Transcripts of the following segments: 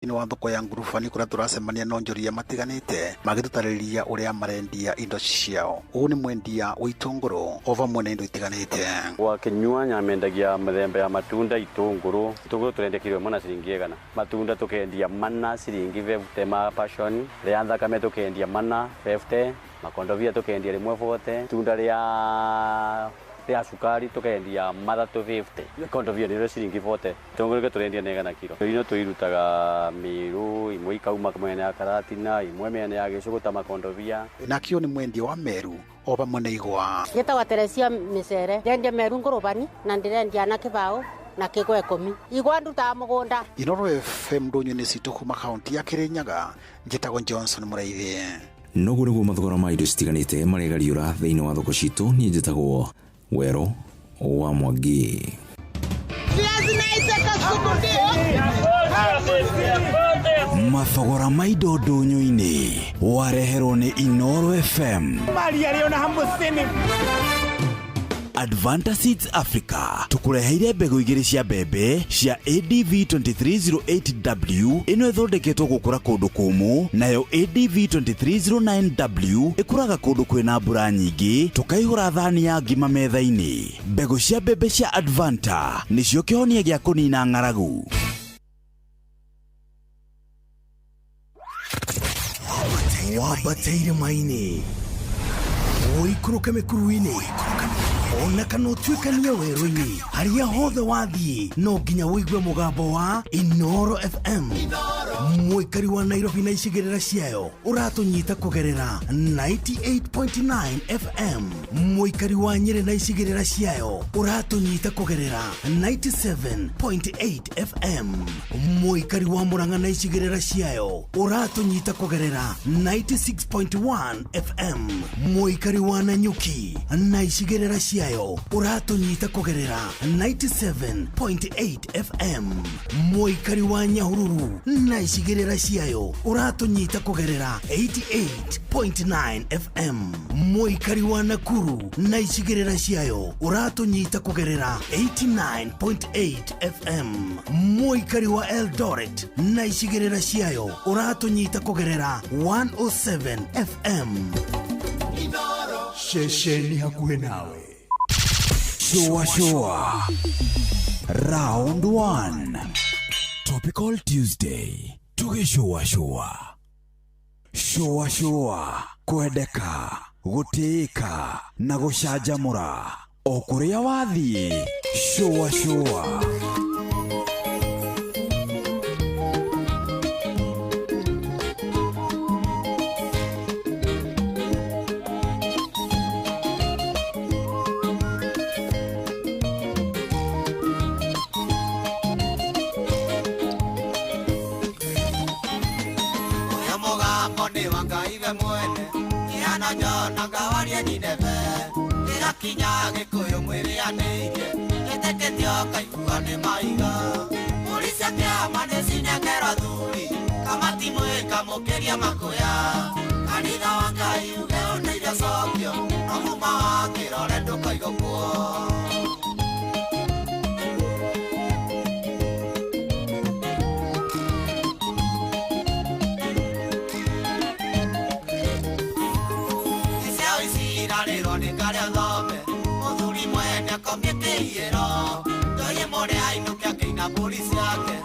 Thĩinĩ wa thoko ya ngurubani kũrĩa tũracemania na onjoria matiganĩte magĩtũtarĩria ũrĩa marendia indo ciao. Ũũ nĩ mwendia wa itũngũrũ o vamwe na indo itiganĩte. Gwa Kinyua nyamendagia mĩthemba ya matunda, itũngũrũ. Itũngũrũ tũrendia kiro ĩmwe na ciringi igana. Matunda tũkendia mana ciringi 50 ma passion, rĩa thakame tũkendia mana 50, makondobia tũkendia rĩmwe 40, itunda rĩa rĩa cukari tukendia mathatũ 50, ikondobia nĩrĩo ciringi 40, itũngũrũ nĩkĩo tũrendia na igana kiro. Ino tũirutaga Mĩrũ, imwe ikauma mĩena ya Karatina, imwe mĩena ya Gĩcũgũ ta makondobia. Nakĩo nĩ mwendia wa meru o vamwe na igwa. Njĩtagwo Teresia Mĩcere, ndendia meru ngũrũbani na ndĩrendia na kĩbaũ na kĩgwa ikũmi. Igwa ndutaga mũgũnda. Inooro FM ndũnyũ-inĩ citũ kuma kaunti ya Kĩrĩnyaga, njĩtagwo Johnson Mũraithi. Noguo nĩguo mathogora ma indo citiganĩte maregariũra thĩinĩ wa thoko citũ. Niĩ njĩtagwo Werũ wa Mwangi. Mathogora ma indo ndũnyũ-inĩ wareherwo nĩ Inooro FM. Maria rĩ ona hamũcini. Advanta Seeds Africa tũkũreheire mbegũ igĩrĩ cia mbembe cia ADV 2308W, ĩno ĩthondeketwo gũkũra kũndũ kũmũ, nayo ADV 2309W ĩkũraga kũndũ kwĩna mbura nyingĩ, tũkaihũra thani ya ngima metha-inĩ. Mbegũ cia mbembe cia Advanta nĩcio kĩhonia gĩa kũnina ng'aragu. Wambate irĩma-inĩ, ũikũrũke mĩkuru-inĩ, ona kana ũtuĩkanie werũ-inĩ, harĩa hothe wathiĩ no nginya ũigue mũgambo wa Inooro FM. Mũikari wa Nairobi na icigĩrĩra ciayo ũratũnyita kũgerera 98.9 FM. Mũikari wa Nyĩrĩ na icigĩrĩra ciayo ũratũnyita kũgerera 97.8 FM. Mũikari wa Murang'a na icigĩrĩra ciayo ũratũnyita kũgerera 96.1 FM. Mũikari wa Nanyuki na icigĩrĩra ciayo ũratũnyita kũgerera 97.8 FM. Mũikari wa Nyahururu na icigĩrĩra ciayo ũratũnyita kũgerera 88.9 FM. Mũikari wa Nakuru na icigĩrĩra ciayo ũratũnyita kũgerera 89.8 FM. Mũikari wa Eldoret na icigĩrĩra ciayo ũratũnyita kũgerera 107 FM. Ceceni hakuhĩ nawe. Shua Shua Round 1 Topical Tuesday. Tũgĩcũa shua. Shua shua. Kwendeka, gũtĩĩka na gũcanjamũra o kũrĩa wathiĩ. Shua shua. Ũyũ mũgambo nĩ wa Ngai we mwene, kĩhano njonaga warie Nineve, gĩgakinya Gĩkũyũ mwĩrĩanĩirie, gĩtĩkĩtio kaigua nĩ maiga. Mbũri cia kĩama nĩcinengerwo athuri, kamati mwĩkamũkĩria makũya. Kanitha wa Ngai uge ũndeithie cokio, no muma wa kĩrore ndũkaigũkwo. Ciao ici irarĩrwo nĩ karĩa thome, mũthuri mwene akomie kĩiyĩro. Ndoye mũrĩ ainũke akĩina mbũri ciake,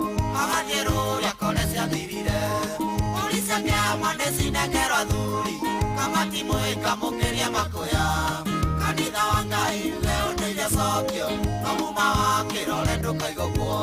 agathiĩ rũrĩa akore ciathirire. Mbũri cia kĩama nĩcinengerwo athuri, kamati mwĩkamũkĩria makũya. Kanitha wa Ngai uge ũndeithie cokio, no muma wa kĩrore ndũkaigũkwo.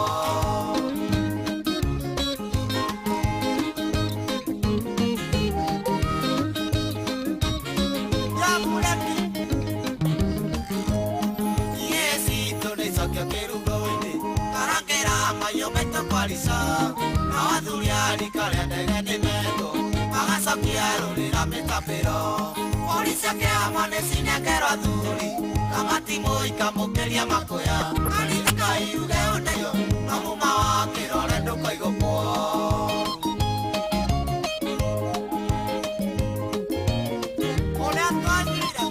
Ũrĩa twanyuire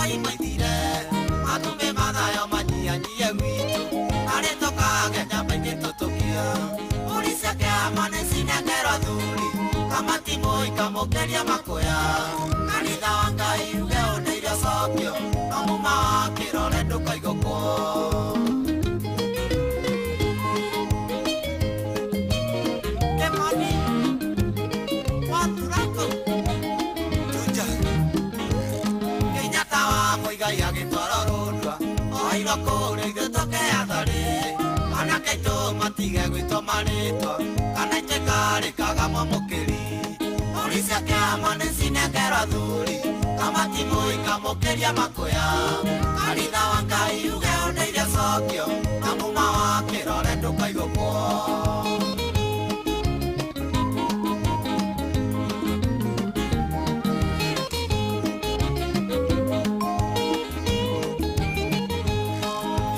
Maroi maithire matumbĩ mathayo manyianyie gwitũ arĩ tũkage nyama ingĩtũtũkia mbũri cia kĩama nĩcinengerwo athuri kamatimũ ikamũkĩria makũya kanitha wa Ngai uge ũndeire cokio no muma wa kĩrore ndũkaigũkwo. Kĩmani waturako Juja Kenyatta wa Muigai agĩtwarwo rũndwa oirwo kũrĩa ithuĩ tũkeatharĩ anake aitũ matige gwĩtwo marĩtwa kana ituĩka rĩkaga mwamũkĩri mbũri cia kĩama nĩcinengerwo athuri kamatimũ ikamũkĩria makũya kanitha wa Ngai uge ũndeire cokio na muma wa kĩrore ndũkaigũkwo.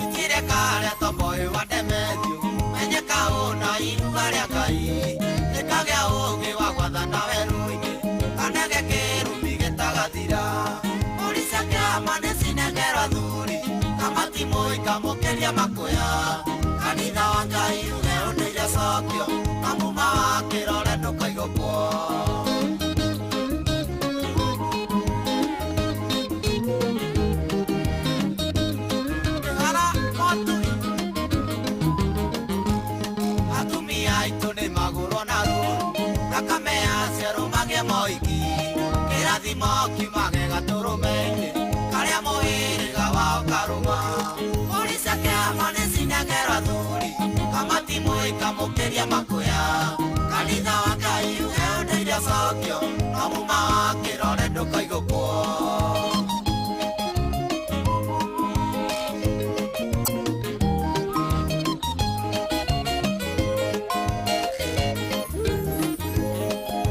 Itireka tomboy wa Demetrio menyeka ũna iruga rĩa Ngai rĩkagĩa ũũgĩ wa gwathana werũ-inĩ kana gĩkĩrumi gĩtagathira mbũri cia kĩama nĩcinengerwo athuri kamatimũ ikamũkĩria makũya kanitha wa Ngai uge ũndeire cokio na muma wa kĩrore ndũkaigũkwo. Kĩhara Motui atumia aitũ nĩ magũrwo na rũru thakame yacio rũmagie moiki kĩrathimo kiumage gatũrũme-inĩ karĩa mũhĩrĩga wao karũma mbũri cia kĩama nĩcinengerwo athuri kamatimũ ikamũkĩria makũya kanitha wa Ngai uge ũndeire cokio no muma wa kĩrore ndũkaigũkwo.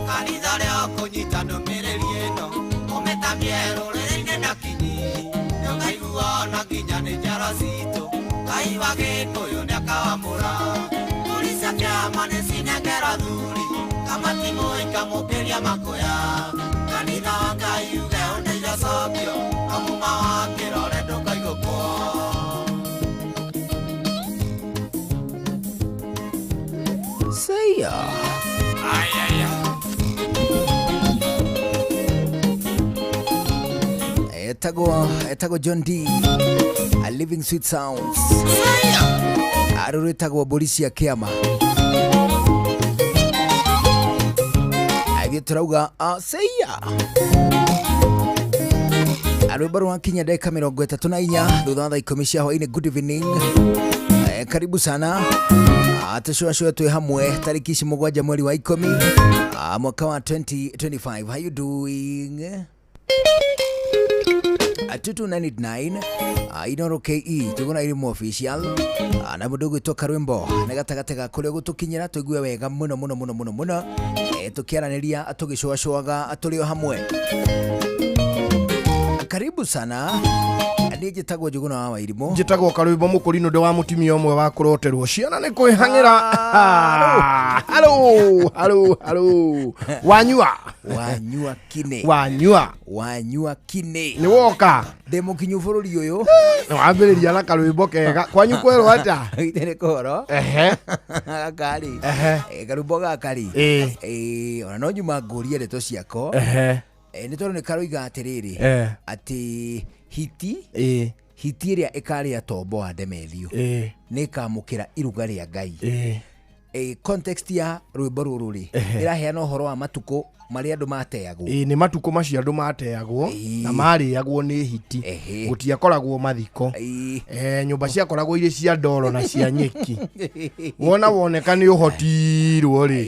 Kanitha rĩa kũnyita ndũmĩrĩri ĩno ũmĩtamie rũrĩrĩ-inĩ na kinyi nĩũkaigua ona nginya nĩ njara citũ Ngai wa Gĩkũyũ nĩakawamũra mbũri cia kĩama nĩcinengerwo athuri kamatimũ ikamũkĩria makũya kanitha wa Ngai uge ũndeire cokio no muma wa kĩrore ndũkaigũkwo. Seya. Etagwo John D. A Living Sweet Sounds. Aruru etagwo mbũri cia kĩama. Ithuĩ tũrauga seya. Rwĩmbo rwakinya ndagĩka 34 thutha wa thaa 10 cia hwaĩ-inĩ. Good evening. Karibu sana. Tũcũacũe twĩ hamwe tarĩki ici 7 mweri wa 10 mwaka wa 2025. How you doing? 22989 Inoro KE Njuguna Irimo official na mũndũ ũgwĩtwo Karwĩmbo nĩ gatagatĩ ga kũrĩa gũtũkinyĩra tũigue wega mũno mũno mũno mũno mũno tũkĩaranĩria tũgĩcũacũaga tũrĩ o hamwe. Karibu sana. Niĩ njĩtagwo Njuguna wa Wairimu. Njĩtagwo Karwĩmbo Mũkũrinũ ndĩ wa mũtumia ũmwe wa kũroterwo ciana nĩ kwĩhang'ĩra. Halo halo halo wanyua wanyua kine wanyua wanyua kine nĩ woka ndĩ mũkinyu bũrũri ũyũ nĩ wambĩrĩria na karwĩmbo kega kwanyu kwerwo atĩa nĩ kũhoro ehe gaka rĩ ehe karwĩmbo gaka rĩ ĩĩ ona no nyuma ngũrie ndeto ciako ehe nĩ tondũ nĩ karoiga atĩrĩrĩ atĩ hiti hiti ĩrĩa ĩkarĩa tombo wa Demethiũ nĩ ĩkamũkĩra iruga rĩa Ngai. Context ya rwĩmbo rũrũ rĩ ĩraheana ũhoro wa matukũ marĩa andũ mateagwo. Nĩ matukũ macio andũ mateagwo na marĩagwo nĩ hiti gũtiakoragwo mathiko nyũmba ciakoragwo irĩ cia ndoro na cia nyeki wona woneka nĩ ũhotirwo rĩ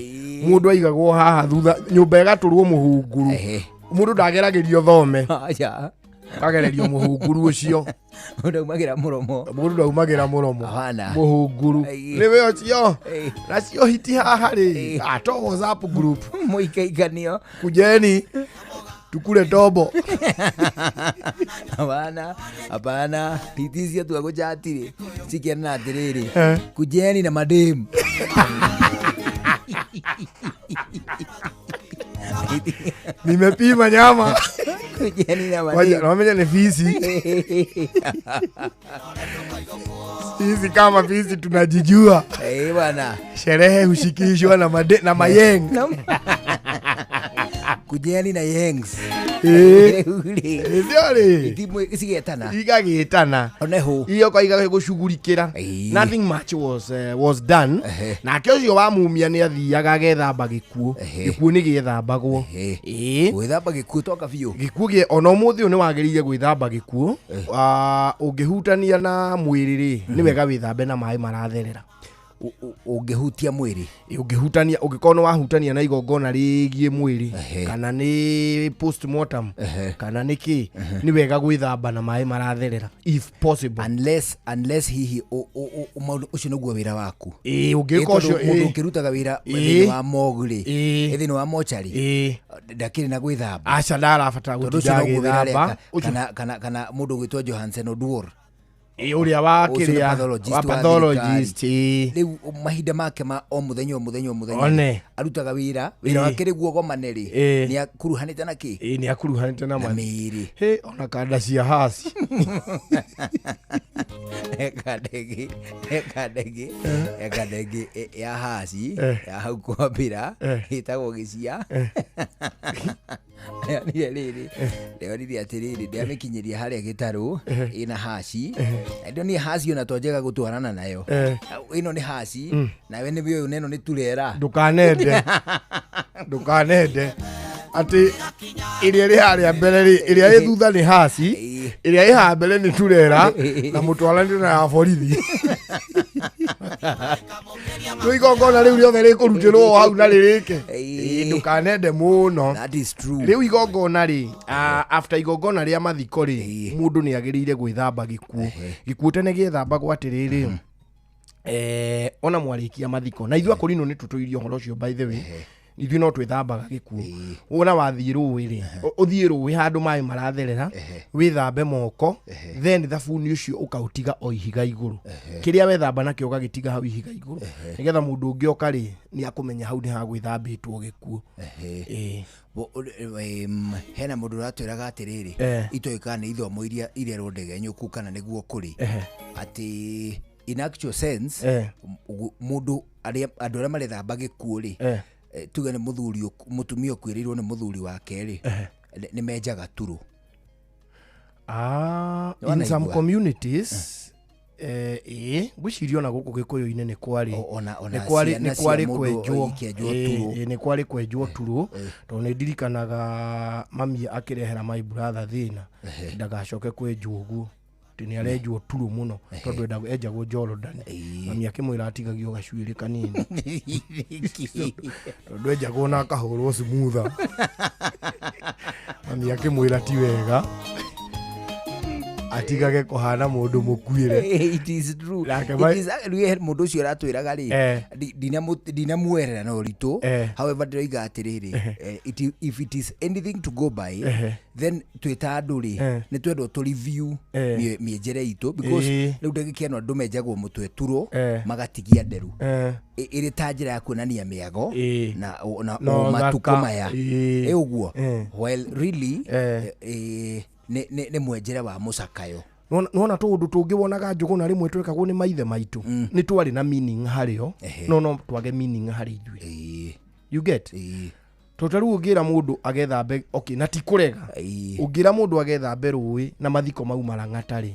mũndũ aigagwo haha thutha nyũmba ĩgatũrwo mũhunguru mũndũ ndageragĩrio thome kagererio mũhunguru ũcio mũndũ ndaumagĩra mũromo mũndũ ndaumagĩra mũromo mũhunguru nĩwe ũcio nacio hiti haha rĩ ato WhatsApp group mũikaikanio kujeni tukule tombo hapana hapana hiti icio tua gũchatire cikianana atĩrĩrĩ kujeni na mademu Nimepima nyama. Kujeni na Waja, madem. wamenya nĩ fisi. Sisi kama fisi tunajijua. Eh bwana. Sherehe hushikishwa na made, na mayeng. Kujeni na yengs. Eh. Rĩu-rĩ, Ndio itimwe cigetana. Igagĩtana. Oneho. Iyo kwa igagĩgũcugurikĩra. Nothing much was done. Nake ũcio wa mumia nĩ athiaga agethamba gĩkuũ. Gĩkuũ nĩ gĩethambagwo. Ĩĩ. Gwĩthamba gĩkuũ toka biũ. Gĩkuũ gĩ ona ũmũthĩ ũyũ nĩ wagĩrĩire gwĩthamba gĩkuũ. Ũngĩhutania na mwĩrĩ rĩ, nĩ wega wĩthambe na maĩ maratherera. Ũngĩhutia mwĩrĩ. Ũngĩhutania, ũngĩkorwo nĩ wahutania na igongona rĩgiĩ mwĩrĩ, kana nĩ postmortem, kana nĩ kĩ, nĩ wega gwĩthamba na maĩ maratherera if possible. Unless hihi maũndũ ũcio nĩguo wĩra waku. Ĩĩ, ũngĩka Ĩ, tondũ ũcio, mũndũ ĩĩ. ũkĩrutaga wĩra Ĩĩ. thĩinĩ wa morgue rĩ, Ĩĩ. thĩinĩ wa mochari, Ĩĩ. ndakĩrĩ na gwĩthamba. Aca ndarabatara Tondũ gũtinda ũcio noguo wĩra agĩthamba. areka. Kana mũndũ ũgwĩtwo Johansen Oduor. Ĩĩ, ũrĩa wa Ũcio nĩ kĩrĩa, pathologist wa wa pathologist, thirikari. ĩĩ. Rĩu mahinda make ma o mũthenya o mũthenya o mũthenya One. arutaga wĩra, wĩra Ĩĩ. wake rĩguo gomane rĩ, Ĩĩ. nĩ akuruhanĩte na kĩ? Ĩĩ, nĩ akuruhanĩte na Na mĩĩrĩ. Hĩ, ona kanda cia haci. He kanda ĩngĩ ya haci, ya hau kwambĩra, ĩtagwo gĩcia. Ndĩronire rĩrĩ, ndĩronire atĩrĩrĩ, ndĩramĩkinyĩria harĩa gĩtarũ, ĩna haci. Na ndĩronire haci ona to njega gũtwarana nayo. Ĩno nĩ haci, nawe nĩ ũyũ na ĩno nĩ turera. Ndũkanende. Ndũkanende. Atĩ ĩrĩa ĩrĩ harĩa mbere rĩ, ĩrĩa ĩ thutha nĩ haci, ĩrĩa ĩ haha mbere nĩ turera, na mũtwaranĩte na ya borithi. Rĩu igongona rĩu rĩothe rĩkũrutĩrwo o hau na rĩrĩke. Ĩĩ, ndũkanende mũno. That is true. Rĩu igongona rĩ, after igongona rĩa mathiko rĩ, mũndũ nĩ agĩrĩire gwĩthamba gĩkuũ. Gĩkuũ tene gĩethambagwo atĩrĩrĩ, ona mwarĩkia mathiko, na ithuĩ akũrinũ nĩ tũtũirie ũhoro ũcio by the way. Ithuĩ no twĩthambaga gĩkuũ. Wona wathiĩ rũĩ rĩ, ũthiĩ rũĩ handũ maĩ maratherera, wĩthambe moko, then thabuni ũcio ũkaũtiga o ihiga igũrũ. Kĩrĩa wethamba nakĩo ũgagĩtiga hau ihiga igũrũ, nĩgetha mũndũ ũngĩ oka rĩ, nĩ akũmenya hau nĩ hagwĩthambĩtwo gĩkuũ. Ĩĩ. Hena mũndũ ũratwĩraga atĩrĩrĩ, itoĩ kana nĩ ithomo iria irerwo ndegenyũku kana nĩguo kũrĩ, atĩ in actual sense, mũndũ arĩa andũ arĩa marethamba gĩkuũ rĩ, tuge nĩ mũthuri mũtumia ũkuĩrĩirwo nĩ mũthuri wake rĩ, nĩ menjaga turo. In some Wanaigua? communities, ĩĩ, ngwĩciria ona gũkũ gĩkũyũ-inĩ nĩ kwarĩ. Ona Nĩ kwarĩ, ciana nĩ kwarĩ cia mũndũ kwenjwo. ikĩenjwo Ĩĩ, turo. ĩĩ, nĩ kwarĩ kwenjwo turo, tondũ nĩ ndirikanaga mami akĩrehera my brother thĩna ndagacoke kwenjwo ũguo, atĩ nĩ arenjwo turo mũno tondũ enjagwo Jordan. Mami akĩmwĩra atigagio gacuĩrĩ kanini tondũ enjagwo na akahũrwo smooth. Mami akĩmwĩra ti wega atigage kũhana mũndũ mũkuĩre. It is true. Nake It is, rĩu he mũndũ ũcio ũratwĩraga rĩ, ndinamuerera na ũritũ. However, ndĩroiga atĩrĩrĩ, if it is anything to go by, then twĩ ta andũ rĩ, nĩ twendwo tũ review mĩenjere itũ, because rĩu ndagĩka ĩno andũ menjagwo mũtwe turo, magatigia nderu, ĩrĩ ta njĩra ya kuonania mĩago na No matukũ thaka. maya. Ĩ ũguo. While really, nĩ mwenjere wa mũcakayo. Nĩwona tũũndũ tũngĩ wonaga Njũgũna rĩmwe twekagwo nĩ maithe maitũ, nĩ twarĩ na meaning harĩo, no twage meaning harĩ ithuĩ. You get? Tondũ ta rĩu ũngĩra mũndũ agethambe, okay, na ti kũrega, ũngĩra mũndũ agethambe rũĩ na mathiko mau marang'ata rĩ,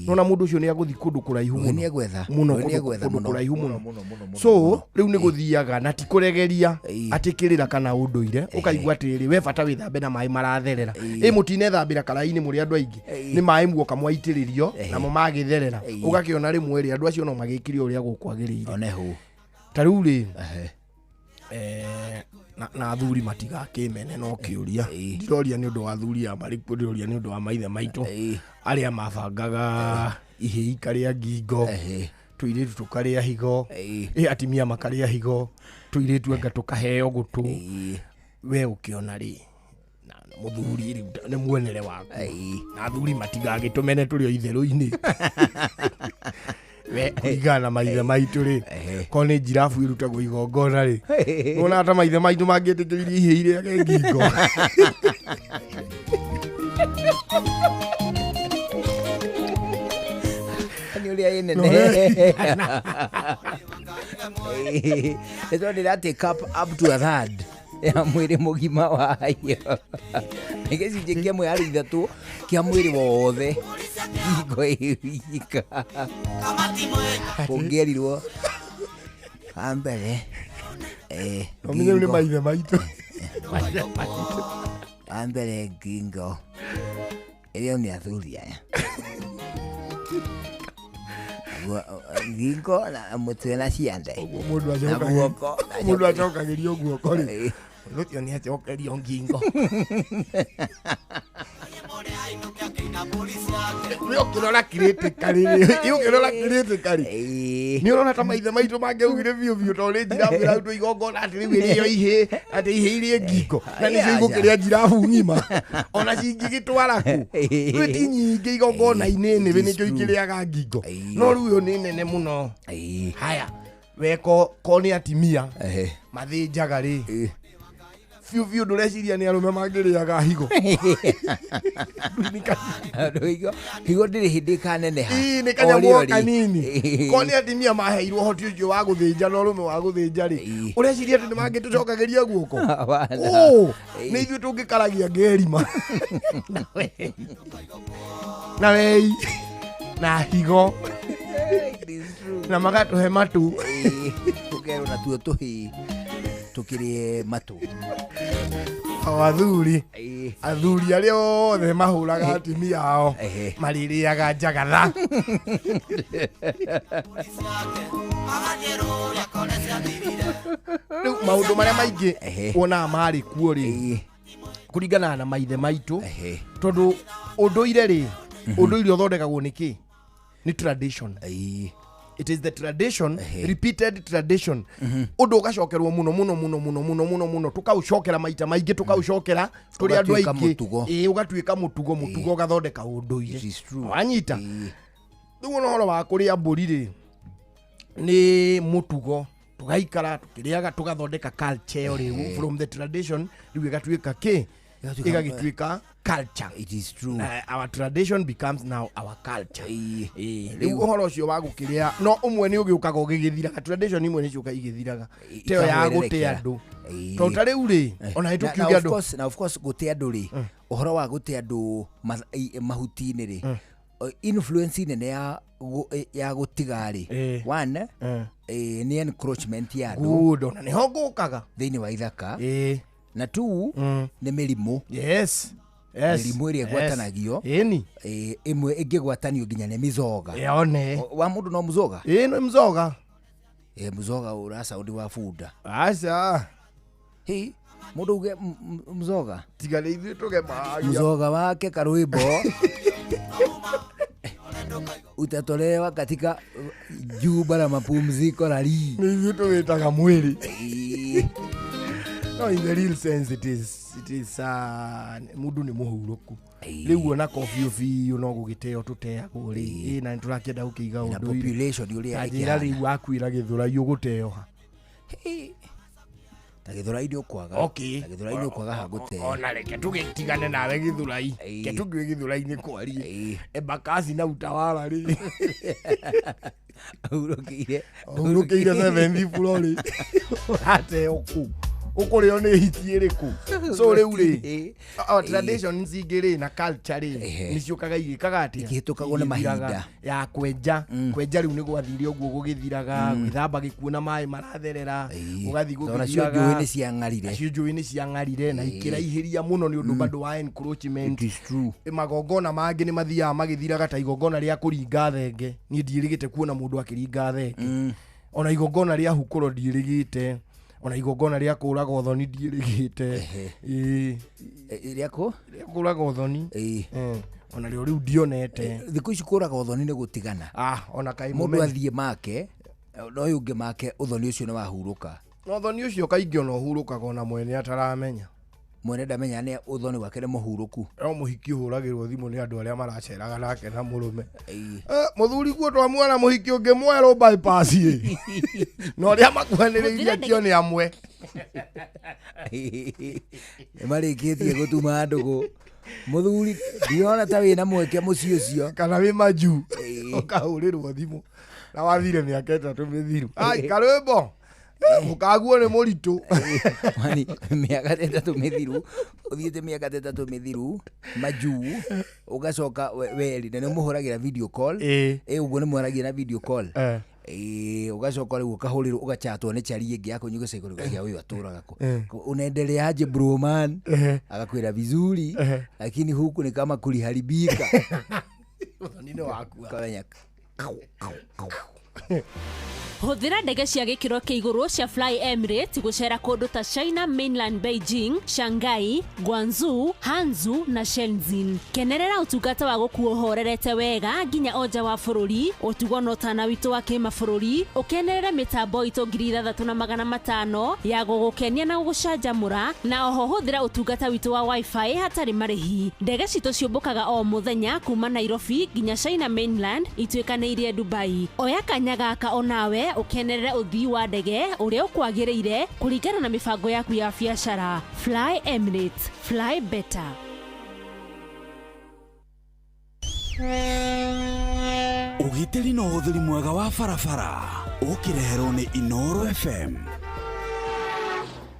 nona mũndũ ũcio nĩ agũthiĩ kũndũ kũraihu Rũĩ mũno. nĩ egwetha. Mũno, Rũĩ nĩ egwetha kũndũ mũno. kũraihu mũno. Mũno, mũno, mũno, So mũno. rĩu nĩ gũthiaga na ti kũregeria atĩ kĩrĩra kana ũndũire, ũkaigua atĩrĩrĩ, we bata wĩthambe na maĩ maratherera. Ĩ mũtinethambĩra karaĩ-inĩ mũrĩ andũ aingĩ, nĩ maĩ muoka mwaitĩrĩrio namo magĩtherera, ũgakĩona rĩmwe rĩ andũ acio no magĩkire ũrĩa gũkwagĩrĩire. Oneho. Ta rĩu rĩ, na athuri matigakĩmene no kĩũria ndiroria nĩ ũndũ wa athuri a marĩkũ, ndĩroria nĩ ũndũ wa maithe maitũ arĩa mabangaga ihĩ ikarĩa ngingo, tũirĩtu tũkarĩa higo, ĩ atimia makarĩa higo, tũirĩtu anga tũkaheo gũtũ. We ũkĩona rĩ, na mũthuri rĩu nĩ muonere waku, na athuri matigagĩtũmene tũrĩ o itherũ-inĩ. We kũringana na maithe maitũ rĩ, korwo nĩ njirabu ĩrutagwo igongona rĩ, nĩwona ta maithe maitũ mangĩtĩkĩririe ihĩ irĩage ngingo. Nĩ ũrĩa ĩ nene. Nĩ tondũ ĩra take up to a third ya mwĩrĩ mũgima wayo. Nĩ gĩcunjĩ kĩmwe harĩ ithatũ kĩa mwĩrĩ wothe ngingo ĩ wika. Kũngĩerirwo wa mbere Ũmenye rĩu nĩ ngingo. maithe maitũ. Wa mbere ngingo ĩrĩo nĩ athuri aya. Ngingo na mũtwe na ciande. Mũndũ Na acokagia guoko. Mũndũ acokagĩrio guoko rĩ. Ũndũ ũcio nĩ acokerio ngingo. We ũkĩrora critically rĩ, ũkĩrora critically. Nĩ ũrona ta maithe maitũ mangĩaugire biũ biũ tondũ nĩ njirabu ĩrarutwo igongona atĩ rĩu ĩrĩo ihĩ, atĩ ihĩ irĩe ngingo na nĩcio igũkĩrĩa njirabu ng'ima ona cingĩgĩtwara kũ. Rĩu ti nyingĩ igongona-inĩ nĩ nĩkĩo ikĩrĩaga ngingo. No rĩu ĩyo nĩ nene mũno. Haya, we ko nĩ atimia mathĩnjaga rĩ biũ biũ ndũreciria nĩ arũme mangĩrĩaga higo. Higo higo ndĩrĩ hĩndĩ ĩkaneneha. Ii, nĩ kanyamũ O o rĩ. kanini. Ko nĩ atimia maheirwo ũhoti ũcio wa gũthĩnja na ũrũme wa gũthĩnja rĩ, ũreciria atĩ nĩ mangĩtũcokagĩria guoko? Hapana. Ũ, nĩ ithuĩ tũngĩkaragia ngerima. Na wei na higo na magatũhe matu. Tũkerwo natuo tũhĩ tũkĩrĩe matũ. O athuri athuri arĩa othe mahũraga atumia ao marĩrĩaga njagatha. Rĩu maũndũ marĩa maingĩ wonaga marĩ kuo rĩ kũringana na maithe maitũ tondũ ũndũire rĩ ũndũire ũthondekagwo nĩ kĩ? Nĩ tradition. It is the tradition, repeated tradition. Ũndũ ũgacokerwo mũno mũno mũno mũno mũno mũno mũno tũkaũcokera maita maingĩ tũkaũcokera tũrĩ andũ Ũgatuĩka aingĩ. mũtugo. Ĩĩ, ũgatuĩka mũtugo, mũtugo ũgathondeka ũndũire. Wanyita? Rĩu ona ũhoro wa kũrĩa mbũri rĩ nĩ mũtugo tũgaikara tũkĩrĩaga tũgathondeka culture ĩyo rĩu from the tradition rĩu ĩgatuĩka kĩ? Ĩgagĩtuĩka culture. It is true. Our tradition becomes now our culture. Rĩu ũhoro ũcio wa gũkĩrĩa no ũmwe nĩ ũgĩũkaga ũgĩgĩthiraga, tradition imwe nĩ ciũka igĩthiraga teo ya gũte andũ tondũ ta rĩu rĩ ona nĩ tũkiuge andũ Na of course gũte andũ rĩ ũhoro wa gũte andũ mahuti-inĩ rĩ influence nene ya gũtiga rĩ one nĩ encroachment ya andũ. Good, ona nĩho ngũkaga thĩinĩ wa ithaka. Na two nĩ mĩrimũ. Yes. Yes. Mĩrimũ ĩrĩa ĩgwatanagio. Ĩni. Ĩmwe ĩngĩgwatanio nginya nĩ mĩzoga. Yone. Wa mũndũ no mũzoga? Ĩĩ nĩ mũzoga. Mũzoga ũra sound wa bunda. Aca. Hĩ, mũndũ uge mũzoga. Tiga nĩ ithuĩ tũgemagia. Mũzoga wake karwĩmbo. Utatolewa katika jumba la mapumziko la lii. Nĩ ithuĩ tũwĩtaga mwĩrĩ. No, in the real sense it is mũndũ nĩ mũhurũku. Rĩu ona ko biũ biũ no gũgĩteo tũteagwo rĩ. Ĩ, na nĩtũrakĩenda gũkĩiga Na ũndũire. population ũrĩa Ta njĩra ĩkĩhana. rĩu wakwĩra Gĩthũrai ũgũteo ha? Ta Gĩthũrai nĩ ũkwaga. Okay. Ta Gĩthũrai nĩ ũkwaga ha gũteo. Ona reke tũgĩtigane nawe Gĩthũrai. Reke tũthiĩ Gĩthũrai nĩ kwarie. Embakasi na Utawala rĩ. Ahurũkĩire. Ahurũkĩire seventh floor rĩ. Ũrateo kũ? Ũkũrĩo nĩ hiti ĩrĩkũ? So rĩu rĩ, traditions ingĩ rĩ na culture rĩ nĩ ciũkaga igĩkaga atĩa? Ikĩhĩtũkagwo nĩ Igĩthiraga. mahinda. Ya kwenja. Kwenja rĩu nĩ gwathire ũguo gũgĩthiraga, gwĩthamba gĩkuũ na maĩ maratherera, ũgathiĩ Tondũ nacio gũgĩthiraga. njũĩ nĩ ciang'arire. Nacio njũĩ nĩ ciang'arire na ikĩraihĩria mũno nĩ ũndũ bado wa encroachment. It is true. Magongona mangĩ nĩ mathiaga magĩthiraga ta igongona rĩa kũringa thenge. Niĩ ndiĩrĩgĩte kuona mũndũ akĩringa thenge. Ona igongona rĩa hukũro ndiĩrĩgĩte. Ona igongona rĩa kũraga ũthoni ndiĩrĩgĩte. Ĩĩ. Rĩa kũ? Rĩa kũraga ũthoni. Ona rĩo rĩu ndionete. Thikũ ici kũraga ũthoni nĩ gũtigana. Ona kaĩ Mũndũ mũmenye. athiĩ make, na ũyũ ũngĩ make ũthoni ũcio nĩ wahurũka. Na ũthoni ũcio kaingĩ ona ũhurũkaga ona mwene ataramenya. Mwene ndamenya nĩ ũthoni wake nĩ mũhurũku. No mũhiki ũhũragĩrwo thimũ nĩ andũ arĩa maraceraga nake na mũrũme. Mũthuri guo twamuona mũhiki ũngĩ mwerũ bypass ĩ. Na ũrĩa makuhanĩrĩirie kĩo nĩ amwe. Nĩ marĩkĩtie gũtuma ndũgũ. Mũthuri ndirona ta wĩna mweke mũciĩ ũcio. Kana wĩ majuu ũkahũrĩrwo thimũ na wathire mĩaka 3 mĩthiru. Ai karwĩmbo mũkaguo nĩ mũritũ. Wani mĩaka 3 mĩthiru ũthiĩte mĩaka 3 mĩthiru majuu ũgacoka weri na nĩ ũmũhũragĩra video call. Ũguo nĩ mwaragia na video call. Ũgacoka rĩu ũkahũrĩrwo ũgachatwo nĩ chari ĩngĩ ya kũnyuga gũcaikũrũkia ũyũ atũraga kũ. Unaendeleaje bro man? Agakwĩra vizuri lakini huku ni kama kuliharibika. Ũthoni-inĩ wakua. Kamenya. Hũthĩra ndege cia gĩkĩro kĩa igũrũ cia Fly Emirates gũcera kũndũ ta China Mainland Beijing, Shanghai, Guangzhou, Hangzhou na Shenzhen. Kenerera ũtungata wa gũkuo ũhorerete wega nginya o nja wa bũrũri, ũtugo na ũtana witũ wa kĩmabũrũri, ũkenerere mĩtambo itũ 6500 ya gũgũkenia na gũgũcanjamũra, na oho hũthĩra ũtungata witũ wa Wi-Fi hatarĩ marĩhi. Ndege citũ ciũmbũkaga o mũthenya kuma Nairobi nginya China Mainland ituĩkanĩirie Dubai. Oya kanya gaka onawe ũkenerere ũthii wa ndege ũrĩa ũkwagĩrĩire kũringana na mĩbango yaku ya biacara. Fly Emirates, fly better. Ũgitĩri na ũhũthĩri mwega wa barabara ũkĩreherwo nĩ Inoro FM.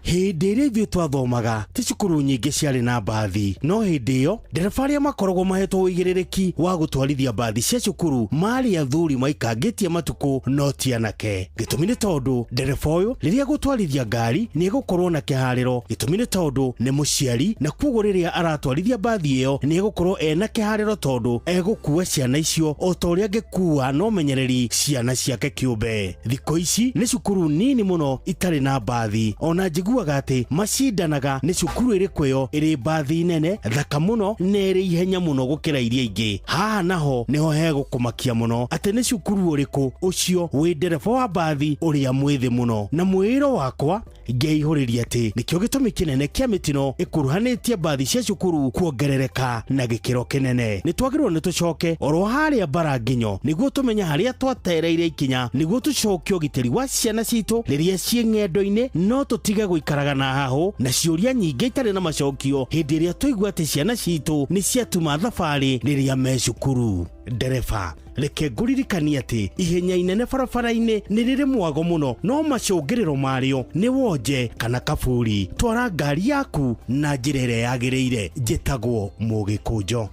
Hĩndĩ ĩrĩa ithuĩ twathomaga ti cukuru nyingĩ ciarĩ na mbathi, no hĩndĩ ĩyo ndereba arĩa makoragwo mahetwo ũigĩrĩrĩki wa gũtwarithia mbathi cia cukuru marĩ athuri maikangĩtie matukũ no ti anake. Gĩtũmi nĩ tondũ ndereba ũyũ rĩrĩa gũtwarithia ngari nĩ egũkorwo na kĩharĩro. Gĩtũmi nĩ tondũ nĩ mũciari na koguo rĩrĩa aratwarithia mbathi ĩyo nĩ egũkorwo ena kĩharĩro tondũ egũkua ciana icio o ta ũrĩa angĩkua na ũmenyereri ciana ciake kĩũmbe. Thikũ ici nĩ cukuru nini mũno itarĩ na mbathi, ona njiguaga atĩ macindanaga nĩ cukuru ĩrĩkũ ĩyo ĩrĩ mbathi nene thaka mũno na ĩrĩ ihenya mũno gũkĩra iria ingĩ. Haha naho nĩho hegũkũmakia mũno atĩ nĩ cukuru ũrĩkũ ũcio wĩ ndereba wa mbathi ũrĩa mwĩthĩ mũno. Na mwĩĩro wakwa ngeihũrĩria atĩ nĩkĩo gĩtũmi kĩnene kĩa mĩtino ĩkuruhanĩtie mbathi cia cukuru kuongerereka na gĩkĩro kĩnene. Nĩ twagĩrĩirwo nĩ tũcoke oro harĩa mbara nginyo nĩguo tũmenye harĩa twatereire ikinya nĩguo tũcokie ũgitĩri wa ciana citũ rĩrĩa ciĩ ng'endo-inĩ, no tũtige gũikaraga na hahũ na ciũria nyingĩ itarĩ na macokio hĩndĩ ĩrĩa twaigua atĩ ciana citũ nĩ ciatuma thabarĩ rĩrĩa me cukuru. Ndereba reke ngũririkanie atĩ ihenya inene barabara-inĩ nĩ rĩrĩ mwago mũno no macũngĩrĩro marĩo nĩ wonje kana kaburi. Twara ngari yaku na njĩra ĩrĩa yagĩrĩire. Njĩtagwo Mũgĩkũnjo.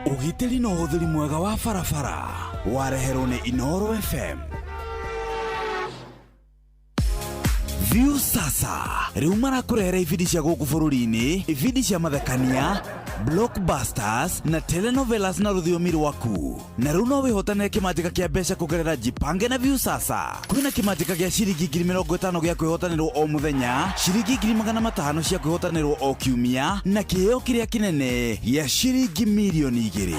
Ũgitĩri na ũhũthĩri mwega wa barabara wareherwo nĩ Inoro FM. View sasa rĩu marakũrehera ibindi cia gũkũ bũrũri-inĩ, ibindi cia mathekania, blockbusters na telenovelas na rũthiomi rwaku. Na rĩu no wĩhotanĩre kĩmanjĩka kĩa mbeca kũgerera Jipange na View sasa. Kwĩna kĩmanjĩka gĩa ciringi 50,000 gĩa kwĩhotanĩrwo o mũthenya, ciringi 500,000 cia kwĩhotanĩrwo o kiumia, na kĩheo kĩrĩa kĩnene gĩa ciringi 2,000,000.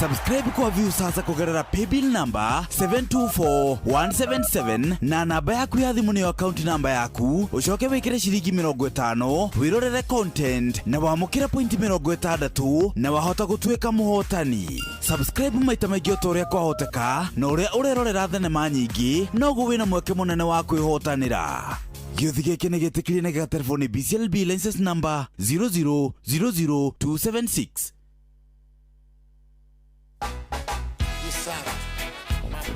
Subscribe kwa View sasa kũgerera paybill number 724177 na namba yaku ya thimũ nĩyo account number yaku, ũcoke wĩkĩre ciringi 50 wĩrorere content na wamũkĩre point 60 na wahota gũtuĩka mũhotani. Subscribe maita maingĩ o ta ũrĩa kwahoteka na ũrĩa ũrerorera thenema nyingĩ noguo wĩna mweke mũnene wa kwĩhotanĩra. Gĩũthi gĩkĩ nĩ gĩtĩkĩrie na gĩgaterwo nĩ BCLB license number 0000276.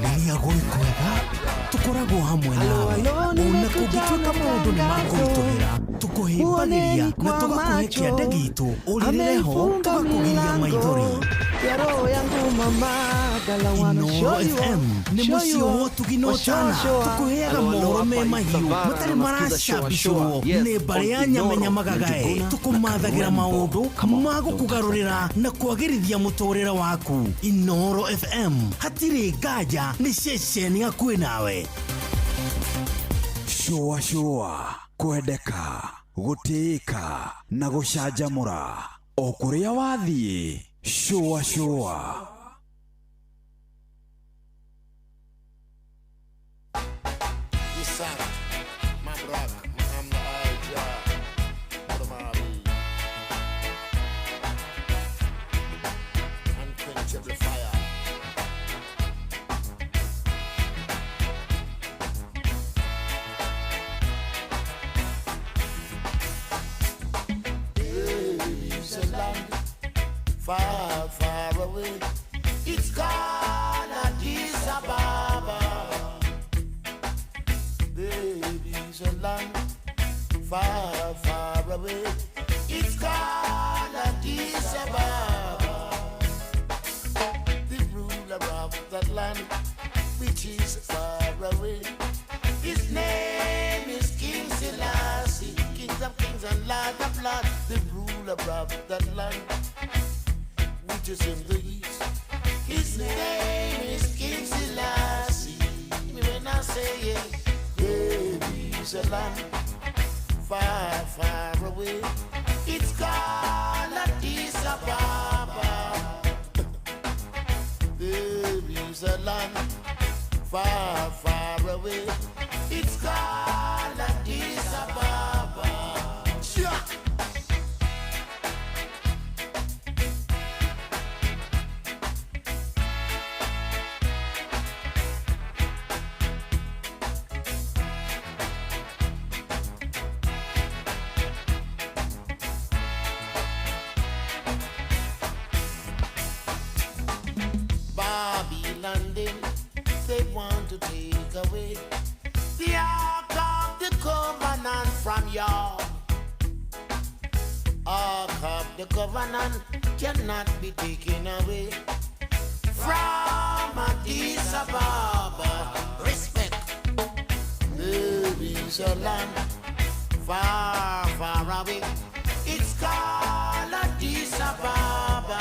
Rĩrĩa gwĩ kwega tũkoragwo hamwe nawe, ona kũngĩtuĩka maũndũ nĩ makũritũhĩra tũkũhĩmbagĩria na tũgakũhe kĩande gitũ ũrĩrĩre ho tũgakũgiria maithori. Inoro FM nĩ mũciĩ wa ũtugi na ũtana, tũkũheaga mohoro me mahiũ matarĩ maracabicũrwo nĩ mbarĩ ya nyamenyamagagae, tũkũmathagĩra maũndũ ma gũkũgarũrĩra na kwagĩrithia mũtũrĩre waku. Inoro FM hatirĩ nganja, nĩ ceceni hakuhĩ nawe. Shũa shũa, kwendeka, gũtĩĩka na gũcanjamũra o kũrĩa wathiĩ. Shũa shũa. far away. It's called Addis Ababa. There is a land far, far away. It's called Addis Ababa. The ruler of that land, which is far away, his name is King Selassie, Kings of kings and Lord of lords. The ruler of that land, which is in the east, his name is King Selassie. Me when I say it, there is a land far, far away. It's called Addis Ababa. There is a land far, far away. It's called Addis Ababa. Yeah. Babylon, they want to take away the Ark of the Covenant from y'all. Ark of the Covenant cannot be taken away from Addis Ababa. Respect. There is a land far, far away. It's called Addis Ababa.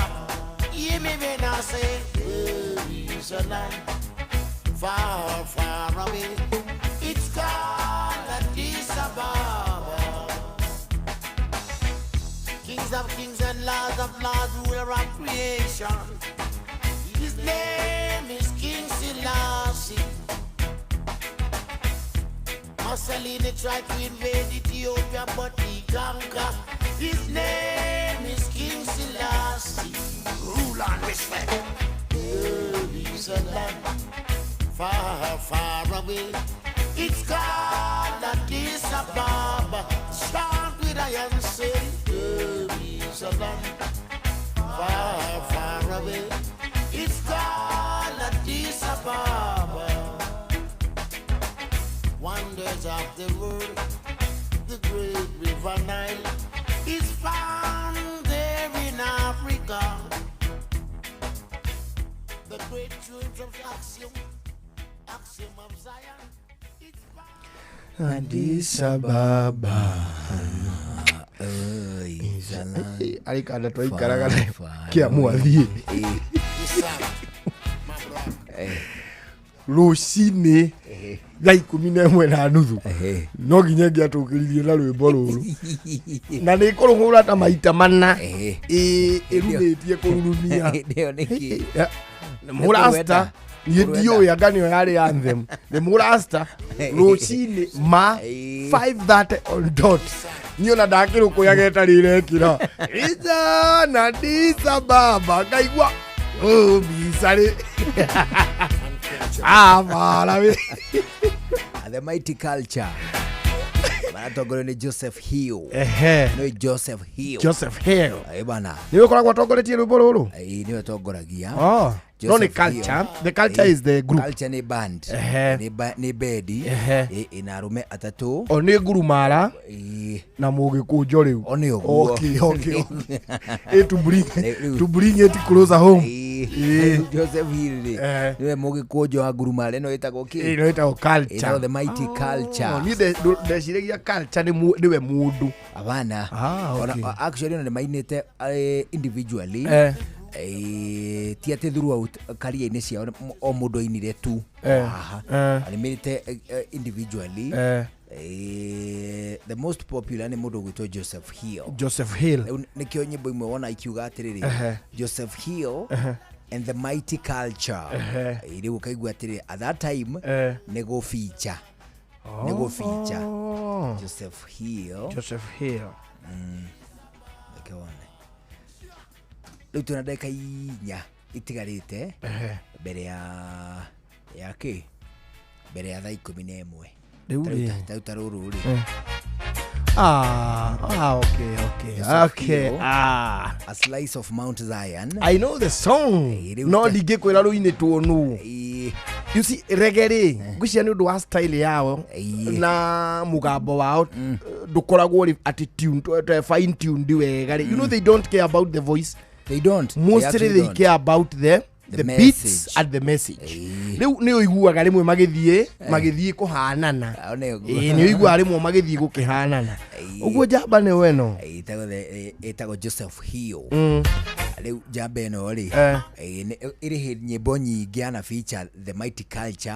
You may when I say there is a land far, far away. It's called Addis Ababa. Kings of kings and lords of lords, ruler of creation. His name is King Selassie. Mussolini tried to invade Ethiopia, but he conquered. His name is King Selassie. Rule and respect. There is a land far, far away. It's called Addis Ababa. Start with iron say. There is a land far, far away. It's called Addis Ababa. Wonders of the world, the great river Nile is found there in Africa. The great church of Axiom, Axiom of Zion. Addis Ababa. Arĩ kanda twaikaraga kĩamua thiĩ rũcinĩ thaa 11:30 no nginya ngĩatũkĩririe na rwĩmbo rũrũ na nĩ kũrũhũra ta maita mana ĩrumĩtie kũrurumia mũrasta niĩ ndiũĩ anga nĩyo yarĩ anthem nĩ mũrasta rũcinĩ ma 5:30 on dot niĩ ona ndakĩrũkũyaga ĩtarĩ ĩrekĩra ica na Addis Ababa ngaigua mbica rĩ mara The Mighty Culture maratongorio nĩ Joseph Hill. Nĩ Joseph Hill. Joseph Hill. Bana. Nĩwe ũkoragwo atongoretie rwĩmbo rũrũ? Nĩwe tongoragia. No, the culture. The culture is the group. Culture ni band. Ni bedi. Ina arume atatu. O ni ngurumara. Na mugikunjo riu. O ni uguo. Okay. To bring it closer home. Joseph Hill ri. Niwe mugikunjo wa ngurumara ino itagwo ki? Ino itagwo culture. Ino the mighty culture. Ni ndeciragia culture ni niwe mundu. Abana. Actually no ni mainite individually. Ti ati throughout career-inĩ ciao o mũndũ ainire tu animĩte individually. The most popular nĩ mũndũ ũgwĩtwo Joseph Hill. Joseph Hill nĩkĩo nyĩmbo imwe wona ikiuga atĩrĩrĩ Joseph Hill and the Mighty Culture. Rĩu ũkaigua atĩrĩrĩ at that time nĩ gũ feature Joseph Hill. Joseph Hill. Reke wone rĩu twĩna ndagĩka 4 itigarĩte mbere ya kĩ mbere ya thaa 11 rĩu ta rũrũ rĩ. Ah, ah, okay, okay, Joseph okay. Hill. Ah. A Slice of Mount Zion. I know the song. Rĩu No ndingĩkwĩra rũinĩtwo nũ. Ĩĩ. You see, reggae rĩ, ngwĩciria nĩ ũndũ wa style yao Ĩĩ. na mũgambo wao ndũkoragwo rĩ atĩ tuned, fine tuned wega rĩ. You know they don't care about the voice. They don't. They Mostly actually they don't. care about the The the beats message. and the message. Rĩu nĩ ũiguaga rĩmwe magĩthiĩ magĩthiĩ kũhanana. Ah, nĩ ũguo. Ĩĩ, nĩ ũiguaga rĩmwe magĩthiĩ gũkĩhanana. Ũguo njamba nĩ weno. Ĩtagwo Joseph Hill. Rĩu njamba ĩno rĩ, ĩrĩ hĩ nyĩmbo nyingĩ ana feature the Mighty Culture.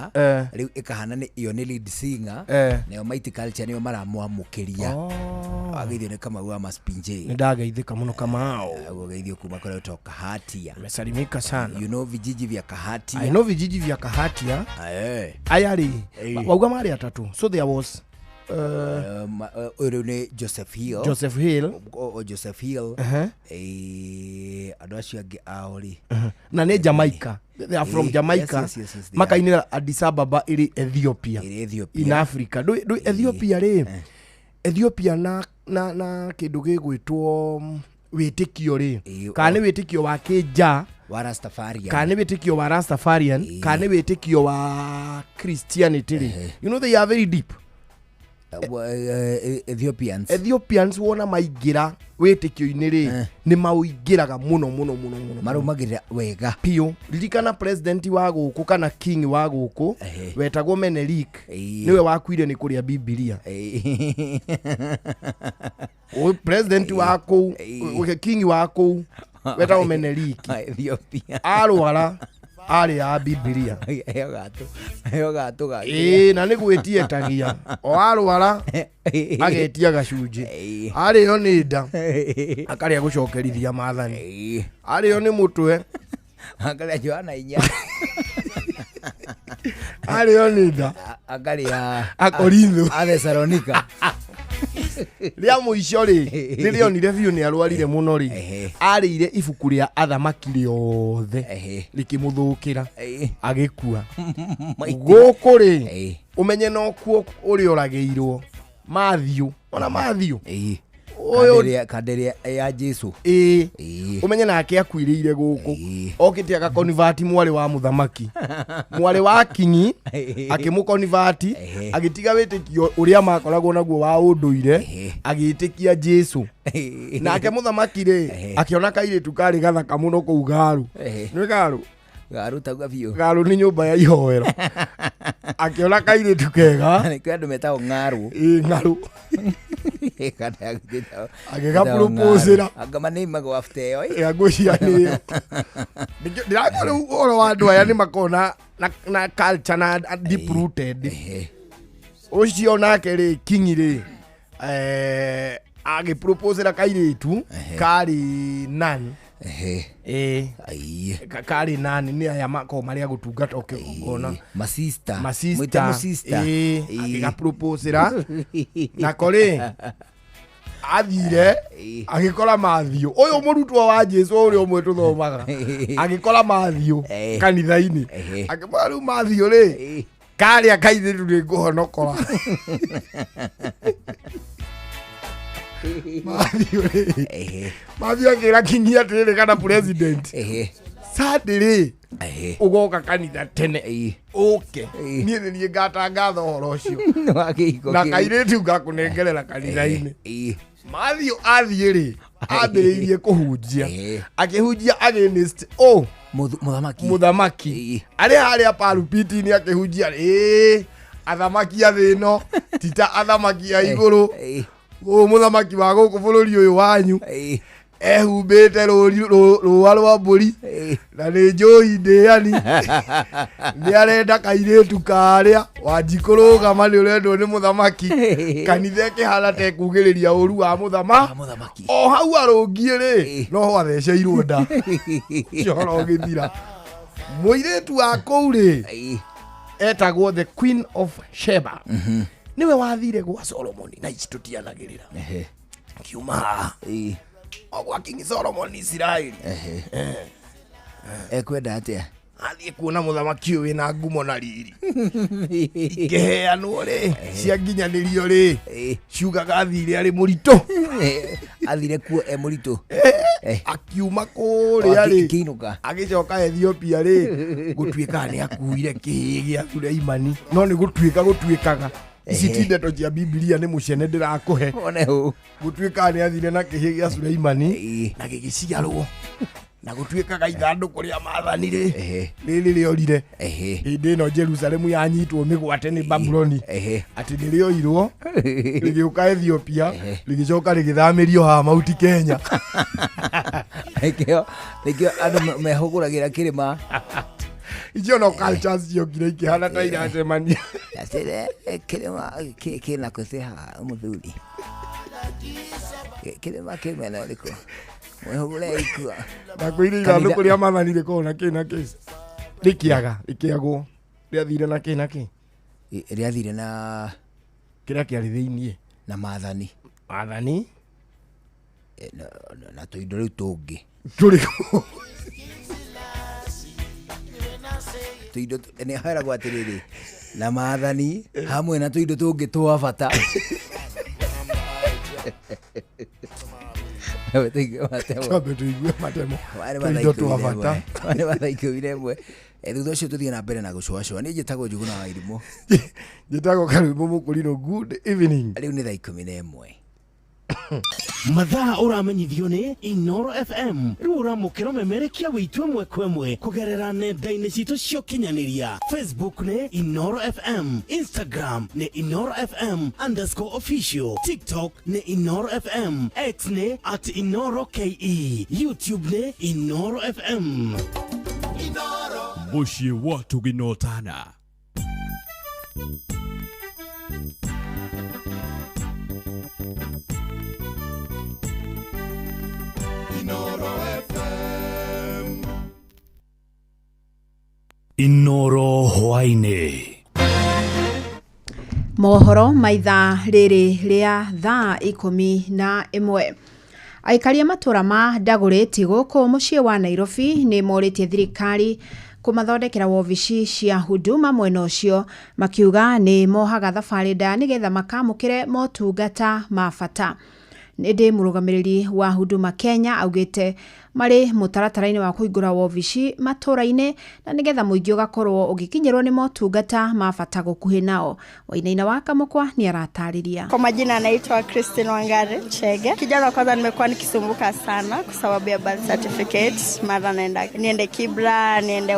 Rĩu ĩkahana nĩ ĩyo nĩ lead singer. Nayo Mighty Culture nĩyo maramwamũkĩria. Wageithio nĩ Kamau wa Maspinje. Nĩ ndageithĩka mũno Kamau. Ũgeithio kuma kũrĩa ũtoka Kahatia. Nimesalimika sana. You know vijiji vya Kahatia. I know vijiji vya Kahatia. Aya rĩ, wauga marĩ atatũ. So there was Ũyũ rĩu nĩ Joseph Hill. Joseph Hill. O Joseph Hill. Andũ acio angĩ ao rĩ. Na nĩ Jamaica. They are from Jamaica. Yes, yes, yes, they are. Makainĩra Addis Ababa ĩrĩ Ethiopia. Ĩrĩ Ethiopia. In Africa. Ndũ Ethiopia rĩ. Ethiopia na na na kĩndũ gĩgwĩtwo wĩtĩkio rĩ. Kana nĩ wĩtĩkio wa kĩnja. Wa Rastafarian. Kana nĩ wĩtĩkio wa Rastafarian. Kana nĩ wĩtĩkio wa Christianity rĩ. You know they are very deep. Ethiopians. Ethiopians wona maingĩra wĩtĩkio-inĩ rĩ nĩ maũingĩraga mũno mũno mũno mũno Marũmagĩrĩra wega biũ. Ririkana president wa gũkũ kana king wa gũkũ wetagwo Menelik nĩwe wakuire nĩ kũrĩa Bibilia. Ũyũ president wa kũu king wa kũu wetagwo Menelik Ethiopia arwara arĩa Bibilia. Heo gatũ gake. Ĩĩ na nĩ gwĩtietagia o arwara agetia gacunjĩ arĩo nĩ nda akarĩa gũcokerithia maathani arĩo nĩ mũtwe Akarĩa Johana 4. Arĩo nĩ nda Akarĩa Akorintho. A Thesalonika. Rĩa mũico rĩ rĩrĩonire biũ nĩ arwarire mũno rĩ arĩire ibuku rĩa athamaki rĩothe rĩkĩmũthũkĩra agĩkua. Gũkũ rĩ ũmenye nokuo ũrĩa ũragĩirwo Matthew ona Matthew ũyũ Kandĩrĩa ya Jesu. Ĩĩ ũmenye nake akuĩrĩire gũkũ okĩte agakonivati mwarĩ wa mũthamaki mwarĩ wa kinyi akĩmũkonivati agĩtiga wĩtĩkio ũrĩa makoragwo naguo wa ũndũire agĩtĩkia Jesu. Nake mũthamaki rĩ akĩona kairĩtu karĩ gathaka mũno kũu Garu. Nĩ Garu? Garu tauga biũ. Garu nĩ nyũmba ya ihoero. Akĩona kairĩtu kega. Nĩ kwĩ andũ metagwo ng'aru. Ĩĩ ng'aru. Agĩgapropose-ra. Anga manĩimagwo after ĩyo. Ya ngwĩciria nĩyo. Ndĩrakora rĩu ũhoro wa andũ aya nĩ makoragwo na culture na deep rooted. Ũcio nake rĩ kinyi rĩ agĩpropose-ra kairĩtu karĩ nani. Ĩĩ karĩ nani nĩ aya makoragwo marĩ a gũtungata ũkĩgongona. Masista. Masista. Mwĩte mũsista. Ĩĩ agĩgapropose-ra nako rĩ athire agĩkora Matthew ũyũ mũrutwo wa Jesu ũrĩa ũmwe tũthomaga agĩkora Matthew kanitha-inĩ akĩmwĩra rĩu Matthew rĩ karĩa kairĩtu nĩ ngũhonokora. Matthew rĩ Matthew akĩra kinyi atĩrĩrĩ kana president Sunday rĩ ũgoka kanitha tene ũke niĩ nĩ niĩ ngatangatha ũhoro ũcio na kairĩtu ngakũnengerera kanitha-inĩ. Matthew athiĩ rĩ ambĩrĩirie kũhunjia akĩhunjia against mũthamaki arĩ harĩa palupiti-inĩ akĩhunjia ĩĩ athamaki a thĩ ĩno ti ta athamaki a igũrũ ũyũ mũthamaki wa gũkũ bũrũri ũyũ wanyu ehumbĩte rũa rwa mbũri na nĩ njũi ndĩani nĩ arenda kairĩtu karĩa wanjikũrũgama nĩ ũrendwo nĩ mũthamaki kanitha ĩkĩhana ta ĩkugĩrĩria ũru wa mũthamaki o hau arũngiĩ rĩ noho atheceirwo nda ũcio ũhoro ũgĩthira. Mũirĩtu wa kũu rĩ etagwo the Queen of Sheba nĩwe wathire gwa Solomoni na ici tũtianagĩrĩra kiuma haha o gwa King Solomon Isiraeli. Ekwenda atĩa? Ndĩrathiĩ kuona mũthamaki ũyũ wĩna ngumo na riri. Ikĩheanwo rĩ, cianginyanĩrio rĩ, ciugaga athire arĩ mũritũ. Athire kuo e mũritũ. Akiuma kũrĩa rĩ, Akĩinũka. Agĩcoka Ethiopia rĩ, gũtuĩkaga nĩ akuire kĩhĩĩ gĩa Suleimani, no nĩ gũtuĩka gũtuĩkaga. Ici ti ndeto cia Bibilia, nĩ mũcene ndĩrakũhe. One hũ. Gũtuĩkaga nĩ athire na kĩhĩĩ gĩa Suleimani na gĩgĩciarwo, na gũtuĩkaga ithandũkũ rĩa maathani rĩ, rĩrĩ rĩorire hĩndĩ ĩno Jerusalemu yanyitwo mĩgwate nĩ Babuloni, atĩ nĩ rĩoirwo rĩgĩũka Ethiopia, rĩgĩcoka rĩgĩthamĩrio haha Mount Kenya. Nĩkĩo andũ mehũgũragĩra kĩrĩma. Icio no cultures ciokire ikĩhana ta iracemania. Atĩrĩ, kĩrĩma kĩna kũcĩ haha mũthuri. Kĩrĩma kĩ mwena ũrĩkũ? Mwĩhũgũre ikua. Na kwĩrĩ ithandũkũ rĩa maathani rĩkoragwo na kĩ na kĩ? Rĩkĩaga, rĩkĩagwo, rĩathire na kĩ na kĩ? Rĩathire na kĩrĩa kĩarĩ thĩiniĩ na maathani. Maathani. Na tũindo rĩu tũngĩ. Tũrĩkũ? Tũindo nĩ heragwo atĩrĩrĩ, na maathani hamwe na tũindo tũngĩ twa bata. Twambe tũigue matemo. Twambe tũigue matemo. Warĩ Tũindo mathaa twa ikũmi na bata. ĩmwe. Warĩ mathaa 11. Thutha ũcio tũthiĩ na mbere na gũcũacũa. Niĩ njĩtagwo Njuguna wa Irimũ. Njĩtagwo Karũimũ Mũkũrinũ. Good evening. Rĩu nĩ thaa 11. Mathaa ũramenyithio nĩ Inoro FM. Rĩu ũramũkĩra ũmemerekia witũ ĩmwe kwa ĩmwe kũgerera nenda-inĩ citũ cia ũkinyanĩria. Facebook nĩ Inoro FM, Instagram nĩ Inoro FM underscore official, TikTok nĩ Inoro FM, X nĩ at Inoro KE, YouTube nĩ Inoro FM. Mũciĩ wa Tũginotana. Inoro FM. Inoro hwaĩ-inĩ. Mohoro ma ithaa rĩrĩ rĩa thaa 11. Aikari a matũra ma Dagoretti gũkũ mũciĩ wa Nairobi nĩ morĩtie thirikari kũmathondekera wobici cia Huduma mwena ũcio, makiuga nĩ mohaga thabarĩ ndaya nĩgetha makamũkĩre motungata ma bata. Ĩndĩ mũrũgamĩrĩri wa Huduma Kenya augĩte marĩ mũtaratara-inĩ wa kũhingũra wobici matũra-inĩ na nĩgetha mũingĩ ũgakorwo ũgĩkinyĩrwo nĩ motungata ma bata gũkuhĩ nao. Wainaina wa Kamũkwa nĩ aratarĩria. Kwa majina anaitwa Christine Wangari Chege. Kijana kwanza nimekuwa nikisumbuka sana kwa sababu ya birth certificate. Mara naenda niende Kibra, niende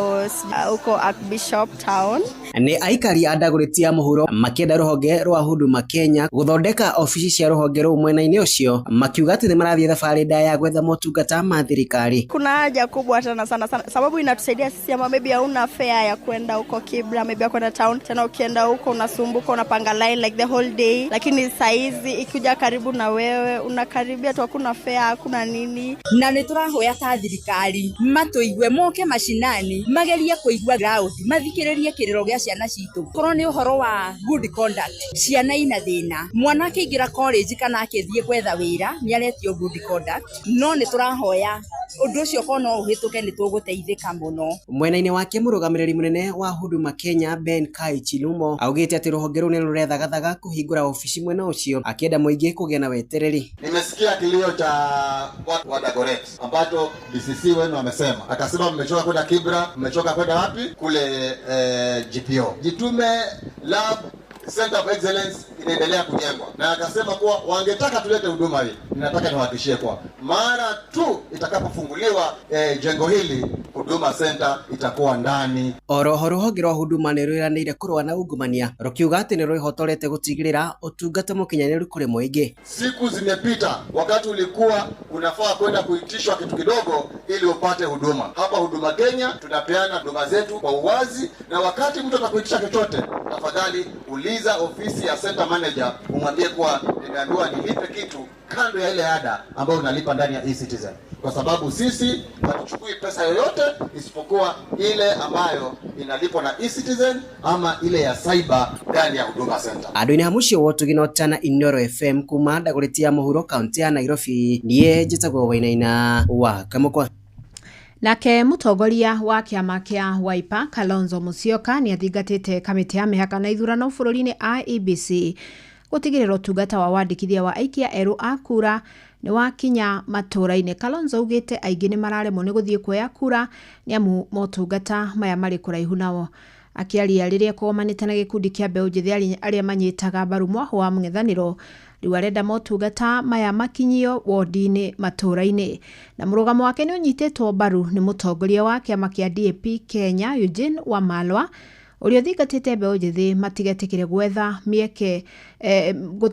huko Archbishop Town. Nĩ aikari a Dagoretti ya mũhuro makĩenda rũhonge rwa Huduma Kenya gũthondeka obici cia rũhonge rũu mwena-inĩ ũcio, makiuga atĩ nĩ marathiĩ thabarĩ ndaya ya gwetha motungata ma thirikari. Kuna haja kubwa tena sana sana, sababu inatusaidia sisi ama maybe hauna fare ya kwenda huko Kibra, maybe ya kwenda town. Tena ukienda huko unasumbuka, unapanga line like the whole day, lakini saizi ikikuja karibu na wewe unakaribia tu, hakuna fare, hakuna nini. Na nĩ tũrahoya ta thirikari matũigue, moke mashinani, magerie kũigua ground, mathikĩrĩrie kĩrĩro gĩa ciana citũ. Korwo nĩ ũhoro wa good conduct, ciana ina thĩna, mwana akĩingĩra college kana akĩthiĩ gwetha wĩra nĩ aretio good conduct, no nĩ tũrahoya ũndũ ũcio korwo no ũhĩtũke nĩ tũgũteithĩka mũno. Mwena-inĩ wake mũrũgamĩrĩri mũnene wa Huduma Kenya Ben Kai Chilumo augĩte atĩ rũhonge rũu nĩ rũrethagathaga kũhingũra obici mwena ũcio, akĩenda mũingĩ kũgĩa na wetereri. Nimesikia kilio cha watu wa Dagoretti ambacho DCC wenu amesema, akasema mmechoka kwenda Kibra, mmechoka kwenda wapi kule, GPO. Jitume Lab Center of Excellence inaendelea kujengwa, na akasema kuwa wangetaka tulete huduma hii. Ninataka niwahakikishie kuwa mara tu itakapofunguliwa jengo hili, Huduma Center itakuwa ndani. Oroho rũhonge rwa Huduma nĩ rwĩranĩire kũrũa na ungumania, rũkiuga atĩ nĩ rwĩhotorete gũtigĩrĩra ũtungata mũkinyanĩru kũrĩ mũingĩ. Siku zimepita wakati ulikuwa unafaa kwenda kuitishwa kitu kidogo ili upate huduma. Hapa Huduma Kenya tunapeana huduma zetu kwa uwazi, na wakati mtu atakuitisha chochote, tafadhali uliza ofisi ya center manager, umwambie kuwa nimeambiwa nilipe kitu kando ya ile ada ambayo unalipa ndani ya eCitizen, kwa sababu sisi hatuchukui pesa yoyote isipokuwa ile ambayo inalipwa na eCitizen ama ile ya cyber ndani ya Huduma Center. Andũ-inĩ a mũciĩ wa Ũtugi na Ũtana Inoro FM kuma Dagoretti ya mũhuro kaunti ya Nairobi, niĩ njĩtagwo Wainaina wa Kamũkwa. Nake mũtongoria wa kĩama kĩa Wiper Kalonzo Musyoka nĩ athingatĩte kamĩtĩ ya mĩhaka na ithurano bũrũri-inĩ IEBC gũtigĩrĩra ũtungata wa wandĩkithia wa aikia erũ a kura nĩ wakinya matũũra-inĩ. Kalonzo augĩte aingĩ nĩ mararemwo nĩ gũthiĩ kuoya kura nĩ amu motungata maya marĩ kũraihu nao. Akĩaria rĩrĩa kũgomanĩte na gĩkundi kĩa mbeũ njĩthĩ arĩa manyitaga mbaru mwahũ wa mũng'ethanĩro, rĩu arenda motungata maya makinyio wondi-inĩ matũũra-inĩ. Na mũrũgamo wake nĩ ũnyitĩtwo mbaru nĩ mũtongoria wa kĩama kĩa DAP Kenya Eugene Wamalwa, ũrĩa ũthingatĩte mbeũ njĩthĩ matigetĩkĩre gwetha mĩeke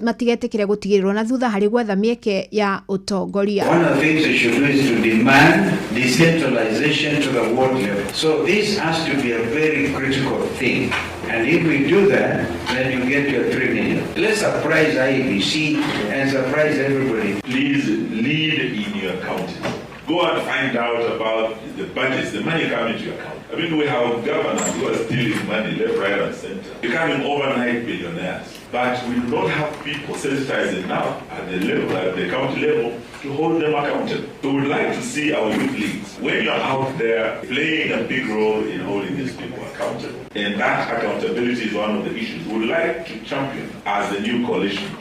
matigetĩkĩre gũtigĩrĩrwo na thutha harĩ gwetha mĩeke ya ũtongoria. One of the things we should do is to demand decentralization to the ward level. So this has to be a very critical thing. And if we do that, then you get your 3 million. Let's surprise IEBC and surprise everybody. Please lead in your counties. Go and find out about the budgets, the money coming to your county. I mean, we have governors who are stealing money left, right, and center, becoming overnight billionaires. But we do not have people sensitized enough at the level, at the county level, to hold them accountable. So we'd like to see our youth leagues, when you're out there playing a big role in holding these people accountable. And that accountability is one of the issues we'd like to champion as the new coalition.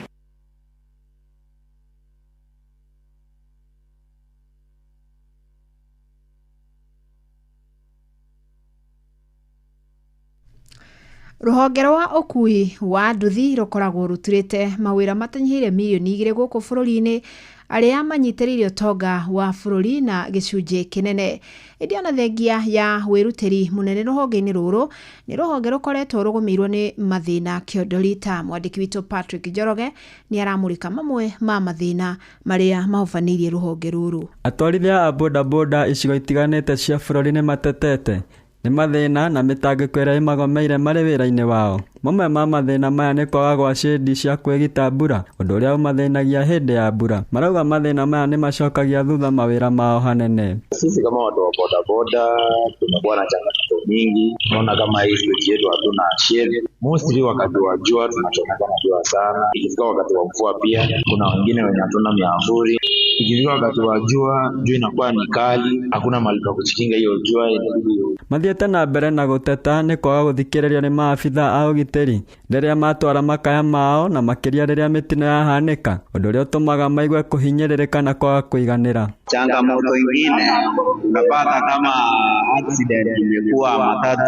Rũhonge rwa ũkui wa nduthi rũkoragwo rũturĩte mawĩra matanyihĩire mirioni 2 gũkũ bũrũri-inĩ arĩa manyitĩrĩire ũtonga wa bũrũri na gĩcunjĩ kĩnene. Ĩndĩ ona thengia ya wĩrutĩri mũnene rũhonge-inĩ rũrũ nĩ rũhonge rũkoretwo rũgũmĩirwo nĩ mathĩna kĩondorita. Mwandĩki witũ Patrick Njoroge nĩ aramũrĩka mamwe ma mathĩna marĩa mahobanĩirie rũhonge rũrũ. Atwarithia a bodaboda icigo itiganĩte cia bũrũri nĩ matetete nĩ mathĩna na mĩtangĩko ĩrĩa ĩmagomeire marĩ wĩra-inĩ wao. Mamwe ma mathĩna maya nĩ kwaga gwa cĩndi cia kwĩgita mbura, ũndũ ũrĩa ũmathĩnagia hĩndĩ ya mbura. Marauga mathĩna maya nĩ macokagia thutha mawĩra mao hanene. Sisi kama watu wa bodaboda tumekuwa na changamoto nyingi. Tunaona kama hii stage yetu hatuna shade. Mostly wakati wa jua tunachomeka na jua sana. Ikifika wakati wa mvua pia kuna wengine wenye hatuna miavuli. Ikifika wakati wa jua, jua inakuwa ni kali, hakuna mahali pa kujikinga hiyo jua inabidi. Mathiĩte na mbere na gũteta nĩ kwaga gũthikĩrĩrio nĩ maabitha a ũgitĩri rĩrĩa matwara makaya mao na makĩria rĩrĩa mĩtino yahanĩka, ũndũ ũrĩa ũtũmaga maigue kũhinyĩrĩrĩka na kwaga kũiganĩra. Changamoto ingine unapata kama accident imekuwa matatu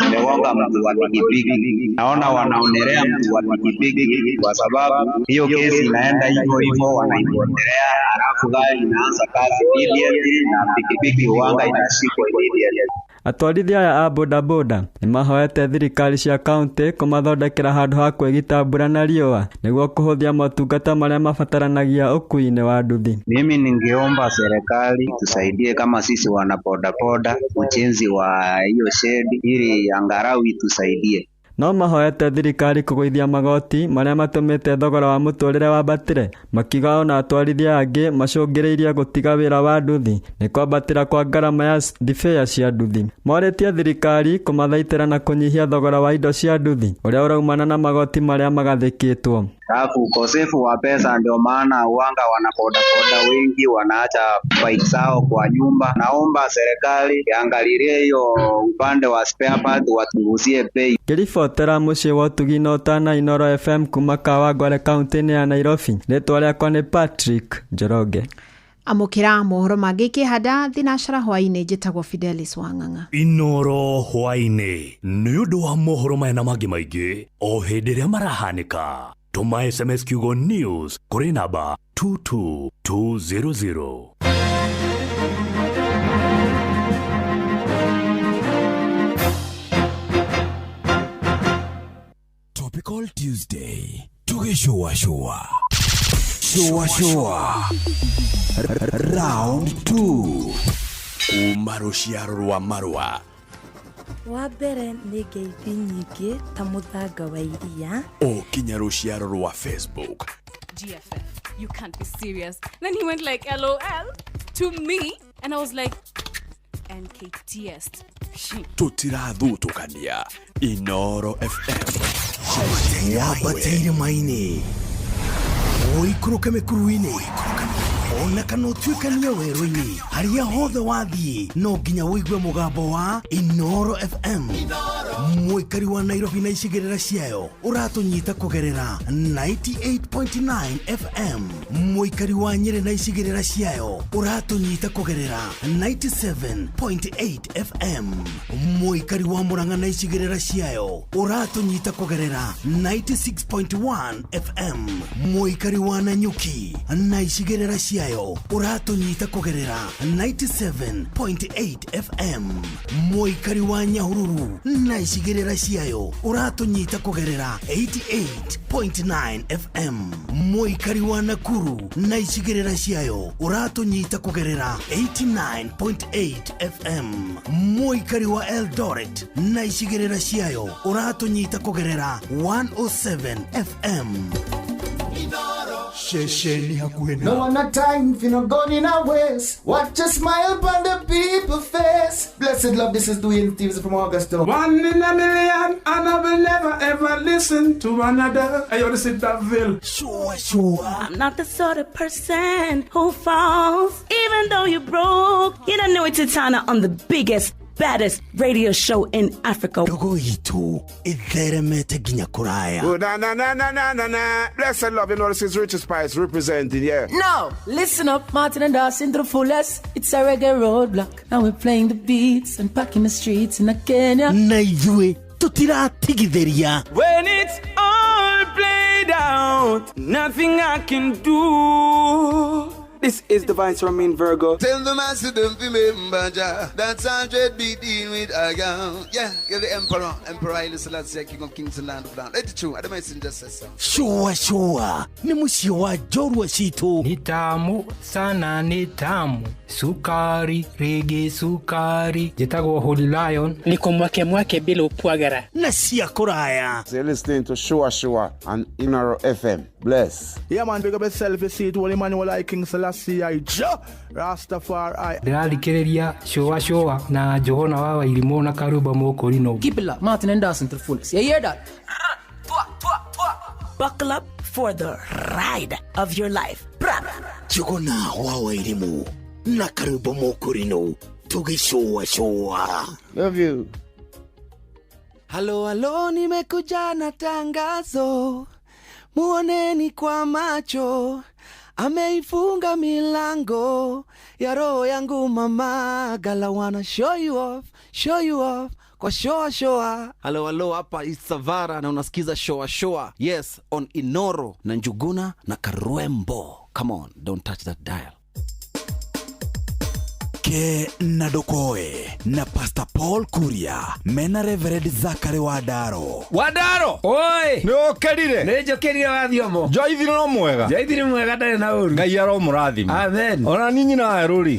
imegonga mtu wa pikipiki. Naona wanaonelea mtu wa pikipiki kwa sababu hiyo kesi inaenda hivyo hivyo, wanaipotelea, alafu gari inaanza kazi immediately na pikipiki huanga inashikwa immediately. Atwarithia aya a bodaboda nĩ mahoete thirikari cia kaunti kũmathondekera handũ ha kwĩgita mbura na riũa nĩguo kũhũthia motungata marĩa mabataranagia ũkuui-inĩ wa nduthi. Mimi ningeomba serikali tusaidie kama sisi wana bodaboda ujenzi wa hiyo shedi ili angalau itusaidie. No mahoete thirikari kũgũithia magoti marĩa matũmĩte thogora wa mũtũrĩre wambatĩre, makiuga ona atwarithia angĩ macũngĩrĩirie gũtiga wĩra wa nduthi nĩ kwambatĩra kwa ngarama ya thibĩa cia nduthi. Morĩtie thirikari kũmathaitĩra na kũnyihia thogora wa indo cia nduthi ũrĩa ũraumana na magoti marĩa magathĩkĩtwo. Alafu ukosefu wa pesa ndio maana uanga wanabodaboda wengi wanaacha bike zao kwa nyumba. Naomba serikali iangalilie hiyo upande wa spare part wapunguzie bei. Ngĩribotera mũciĩ wa ũtugi na ũtana Inoro FM kuma Kawangware kaunti-inĩ ya Nairobi, rĩtwa rĩakwa nĩ Patrick Njoroge. Amũkĩra mohoro mangĩ ikĩhanda thinacara hwaĩ-inĩ. Njĩtagwo Fidelis Wang'ang'a. Inoro hwaĩ-inĩ nĩ ũndũ wa mohoro maya na mangĩ maingĩ o hĩndĩ ĩrĩa marahanĩka. Tũma SMS kiugo news kũrĩ namba 22200. Topical Tuesday tugĩcũa shũa shũa shũa round 2 kuma rũciaro rwa marũa. Wa mbere nĩ ngeithi nyingĩ ta mũthanga wa iria o kinya rũciaro rwa Facebook. GFF, you can't be serious. Then he went like LOL to me and I was like NKTS. Tũtirathutũkania Inoro FM. Yambateire maini ũikũrũke mĩkuru-inĩ. Ona kana ũtuĩkanie werũ-inĩ harĩa hothe wathiĩ no nginya ũigue mũgambo wa Inoro FM. Mũikari wa Nairobi na icigĩrĩra ciayo ũratũnyita kũgerera 98.9 FM. Mũikari wa Nyĩrĩ na icigĩrĩra ciayo ũratũnyita kũgerera 97.8 FM. Mũikari wa Murang'a na icigĩrĩra ciayo ũratũnyita kũgerera 96.1 FM. Mũikari wa Nanyuki na icigĩrĩra ciayo ũratũnyita kũgerera 97.8 FM. Mũikari wa Nyahururu na icigĩrĩra ciayo ũratũnyita kũgerera 88.9 FM. Mũikari wa Nakuru na icigĩrĩra ciayo ũratũnyita kũgerera 89.8 FM. Mũikari wa Eldoret na icigĩrĩra ciayo ũratũnyita kũgerera 107 FM. Shesheni hakuhĩ No one a time for no gun in a waste. Watch a smile upon the people face. Blessed love, this is Dwayne Stevens from Augusta. One in a million, and I will never ever listen to another. I want to sit that ville. Sure, sure. I'm not the sort of person who falls, even though you're broke. You don't know it's Titana on the biggest, baddest radio show in Africa. Ndogo itũ ĩtheremete nginya kũraya. Oh, na na na na na na na. Blessed love, you know this is Richard Spice representing, yeah. Now, listen up, Martin and Dawson to the fullest. It's a reggae roadblock. Now we're playing the beats and packing the streets in Kenya. Na ithuĩ tũtiratigithĩria. When it's all played out, nothing I can do. This is the Vice Romain Virgo. Tell the master don't remember Jah. That's 100 be dealing with a gun. Yeah, you're the emperor. Emperor Haile Selassie, King of Kings and Land of Land. Let it true. I don't mind just say so. Shua shua ni mũciĩ wa njorua citũ. Ni tamu sana, ni tamu sukari rigi sukari. Njĩtagwo Holy Lion. Niko mwake mwake bila upwagara na cia kũraya. So you're listening to Shua Shua on Inoro FM. Bless. Yeah, man, big up yourself. You see it, Holy Emmanuel I King Selassie I Jah Rastafari. Ndĩrathikĩrĩria Shua Shua na Johana wa Wairimũ na Karumba Mũkũrinũ. Keep it locked, Martin and Dawson to the fullest. You hear that? Buckle up for the ride of your life. Bra. Njuguna wa Wairimũ na Karumba Mũkũrinũ tũgĩcũa shua. Love you. Halo halo, nimekuja na tangazo, muoneni kwa macho, ameifunga milango ya roho yangu mama. Gala wanna show you off kwa shoa shoa. Halo halo, hapa Isavara na unasikiza shoa shoa. Yes, on Inoro na Njuguna na Karwembo. Come on, don't touch that dial. Ke na Ndokoe na Pastor Paul Kuria mena Reverend Zachary Wadaro. Wadaro! Oi! Nĩ ũkĩrire? Nĩ njũkĩrire wathiomo. Joithi no mwega. Joithi nĩ mwega ndarĩ na ũru. Ngai aromũrathima. Amen. Ona ninyi nawe rũri.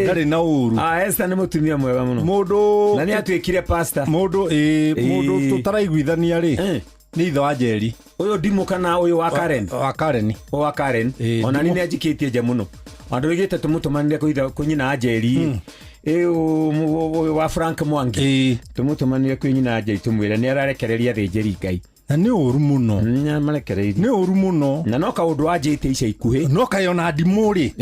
Ndarĩ na ũru. Ah, Esther nĩ mũtumia mwega mũno. Mũndũ na nĩ atuĩkire pastor. Mũndũ mũndũ tũtaraiguithania rĩ. Nĩ ithe wa Njeri. Ũyũ ndimũ kana ũyũ wa Karen? Wa Karen. Wa Karen. Ona nĩ nĩanjikĩtie nja mũno. Andũ oigĩte tũmũtũmanire kwĩ nyina Njeri. Ũyũ wa Frank Mwangi. Tũmũtũmanire kwĩ nyina Njeri tũmwĩre nĩ ararekereria thĩnjĩri Ngai. Na nĩ ũru mũno. Nĩamarekereirie. Nĩ ũru mũno. Na no kaũndũ anjĩte ica ikuhĩ. No kaĩ ona ndimũ rĩ.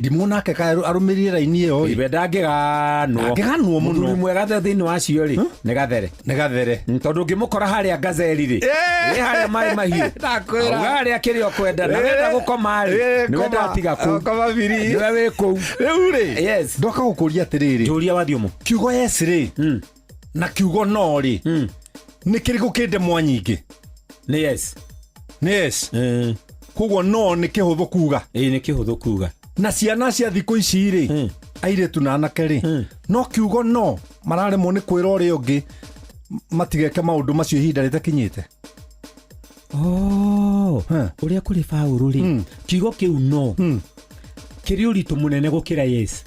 Ndimũ nake kaĩ arũmĩrĩire raini ĩyo rĩ. Iwe ndangĩganwo. Ndangĩganwo mũno. Mũthuri mwega thĩinĩ wacio rĩ. Nĩ gathere. Nĩ gathere. Tondũ ũngĩmũkora harĩa gazeri rĩ. Ĩ harĩa maĩ mahiũ. Ndakwĩra. Auga harĩa kĩrĩa ũkwenda. Na wenda gũkoma rĩ. Nĩ wenda atiga kũu. Koma biri. Nĩwe wĩ kũu. Rĩu rĩ. Yes. Ndoka gũkũria atĩrĩrĩ. Njũria wathiomo. Kiugo yes rĩ. Na kiugo no rĩ. Nĩ kĩrĩkũ kĩ ndemwa nyingĩ? Nĩ yes. Nĩ yes. Koguo no nĩ kĩhũthũ kuga. Ĩĩ nĩ kĩhũthũ kuga. Na ciana cia thikũ ici rĩ, airĩtu na anake rĩ, no kiugo no mararemwo nĩ kwĩra ũrĩa ũngĩ matigeke maũndũ macio ihinda rĩtakinyĩte. Oh, ũrĩa kũrĩ Paũlũ rĩ, kiugo kĩu no kĩrĩ ũritũ mũnene gũkĩra yes.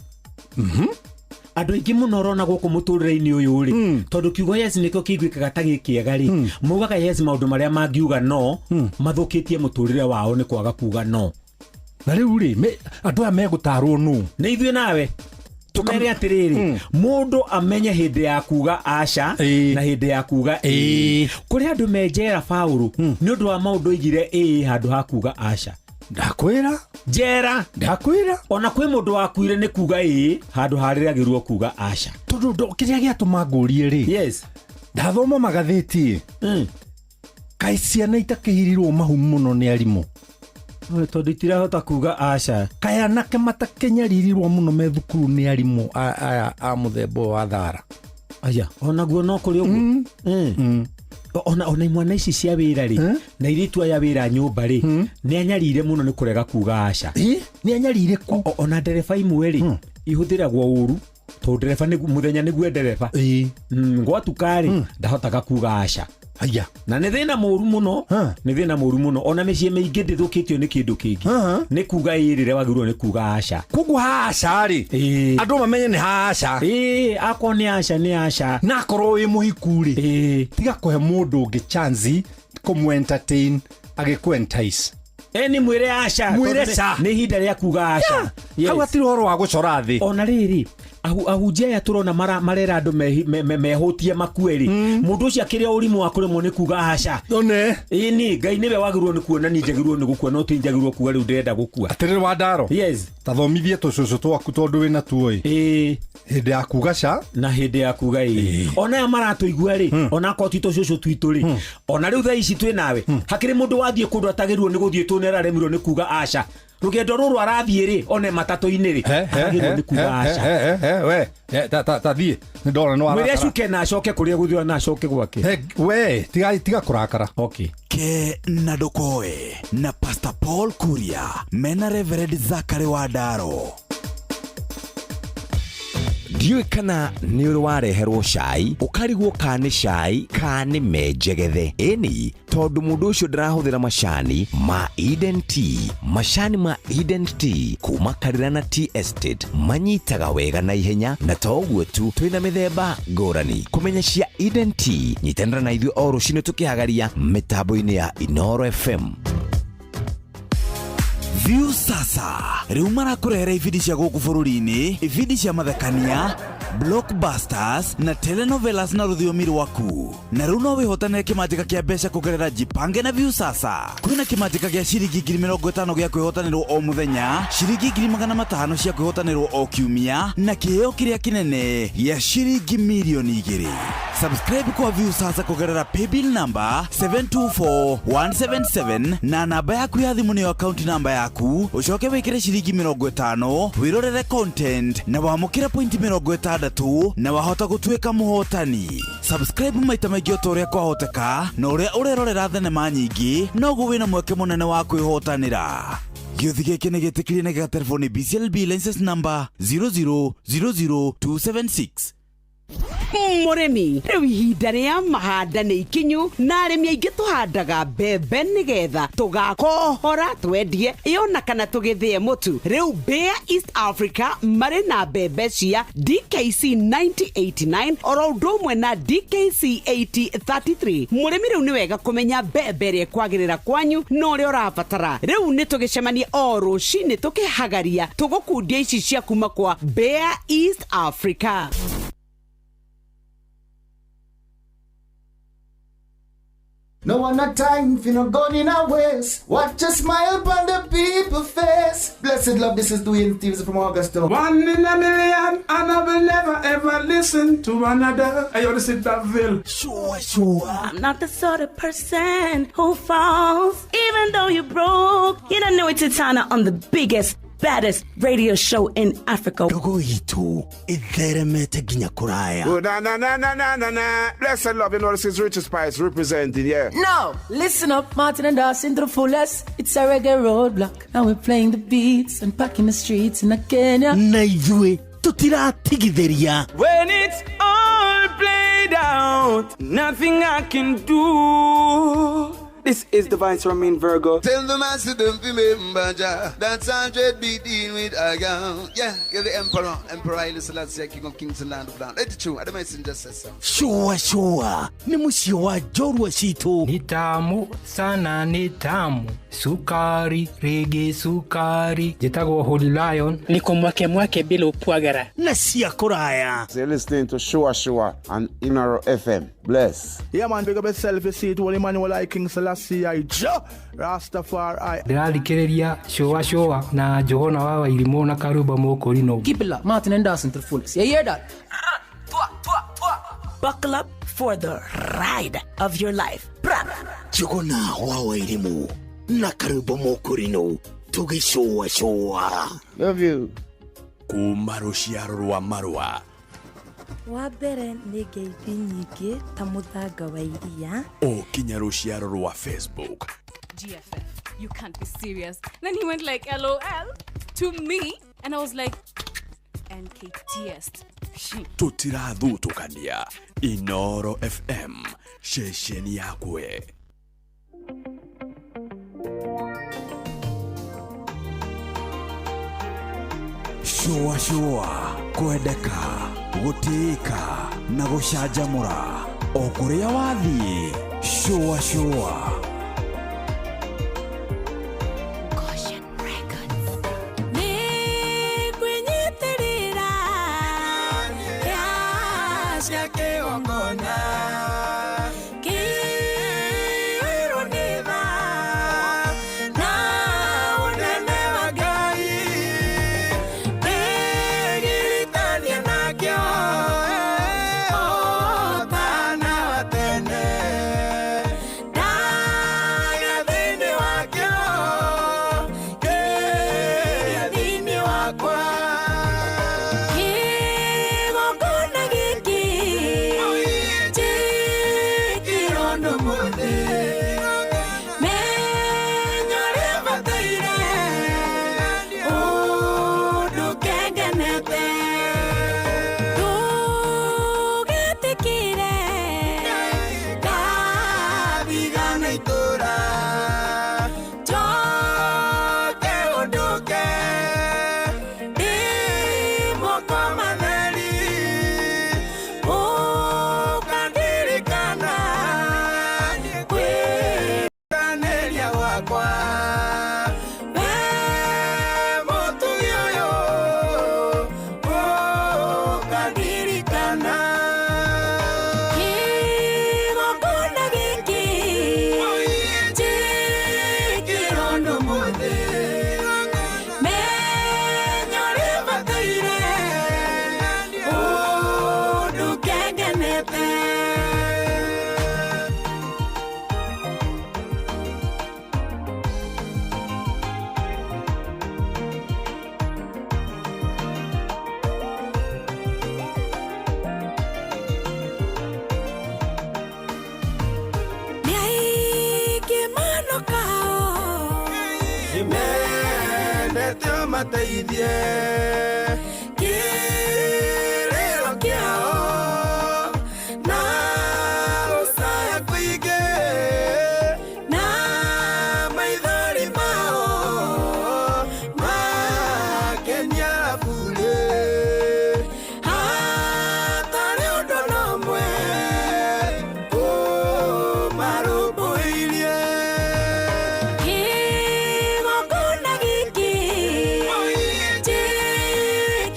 Andũ aingĩ mũno ũrona gũkũ mũtũrĩre-inĩ ũyũ rĩ, tondũ kiugo yes nĩkĩo kĩiguĩkaga ta gĩkĩega rĩ, maugaga yes maũndũ marĩa mangiuga no mathũkĩtie mũtũrĩre wao nĩ kwaga kuga no. Na rĩu rĩ, andũ aya megũtarwo nũ? Nĩ ithuĩ nawe. Tũmere atĩrĩrĩ, mũndũ amenye hĩndĩ ya kuga aca na hĩndĩ ya kuga ĩĩ. Kũrĩ andũ me njera Paũlũ nĩ ũndũ wa maũndũ oigire ĩĩ handũ ha kuga aca. Ndakwĩra. Njera. Ndakwĩra. Ona kwĩ mũndũ wakuire nĩ kuga ĩĩ handũ harĩa agĩrĩirwo kuga aca. Tondũ kĩrĩa gĩatũma ngũrie rĩ. Yes. Ndathoma magathĩti. Kaĩ ciana itakĩhirirwo mahu mũno nĩ arimũ. Tondũ itirahota kuga aca. Kaĩ anake matakĩnyaririrwo mũno me thukuru nĩ arimũ aya a mũthemba ũyũ wa thara. Aya, onaguo no kũrĩ ũguo. Ona imwana ici cia wĩra rĩ, na airĩtu aya wĩra nyũmba rĩ, nĩ anyarire mũno nĩ kũrega kuga aca. Nĩ anyarire ku. Ona ndereba imwe rĩ, ihũthĩragwo ũru tondũ ndereba nĩ mũthenya nĩguo ndereba. Gwatuka rĩ, ndahotaga kuga aca. Aya. Na nĩ thĩna mũru mũno, nĩ thĩna mũru mũno. Ona mĩciĩ mĩingĩ ndĩthũkĩtio nĩ kĩndũ kĩngĩ. Nĩ kuga ĩĩ rĩrĩa wagĩrĩirwo nĩ kuga aca. Koguo aca rĩ, andũ mamenye nĩ aca. Akorwo nĩ aca nĩ aca. Na akorwo wĩ mũhiku rĩ, tiga kũhe mũndũ ũngĩ chance kũmũ entertain agĩkũ entice. Ni mwĩre aca. Mwĩre Tondũ ca. nĩ ihinda rĩa kuga aca. Yes. Hau hatirĩ ũhoro wa gũcora thĩ. Ona rĩrĩ, ahunjia aya tũrona marera andũ mehũtie makue rĩ, mũndũ ũcio akĩrĩa ũrimũ wa kũremwo nĩ kuga aca. One. Ĩni, Ngai nĩwe wagĩrĩirwo nĩ kuona niĩ njagĩrĩirwo nĩ gũkua, no ti njagĩrĩirwo kuga rĩu ndĩrenda gũkua. Atĩrĩrĩ Wandaro. Yes. Ta thomithie tũcũcũ twaku tondũ wĩna tuo ĩ. Hĩndĩ ya kuga ca. Na hĩndĩ ya kuga ĩ. Ona aya maratũigua rĩ, ona akorwo ti tũcũcũ twitũ rĩ, ona rĩu thaa ici twĩ nawe, hakĩrĩ mũndũ wathiĩ kũndũ atagĩrĩirwo nĩ gũthiĩ tũ nĩ araremirwo nĩ kuga aca. Rũgendo rũrũ arathiĩ rĩ, one matatũ-inĩ rĩ, aragĩrĩirwo nĩ kuga aca. We, ta thiĩ, nĩ ndona nĩ Mwĩre warakara. acuke na acoke kũrĩa gũthiĩ na acoke gwake. We, tiga kũrakara. Okay. Ke na ndũkoe na Pastor Paul Kuria mena Reverend Zachary Wandaro. Ndiũĩ kana nĩ ũrĩ wareherwo cai ũkarigwo ka nĩ cai ka nĩ menjegethe. Ĩni, tondũ mũndũ ũcio ndarahũthĩra macani ma Eden Tea. Macani ma Eden Tea kuma Karira na Tea Estate manyitaga wega na ihenya, na to ũguo tu, twĩna mĩthemba ngũrani. Kũmenya cia Eden Tea, nyitanĩra na ithuĩ o rũcinĩ tũkĩhagaria mĩtambo-inĩ ya Inooro FM. View sasa rĩu marakũrehera ibindi cia gũkũ bũrũri-inĩ, ibindi cia mathekania, blockbusters na telenovelas na rũthiomi rwaku. Na rĩu no wĩhotanĩre kĩmanjĩka kĩa mbeca kũgerera Jipange na View sasa. Kwĩna kĩmanjĩka gĩa ciringi 50,000 gĩa kwĩhotanĩrwo o mũthenya, ciringi 500,000 cia kwĩhotanĩrwo o kiumia, na kĩheo kĩrĩa kĩnene gĩa ciringi 2,000,000. Subscribe kwa View sasa kũgerera paybill number 724177 na namba yaku ya thimũ nĩyo account number yaku, ũcoke wĩkĩre ciringi 50 wĩrorere content na wamũkĩre point 60 na wahota gũtuĩka mũhotani. Subscribe maita maingĩ o ta ũrĩa kwahoteka, na ũrĩa ũrerorera thenema nyingĩ noguo wĩna mweke mũnene wa kwĩhotanĩra. Gĩũthi gĩkĩ nĩ gĩtĩkĩrie na gĩgaterefo nĩ BCLB license number 0000276. Mũrĩmi, rĩu ihinda rĩa mahanda nĩ ikinyu na arĩmi aingĩ tũhandaga mbembe nĩgetha tũgakohora twendie ĩona kana tũgĩthĩe mũtu. Rĩu Bayer East Africa marĩ na mbembe cia DKC 9089 oro ũndũ ũmwe na DKC 8033. Mũrĩmi rĩu nĩ wega kũmenya mbembe ĩrĩa ĩkwagĩrĩra kwanyu na ũrĩa ũrabatara. Rĩu nĩ tũgĩcemanie o rũcinĩ tũkĩhagaria tũgũkundia ici cia kuma kwa Bayer East Africa. No one a time for no gun in a waste. Watch a smile upon the people face. Blessed love, this is Dwayne Stevens from Augusta. One in a million, and I will never ever listen to another. I want to sit that Ville. Sure, sure. I'm not the sort of person who falls, even though you broke. You don't know it's Titana on the biggest, baddest radio show in Africa. Ndogo itu itheremete nginya kuraya. Oh, na na na na na na na. Blessed love, you know this is Richard Spice representing, yeah. No, listen up, Martin and Dawson to the fullest. It's a reggae roadblock, and we're playing the beats and packing the streets in Kenya. Na ithuĩ tutiratigithĩria. When it's all played out, nothing I can do. This is the Vice Ramin Virgo. Tell the master don't remember Jah. That's 100 be dealing with a gun. Yeah, you're the emperor. Emperor Haile Selassie, King of Kings and Land of Land. Let it true. I don't just say so. Sure, sure. Ni mũciĩ wa njorua citũ. Ni tamu sana, ni tamu. Sukari, rege sukari. Njĩtagwo Holy Lion. Niko mwake mwake bila upwagara. Na cia kũraya. So you're listening to Sure Sure on Inoro FM. Bless. Yeah man, big up yourself. You see it, Holy Emmanuel I King Selassie. Selassie I Jah Rastafari. Ndĩrathikĩrĩria cũa cũa na Njũgũna wa Wairimũ na Karumba Mũkũrinũ. Keep it locked. Martin and Dawson to the fullest. You hear that? Buckle up for the ride of your life. Njũgũna wa Wairimũ na Karumbo Mũkũrinũ tũgĩcũa cũa. Love you. Kuma rũciaro rwa marũa Wa mbere nĩ ngeithi nyingĩ ta mũthanga wa iria. O kinya rũciaro rwa Facebook. GFF, you can't be serious. Then he went like, LOL to me. And I was like, NKTS. Tũtirathutũkania. Inoro FM, ceceni yakwe. Shũa shũa, kwendeka, gũtĩĩka na gũcanjamũra o kũrĩa wathiĩ. Shũa shũa. Nĩngwĩnyitĩrĩra cia kĩgongona kĩirwo nĩ tha na ũnene wa Ngai ndĩgiritania nakĩo ũtana wa tene ndaga thĩinĩ wakĩo kĩrĩa thĩinĩ wakwa. Kĩgongona gĩkĩ njĩkĩrwo nĩ mũthĩ menya ũrĩa bataire ũndũ kengenete ndũgetĩkĩre Ngathigana itũra njoke ũndũke ndĩ moko matheri ũkandirikana kwĩtanĩria gwakwa we mũtugi ũyũ ũkandirikana. Kĩgongona gĩkĩ njĩkĩrwo nĩ mũthĩ menya ũrĩa bataire ũndũ kengenete. Nĩ aingĩ manokao Nĩmendete ũmateithie kĩrĩro kĩao na gũcaya kũingĩ na maithori mao makenia burĩ hatarĩ ũndũ na ũmwe ũmarũmbũirie. Kĩgongona gĩkĩ njĩkĩrwo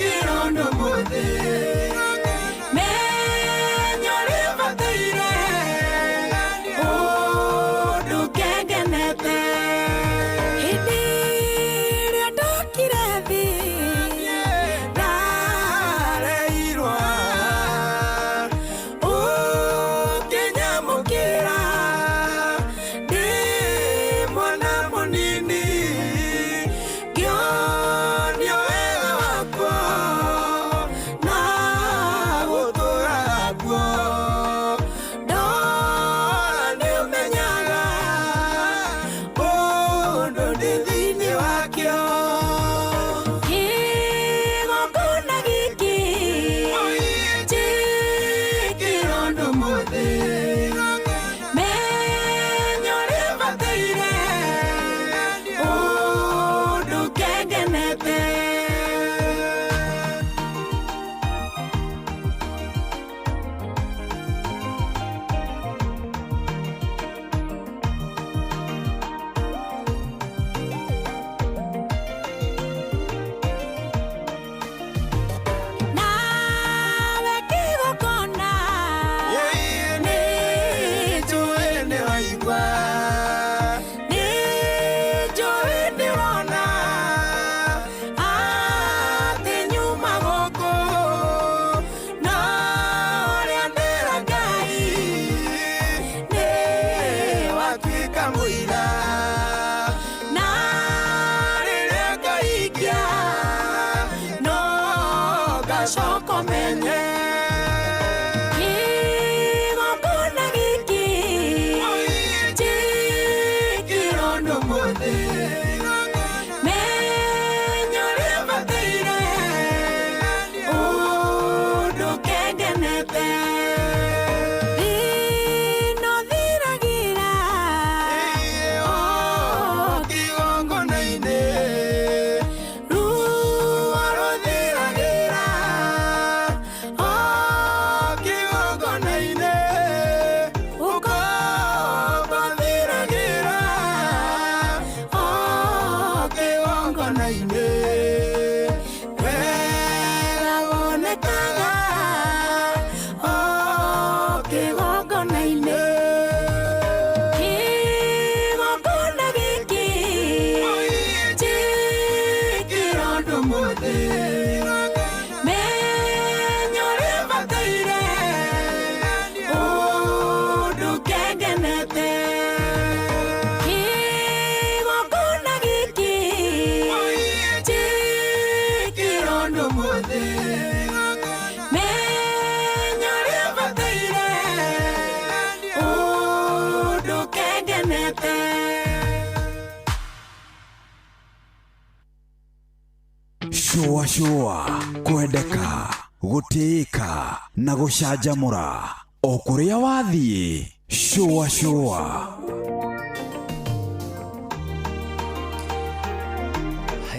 Shũa shũa, kwendeka, gũtĩĩka na gũcanjamũra o kũrĩa wathiĩ. Shũa shũa.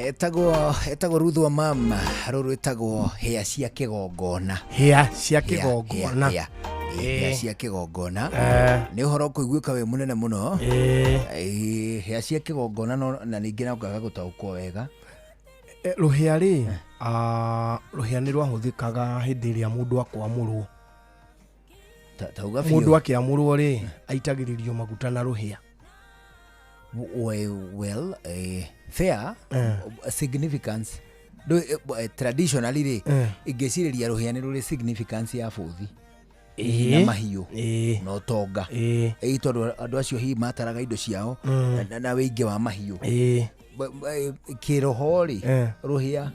Etagwo Ruth wa mama, rũrũ ĩtagwo hĩa cia kĩgongona. Hĩa cia kĩgongona. Hĩa cia kĩgongona. Nĩ ũhoro ũkũiguĩka wĩ mũnene mũno. Hĩa cia kĩgongona na ningĩ na ũkaga gũtaũkwo wega. Rũhĩa rĩ, rũhĩa nĩ rwahũthĩkaga hĩndĩ ĩrĩa mũndũ akwamũrwo. Tauga biũ. Mũndũ akĩamũrwo rĩ, aitagĩrĩrio maguta na rũhĩa. Well, fair significance. Traditionally rĩ, ingĩcirĩria rũhĩa nĩ rũrĩ significance ya bũthi na mahiũ na ũtonga. Tondũ andũ acio hihi mataraga indo ciao na wĩingĩ wa mahiũ. Kĩroho rĩ, rũhĩa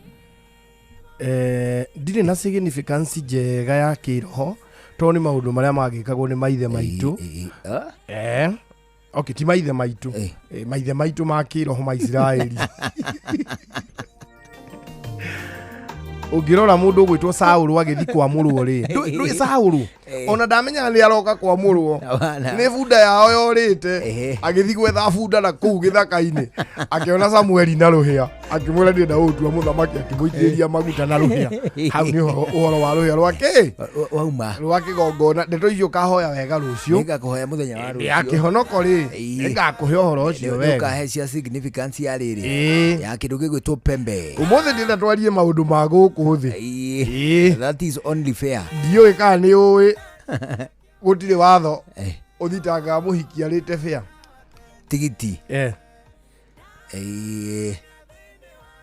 ndirĩ na significance njega ya kĩroho tondũ nĩ maũndũ marĩa magĩkagwo nĩ maithe maitũ. Okay, ti maithe maitũ. Maithe maitũ ma kĩroho ma Isiraeli. Ũngĩrora mũndũ ũgwĩtwo Saũlũ agĩthiĩ kwamũrwo rĩ, ndũĩ Saũlũ ona ndamenyaga nĩ aroka kwamũrwo, nĩ bunda yao yorĩte, agĩthiĩ gwetha bunda na kũu gĩthaka-inĩ, akĩona Samueli na rũhĩa, akĩmwĩra ndĩrenda gũgũtua mũthamaki, akĩmũitĩrĩria maguta na rũhĩa. Hau nĩ ũhoro wa rũhĩa rwa kĩ? Wauma. Rwa kĩgongona. Ndeto icio ũkahoya wega rũciũ. Nĩngakũhoya mũthenya wa rũciũ. Ya kĩhonoko rĩ, nĩngakũhe ũhoro ũcio wega. Nĩũkahe cia significance ya rĩrĩ, ya kĩndũ gĩgwĩtwo pembe. Ũmũthĩ ndĩrenda twarie maũndũ ma gũkũ thĩ. That is only fair. Ndiũĩ kana nĩ ũĩ gũtirĩ watho ũthitangaga mũhiki arĩte bĩa. Tigiti.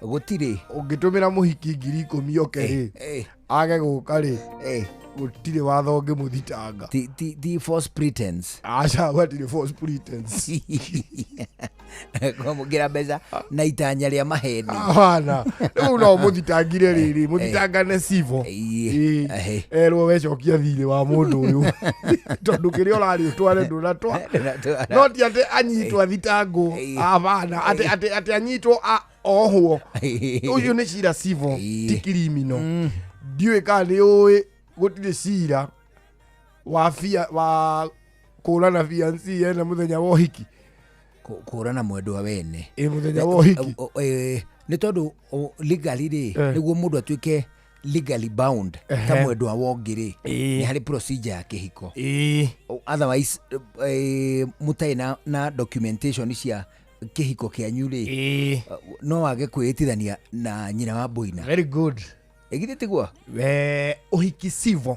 Gũtirĩ. Ũngĩtũmĩra mũhiki 10,000 oke rĩ, age gũka rĩ, gũtirĩ watho ũngĩmũthitanga. Ti false pretense. Aca, gũtirĩ false pretense. Kwamũkĩra mbeca na itanya rĩa maheni. Hapana. Rĩu no mũthitangire rĩrĩ, mũthitangane civil. Erwo wecokia thirĩ wa mũndũ ũyũ. Tondũ kĩrĩa ũrarĩ ũtware ndũnatwa. No ti atĩ anyitwo athitangwo. Hapana, atĩ anyitwo ohwo. Ũcio nĩ cira civil, ti criminal. Ndiũĩ kana nĩ ũĩ gũtirĩ cira wa wa kũrana fiancé ene mũthenya wa ũhiki. Kũrana mwendwa wene. Mũthenya wa ũhiki. Nĩ tondũ legally rĩ, nĩguo mũndũ atuĩke legally bound ta mwendwa wa ũngĩ rĩ, nĩ harĩ procedure ya kĩhiko. Otherwise mũtarĩ na documentation cia kĩhiko kĩanyu rĩ, no wage kwĩĩtithania na nyina wa boina. Very good. Ĩgithĩ tiguo? Ũhiki civil.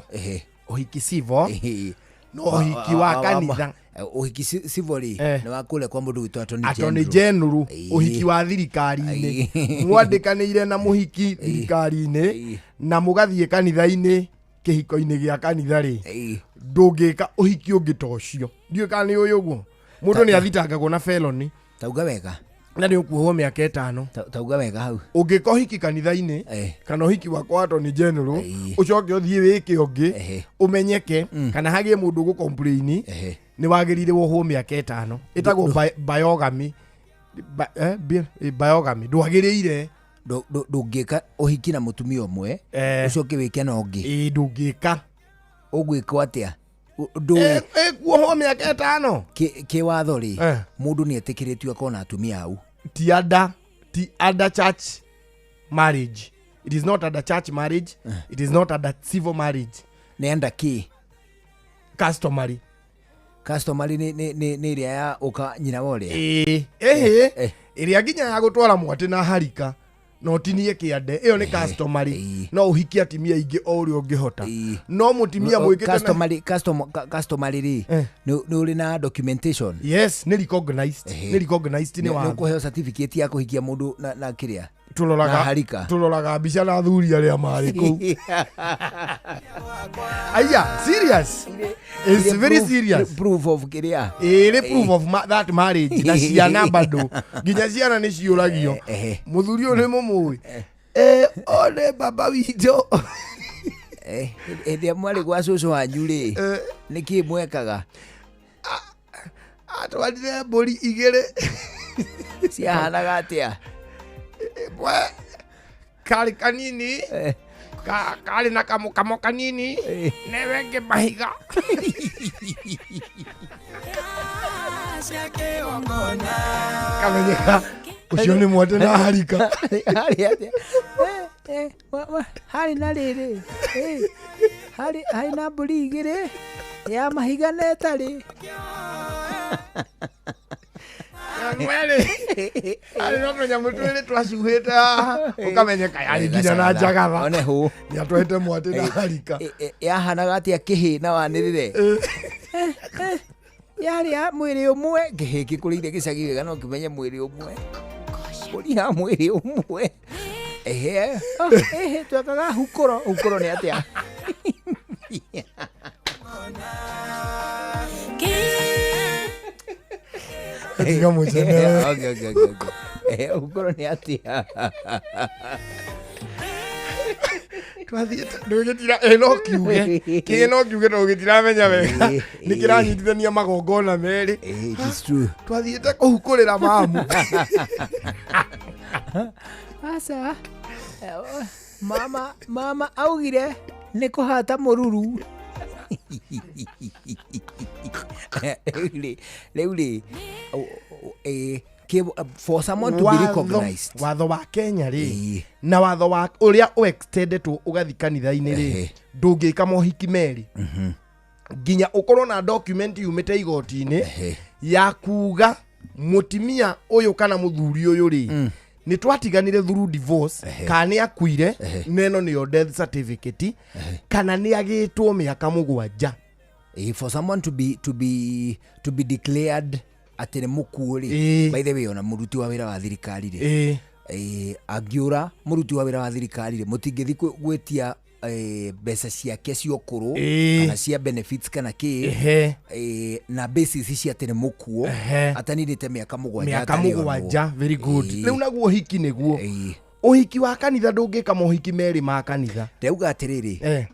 Ũhiki civil. No ũhiki wa kanitha. Ũhiki civil rĩ, nĩ wa kũrĩa kwa mũndũ witũ Attorney General. Ũhiki wa thirikari-inĩ. Mwandĩkanĩire na mũhiki thirikari-inĩ na mũgathiĩ kanitha-inĩ kĩhiko-inĩ gĩa kanitha rĩ, ndũngĩka ũhiki ũngĩ ta ũcio. Ndiũĩ kana nĩ ũĩ ũguo. Mũndũ nĩ athitangagwo na felony. Tauga wega. Na nĩ ũkuohwo mĩaka 5. Tauga wega hau. Ũngĩka ũhiki kanitha-inĩ kana ũhiki wa kwa Attorney General, ũcoke ũthiĩ wĩke ũngĩ, ũmenyeke kana hagĩe mũndũ ũgũ-complain, nĩ wagĩrĩire wohwo mĩaka 5. Ĩtagwo biogamy. Biogamy. Ndwagĩrĩire. Ndũngĩka ũhiki na mũtumia ũmwe, ũcoke wĩke na ũngĩ. Ndũngĩka. Ũgwĩkwo atĩa? Kuohwo mĩaka 5. Kĩwatho rĩ, mũndũ nĩ etĩkĩrĩtio akorwo na atumia au. Ti under church marriage. It is not under church marriage. It is not under civil marriage. Nĩ under kĩ? Customary. Customary nĩ ĩrĩa ya ũka nyina wa ũrĩa. Ĩrĩa nginya ya gũtwara mwatĩ na harika. No tinie kĩande. Ĩyo nĩ customary. No ũhikie atimia aingĩ o ũrĩa ũngĩhota. No mũtimia mwĩkĩte customary rĩ, nĩ ũrĩ na documentation. Yes, nĩ recognized. Nĩ recognized nĩ watho. Nĩ ũkũheo certificate ya kũhikia mũndũ na kĩrĩa. Tũroraga mbica na athuri arĩa marĩ kũu. Aya, serious. It's very serious. Proof of kĩrĩa. Ĩrĩ proof of that marriage na ciana bado. Nginya ciana nĩ ciũragio. Mũthuri ũyũ nĩ mũmũĩ. One baba witũ. Hĩndĩ ĩrĩa mwarĩ gwa cũcũ wanyu rĩ, nĩkĩ mwekaga? Atwarire mbũri 2. Ciahanaga atĩa? Karĩ kanini karĩ na kamũkamo kanini newe ngĩ mahiga. Kamenyeka ũcio nĩ mwate na harika. Harĩ atĩa? Harĩ na rĩrĩ harĩ na mbũri igĩrĩ ya mahiga na ĩtarĩ. Mwere arĩ na tũnyamũ twĩrĩ twacuhĩte haha ũkamenyeka yarĩ nginya na njagatha. One hũ. Nĩatwahĩte mwatĩ na harika. Yahanaga atĩa kĩhĩ na wanĩrĩre? Yarĩ ya mwĩrĩ ũmwe. Kĩhĩ gĩkũrĩire gĩcagi wega no kĩmenye mwĩrĩ ũmwe. Mbũri ya mwĩrĩ ũmwe. Ehe, ehe, twekaga hukũro. Hukũro nĩ atĩa? Tiga mũcene. Okay. Hukũro nĩ atĩa? Twathiĩte ndũgĩtira no kiuge kĩĩ no kiuge ndũgĩtiramenya wega nĩ kĩranyitithania magongona merĩ. It is true. Twathiĩte kũhukũrĩra mamu. Aca mama augire nĩ kũhata mũruru. Rĩu rĩ for someone to be recognized. Watho wa Kenya rĩ na watho wa ũrĩa ũextendetwo ũgathiĩ kanitha-inĩ rĩ ndũngĩka mohiki merĩ nginya ũkorwo na document yumĩte igoti-inĩ ya kuga mũtimia ũyũ kana mũthuri ũyũ rĩ nĩ twatiganire through divorce kana nĩ akuire neno nĩyo death certificate kana nĩ agĩtwo mĩaka mũgwanja. For someone to be declared atĩ nĩ mũkuũ rĩ, by the way ona mũruti wa wĩra wa thirikari rĩ angĩũra mũruti wa wĩra wa thirikari rĩ mũtingĩthiĩ gwĩtia mbeca ciake cia ũkũrũ kana cia benefits kana kĩ na basis cia atĩ nĩ mũkuũ ataninĩte mĩaka mũgwanja. Mĩaka mũgwanja, very good. Rĩu naguo ũhiki nĩguo ũhiki wa kanitha ndũngĩka mohiki merĩ ma kanitha. Ndauga atĩrĩrĩ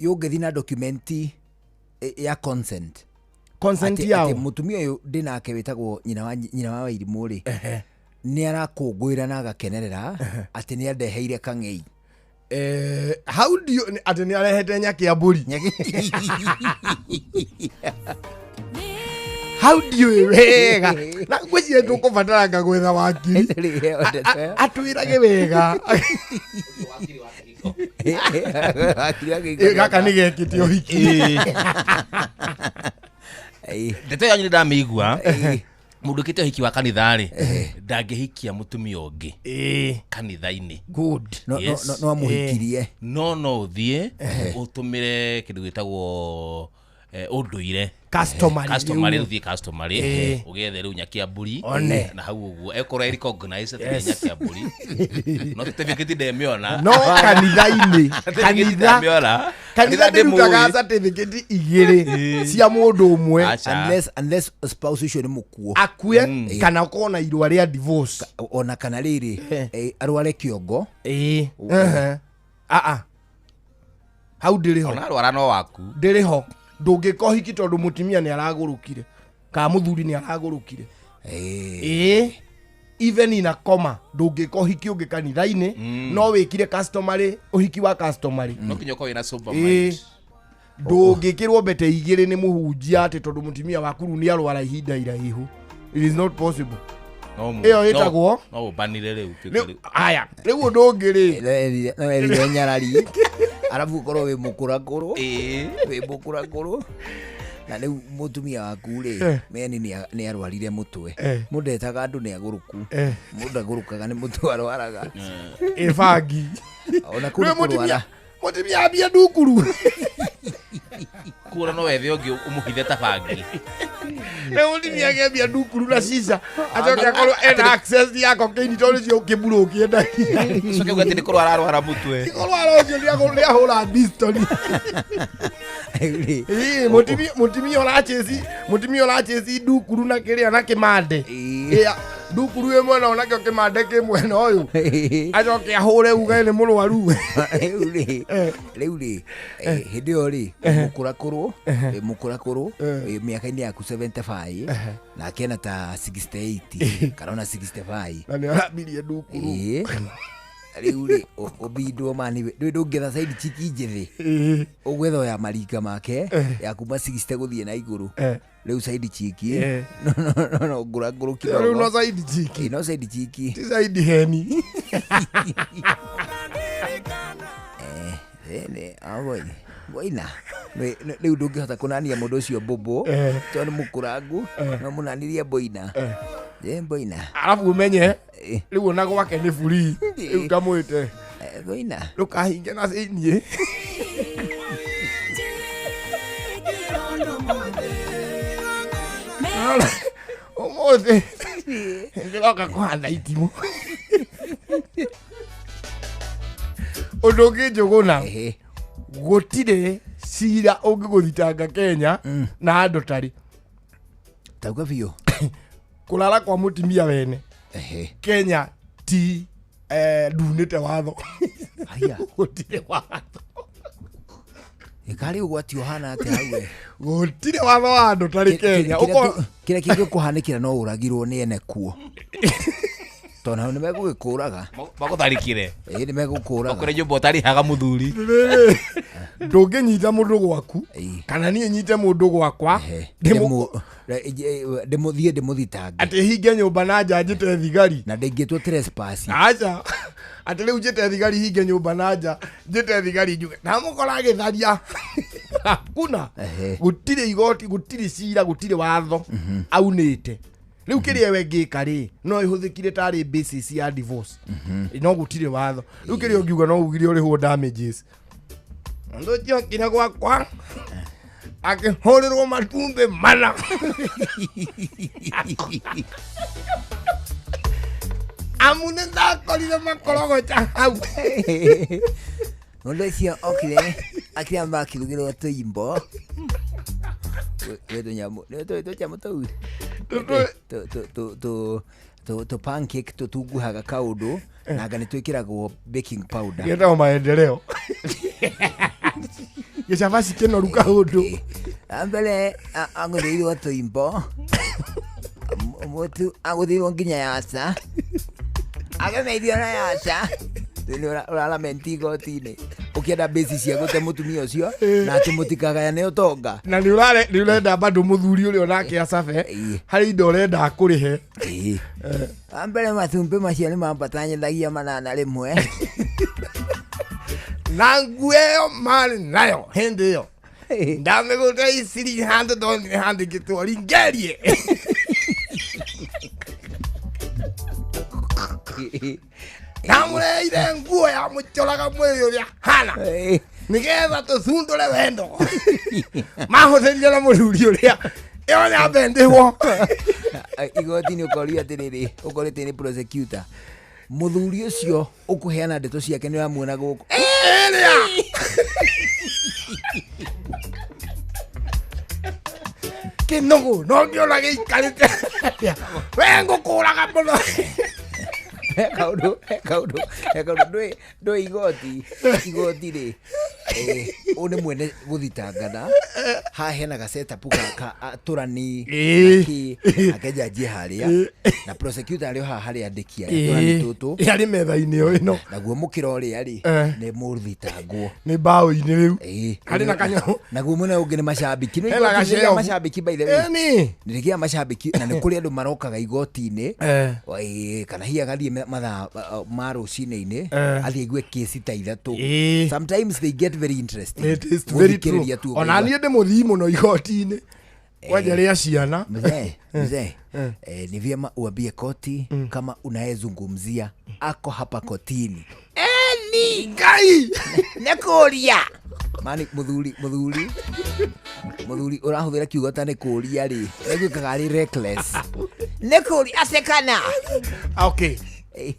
yũngĩthiĩ na dokumenti ya consent. Consent yao. Atĩ mũtumia ũyũ ndĩnake wĩtagwo nyina wa Wairimũ rĩ nĩ arakũngũĩra na agakenerera atĩ nĩ andeheire kang'ei. How do you atĩ nĩ arehete nyaki ya mbũri? How do you wega? Na ngwĩciria tũkũbataranga gwetha wakiri atwĩrage wega. Gaka nĩ gekĩte ũhiki. Ndeto yanyu nĩ ndamĩigua. Mũndũ ũkĩte ũhiki wa kanitha rĩ ndangĩhikia mũtumia ũngĩ kanitha-inĩ. Good. No amũhikirie. No ũthiĩ ũtũmĩre kĩndũ gĩtagwo ũndũire. Customary. Ũthiĩ customary ũgethe rĩu nyaki ya mbũri na hau ũguo ĩkorwo ĩ recognize atĩ nĩ nyaki ya mbũri. No certificate ndemĩona. No kanitha-inĩ. Kanitha ndĩrutaga certificate igĩrĩ cia mũndũ ũmwe. Unless spouse ũcio nĩ mũkuũ. Akue kana ũkorwo na irũa rĩa divorce. Ona kana rĩrĩ arware kĩongo. Hau ndĩrĩ ho. Ona arwara no waku. Ndĩrĩ ho. Ndũngĩka ũhiki tondũ mũtumia nĩ aragũrũkire kana mũthuri nĩ aragũrũkire. Even in a coma ndũngĩka ũhiki ũngĩ kanitha-inĩ no wĩkire customary ũhiki wa customary. No nginya ũkorwo wĩna sober mind. Ndũngĩkĩrwo mbete igĩrĩ nĩ mũhunjia atĩ tondũ mũtumia waku rĩu nĩ arwara ihinda iraihu. It is not possible. Ĩyo ĩtagwo no ũbanire rĩu. Aya rĩu ũndũ ũngĩ rĩ no erire nyarari arabu ũkorwo wĩ mũkũrakũrũ wĩ mũkũrakũrũ na rĩu mũtumia waku rĩ meni nĩ arwarire mũtwe. Mũndũ etaga andũ nĩ agũrũku. Mũndũ agũrũkaga nĩ mũtwe arwaraga. Ĩbangi. Ona kũu kũrwara. Mũtumia ambia ndukuru. Kura no wethe ũngĩ ũmũhithe ta bangi. Rĩu mũtumia akĩambia ndukuru na cica acoke akorwo ena access ya cocaine tondũ ũcio ũkĩmurũ ũkĩendagia. Coke uge atĩ nĩ kũrwara arwara mũtwe. Ti kũrwara ũcio nĩ ahũra bistoni. Mũtumia ũrachĩci ndukuru na kĩrĩa na kĩmande. Ndukuru ĩ mwena ũyũ nakĩo kĩmande kĩ mwena ũyũ. Acoke ahũre uge nĩ mũrwaru. Rĩu rĩ hĩndĩ ĩyo rĩ mũkũrakũrũ mĩaka-inĩ yaku 75 nake ena ta 68 kana ona 65 na nĩ arambirie ndukuru. Rĩu rĩ ũbindwo mani ndũĩ ndũngĩetha side chick njĩthĩ ũgwetha ya marika make ya kuma 60 gũthiĩ na igũrũ. Rĩu side chick no no no no ngũra ngũrũ kidogo. Rĩu no side chick. No side chick. Ti side heni. Boina rĩu ndũngĩhota kũnania mũndũ ũcio mbũmbũ tondũ nĩ mũkũrangu no mũnanirie boina. Boina. Arabu umenye rĩu ona gwake nĩ buri rĩu ndamwĩte boina ndũkahinge na thĩiniĩ. Ũmũthĩ ndĩroka kũhanda itimũ. Ũndũ ũngĩ Njũgũna, gũtirĩ cira ũngĩgũthitanga Kenya na andũ tarĩ tauga biũ kũrara kwa mũtumia wene Kenya ti ndunĩte watho. Gũtirĩ watho. Ĩkarĩ ũgwati ũhana atĩa hau we? Gũtirĩ watho wa andũ tarĩ Kenya. Kĩrĩa kĩngĩkũhanĩkĩra no ũragirwo nĩ ene kuo. Tondũ nao nĩ megũgĩkũraga. Magũtharĩkĩre. Ĩĩ nĩ megũkũraga. Ũkore nyũmba ũtarĩhaga mũthuri. Ndũngĩnyita mũndũ gwaku kana niĩ nyite mũndũ gwakwa ndĩmũthiĩ ndĩmũthitange atĩ hinge nyũmba na nja njĩte thigari na ndĩngĩtwo trespass. Aca atĩ rĩu njĩte thigari hinge nyũmba na nja njĩte thigari njuge ndamũkora agĩtharia. Hakuna. Gũtirĩ igoti, gũtirĩ cira, gũtirĩ watho aunĩte. Rĩu kĩrĩa we ngĩka rĩ no ĩhũthĩkire tarĩ basis ya divorce. No gũtirĩ watho. Rĩu kĩrĩa ũngiuga no ugire ũrĩhwo damages. Mũndũ ũcio okire gwakwa akĩhũrĩrwo matumbĩ mana. Amu nĩ ndakorire makorogoca hau. Mũndũ ũcio okire akĩamba akĩrugĩrwo tũimbo twĩ tũnyamũ tũnyamũ tũu tũ pancake tũtunguhaga kaũndũ na anga nĩ twĩkĩragwo baking powder. Gĩtagwo maendeleo. Gĩcabaci kĩnoru kaũndũ. Mbere agũthĩirwo tũimbo mũtu agũthĩirwo nginya yaca agemeithio na yaca. Ũraramenti igoti-inĩ ũkĩenda mbĩci cia gũte mũtumia ũcio na atĩ mũtikagayane ũtonga. Na nĩ ũrenda bado mũthuri ũrĩa onake acabe harĩ indo ũrenda akũrĩhe. Mbere matumbĩ macio nĩ mambatanyithagia manana rĩmwe. Na nguo ĩyo marĩ nayo hĩndĩ ĩyo ndamĩgũrĩte iciri handũ ndonire handĩkĩtwo ringerie. Ndamũreheire nguo ya mũcoraga mwĩrĩ ũrĩa hana nĩgetha tũcundũre wendo. Mahũthĩrire na mũthuri ũrĩa ĩyo nyambe ndĩhwo. Igoti-inĩ ũkorio atĩrĩrĩ, ũkorĩte nĩ prosecutor. Mũthuri ũcio ũkũheana ndeto ciake nĩ ũramuona gũkũ. Ĩrĩa! Kĩnũgũ no ngĩona gĩikarĩte. We ngũkũraga mũno. Kaũndũ ndũĩ igoti rĩ ũyũ nĩ mwene gũthitangana haha hena ga setup ka atũrani akenjanjie harĩa na prosecutor arĩ o haha harĩa andĩki arĩa tũrani tũtũ arĩ metha-inĩ ĩyo ĩno naguo mũkĩra ũrĩa rĩ nĩ mũthitangwo nĩ mbaũ-inĩ rĩu harĩ na kanyamũ naguo mwena ũngĩ nĩ macambĩki nĩ igoti nĩ rĩa macambĩki by the way nĩ rĩgĩa macambĩki na nĩ kũrĩ andũ marokaga igoti-inĩ kana hihi agathiĩ mathaa ma rũcinĩ-inĩ athiĩ aigue kesi ta ithatũ. Sometimes they get very interesting. It is very true. Ona niĩ ndĩ mũthii mũno igoti-inĩ kwanja rĩa ciana. Mzee, ni vyema uambie koti kama unayezungumzia ako hapa kotini. Eni Ngai nĩ kũria. Mani mũthuri ũrahũthĩra kiugo ta nĩ kũria rĩ ĩgwĩkaga arĩ reckless. Nĩ kũria acekana. Okay.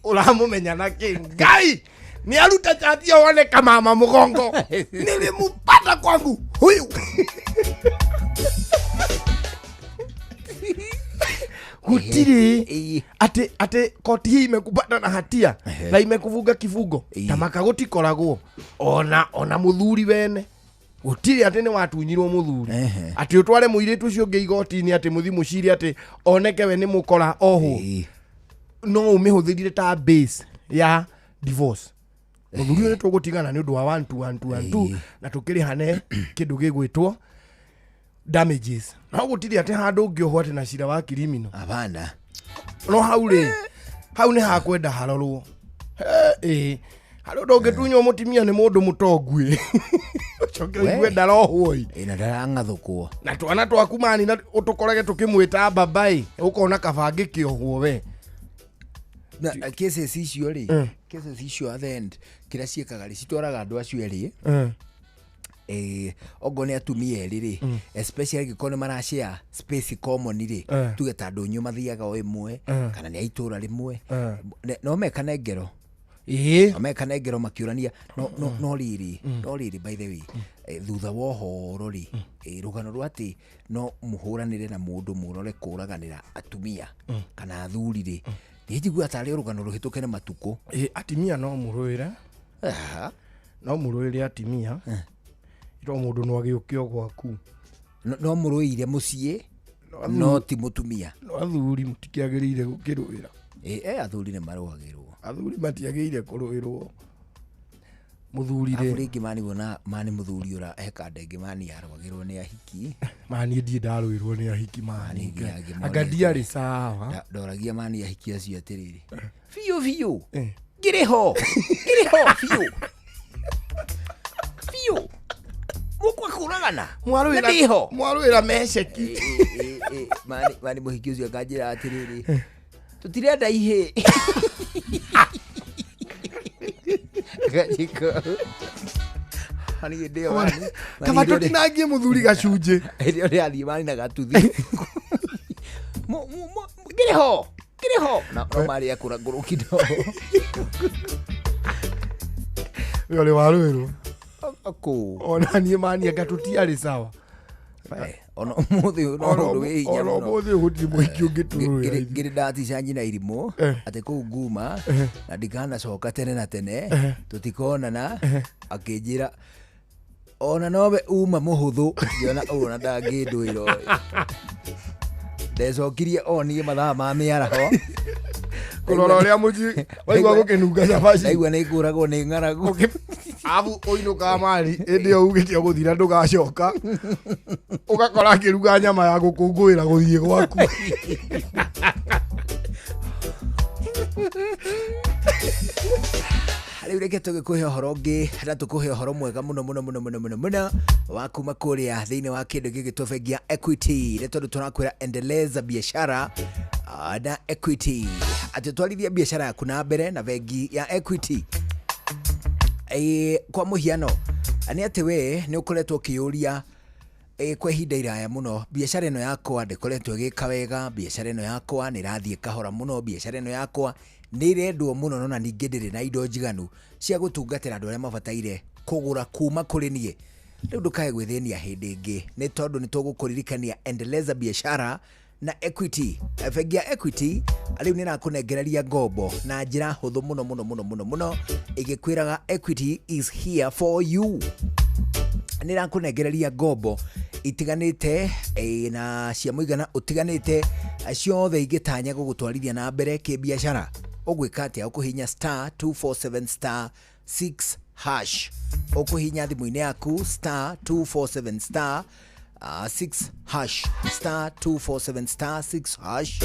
Ũramũmenya na kĩ Ngai ni aruta chati wone kama mama mgongo. Nilimpata kwangu huyu. Gutiri ate koti hii imekupata na hatia na imekuvuga kifungo tamaka gutikoragwo ona muthuri wene gutiri ati ni watunyirwo muthuri ati utware muiritu ucio ungi igoti-ini ati muthi muciri ati oneke we ni mukora oho no umihuthirire ta base ya Divorce muthuri uyu nitugutigana ni undu wa 1 2 1 2 1 2 na tukirihane kindu gigwitwo damages. No gutiri ati handu ungiohwo ati na cira wa criminal. Abana no hau ri hau ni hakwenda harorwo. Hari undu ungitunywo mutimia ni mundu mutongu ucoke uigue ndarohwo i na ndarang'athũkwo na twana twaku mani na utukorage tukimwita babai ukona kaba ngikiohwo we. Na cases icio ri cases icio at the end kira ciĩkaga rĩ citwaraga andũ acio erĩ ogo nĩ atumia erĩ rĩ especially angĩkorwo nĩ marashare space common rĩ tuge ta ndũnyũ mathiaga o ĩmwe kana nĩ a itũra rĩmwe no mekane ngero. No mekane ngero makiũrania no rĩrĩ no rĩrĩ by the way thutha wa ũhoro rĩ rũgano rwa atĩ no mũhũranĩre na mũndũ mũrore kũraganĩra atumia kana athuri rĩ ndinjigua tarĩ rũgano rũhĩtũke na matukũ. Atimia no mũrũĩre no mũrũĩre atimia ito mũndũ no agĩũke gwaku no mũrũĩire mũciĩ no ti mũtumia. No athuri mũtikĩagĩrĩire gũkĩrũĩra. Athuri nĩ marũagĩrwo. Athuri matiagĩrĩire kũrũĩrwo. Mũthuri rĩ rĩngĩ mani wona mani mũthuri ũra heka ndenge mani yarũagĩrwo nĩ ahiki. Mani ndiĩ ndarũĩrwo nĩ ahiki mani anga ndiarĩ sawa. Ndoragia mani ahiki acio atĩrĩrĩ biũ biũ ngĩrĩ ho biũ biũ mũkwakũragana mwarũĩra meceki. Mani mũhiki ũcio akanjĩra atĩrĩrĩ tũtirenda ihĩ. Kaba tũtinangie mũthuri gacunjĩ hĩndĩ ĩyo ndĩrathiĩ mani na gatuthi ngĩrĩ ho no marĩ akũra ngũrũki no we ũrĩ warũĩrwo kũ ona niĩ mani anga tũtiarĩ sawa. Ona ũmũthĩ no ũndũ wĩ hinya mũno. Ona ũmũthĩ gũtirĩ mũhiki ũngĩtũrũĩra. Ngĩrĩ ndatica nyina irimũ atĩ kũu nguma na ndikanacoka tene na tene tũtikonana akĩnjĩra ona nowe uma mũhũthũ ngĩona ũũ na ndangĩndũĩra ũyũ. Ndecokirie o niĩ mathaa ma mĩaraho kũrora ũrĩa mũciĩ waigua gũkĩnunga cabaci ndaigua nĩ ngũragwo nĩ ng'aragu abu ũinũkaga mani hĩndĩ ĩyo ugĩte ũgũthira ndũgacoka ũgakora akĩruga nyama ya gũkũngũĩra gũthiĩ gwaku. Rĩu reke tũgĩkũhe ũhoro ũngĩ na tũkũhe ũhoro mwega mũno mũno mũno mũno mũno mũno wa kuma kũrĩa thĩinĩ wa kĩndũ gĩgĩtwo bengi ya Equity nĩ tondũ tũrakwĩra endeleza biashara na Equity atĩ twarithia biashara yaku na mbere na bengi ya Equity. Kwa mũhiano nĩ atĩ we nĩ ũkoretwo ũkĩyũria kwa ihinda iraya mũno biashara ĩno yakwa ndĩkoretwo ĩgĩka wega, biashara ĩno yakwa nĩ ĩrathiĩ kahora mũno, biashara ĩno yakwa nĩ ĩrendwo mũno no na ningĩ ndĩrĩ na indo njiganu cia gũtungatĩra andũ arĩa mabataire kũgũra kuma kũrĩ niĩ. Rĩu ndũkae gwĩthĩnia hĩndĩ ĩngĩ nĩ tondũ nĩ tũgũkũririkania endeleza biashara na Equity. Bengi ya Equity rĩu nĩ ĩrakũnengereria ngombo na njĩra hũthũ mũno mũno mũno mũno mũno ĩgĩkwĩraga Equity is here for you. Nĩ ĩrakũnengereria ngombo itiganĩte na cia mũigana ũtiganĩte ciothe ingĩtanya gũgũtwarithia na mbere kĩbiacara. Ũgwĩka atĩa? Ũkũhihinya star 247 star 6 hash. Ũkũhihinya thimũ-inĩ yaku star 247 star 6 hash star 247 star 6 hash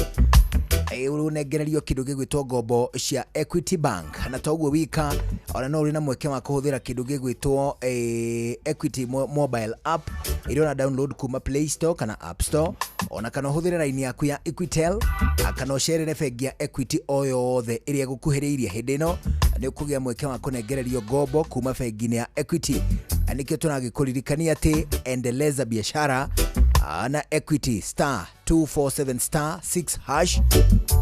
ũnengererio kĩndũ gĩgwĩtwo ngombo cia Equity Bank na toguo wika ona no ũrĩ na mweke wa kũhũthĩra kĩndũ gĩgwĩtwo Equity mobile app ĩrĩa ũra download kuma Play Store kana App Store ona kana ũhũthĩre raini yaku ya Equitel kana ũcerere bengi ya Equity o yothe ĩrĩa ĩgũkuhĩrĩirie hĩndĩ ĩno nĩ ũkũgĩa mweke wa kũnengererio ngombo kuma bengi-inĩ ya Equity. Nĩkĩo tũragĩkũririkania atĩ endeleza biashara na Equity star 247 star 6 hash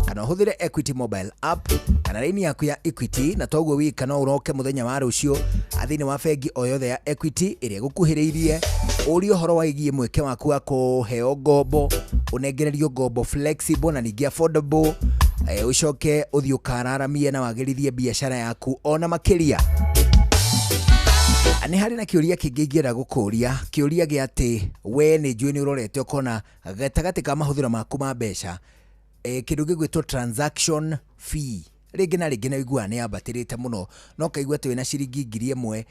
kana ũhũthĩre Equity mobile app kana raini yaku ya Equity na toguo wika no ũroke mũthenya wa rũciũ thĩinĩ wa bengi o yothe ya Equity ĩrĩa ĩgũkuhĩrĩirie ũrie ũhoro wĩgiĩ mweke waku wa kũheo ngombo ũnengererio ngombo flexible na ningĩ affordable ũcoke ũthiĩ ũkararamie na wagĩrithie biashara yaku ona makĩria. Nĩ harĩ na kĩũria kĩngĩ ingĩenda gũkũria kĩũria gĩa atĩ we nĩ njũĩ nĩ ũrorete ũkona gatagatĩ ka mahũthĩro maku ma mbeca kĩndũ gĩgwĩtwo transaction fee Rĩngĩ na rĩngĩ nĩ ũiguaga nĩ yambatĩrĩte mũno, na ũkaigua atĩ wĩna ciringi 1000,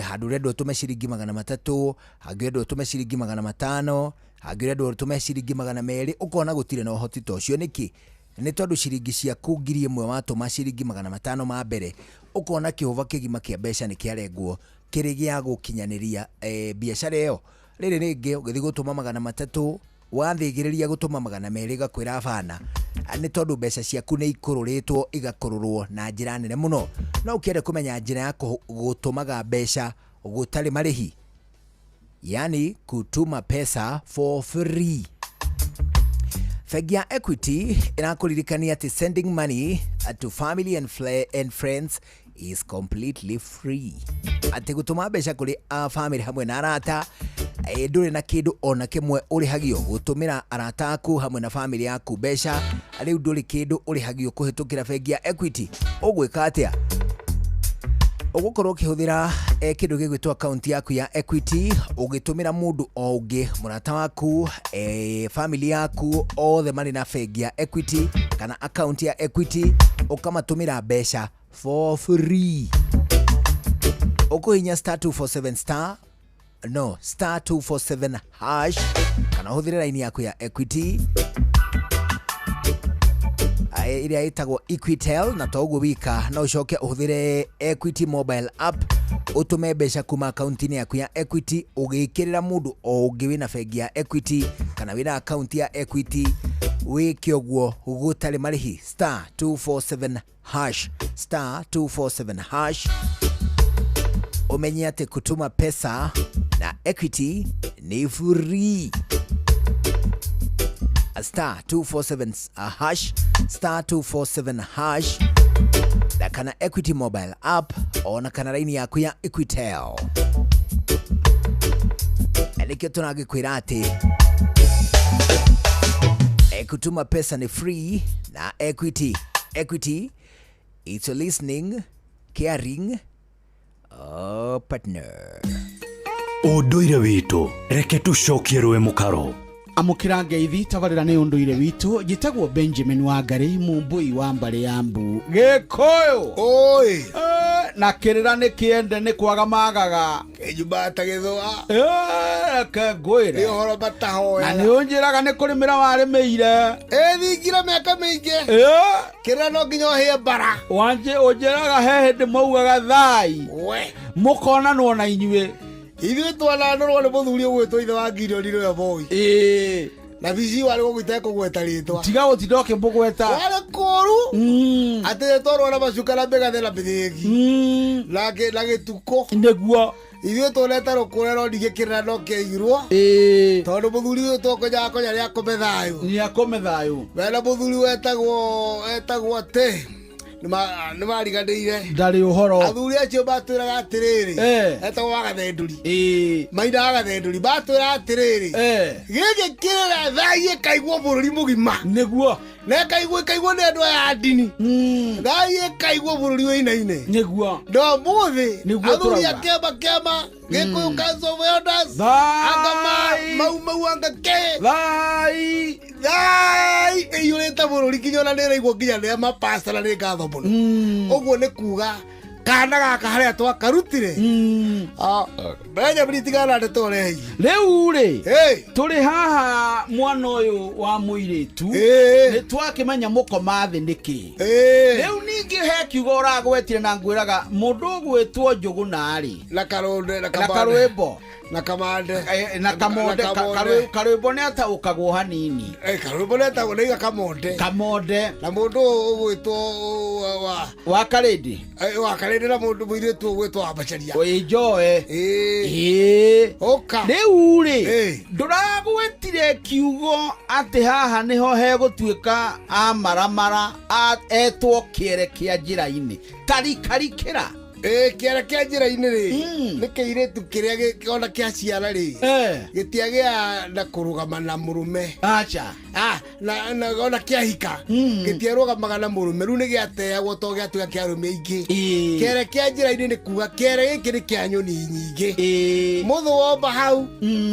handũ ũrendwo ũtũme ciringi 300, hangĩ ũrendwo ũtũme ciringi 500, hangĩ ũrendwo ũtũme ciringi 200, ũkona gũtirĩ na ũhoti ta ũcio. Nĩkĩ? Nĩ tondũ ciringi ciaku 1000 watũma ciringi 500 ma mbere, ũkona kĩhũba kĩgima kĩa mbeca nĩ kĩarengwo kĩrĩ gĩa gũkinyanĩria biacara ĩyo. Rĩrĩ rĩngĩ ũgĩthiĩ gũtũma 300, wathĩgĩrĩria gũtũma 200 ĩgakwĩra bana, nĩ tondũ mbeca ciaku nĩ ikũrũrĩtwo igakũrũrwo na njĩra nene mũno. No ũkĩende kũmenya njĩra ya gũtũmaga mbeca gũtarĩ marĩhi, yani kutuma pesa for free. Bengi ya Equity ĩrakũririkania atĩ sending money to family and friends is completely free. Atĩ gũtũma mbeca kũrĩ a family hamwe na arata, ndũrĩ na kĩndũ ona kĩmwe ũrĩhagio. Gũtũmĩra arata aku hamwe na family yaku mbeca, rĩu ndũrĩ kĩndũ ũrĩhagio kũhĩtũkĩra bengi ya Equity. Ũgwĩka atĩa? Ũgũkorwo ũkĩhũthĩra kĩndũ gĩgwĩtwo account yaku ya Equity, ũgĩtũmĩra mũndũ o ũngĩ, mũrata waku, family yaku, othe marĩ na bengi ya Equity kana account ya Equity, ũkamatũmĩra mbeca for free. Ũkũhihinya star 247 star, no, star 247 hash, kana ũhũthĩre line yaku ya Equity ĩrĩa ĩtagwo Equitel, na to ũguo wika, no ũcoke ũhũthĩre Equity mobile app ũtũme mbeca kuma akaunti-inĩ yaku ya Equity ũgĩkĩrĩra mũndũ o ũngĩ wĩna bengi ya Equity kana wĩna akaunti ya Equity, wĩke ũguo gũtarĩ marĩhi. Star 247 hash, star 247 hash. Ũmenye atĩ kutuma pesa na Equity ni free. Star 247 hash, star 247 hash, na kana Equity mobile app ona kana raini yaku ya Equitel. Nĩkĩo tũragĩkwĩra atĩ kutuma pesa ni free na Equity. Equity, it's a listening, caring partner. Ũndũire witũ, reke tũcokie rũĩ mũkaro. Amũkĩra ngeithi tabarĩra nĩ ũndũire witũ. Njĩtagwo Benjamin Wangari, mũmbũi wa mbarĩ ya mbu Gĩkũyũ. Oi. Na kĩrĩra nĩ kĩende nĩ kwaga magaga kĩnyumba ta gĩthũa. Reke ngwĩre nĩ ũhoro matahoya. Na nĩ ũnjĩraga nĩ kũrĩmĩra warĩmĩire. Thingira mĩaka mĩingĩ. Kĩrĩra no nginya ũhĩe mbara. Wanjĩ ũnjĩraga he hĩndĩ maugaga thai. We. Mũkonanwo na inyuĩ. Ithuĩ twananũrwo nĩ mũthuri ũgwĩtwo ithe wa Gideon nĩwe Moi. Na bici warĩ gũkũ itekũgweta rĩtwa. Tiga gũtinda ũkĩmũgweta. Warĩ kũũru. Atĩ twarwo na macuka na mĩgathe na mĩthĩgi. Na gĩtukũ. Nĩguo. Ithuĩ tuonete rũkũre no ningĩ kĩrĩra no kĩaigirwo. Tondũ mũthuri ũyũ twakonyaga konya nĩ akome thayũ. Nĩ akome thayũ. Wena mũthuri wetagwo atĩ nĩ mariganĩire. Ndarĩ ũhoro. Athuri acio matwĩraga atĩrĩrĩ. Etagwo Wagathendũri. Maina Wagathendũri matwĩraga atĩrĩrĩ. Gĩkĩ kĩrĩra thai ĩkaigwo bũrũri mũgima. Nĩguo. Na ĩkaigwo nĩ andũ aya a ndini. Thai ĩkaigwo bũrũri wĩinaine. Nĩguo. No ũmũthĩ Nĩguo athuri a tũrauga. kĩama Gĩkũyũ Council of Elders, anga mau mau anga ke. Thai. Thai ĩiyũrĩte bũrũri nginya ona nĩ ĩraigwo nginya nĩ mapasta na nĩ ngatho mũno. Ũguo nĩ kuga kana gaka harĩa twakarutire. Benjamin tigana na ndeto ũrehi. Rĩu rĩ, tũrĩ haha mwana ũyũ wa mũirĩtu, nĩ twakĩmenya mũkoma thĩ nĩkĩ. Rĩu ningĩ he kiugo ũragwetire na ngwĩraga mũndũ ũgwĩtwo Njũgũna rĩ. Na karũnde, na Na kamande. karwĩmbo. Na kamande. Na kamonde, Na kamonde. karwĩmbo nĩ ataũkagwo hanini. Karwĩmbo nĩ atagwo nĩ iga kamonde. Kamonde. Na mũndũ ũgwĩtwo wa Wa Karĩndĩ. Wa Karĩndĩ na mũndũ mũirĩtu ũgwĩtwo wa Macharia. Ĩ njoe. Ũka. Rĩu rĩ, ndũragwĩtire kiugo atĩ haha nĩho hegũtuĩka amaramara etwo kĩere kĩa njĩra-inĩ. Tarikarikĩra. Kĩara kĩa njĩra-inĩ rĩ nĩ kĩirĩtu kĩrĩa ona kĩa ciara rĩ gĩtiagĩa na kũrũgama na mũrũme. Acha. Na ona kĩahika gĩtiarũgamaga na mũrũme, rĩu nĩ gĩateagwo to gĩatuĩka kĩa arũme aingĩ. Kĩara kĩa njĩra-inĩ nĩ kuga kĩara gĩkĩ nĩ kĩa nyoni nyingĩ. Mũthũ womba hau,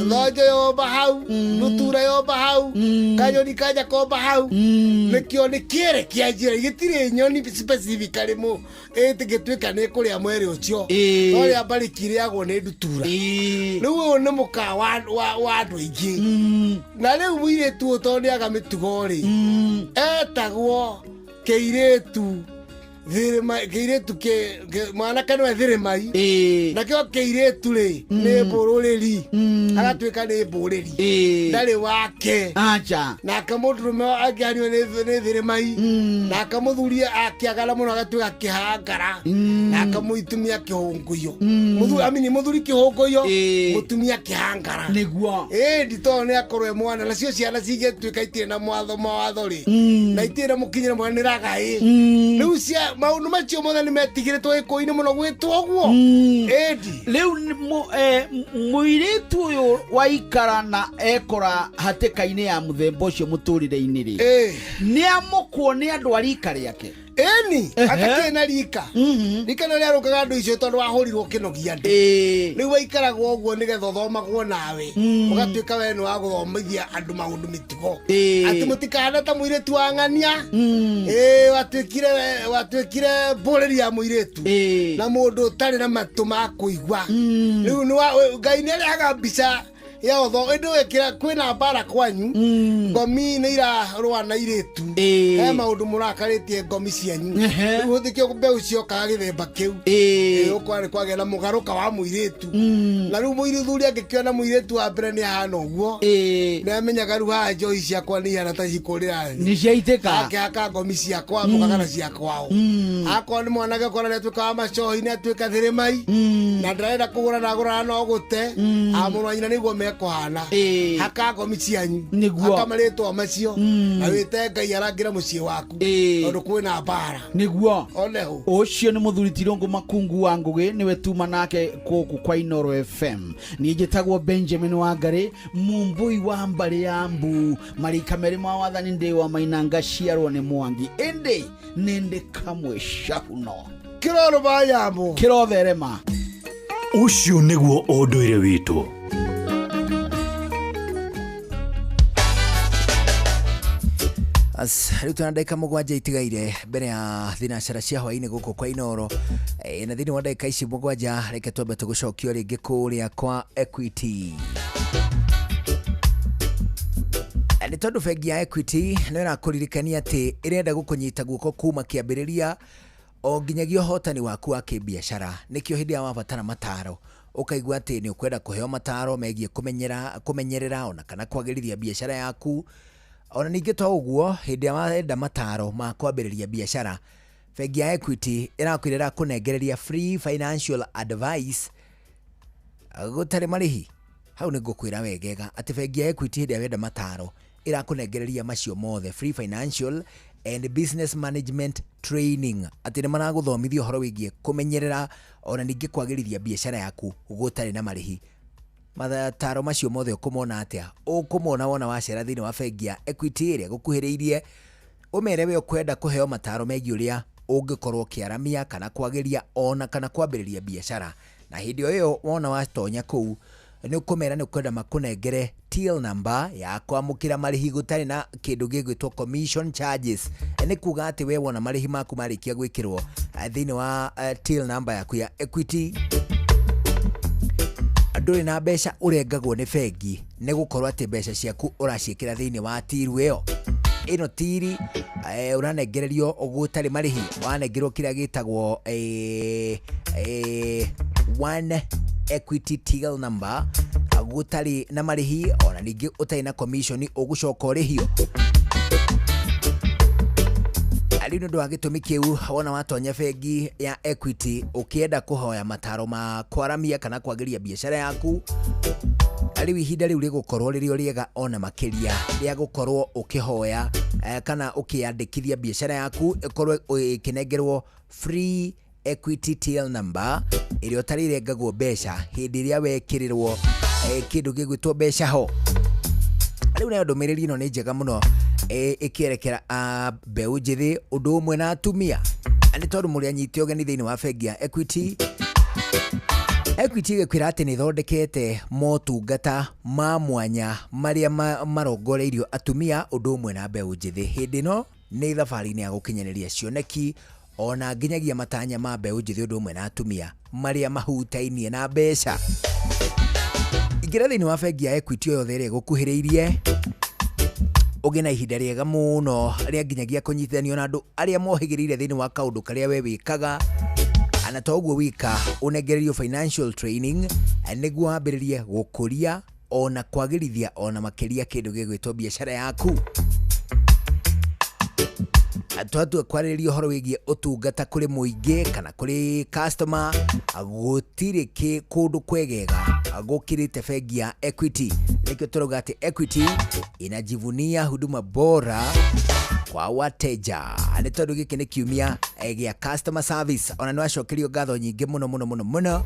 thonjo yomba hau, ndutura yomba hau, kanyoni kanja komba hau. Nĩkĩo nĩ kĩere kĩa njĩra, gĩtirĩ nyoni specifically mũ ĩtĩgĩtuĩka nĩ kũrĩa mwere ũcio. No rĩa mbarĩki irĩagwo nĩ ndutura. Rĩu ũyũ nĩ mũka wa andũ aingĩ. Na rĩu mũirĩtu ũyũ tondũ nĩaga mĩtugo rĩ, etagwo kĩirĩtu kĩirĩtu mwanake nĩwe thĩrĩmai, nakĩo kĩirĩtu rĩ nĩ mbũrũrĩri, agatuĩka nĩ mbũrĩri, ndarĩ wake. Acha. Nake mũndũrũme angĩario nĩ thĩrĩmai, nake mũthuri akĩagara mũno agatuĩka kĩhangara, nake mũtumia kĩhũngũyo. Amini mũthuri kĩhũngũyo, mũtumia kĩhangara. Nĩguo. Ĩndi tondũ nĩ akorwo e mwana, nacio ciana cingĩtuĩka itirĩ na mawatho rĩ, na itirĩ na mũkinyĩre mwega nĩ ragaĩ. Rĩu maundu macio mothe nĩ metigĩrĩtwo gĩkũyũ-inĩ mũno gwĩtwo ũguo. Ĩndi rĩu mũirĩtu ũyũ waikara na ekora hatĩka-inĩ ya mũthemba ũcio mũtũrĩre-inĩ rĩ, nĩ amũkwo nĩ andũ a rika rĩake. Ĩni atakĩrĩ na rika. Rika nĩ rĩarũkaga andũ icio tondũ wahũrirwo kĩnogia andũ. Rĩu waikaragwo ũguo nĩgetha ũthomagwo nawe, ũgatuĩka we nĩ wa gũthomithia andũ maũndũ mĩtugo. Atĩ mũtikahane ta mũirĩtu wa ng'ania. Watuĩkire mbũrĩri ya mũirĩtu na mũndũ ũtarĩ na matũ ma kũigua. Rĩu Ngai nĩ arehaga mbica ya ũtho ĩndĩ wekĩra kwĩna mbara kwanyu, ngomi nĩ irarũa na irĩtu, he maũndũ mũrakarĩtie ngomi cianyu. Rĩu gũthikio mbeũ ciokaga gĩthemba kĩu, ũkwarĩ kwagĩa na mũgarũka wa mũirĩtu. Na rĩu mũthuri angĩkĩona mũirĩtu wa mbere nĩ ahana ũguo, nĩ amenyaga rĩu haha njohi ciakwa nĩ ihana ta cikũrĩra nĩ ciaitĩka, akĩhaka ngomi ciakwa mũkagana cia kwao. Akorwo nĩ mwanake ũkona nĩ atuĩka wa macohi, nĩ atuĩka thĩrĩmai, na ndarenda kũgũra na agũraga no gũte, amũrũ wa nyina nĩguo mekũhana. Haka ngomi cianyu, haka marĩtwa macio, na wĩte Ngai arangĩre mũciĩ waku, tondũ kwĩna mbara. Nĩguo. Oneho. Ũcio nĩ mũthuri Tirũngũ Makungu wa Ngũgĩ, nĩwe tuma nake gũkũ kwa Inooro FM. Niĩ njĩtagwo Benjamin Wangari, mumbui wa mbarĩ ya mbu, marika merĩ ma wathani ndĩ wa Maina ngaciarwo nĩ Mwangi, ĩndĩ nĩ ndĩ kamwe cahuno. Kĩroro ma nyamũ. Kĩrotherema. Ũcio nĩguo ũndũire witũ. Rĩu twĩna ndagĩka 7 itigaire mbere ya thinacara cia hwaĩ-inĩ gũkũ kwa Inooro. Na thĩinĩ wa ndagĩka ici 7 reke twambe tũgũcokio rĩngĩ kũrĩa kwa Equity. Nĩ tondũ bengi ya Equity nĩ ĩrakũririkania atĩ ĩrenda gũkũnyita guoko kuma kĩambĩrĩria o nginyagia ũhotani waku wa kĩbiacara. Nĩkĩo hĩndĩ ĩrĩa wabatara mataro ũkaigua atĩ nĩ ũkwenda kũheo mataro megiĩ kũmenyerera ona kana kwagĩrithia biacara yaku. Ona ningĩ to ũguo, hĩndĩ ĩrĩa warenda mataro ma kwambĩrĩria biacara, bengi ya Equity ĩrakwĩra ĩrakũnengereria free financial advice gũtarĩ marĩhi. Hau nĩ ngũkwĩra wegega atĩ bengi ya Equity hĩndĩ ĩrĩa wenda mataro ĩrakũnengereria macio mothe, free financial and business management training, atĩ nĩ maragũthomithia ũhoro wĩgiĩ kũmenyerera ona ningĩ kwagĩrithia biacara yaku gũtarĩ na marĩhi. Mataro macio mothe ũkũmona atĩa? Ũkũmona wona wacera thĩinĩ wa bengi ya Equity ĩrĩa gũkuhĩrĩirie, ũmere we ũkwenda kũheo mataro megiĩ ũrĩa ũngĩkorwo ũkĩaramia kana kwagĩria ona kana kwambĩrĩria biacara. Na hĩndĩ o ĩyo wona watonya kũu nĩ ũkũmera nĩ ũkwenda makũnengere till number ya kwamũkĩra marĩhi gũtarĩ na kĩndũ gĩgwĩtwo commission charges. Nĩ kuga atĩ we wona marĩhi maku marĩkia gwĩkĩrwo thĩinĩ wa till number yaku ya Equity, ndũrĩ na mbeca ũrengagwo nĩ bengi, nĩ gũkorwo atĩ mbeca ciaku ũraciĩkĩra thĩinĩ wa tiru ĩyo. Ĩno tiri ũranengererio gũtarĩ marĩhi, wanengerwo kĩrĩa gĩtagwo one Equity till number gũtarĩ na marĩhi, ona ningĩ ũtarĩ na commission ũgũcoka ũrĩhio. Rĩu nĩ ũndũ wa gĩtũmi kĩu wona watonya bengi ya Equity ũkĩenda kũhoya mataro ma kwaramia kana kwagĩria biacara yaku, rĩu ihinda rĩu rĩgũkorwo rĩrĩ rĩega ona makĩria rĩa gũkorwo ũkĩhoya kana ũkĩandĩkithia biacara yaku ĩkorwo ĩkĩnengerwo free Equity till number ĩrĩa ũtarĩrengagwo mbeca hĩndĩ ĩrĩa wekĩrĩrwo kĩndũ gĩgwĩtwo mbeca ho. Rĩu nayo ndũmĩrĩri ĩno nĩ njega mũno ĩkĩerekera mbeũ njĩthĩ ũndũ ũmwe na atumia, nĩ tondũ mũrĩ anyite ũgeni thĩinĩ wa bengi ya Equity. Equity ĩgĩkwĩra atĩ nĩ ĩthondekete motungata ma mwanya marĩa marongoreirio atumia ũndũ ũmwe na mbeũ njĩthĩ. Hĩndĩ ĩno nĩ thabarĩ-inĩ ya gũkinyanĩria cioneki ona nginyagia matanya ma mbeũ njĩthĩ ũndũ ũmwe na atumia marĩa mahutainie na mbeca. Ingĩra thĩinĩ wa bengi ya Equity o yothe ĩrĩa ĩgũkuhĩrĩirie, ũgĩe na ihinda rĩega mũno rĩa nginyagia kũnyitithanio na andũ arĩa mohĩgĩrĩire thĩinĩ wa kaũndũ karĩa we wĩkaga, na to ũguo wika ũnengererio financial training nĩguo wambĩrĩrie gũkũria ona kwagĩrithia ona makĩria kĩndũ gĩgwĩtwo biacara yaku. Twatua kwarĩrĩria ũhoro wĩgiĩ ũtungata kũrĩ mũingĩ kana kũrĩ customer, gũtirĩ kũndũ kwegega gũkĩrĩte bengi ya Equity. Nĩkĩo tũrauga atĩ Equity inajivunia huduma bora kwa wateja, nĩ tondũ gĩkĩ nĩ kiumia gĩa customer service. Ona nĩ wacokerio ngatho nyingĩ mũno mũno mũno mũno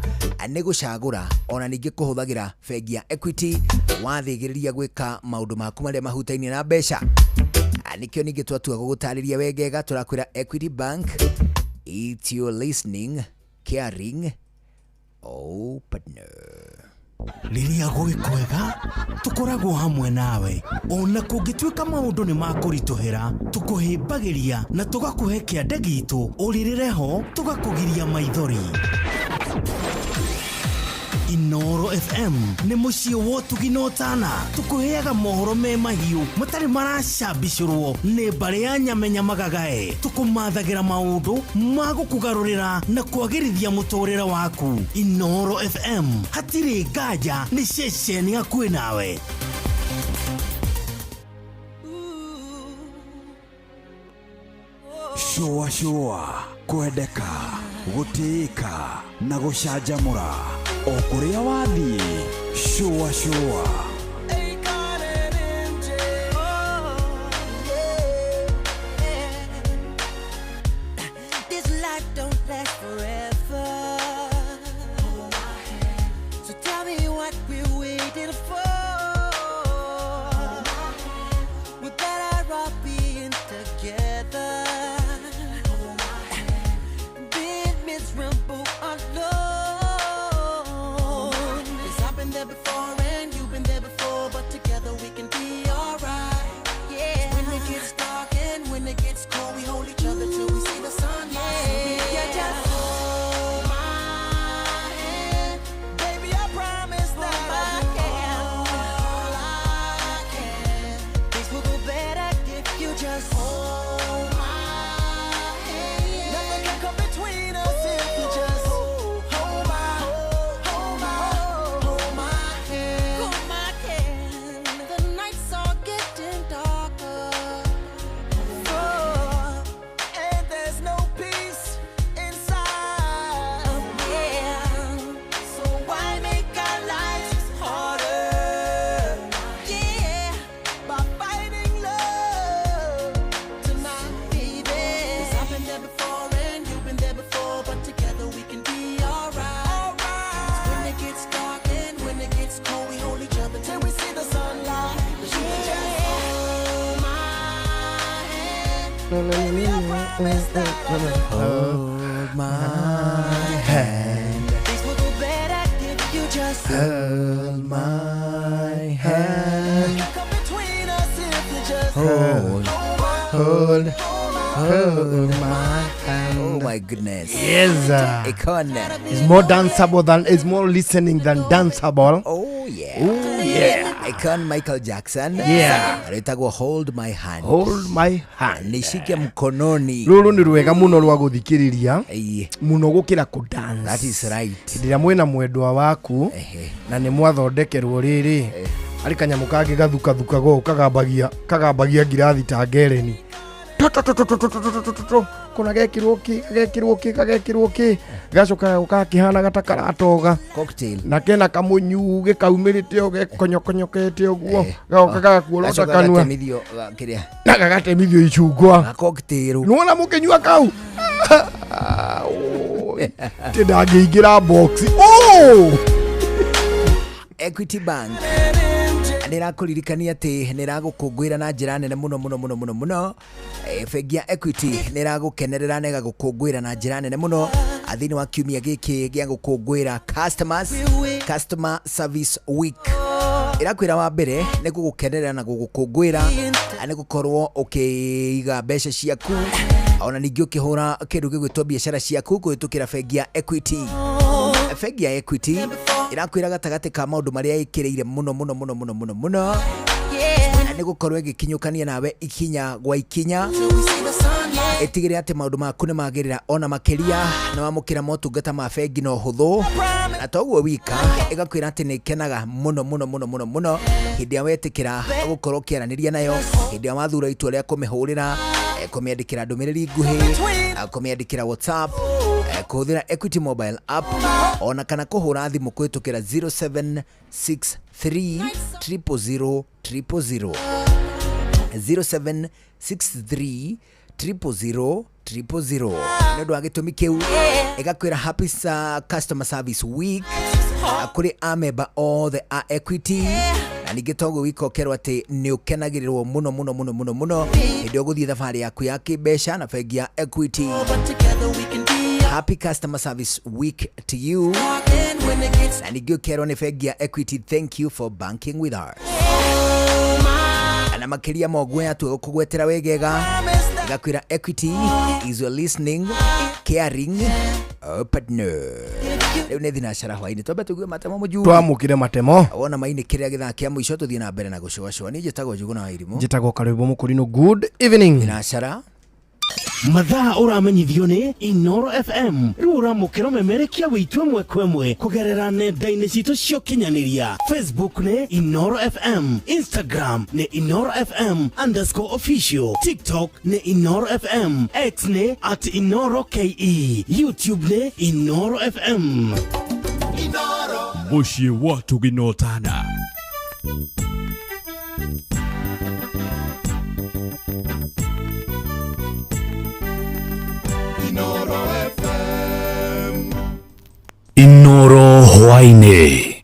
nĩ gũcagũra ona ningĩ kũhũthagĩra bengi ya Equity wathĩgĩrĩria gwĩka maũndũ maku marĩa mahutainie na mbeca. Nĩkĩo ningĩ twatua gũgũtarĩria wegega, tũrakwĩra Equity Bank, it's your listening, caring, oh partner. Rĩrĩa gwĩ kwega tũkoragwo hamwe nawe, ona kũngĩtuĩka maũndũ nĩ makũritũhĩra, tũkũhĩmbagĩria na tũgakũhe kĩande gitũ, ũrĩrĩre ho tũgakũgiria maithori. Inoro FM nĩ mũciĩ wa ũtugi na ũtana, tũkũheaga mohoro me mahiũ matarĩ maracambicũrwo nĩ mbarĩ ya nyamenya magagae, tũkũmathagĩra maũndũ ma gũkũgarũrĩra na kwagĩrithia mũtũrĩre waku. Inoro FM hatirĩ nganja, nĩ ceceni hakuhĩ nawe. Shũa shũa, kwendeka, gũtĩĩka na gũcanjamũra o kũrĩa wathiĩ. Shũa shũa. This life don't last forever. So tell me what we're waiting for. We're better off being together. Being miserable alone. 'Cause I've been there before and you've been there before, but together we can be alright. Yeah. When it gets dark and when it gets cold, we hold each other till we see the sunlight. Yeah. Yeah, just hold my hand, baby. I promise that I'll do all I can. Things will go better if you just hold my hand. Nothing can come between us if you just hold my, hold my, hold my hand. Hold my hand. The nights are getting darker. Oh, and there's no peace inside. Yeah. So why make our lives harder? Yeah, by fighting love tonight, baby. 'Cause I've been there before and you've been there before, but together we can be alright. 'Cause when it gets dark and when it gets cold, we hold each other till we see the sunlight. But you can just hold my hand. Baby, I promise that I'll do Hold my hand. Things will go better if you just Hold my hand. come between us if you just Hold, hold, hold my hand. Oh my goodness. Yes. Icon. It's more danceable than, it's more listening than danceable. Oh yeah. Oh yeah. Icon Michael Jackson. Yeah. Aretagwo Hold My Hand. Hold my hand. Nishike mkononi. Rũrũ nĩ rwega mũno rwa gũthikĩrĩria mũno gũkĩra kũ dance. That is right. Hĩndĩ ĩrĩa mwĩna mwendwa waku na nĩ mwathondekerwo rĩrĩ, arĩ kanyamũ kangĩ gathukathukaga ũũ kagambagia ngirathi ta ngereni. Tũ, kũna gekĩrwo kĩ, gagekĩrwo kĩ, gagekĩrwo kĩ, gacoka gagoka gakĩhanaga ta karatoga. Cocktail. Na kena kamũnyu gĩkaumĩrĩte ũguo, gekonyokonyokete ũguo, gagoka gagakuorota Gacoka kanua. gatemithio, kĩrĩa. Na gagatemithio icungwa. Ga cocktail. Nĩwona mũkĩnyua kau? Ati ndangĩingĩra box. Oh! Equity Bank nä ĩrakũririkania atĩ nä ĩragũkũngũĩra na njĩra nene mũno mũno mũno mũno mũno. Bengi ya Equity nä ĩragũkenerera na ĩgagũkũngũĩra na njĩra nene mũno thĩinĩ wa kiumia gĩkĩ gĩa gũkũngũĩra customers customer service week. Ĩrakwĩra wa mbere nĩ gũgũkenerera na gũgũkũngũĩra nĩ gũkorwo ũkĩiga mbeca ciaku ona ningĩ ũkĩhũra kĩndũ gĩgwĩtwo biacara ciaku kũhĩtũkĩra bengi ya Equity. Bengi ya Equity ĩrakwĩra gatagatĩ ka maũndũ marĩa ĩkĩrĩire mũno mũno mũno mũno mũno mũno na nĩ gũkorwo ĩgĩkinyũkania nawe ikinya gwa ikinya, ĩtigĩrĩre atĩ maũndũ maku nĩ magĩrĩra ona makĩria na wamũkĩra motungata ma bengi na ũhũthũ, na toguo wika ĩgakwĩra atĩ nĩ ĩkenaga mũno mũno mũno mũno mũno hĩndĩ ĩrĩa wetĩkĩra gũkorwo ũkĩaranĩria nayo, hĩndĩ ĩrĩa wathura itua rĩa kũmĩhũrĩra, kũmĩandĩkĩra ndũmĩrĩri nguhĩ, kũmĩandĩkĩra WhatsApp, kũhũthĩra Equity mobile app ona kana kũhũra thimũ kũhĩtũkĩra 0763 000 000, 0763 000 000. Nĩ ũndũ wa gĩtũmi kĩu ĩgakwĩra happy customer service week kũrĩ amemba othe a Equity, na ningĩ toguo wika ũkerwo atĩ nĩ ũkenagĩrĩrwo mũno mũno mũno mũno mũno hĩndĩ ĩrĩa ũgũthiĩ thabarĩ yaku ya kĩmbeca na bengi ya Equity. Happy customer service week to you, na ningĩ ũkerwo nĩ bengi ya Equity, thank you for banking with us. Na makĩria ma ũguo yatua gũkũgwetera wegega ĩgakwĩra Equity is your listening, caring partner. Rĩu nĩ thinacara hwainĩ, twambe tũigue matemo mũjumbe. Twamũkĩre matemo. Wona mainĩ kĩrĩa gĩthaa kĩa mũico tũthiĩ na mbere na gũcũacũa. Niĩ njĩtagwo Njuguna wa Irimũ. Njĩtagwo Karwĩmbo Mũkũrinũ. Good evening. Thinacara. Mathaa ũramenyithio nĩ Inoro FM. Rĩu ũramũkĩra ũmemerekia witũ ĩmwe kwa ĩmwe kũgerera nenda-inĩ citũ cia ũkinyanĩria. Facebook nĩ Inoro FM, Instagram nĩ Inoro FM underscore official, TikTok nĩ Inoro FM, X nĩ at Inoro KE, YouTube nĩ Inoro FM. Mũciĩ wa Tũginotana. Inoro hwainĩ.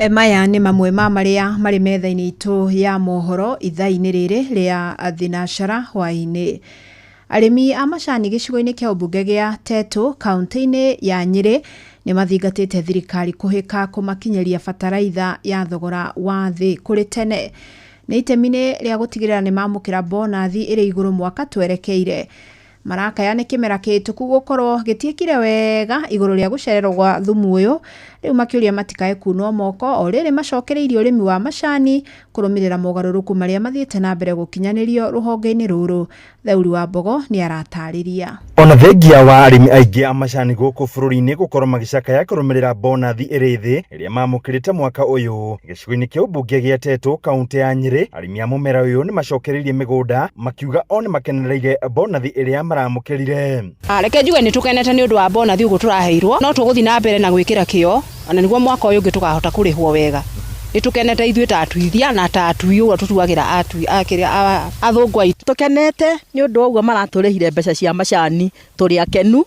Maya nĩ mamwe ma marĩa marĩ metha-inĩ itũ ya mohoro ithaa-inĩ rĩrĩ rĩa thinacara hwainĩ. Arĩmi a macani gĩcigo-inĩ kĩa ũmbunge gĩa Tetu kaunti-inĩ ya Nyĩrĩ nĩ mathingatĩte thirikari kũhĩka kũmakinyĩria bataraitha ya thogora wa thĩ kũrĩ tene. Nĩ itemi-inĩ rĩa gũtigĩrĩra nĩ mamũkĩra bonathi ĩrĩ igũrũ mwaka twerekeire. Marakaya nĩ kĩmera kĩhĩtũku gũkorwo gĩtiĩkire wega igũrũ rĩa gũcererwo gwa thumu ũyũ, rĩu makĩũria matikae kunwo moko o rĩrĩ macokereirie ũrĩmi wa macani kũrũmĩrĩra mogarũrũku marĩa mathiĩte na mbere gũkinyanĩrio rũhonge-inĩ rũrũ. Theuri wa Mbogo nĩ aratarĩria. Ona thengia wa arĩmi aingĩ a macani gũkũ bũrũri-inĩ gũkorwo magĩcakaya kũrũmĩrĩra bonathi ĩrĩ thĩ ĩrĩa mamũkĩrĩte mwaka ũyũ gĩcigo-inĩ kĩa ũmbunge gĩa Tetu kaunti ya Nyĩrĩ, arĩmi a mũmera ũyũ nĩ macokereirie mĩgũnda makiuga o nĩ makenereire bonathi ĩrĩa maramũkĩrire. Reke njuge nĩ tũkenete nĩ ũndũ wa bonathi ũguo tũraheirwo, no tũgũthiĩ na mbere na gwĩkĩra kĩo ona nĩguo mwaka ũyũ ũngĩ tũkahota kũrĩhwo wega. Nĩ tũkenete ithuĩ ta atuithia na ta atui ũguo tũtuagĩra atui a kĩrĩa, athũngũ aitũ. Tũkenete nĩ ũndũ wa ũguo maratũrĩhire mbeca cia macani, tũrĩ akenu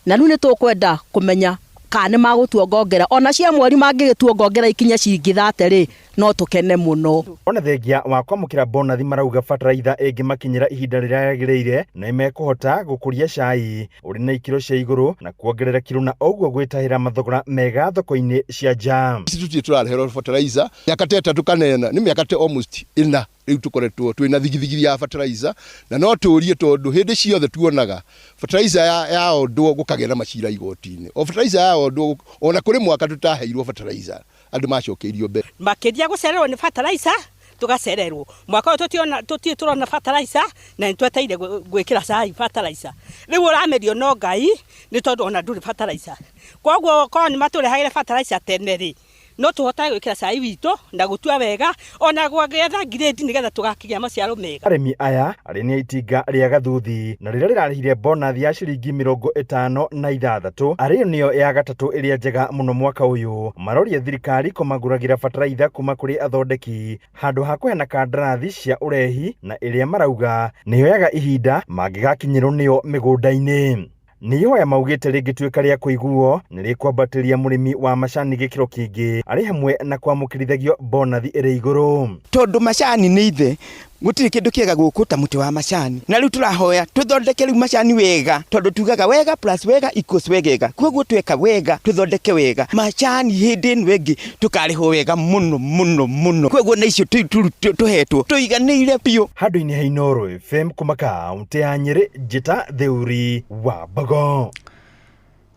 na rĩu nĩ tũkwenda kũmenya kana nĩ magũtuongongera ona cia mweri mangĩgĩtuongongera ikinye ciringi 30 rĩ, no tũkene mũno. Ona thengia wa kwamũkĩra bonathi marauga bataraitha ĩngĩmakinyĩra ihinda rĩrĩa rĩagĩrĩire na nĩmekũhota gũkũria cai ũrĩ na ikĩro cia igũrũ na kuongerera kiro na ũguo gwĩtahĩra mathogora mega thoko-inĩ cia nja. Ici tũtirĩ tũrareherwo fertilizer mĩaka ta ĩtatũ kana ĩna, nĩ mĩaka ta almost ĩna rĩu tũkoretwo twĩna thigithigi ya fertilizer, na no tũrie tondũ hĩndĩ ciothe tuonaga fertilizer ya ondwo gũkagĩa na macira igoti-inĩ. O fertilizer ya ondwo ona kũrĩ mwaka tũtaheirwo fertilizer, andũ macokeirio mbere. Makĩria gũcererwo nĩ fertilizer tũgacererwo. Mwaka ũyũ tũtirĩ tũrona fertilizer na nĩ twetereire gwĩkĩra cai fertilizer. Rĩu ũramerio no Ngai nĩ tondũ ona ndũrĩ fertilizer. Koguo korwo nĩ matũrehagĩre fertilizer tene rĩ, no tũhotage gwĩkĩra cai witũ na gũtua wega ona gwetha grade nĩgetha tũgakĩgĩa maciaro mega. Arĩmi aya arĩ nĩ itinga rĩa Gathuthi na rĩrĩa rĩrarĩhire bonathi ya ciringi mĩrongo ĩtano na ithathatũ arĩyo nĩyo ya gatatũ ĩrĩa njega mũno mwaka ũyũ. Maroria thirikari kũmagũragĩra bataraitha kuma kũrĩ athondeki handũ ha kũheana kandarathi cia ũrehi na ĩrĩa marauga nĩyoyaga ihinda mangĩgakinyĩrwo nĩyo mĩgũnda-inĩ. Nĩ ihoya maugĩte rĩngĩtuĩka rĩa kũiguo nĩ rĩkwambatĩria mũrĩmi wa macani gĩkĩro kĩngĩ arĩ hamwe na kwamũkĩrithagio bonathi ĩrĩ igũrũ. Tondũ macani nĩ ithe, gũtirĩ kĩndũ kĩega gũkũ ta mũtĩ wa macani, na rĩu tũrahoya tũthondeke rĩu macani wega, tondũ tugaga wega plus wega equals wegega. Koguo tweka wega tũthondeke wega macani, hĩndĩ ĩno ĩngĩ tũkarĩhwo wega mũno mũno mũno. Koguo na icio tũhetwo tũiganĩire biũ. Handũ-inĩ ha Inooro FM kuma kaũntĩ ya Nyĩrĩ, Njĩta Theuri wa Mbogo.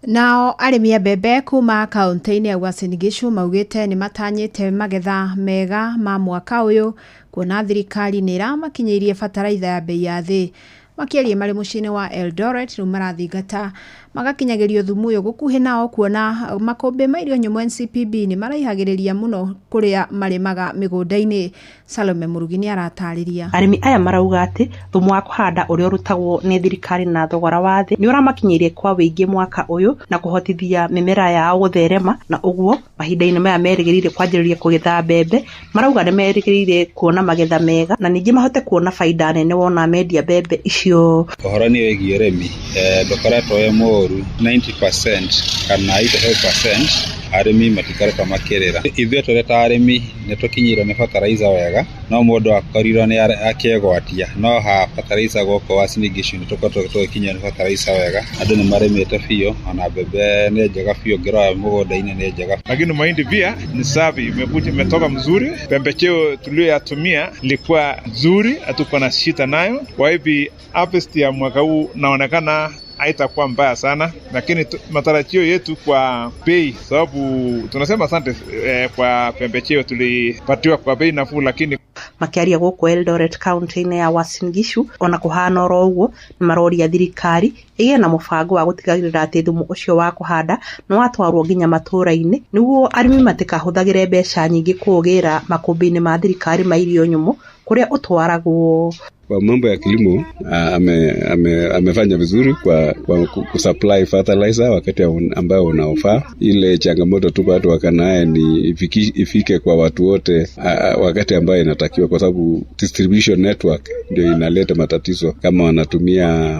Nao arĩmi a mbembe kuma kaũntĩ-inĩ ya Uasin Gishu maugĩte nĩ matanyĩte magetha mega ma mwaka ũyũ, kuona thirikari nĩ ĩramakinyĩirie bataraitha ya bei ya thĩ. Makĩaria marĩ mũciĩ-inĩ wa Eldoret, rĩu marathingata magakinyagĩrio thumu ũyũ gũkuhĩ nao, kuona makũmbĩ ma irio nyũmũ NCPB nĩ maraihagĩrĩria mũno kũrĩa marĩmaga mĩgũnda-inĩ. Salome Mũrugi nĩ aratarĩria. Arĩmi aya marauga atĩ thumu wa kũhanda ũrĩa ũrutagwo nĩ thirikari na thogora wa thĩ nĩ ũramakinyĩirie kwa wĩingĩ mwaka ũyũ na kũhotithia mĩmera yao gũtherema, na ũguo mahinda-inĩ maya merĩgĩrĩire kwanjĩrĩria kũgetha mbembe. Marauga nĩ merĩgĩrĩire kuona magetha mega na ningĩ mahote kuona baida nene wona mendia mbembe icio. Ũhoro nĩ wĩgiĩ ũrĩmi, ndũkoretwo wĩ mũũru, 90% kana 85% arĩmi matikoretwo makĩrĩra. Ithuĩ tũrĩ ta arĩmi nĩ tũkinyĩirwo nĩ fertilizer wega, no mũndũ akorirwo nĩ akĩgwatia, no ha fertilizer gũkũ Uasin Gishu nĩ tũkoretwo tũgĩkinyĩrwo nĩ fertilizer wega. Andũ nĩ marĩmĩte biũ, ona mbembe nĩ njega biũ, ũngĩrora mũgũnda-inĩ nĩ njega. Lakini mahindi pia ni safi, imekuja imetoka mzuri. Pembejeo tuliyoyatumia ilikuwa nzuri, hatukuwa na shida nayo. Kwa hivi harvest ya mwaka huu naonekana haitakuwa mbaya sana, lakini matarajio yetu kwa bei, sababu tunasema asante kwa pembejeo tulipatiwa kwa bei nafuu, lakini Makĩaria gũkũ Eldoret kaunti-inĩ ya Uasin Gishu, ona kũhana oro ũguo nĩ maroria thirikari ĩgĩe na mũbango wa gũtigagĩrĩra atĩ thumu ũcio wa kũhanda nĩ watwarwo nginya matũũra-inĩ nĩguo arĩmi matikahũthagĩre mbeca nyingĩ kũũgĩra makũmbĩ-inĩ ma thirikari ma irio nyũmũ kũrĩa ũtwaragwo. Kwa mambo ya kilimo amefanya vizuri kwa kusupply fertilizer wakati ambao unaofaa. Ile changamoto tu watu wakanaye ni ifike kwa watu wote wakati ambao inatakiwa, kwa sababu distribution network ndio inaleta matatizo kama wanatumia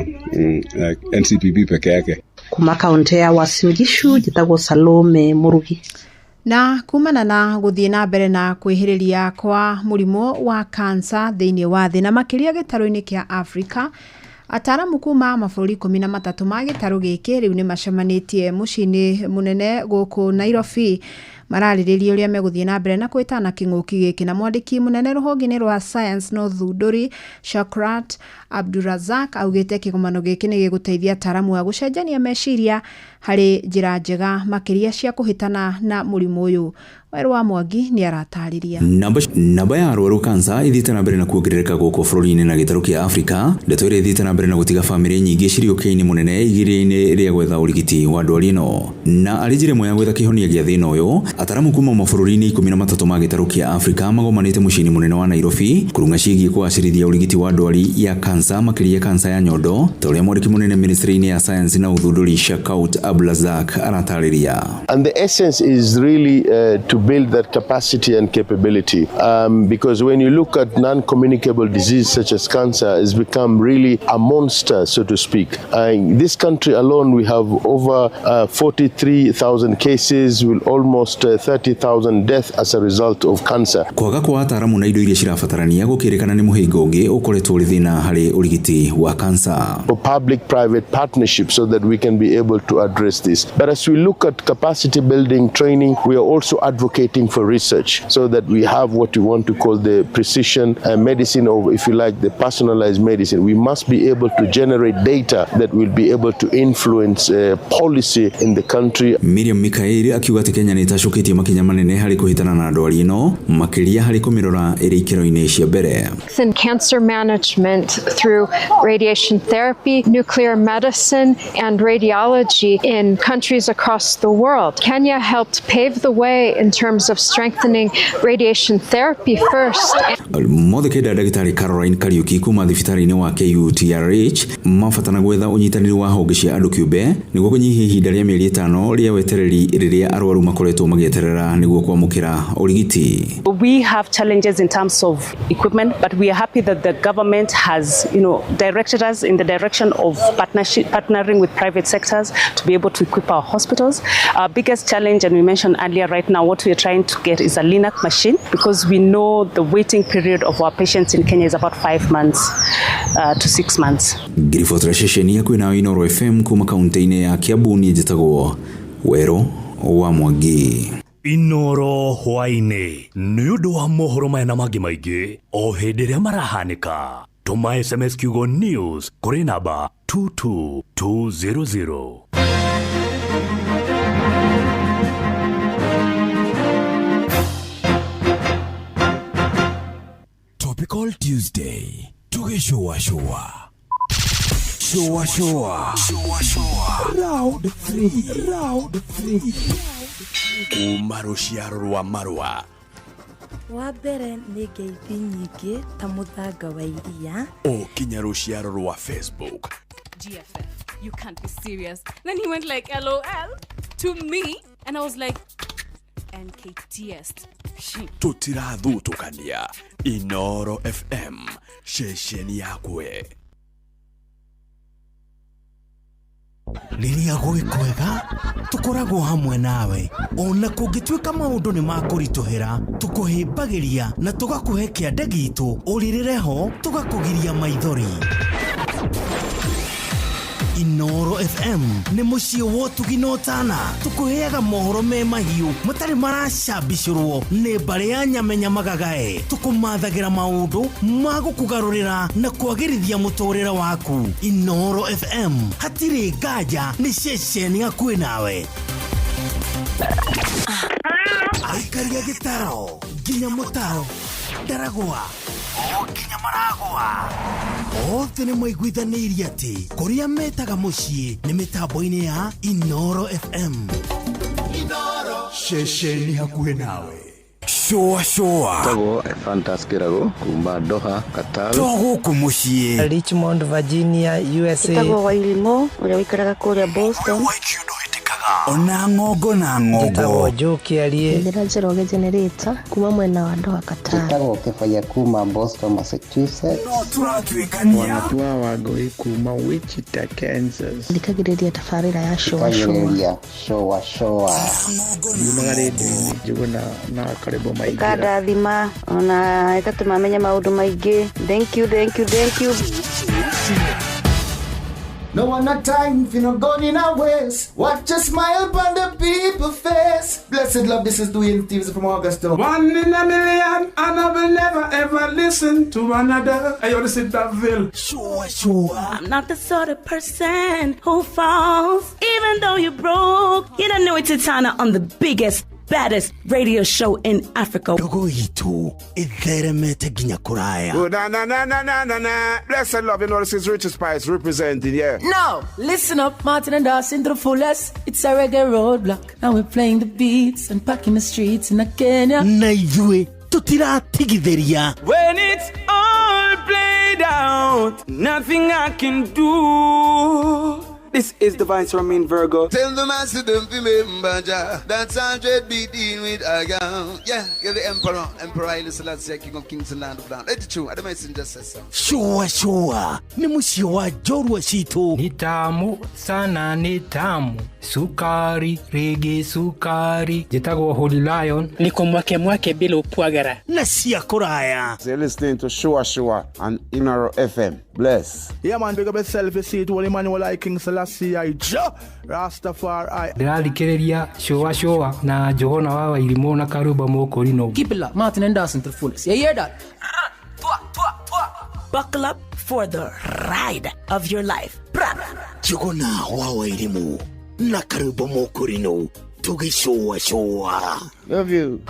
NCPB peke yake. Kuma kaunti ya Uasin Gishu, njĩtagwo Salome Murugi. Na kumana na gũthiĩ na mbere na kwĩhĩrĩria kwa mũrimũ wa kansa thĩinĩ wa thĩ na makĩria gĩtarũ-inĩ kĩa Afrika, ataramu kuma mabũrũri 13 ma gĩtarũ gĩkĩ rĩu nĩ macemanĩtie mũciĩ-inĩ mũnene gũkũ Nairobi, mararĩrĩria ũrĩa megũthiĩ na mbere na kwĩtana kĩng'ũki gĩkĩ. Na mwandĩki mũnene rũhonge-inĩ rwa Science na ũthundũri Shaukat Abdurazak augĩte kĩgomano gĩkĩ nĩ gĩgũteithia ataramu a gũcenjania meciria harĩ njĩra njega makĩria cia kũhĩtana na mũrimũ ũyũ. Werũ wa Mwangi nĩ aratarĩria. Namba ya arwaru kansa ithiĩte na mbere na kuongerereka gũkũ bũrũri-inĩ na gĩtarũ kĩa Afrika, ndeto ĩrĩa ithiĩte na mbere na gũtiga bamĩrĩ nyingĩ ciriũkĩinĩ mũnene igeria-inĩ rĩa gwetha ũrigiti wa ndwari ĩno. Na arĩ njĩra ĩmwe ya gwetha kĩhonia gĩa thĩna ũyũ, ataramu kuma mabũrũri-inĩ 13 ma gĩtarũ kĩa Afrika magomanĩte mũciĩ-inĩ mũnene wa Nairobi kũrung'a ciĩgiĩ kũgacĩrithia ũrigiti wa ndwari ya kansa makĩria kansa ya nyondo, ta ũrĩa mwandĩki mũnene ministry-inĩ ya Science na ũthundũri Shaukat Abdulrazak aratarĩria. And the essence is really to build that capacity and capability, because when you look at non-communicable disease such as cancer, it's become really a monster, so to speak. In this country alone, we have over 43,000 cases, with almost 30,000 deaths as a result of cancer. Kwaga kwa ataramu na indo iria cirabatarania gũkĩrĩkana nĩ mũhĩnga ũngĩ ũkoretwo ũrĩ thĩna harĩ ũrigiti wa kansa. For public-private partnership so that we can be able to address this. But as we look at capacity building training, we are also advocating for research so that we have what we want to call the precision medicine, or if you like, the personalized medicine. We must be able to generate data that will be able to influence policy in the country. Miriam Mikaeli akiuga atĩ Kenya nĩ ĩtacũkĩtie makinya manene harĩ kũhĩtana na ndwari ĩno, makĩria harĩ kũmĩrora ĩrĩ ikĩro-inĩ cia mbere. In cancer management through radiation therapy, nuclear medicine, and radiology in countries across the world. Kenya helped pave the way in terms of strengthening radiation therapy first. Mothe kenda ndagĩtarĩ Caroline Kariuki kuma thibitarĩ-inĩ wa KUTRH mabatana gwetha ũnyitanĩri wa honge cia andũ kĩũmbe nĩguo kũnyihia ihinda rĩa mĩeri 5 rĩa wetereri rĩrĩa arwaru makoretwo magĩeterera nĩguo kwamũkĩra ũrigiti. We have challenges in terms of equipment, but we are happy that the government has, directed us in the direction of partnering with private sectors to be able to equip our hospitals. Our biggest challenge, and we mentioned earlier, right now what we are trying to get is a LINAC machine, because we know the waiting period of our patients in Kenya is about 5 months to 6 months. Ngiribotera ceceni ya kwĩna Inooro FM kuma kaunti-inĩ ya Kiambu, niĩ njĩtagwo Werũ wa Mwangi. Inooro hwaĩ-inĩ nĩ ũndũ wa mohoro maya na mangĩ maingĩ o hĩndĩ ĩrĩa marahanĩka. Tũma SMS kiugo news kũrĩ namba 22200. Topical Tuesday tugĩcũacũa shũa shũa shũa round 3 round 3 kuma rũciaro rwa marũa. Wa mbere nĩ ngeithi nyingĩ ta mũthanga wa iria o kinya rũciaro rwa Facebook. GFF, you can't be serious. Then he went like LOL to me and I was like NKTS. Tũtirathutũkania. Inooro FM, ceceni yakwe. Rĩrĩa gwĩ kwega tũkoragwo hamwe nawe, ona kũngĩtuĩka maũndũ nĩ makũritũhĩra, tũkũhĩmbagĩria na tũgakũhe kĩande gitũ, ũrĩrĩre ho tũgakũgiria maithori. Inooro FM nĩ mũciĩ wa ũtugi na ũtana, tũkũheaga mohoro me mahiũ matarĩ maracambicũrwo nĩ mbarĩ ya nyamenya magagae, tũkũmathagĩra maũndũ ma gũkũgarũrĩra na kwagĩrithia mũtũrĩre waku. Inooro FM, hatirĩ nganja, nĩ ceceni hakuhĩ nawe. Aikaria gĩtaro nginya mũtaro, ndaragwa o nginya maragwa, othe nĩ maiguithanĩirie atĩ kũrĩa metaga mũciĩ nĩ mĩtambo-inĩ ya Inooro FM. Inooro, ceceni hakuhĩ nawe. Shũa shũa. Tagwo Fantas Kĩrago kuma Doha, Qatar. To gũkũ mũciĩ. Richmond, Virginia, USA. Tagwo Wairimu ũrĩa ũikaraga kũrĩa Boston. Ona ng'ongo na ng'ongo. Njĩtagwo Joe Kĩarie. Njĩra Njoroge Generator kuma mwena wa Doha, Qatar. Njĩtagwo Kĩbaya kuma Boston, Massachusetts. No tũratuĩkania. Wanatua wa Ngũi kuma Wichita, Kansas. Thikagĩrĩria tabarĩra ya shũa shũa. Shũa shũa. Yumaga rĩndiũ-inĩ Njũgũna na Karĩbo Maingĩra. Ĩkandathima ona ĩgatũma menye maũndũ maingĩ. Thank you, thank you, thank you. No one not time if you not gone in a waste. Watch a smile upon the people face. Blessed love, this is Dwayne Stevens from Augusta. 1 in a million, and I will never ever listen to another. Hey, yo, this is Daville. Sure, sure. I'm not the sort of person who falls, even though you're broke. You don't know it's Titana on the biggest, baddest radio show in Africa. Ndogo itu itheremete nginya kuraya. Oh, na na na na na na na. Blessed love, you know this is Richard Spice representing, yeah. No, listen up, Martin and Dawson to the fullest. It's a reggae roadblock. Now we're playing the beats and packing the streets in Kenya. Na ithuĩ tutiratigithĩria. When it's all played out, nothing I can do. This is Divine Romain Virgo. Tell the master don't remember Jah. That's 100 be dealing with a gun. Yeah, you're the emperor. Emperor Haile Selassie, King of Kings and Land of Land. Let it true. I don't just say so. Shua shua. Ni mũciĩ wa njorua citũ. Ni tamu sana, ni tamu. Sukari, rege sukari. Njĩtagwo Holy Lion. Niko mwake mwake bila upwagara. Na cia kũraya. So you're listening to Shua Shua on Inooro FM. Bless. Yeah man, big up yourself, you see it. Holy Emmanuel I King Selassie I Jah Rastafari. Ndĩrathikĩrĩria Shua Shua na Johana wa Wairimũ na Karũba Mũkũrinũ. Keep it locked, Martin and Dawson to the fullest. You hear that? Buckle up for the ride of your life. Njũgũna wa Wairimũ na Karũba Mũkũrinũ tũgĩcũa cũa. Love you.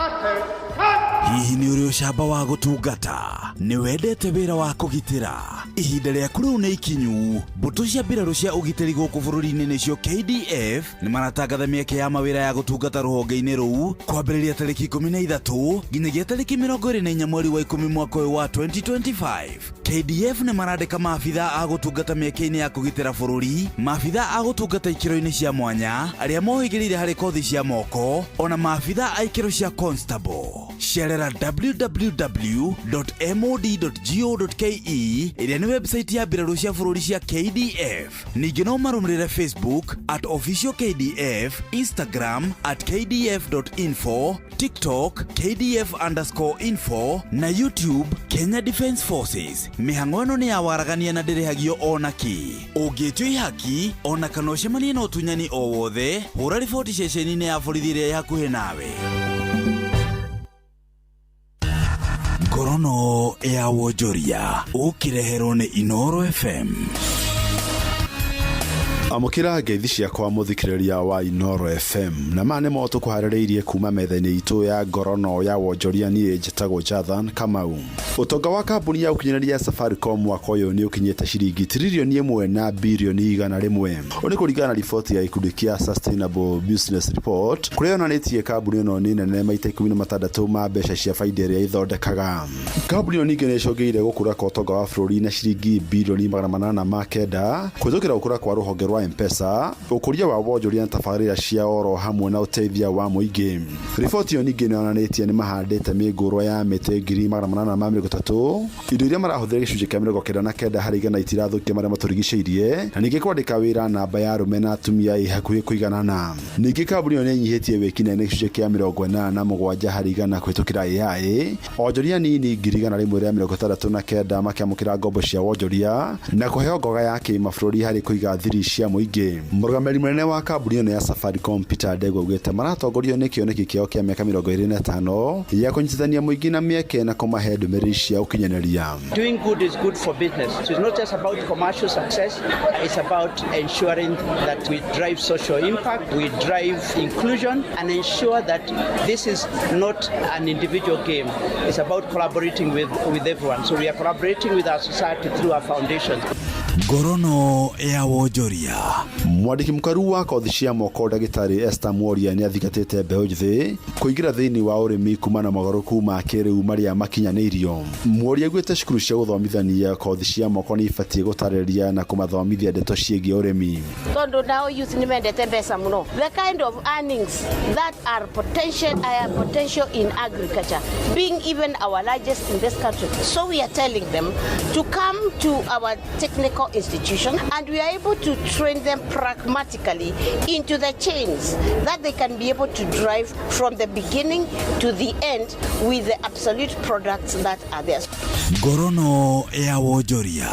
Hihi nĩ ũrĩ ũcamba wa gũtungata? Nĩ wendete wĩra wa kũgitĩra? Ihinda rĩaku rĩu nĩ ikinyu. Mbũtũ cia mbirarũ cia ũgitĩri gũkũ bũrũri-inĩ nĩcio KDF nĩ maratangatha mĩeke ya mawĩra ya gũtungata rũhonge-inĩ rũu kwambĩrĩria tarĩki 13 nginyagia tarĩki 24 mweri wa 10 mwaka ũyũ wa 2025. KDF nĩ marandĩka maabitha a gũtungata mĩeke-inĩ ya kũgitĩra bũrũri, maabitha a gũtungata ikĩro-inĩ cia mwanya, arĩa mohĩgĩrĩire harĩ kothi cia moko, ona maabitha a ikĩro cia constable. Cerera www.mod.go.ke ĩrĩa nĩ website ya mbirarũ cia bũrũri cia KDF. Ningĩ no marũmĩrĩre Facebook at official KDF, Instagram at kdf.info, TikTok kdf_info na YouTube Kenya Defence Forces. Mĩhang'o ĩno nĩ ya waragania na ndĩrĩhagio ona kĩ. Ũngĩtio ihaki ona kana ũcemanie na ũtunyani o wothe, hũra riboti ceceni-inĩ ya borithi ĩrĩa ĩ hakuhĩ nawe. Ngorono ya wonjoria ũkĩreherwo nĩ Inoro FM. Amũkĩra ngeithi ciakwa mũthikĩrĩria wa Inoro FM, na maya nĩmo tũkũharĩrĩirie kuma metha-inĩ itũ ya ngorono ya wonjoria. Niĩ njĩtagwo Jathan Kamau. Ũtonga wa kambuni ya ũkinyanĩria ya Safaricom mwaka ũyũ nĩ ũkinyĩte ciringi 1,100,000,000,000. Ũũ nĩ kũringana na riboti ya gĩkundi kĩa Sustainable Business Report, kũrĩa yonanĩtie kambuni ĩno nĩ nene maita 16 ma mbeca cia baida ĩrĩa ĩthondekaga. Kambuni ĩno ningĩ nĩ ĩcũngĩire gũkũra kwa ũtonga wa bũrũri na ciringi 809,000,000,000 kũhĩtũkĩra gũkũra kwa rũhonge rwa M-Pesa, ũkũria wa wonjoria na tabarĩra cia oro hamwe na ũteithia wa mũingĩ. Riboti ĩyo ningĩ nĩyonanĩtie nĩ mahandĩte mĩngũrwa ya mĩtĩ 830,000, indo iria marahũthĩra gĩcunjĩ kĩa 99 harĩ igana itirathũkia marĩa matũrigicĩirie, na ningĩ kwandĩka wĩra namba ya arũme na atumia ĩ hakuhĩ kũiganana. Ningĩ kambuni ĩyo nĩ ĩnyihĩtie wĩkinaĩ na gĩcunjĩ kĩa 87 harĩ igana kũhĩtũkĩra AI, onjoria nini 169,000 makĩamũkĩra ngombo cia wonjoria na kũheo ngoga ya kĩmabũrũri harĩ kũiga thiri cia mũingĩ. Mũrũgamĩrĩri mũnene wa kambuni ĩno ya Safaricom Peter Ndegwa augĩte maratongorio nĩ kĩoneki kĩao kĩa mĩaka 25 ya kũnyitithania mũingĩ na mĩeke na kũmahe ndũmĩrĩri cia ũkinyanĩria. Doing good is good for business. So it's not just about commercial success, it's about ensuring that we drive social impact, we drive inclusion, and ensure that this is not an individual game. It's about collaborating with everyone. So we are collaborating with our society through our foundations. Ngorono ya wonjoria. Mwandĩki mũkaru wa kothi cia moko ndagĩtarĩ Esther Mworia nĩ athingatĩte mbeũ njĩthĩ kũingĩra thĩinĩ wa ũrĩmi kumana na mogarũrũku ma kĩrĩu marĩa makinyanĩirio. Mworia augĩte cukuru cia gũthomithania kothi cia moko nĩ ibatiĩ gũtarĩria na kũmathomithia ndeto ciĩgiĩ ũrĩmi. Tondu nao youth nĩ mendete mbeca mũno, the kind of earnings that are potential in agriculture being even our largest in this country. So we are telling them to come to our technical institution, and we are able to train them pragmatically into the chains that they can be able to drive from the beginning to the end with the absolute products that are there. Ngorono ya wonjoria.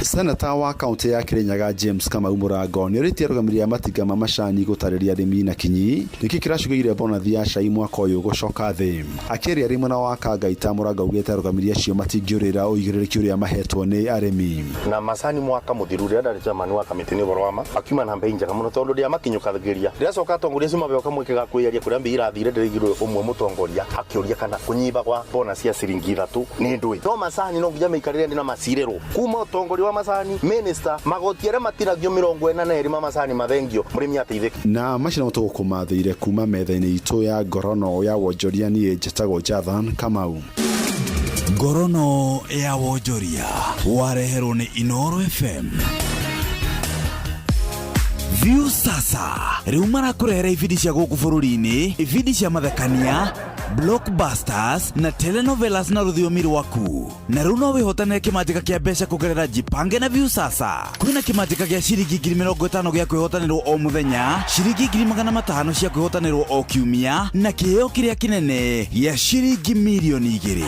Senata wa kaunti ya Kirinyaga James Kamau Mũrango nĩ orĩtie arũgamĩrĩri a matinga ma macani gũtarĩria arĩmi na kinyi nĩkĩ kĩracũngĩrĩirie bonathi ya cai mwaka ũyũ gũcoka thĩ. Akĩaria arĩ mwena wa Kangaita, Mũrango augĩte arũgamĩrĩri acio matingĩũrĩra ũigĩrĩrĩki ũrĩa mahetwo nĩ arĩmi. Na macani mwaka mũthiru rĩrĩa ndarĩ chairman wa kamĩtĩ nĩ ũhoro wa ma akiuma na mbei njega mũno tondũ ndĩamakinyũkagĩria. Rĩracoka atongoria acio mabeoka mweke ga kwĩyaria kũrĩa mbei irathire, ndĩraigirwo ũmwe mũtongoria akĩũria kana kũnyiba kwa bonus ya ciringi 3 nĩ ndũĩ. No macani no nginya maikarĩre ndĩ na macirĩrwo kuma ũtongoria wa macani minister magoti arĩa matinagio 42 ma macani mathengio mũrĩmi ateithĩke. Na macio nĩmo tũgũkũmathĩire kuma metha-inĩ itũ ya ngorono ya wonjoria. Niĩ njĩtagwo Jathan Kamau. Ngorono ya wonjoria wareherwo nĩ Inoro FM. View sasa rĩu marakũrehera ibindi cia gũkũ bũrũri-inĩ, ibindi cia mathekania, blockbusters na telenovelas na rũthiomi rwaku. Na rĩu no wĩhotanĩre kĩmanjĩka kĩa mbeca kũgerera Jipange na View Sasa. Kwĩna kĩmanjĩka gĩa ciringi 50,000 gĩa kwĩhotanĩrwo o mũthenya, ciringi 500,000 cia kwĩhotanĩrwo o kiumia, na kĩheo kĩrĩa kĩnene gĩa ciringi 2,000,000.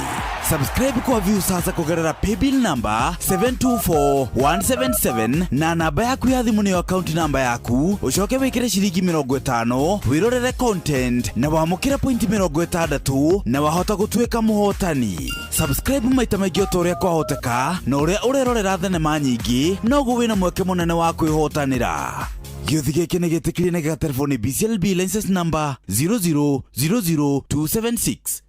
Subscribe kwa View Sasa kũgerera paybill number 724177 na namba yaku ya thimũ nĩyo account namba yaku, ũcoke wĩkĩre ciringi 50 wĩrorere content na wamũkĩre pointi 60 na wahota gũtuĩka mũhotani. Subscribe maita maingĩ o ta ũrĩa kwahoteka, na ũrĩa ũrerorera thenema nyingĩ noguo wĩna mweke mũnene wa kwĩhotanĩra. Gĩũthi gĩkĩ nĩ gĩtĩkĩrie na gĩgaterefo nĩ BCLB license number 0000276.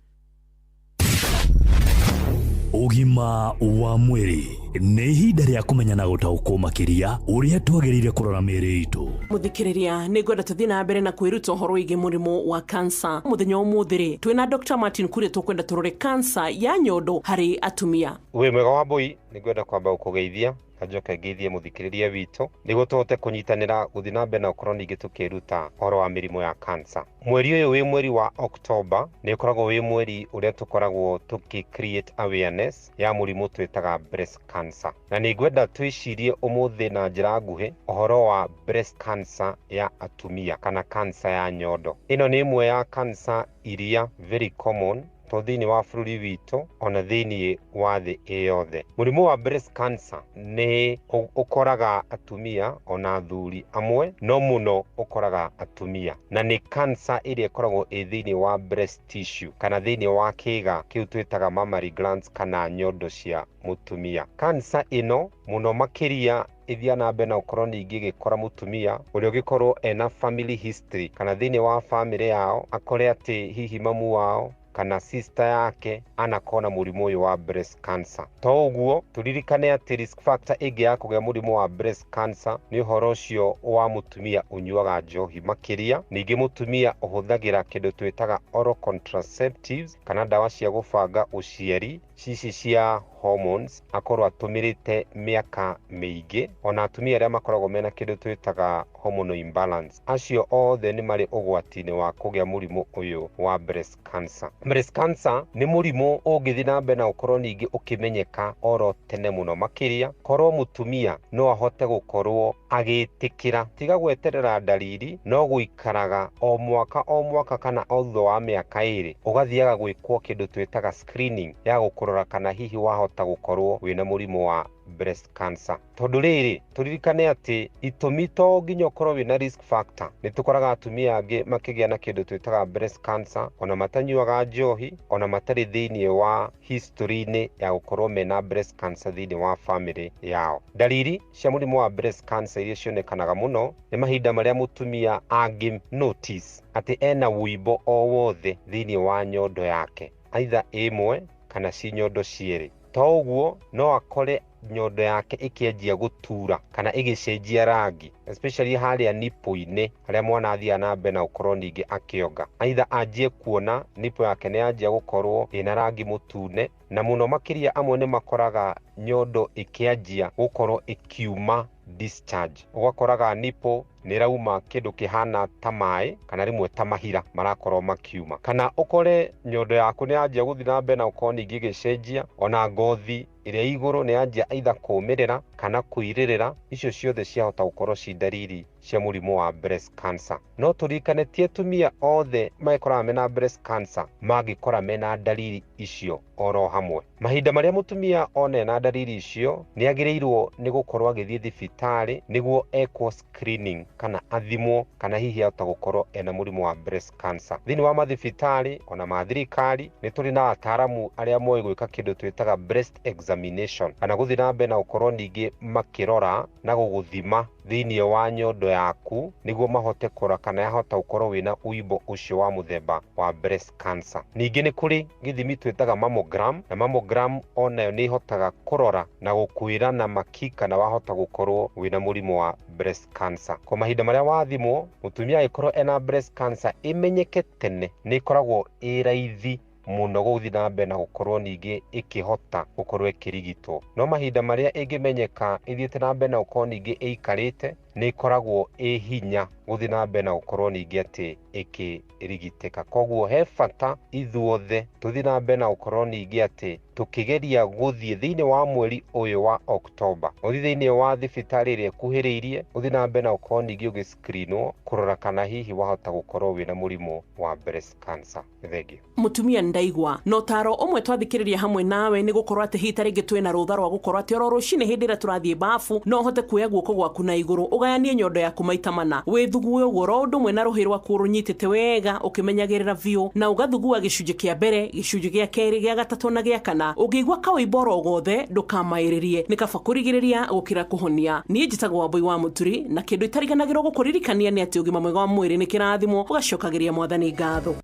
Ũgima wa mwĩrĩ nĩ ihinda rĩa kũmenya na gũtaũkwo makĩria ũrĩa twagĩrĩire kũrora mĩĩrĩ itũ. Mũthikĩrĩria, nĩ ngwenda tũthiĩ na mbere na kwĩruta ũhoro wĩgiĩ mũrimũ wa kansa. Mũthenya wa ũmũthĩ rĩ, twĩna Dr. Martin Kuria tũkwenda tũrore kansa ya nyondo harĩ atumia. Wĩ mwega Wambũi, nĩngwenda kwamba gũkũgeithia na njoke ngeithie mũthikĩrĩria witũ nĩguo tũhote kũnyitanĩra gũthiĩ na mbere na gũkorwo ningĩ tũkĩruta ũhoro wa mĩrimũ ya cancer. Mweri ũyũ wĩ mweri wa October nĩ ũkoragwo wĩ mweri ũrĩa tũkoragwo tũkĩ create awareness ya mũrimũ twĩtaga breast cancer. Na nĩ ngwenda twĩcirie ũmũthĩ na njĩra nguhĩ ũhoro wa breast cancer ya atumia kana cancer ya nyondo. Ĩno nĩ ĩmwe ya cancer iria very common to thĩinĩ wa bũrũri witũ ona thĩinĩ wa thĩ ĩ yothe. Mũrimũ wa breast cancer nĩ ũkoraga atumia ona athuri amwe, no mũno ũkoraga atumia, na nĩ cancer ĩrĩa ĩkoragwo ĩ thĩinĩ wa breast tissue kana thĩinĩ wa kĩga kĩu twĩtaga mammary glands kana nyondo cia mũtumia. Cancer ĩno mũno makĩria ĩthiaga na mbere na gũkorwo ningĩ ĩgĩkora mũtumia ũrĩa ũngĩkorwo ena family history kana thĩinĩ wa bamĩrĩ yao akore atĩ hihi mamu wao kana sister yake anakorwo na mũrimũ ũyũ wa breast cancer. To ũguo, tũririkane atĩ risk factor ĩngĩ ya kũgĩa mũrimũ wa breast cancer nĩ ũhoro ũcio wa mũtumia ũnyuaga njohi makĩria, ningĩ mũtumia ũhũthagĩra kĩndũ twĩtaga oral contraceptives kana ndawa cia gũbanga ũciari cici cia hormones akorwo atũmĩrĩte mĩaka mĩingĩ, ona atumia arĩa makoragwo mena kĩndũ twĩtaga hormonal imbalance, acio othe nĩ marĩ ũgwati-inĩ wa kũgĩa mũrimũ ũyũ wa breast cancer. Breast cancer nĩ mũrimũ ũngĩthiĩ na mbere na gũkorwo ningĩ ũkĩmenyeka oro tene mũno makĩria, korwo mũtumia no ahote gũkorwo agĩtĩkĩra, tiga gweterera ndariri, no gũikaraga o mwaka o mwaka kana o thutha wa mĩaka 2 ũgathiaga gwĩkwo kĩndũ twĩtaga screening ya gũkũrora kana hihi wahota gũkorwo wĩna mũrimũ wa breast cancer. Tondũ rĩrĩ, tũririkane atĩ itũmi to nginya ũkorwo wĩna risk factor. Nĩ tũkoraga atumia angĩ makĩgĩa na kĩndũ twĩtaga breast cancer ona matanyuaga njohi, ona matarĩ thĩinĩ wa history-inĩ ya gũkorwo mena breast cancer thĩinĩ wa family yao. Ndariri cia mũrimũ wa breast cancer iria cionekanaga mũno nĩ mahinda marĩa mũtumia angĩ notice atĩ ena wũimbo o wothe thĩinĩ wa nyondo yake, either ĩmwe kana ci nyondo cierĩ. To ũguo, no akore nyondo yake ĩkĩanjia gũtura kana ĩgĩcenjia rangi, especially harĩa nipple-inĩ harĩa mwana athiaga na mbere na gũkorwo ningĩ akĩonga. Either anjie kuona nipple yake nĩ yanjia gũkorwo ĩna rangi mũtune, na mũno makĩria amwe nĩ makoraga nyondo ĩkĩanjia gũkorwo ĩkiuma discharge. Ũgakoraga nipple nĩ ĩrauma kĩndũ kĩhana ta maĩ kana rĩmwe ta mahira marakorwo makiuma, kana ũkore nyondo yaku nĩ yanjia gũthiĩ na mbere na gũkorwo ningĩ ĩgĩcenjia, ona ngothi ĩrĩa igũrũ nĩ yanjia either kũũmĩrĩra kana kũirĩrĩra. Icio ciothe ciahota gũkorwo ci ndariri cia mũrimũ wa breast cancer. No tũririkane ti atumia othe magĩkoraga mena breast cancer mangĩkora mena ndariri icio oro hamwe. Mahinda marĩa mũtumia ona ena ndariri icio nĩ agĩrĩirwo nĩ gũkorwo agĩthiĩ thibitarĩ nĩguo ekwo screening kana athimwo kana hihi ahota gũkorwo ena mũrimũ wa breast cancer. Thĩinĩ wa mathibitarĩ ona ma thirikari nĩ tũrĩ na ataaramu arĩa moĩ gwĩka kĩndũ twĩtaga breast examination kana gũthiĩ na mbere na gũkorwo ningĩ makĩrora na gũgũthima thĩinĩ wa nyondo yaku nĩguo mahote kũrora kana yahota gũkorwo wĩna ũimbo ũcio wa mũthemba wa breast cancer. Ningĩ nĩ kũrĩ gĩthimi twĩtaga mammogram, na mammogram onayo nĩ ĩhotaga kũrora na gũkwĩra na maki kana wahota gũkorwo wĩna mũrimũ wa breast cancer. Kwa mahinda marĩa wathimwo, mũtumia angĩkorwo ena breast cancer ĩmenyeke tene nĩ ĩkoragwo ĩ raithi mũno gũthiĩ na mbere na gũkorwo ningĩ ĩkĩhota gũkorwo ĩkĩrigitwo. No mahinda marĩa ĩngĩmenyeka ĩthiĩte na mbere na gũkorwo ningĩ ĩikarĩte, nĩ ĩkoragwo ĩ hinya gũthiĩ na mbere na gũkorwo ningĩ atĩ ĩkĩrigitĩka. Koguo he bata ithuothe tũthiĩ na mbere na gũkorwo ningĩ atĩ tũkĩgeria gũthiĩ thĩinĩ wa mweri ũyũ wa October, ũthiĩ thĩinĩ wa thibitarĩ ĩrĩa ĩkuhĩrĩirie, ũthiĩ na mbere na gũkorwo ningĩ ũgĩscreenwo kũrora kana hihi wahota gũkorwo wĩna mũrimũ wa breast cancer. Thengiũ. Mũtumia ndaigua na ũtaro ũmwe twathikĩrĩria hamwe nawe nĩ gũkorwo atĩ hihi ta rĩngĩ twĩna rũtha rwa gũkorwo atĩ oro rũcinĩ hĩndĩ ĩrĩa tũrathiĩ bafu no ũhote kuoya guoko gwaku na igũrũ ũgayanie nyondo yaku maita mana, wĩthugue ũguo oro ũndũ ũmwe na rũhĩ rwaku ũrũnyitĩte wega ũkĩmenyagĩrĩra biũ, na ũgathugua gĩcunjĩ kĩa mbere, gĩcunjĩ gĩa kerĩ, gĩa gatatũ na gĩa kana. Ũngĩigua kaũimbo oro gothe ndũkamaĩrĩrie, nĩ kaba kũrigĩrĩria gũkĩra kũhonia. Niĩ njĩtagwo Wambũi wa Mũturi, na kĩndũ itariganagĩrwo gũkũririkania nĩ atĩ ũgima mwega wa mwĩrĩ nĩ kĩrathimo, ũgacokagĩria Mwathani ngatho.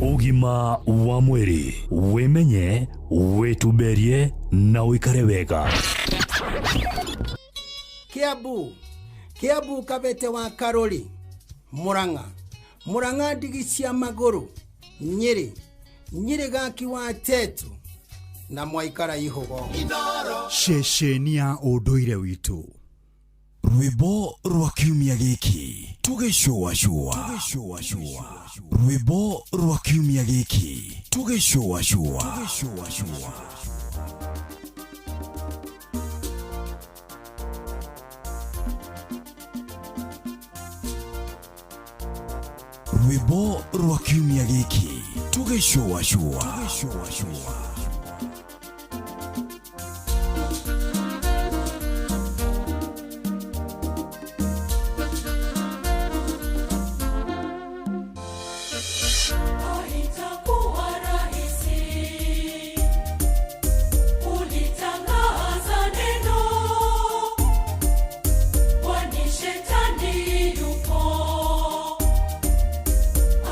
Ũgima wa mwĩrĩ, wĩmenye, wĩtumberie na ũikare wega. Kiambu, Kiambu Kabete wa Karuri, Murang'a, Murang'a ndigi cia magũrũ, Nyĩrĩ, Nyĩrĩ gaki wa Tetu na mwaikara ihũgo. Ceceni ya ũndũire witũ. Rwĩmbo rwa kiumia gĩkĩ tũgĩcũacũa. Rwĩmbo rwa kiumia gĩkĩ tũgĩcũacũa. Rwĩmbo rwa kiumia gĩkĩ tũgĩcũacũa. Haitakuwa rahisi kulitangaza neno, kwani shetani yupo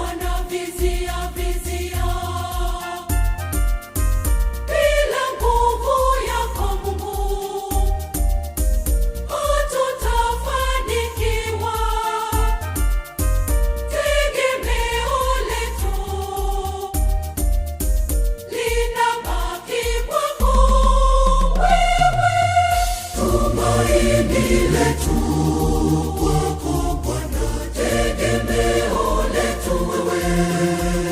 anavizia vizia. Bila nguvu yako Mungu hatutafanikiwa. Tegemeo letu linabaki kwako wewe, tumaini letu kwako Bwana, tegemeo letu wewe,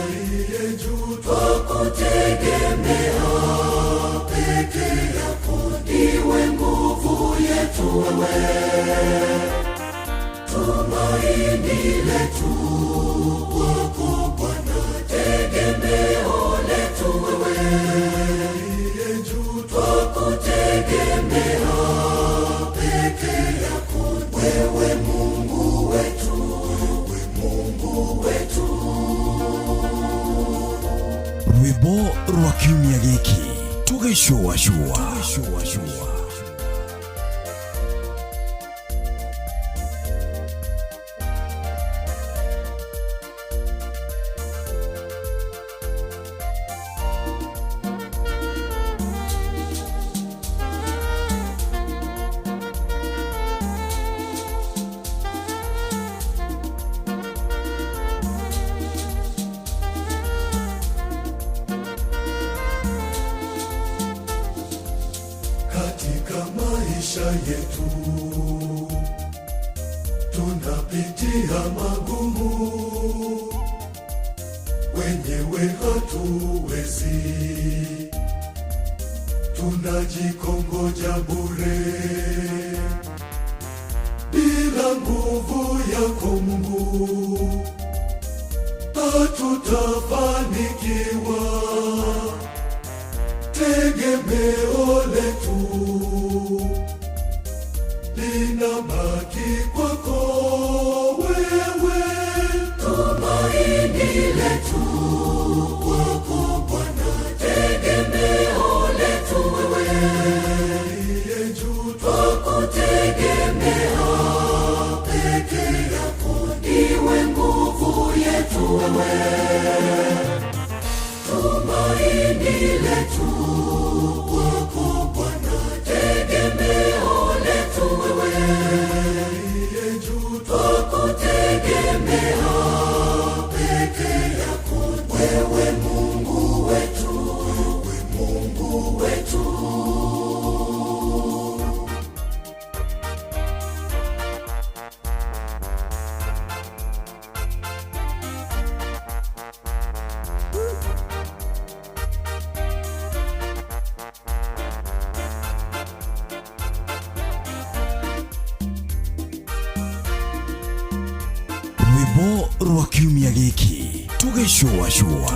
uliye juu twakutegemea, peke yako ndiwe nguvu yetu wewe, tumaini letu kwako Bwana, tegemeo letu wewe, uliye juu twakutegemea, peke yako wewe Mungu wetu, wewe Mungu wetu. Rwĩmbo rwa kiumia gĩkĩ tũgĩcũacũa. Katika maisha yetu tunapitia magumu, wenyewe hatuwezi, tunajikongoja bure. Bila nguvu yako Mungu hatutafanikiwa. Tegemeo letu linabaki kwako wewe, tumaini letu kwako Bwana, tegemeo letu wewe, uliye juu twakutegemea, peke yako ndiwe nguvu yetu wewe, tumaini letu kwako Bwana, tegemeo letu wewe, uliye juu twakutegemea, peke yako wewe Mungu wetu, wewe Mungu wetu. Rwĩmbo rwa kiumia gĩkĩ tũgĩcũacũa.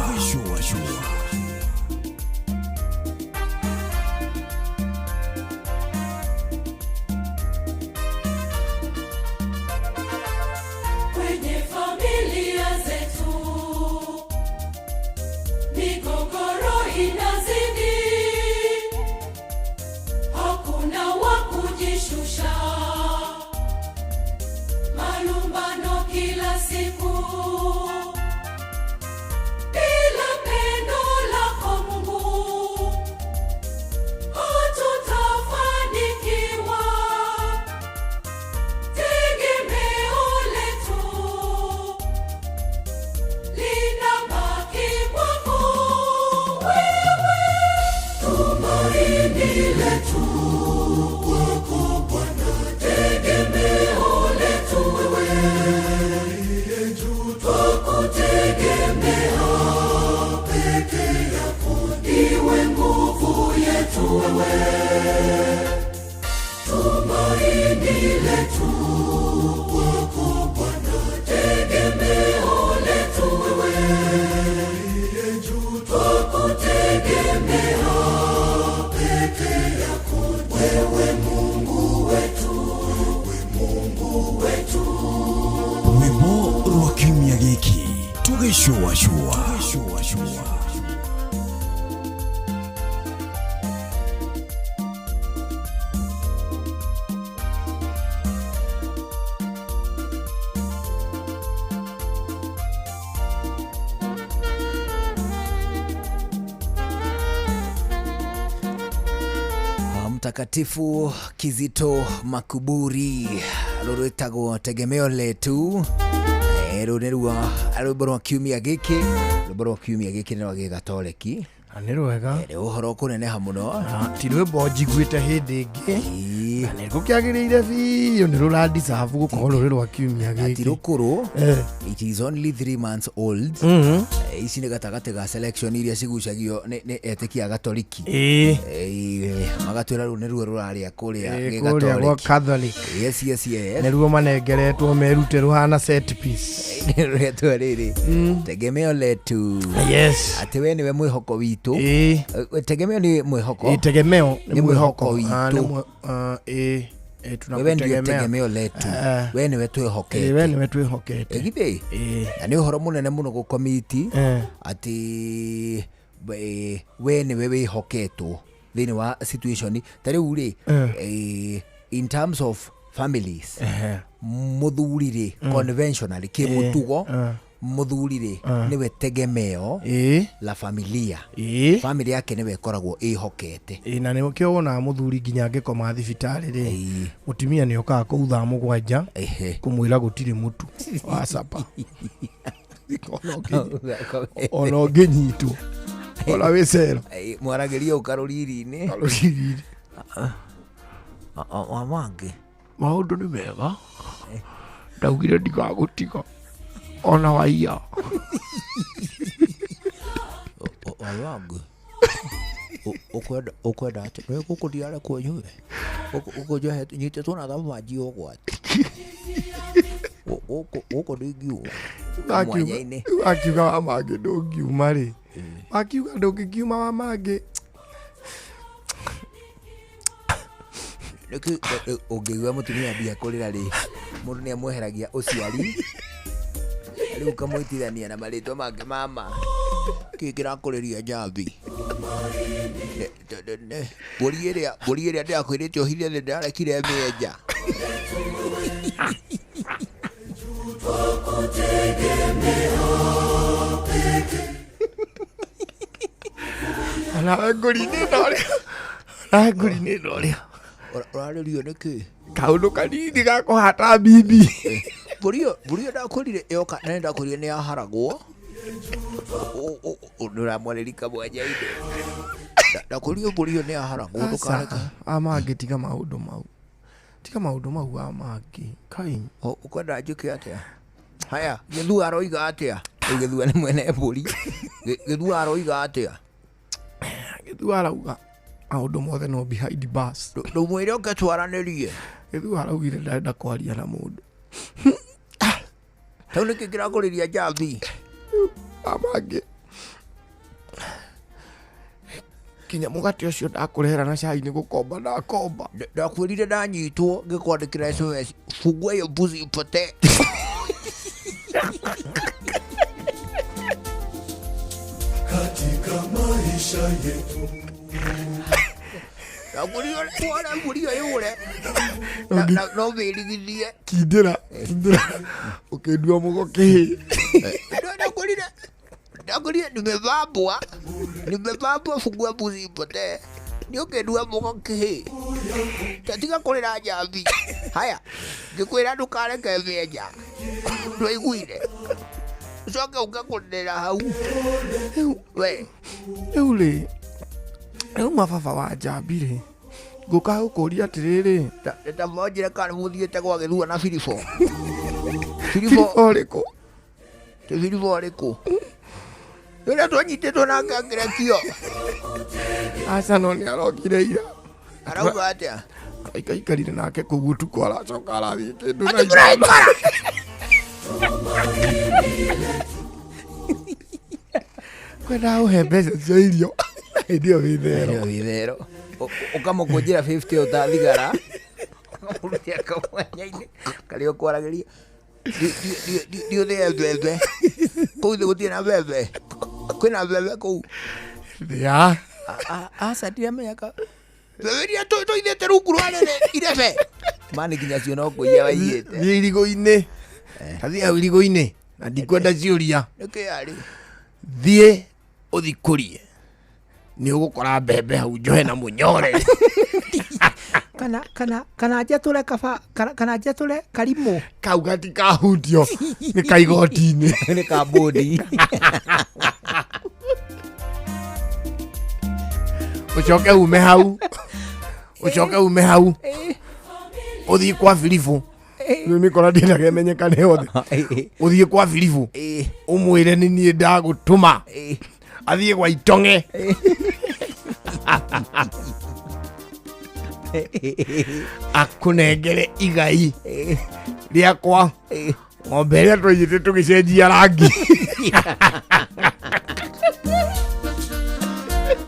Kwenye familia zetu migogoro inazidi, hakuna wa kujishusha, malumbano kila siku. letu kwako Bwana, tegemeo letu wewe uliye juu, twakutegemea peke yako, ndiwe nguvu yetu wewe, tumaini letu kwako Bwana, tegemeo letu wewe uliye juu, twakutegemea peke yako, wewe Mungu wetu, wewe Mungu wetu. Rwĩmbo rwa kiumia gĩkĩ tũgĩcũacũa. Mtakatifu Kizito Makuburi rũrwĩtagwo tegemeo letu. Rũrũ nĩruo rwĩmbo rwa kiumia gĩkĩ, rwĩmbo rwa kiumia gĩkĩ nĩ rwa gĩgatoreki. Nĩ rwega. Nĩ ũhoro kũneneha mũno. Ti rwĩmbo njiguĩte hĩndĩ ĩngĩ na nĩ rũkĩagĩrĩire biũ, nĩ rũrandicabu gũkorwo rũrĩ rwa kiumia gĩkĩ. Ti rũkũrũ. It is only 3 months old. Ici nĩ gatagatĩ ga selection iria cigucagio nĩ etĩkia a gatoriki. Magatwĩra rũu nĩruo rũrarĩa kũrĩa Kũrĩa gwa gĩgatoreki. Catholic. Yes. Nĩruo manengeretwo merute rũhana set piece. Rĩtwa rĩrĩ tegemeo letu. Yes. Atĩ we nĩwe mwĩhoko witũ. Tegemeo nĩ mwĩhoko. Tegemeo nĩ nĩ mwĩhoko mwĩhoko. Ah, nĩ witũ. Ĩĩ, Wewe ndio tunakutegemea. tegemeo letu. We nĩwe twĩhokete. We nĩwe twĩhokete. Githĩ na nĩ ũhoro mũnene mũno gũkomiti atĩ we nĩwe wĩhoketwo thĩinĩ wa situation ta rĩu rĩ, in terms of families, mũthuri rĩ, conventionally, kĩmũtugo, mũthuri rĩ, nĩwe tegemeo la familia. Family yake nĩwe ĩkoragwo ĩhokete. Ĩĩ, na nĩkĩo wonaga mũthuri nginya angĩkoma thibitarĩ rĩ, mũtumia nĩ okaga kũu thaa 7 kũmwĩra gũtirĩ mũtu wa capa ona ũngĩnyitwo ona wĩ cero. Mwaragĩria ũ karũriri-inĩ. Karũriri-inĩ. Wamangĩ maũndũ nĩ mega, ndaugire ndigagũtiga ona waiya. Wamangĩ ũkwenda atĩ nĩ gũkũ ndiare kwenyuwe gũkũ njohe nyitĩtwo na thamanji ũgwati gũkũ ndingiuma mwanya-inĩ. Akiuga wa mangĩ ndũngiuma rĩ, akiuga ndũngĩkiuma wa mangĩ. Nĩkĩ ũngĩigua mũtumia ambia kũrĩra rĩ, mũndũ nĩ amweheragia ũciari rĩu ũkamwĩtithania na marĩtwa mangĩ mama kĩ kĩrakũrĩria njambi. Mbũri ĩrĩa, mbũri ĩrĩa ndĩrakwĩrĩte ũhithe nĩ ndĩrarekire mĩenja. Nawe ngũri-inĩ ĩno rĩ, nawe ngũri-inĩ ĩno rĩ. Ũrarĩrio nĩkĩ? Kaũndũ kanini ga kũhata bibi. Mbũri ĩyo ndakwĩrire yoka na nĩ ndakwĩrire nĩ yaharagwo. Nĩ ũramwarĩrika mwanya-inĩ. Ndakwĩrire mbũri ĩyo nĩ yaharagwo ndũkareke. Amangĩ tiga maũndũ mau, tiga maũndũ mau amangĩ kai. Ũkwenda njĩke atĩa? Haya, Gĩthua aroiga atĩa? Rĩu Gĩthua nĩ mwene mbũri. Gĩthua aroiga atĩa? Gĩthua arauga maũndũ mothe no behind bars. Ndũmwĩre ũke twaranĩrie. Gĩthua araugire ndarenda kwaria na mũndũ. Tau nĩkĩ kĩrakũrĩria njambi? Amangĩ kinya mũgate ũcio ndakũrehera na cai nĩ gũkomba ndakomba. Ndakwĩrire ndanyitwo ngĩkwandĩkĩra SMS, fungua hiyo mbuzi ipotee. Katika maisha yetu. Ndakwĩrire twara mbũri ĩyo yũre. No wĩrigithie. Kindĩra kindĩra ũkĩndua mũgo kĩhĩ. Ndakwĩrire ndakwĩrire nimevambwa, nimevambwa, fungua mbuzi ipotee. Nĩ ũkĩndua mũgo kĩhĩ. Tatiga kũrĩra njambi. Haya, ngĩkwĩra ndũkareke mĩenja. Ndwaiguire. Ũcoke ũke kũrĩra hau. We. Rĩu rĩ, rĩu mababa wa njambi rĩ, Ngũka gũkũria atĩrĩrĩ. Ta monjire kana mũthiĩte gwa gĩthua na Filipo. Filipo ũrĩkũ? Ti Filipo ũrĩkũ? Ũrĩa twanyitĩtwo nake akĩrekio. Aca no nĩ arokire ira. Arauga atĩa? Aikaikarire nake kũu ũtukũ aracoka arathiĩ kĩndũ na Atĩ mũraikara? Kwenda ũhe mbeca cia irio. Hĩndĩ ĩyo wĩ thero. Hĩndĩ ĩyo wĩ thero. Ũkamũkũnjĩra 50 ũta thigara. Ũkamũrutia kamwanya-inĩ karĩa ũkwaragĩria. Ndiũthĩe mbembe. Kũu thĩ gũtirĩ na mbembe. Kwĩna mbembe kũu. Ya. Aca ndiramenya ka. Mbembe iria tũithĩte rungu rwa rĩrĩ irebe. Mani nginya cio no kũiya waiyĩte. Thiĩ irigũ-inĩ. Tathiĩ hau irigũ-inĩ. Na ndikwenda ciũria. Nĩkĩ yarĩ? Thiĩ ũthikũrie. Nĩ ũgũkora mbembe hau njohe na mũnyore. Kana kana kana njatũre kaba kana kana njatũre karimũ. Kau gatikahutio nĩ ka igoti-inĩ. Nĩ ka bodi. Ũcoke ume hau. Ũcoke ume hau. Ũthiĩ kwa Filipo. Rĩu mĩkora ndĩendaga ĩmenyekane yothe. Ũthiĩ kwa Filipo. Ũmwĩre nĩ niĩ ndagũtũma. Athiĩ gwa Itong'e. Akũnengere igai rĩakwa. Ng'ombe ĩrĩa twaiyĩte tũgĩcenjia rangi.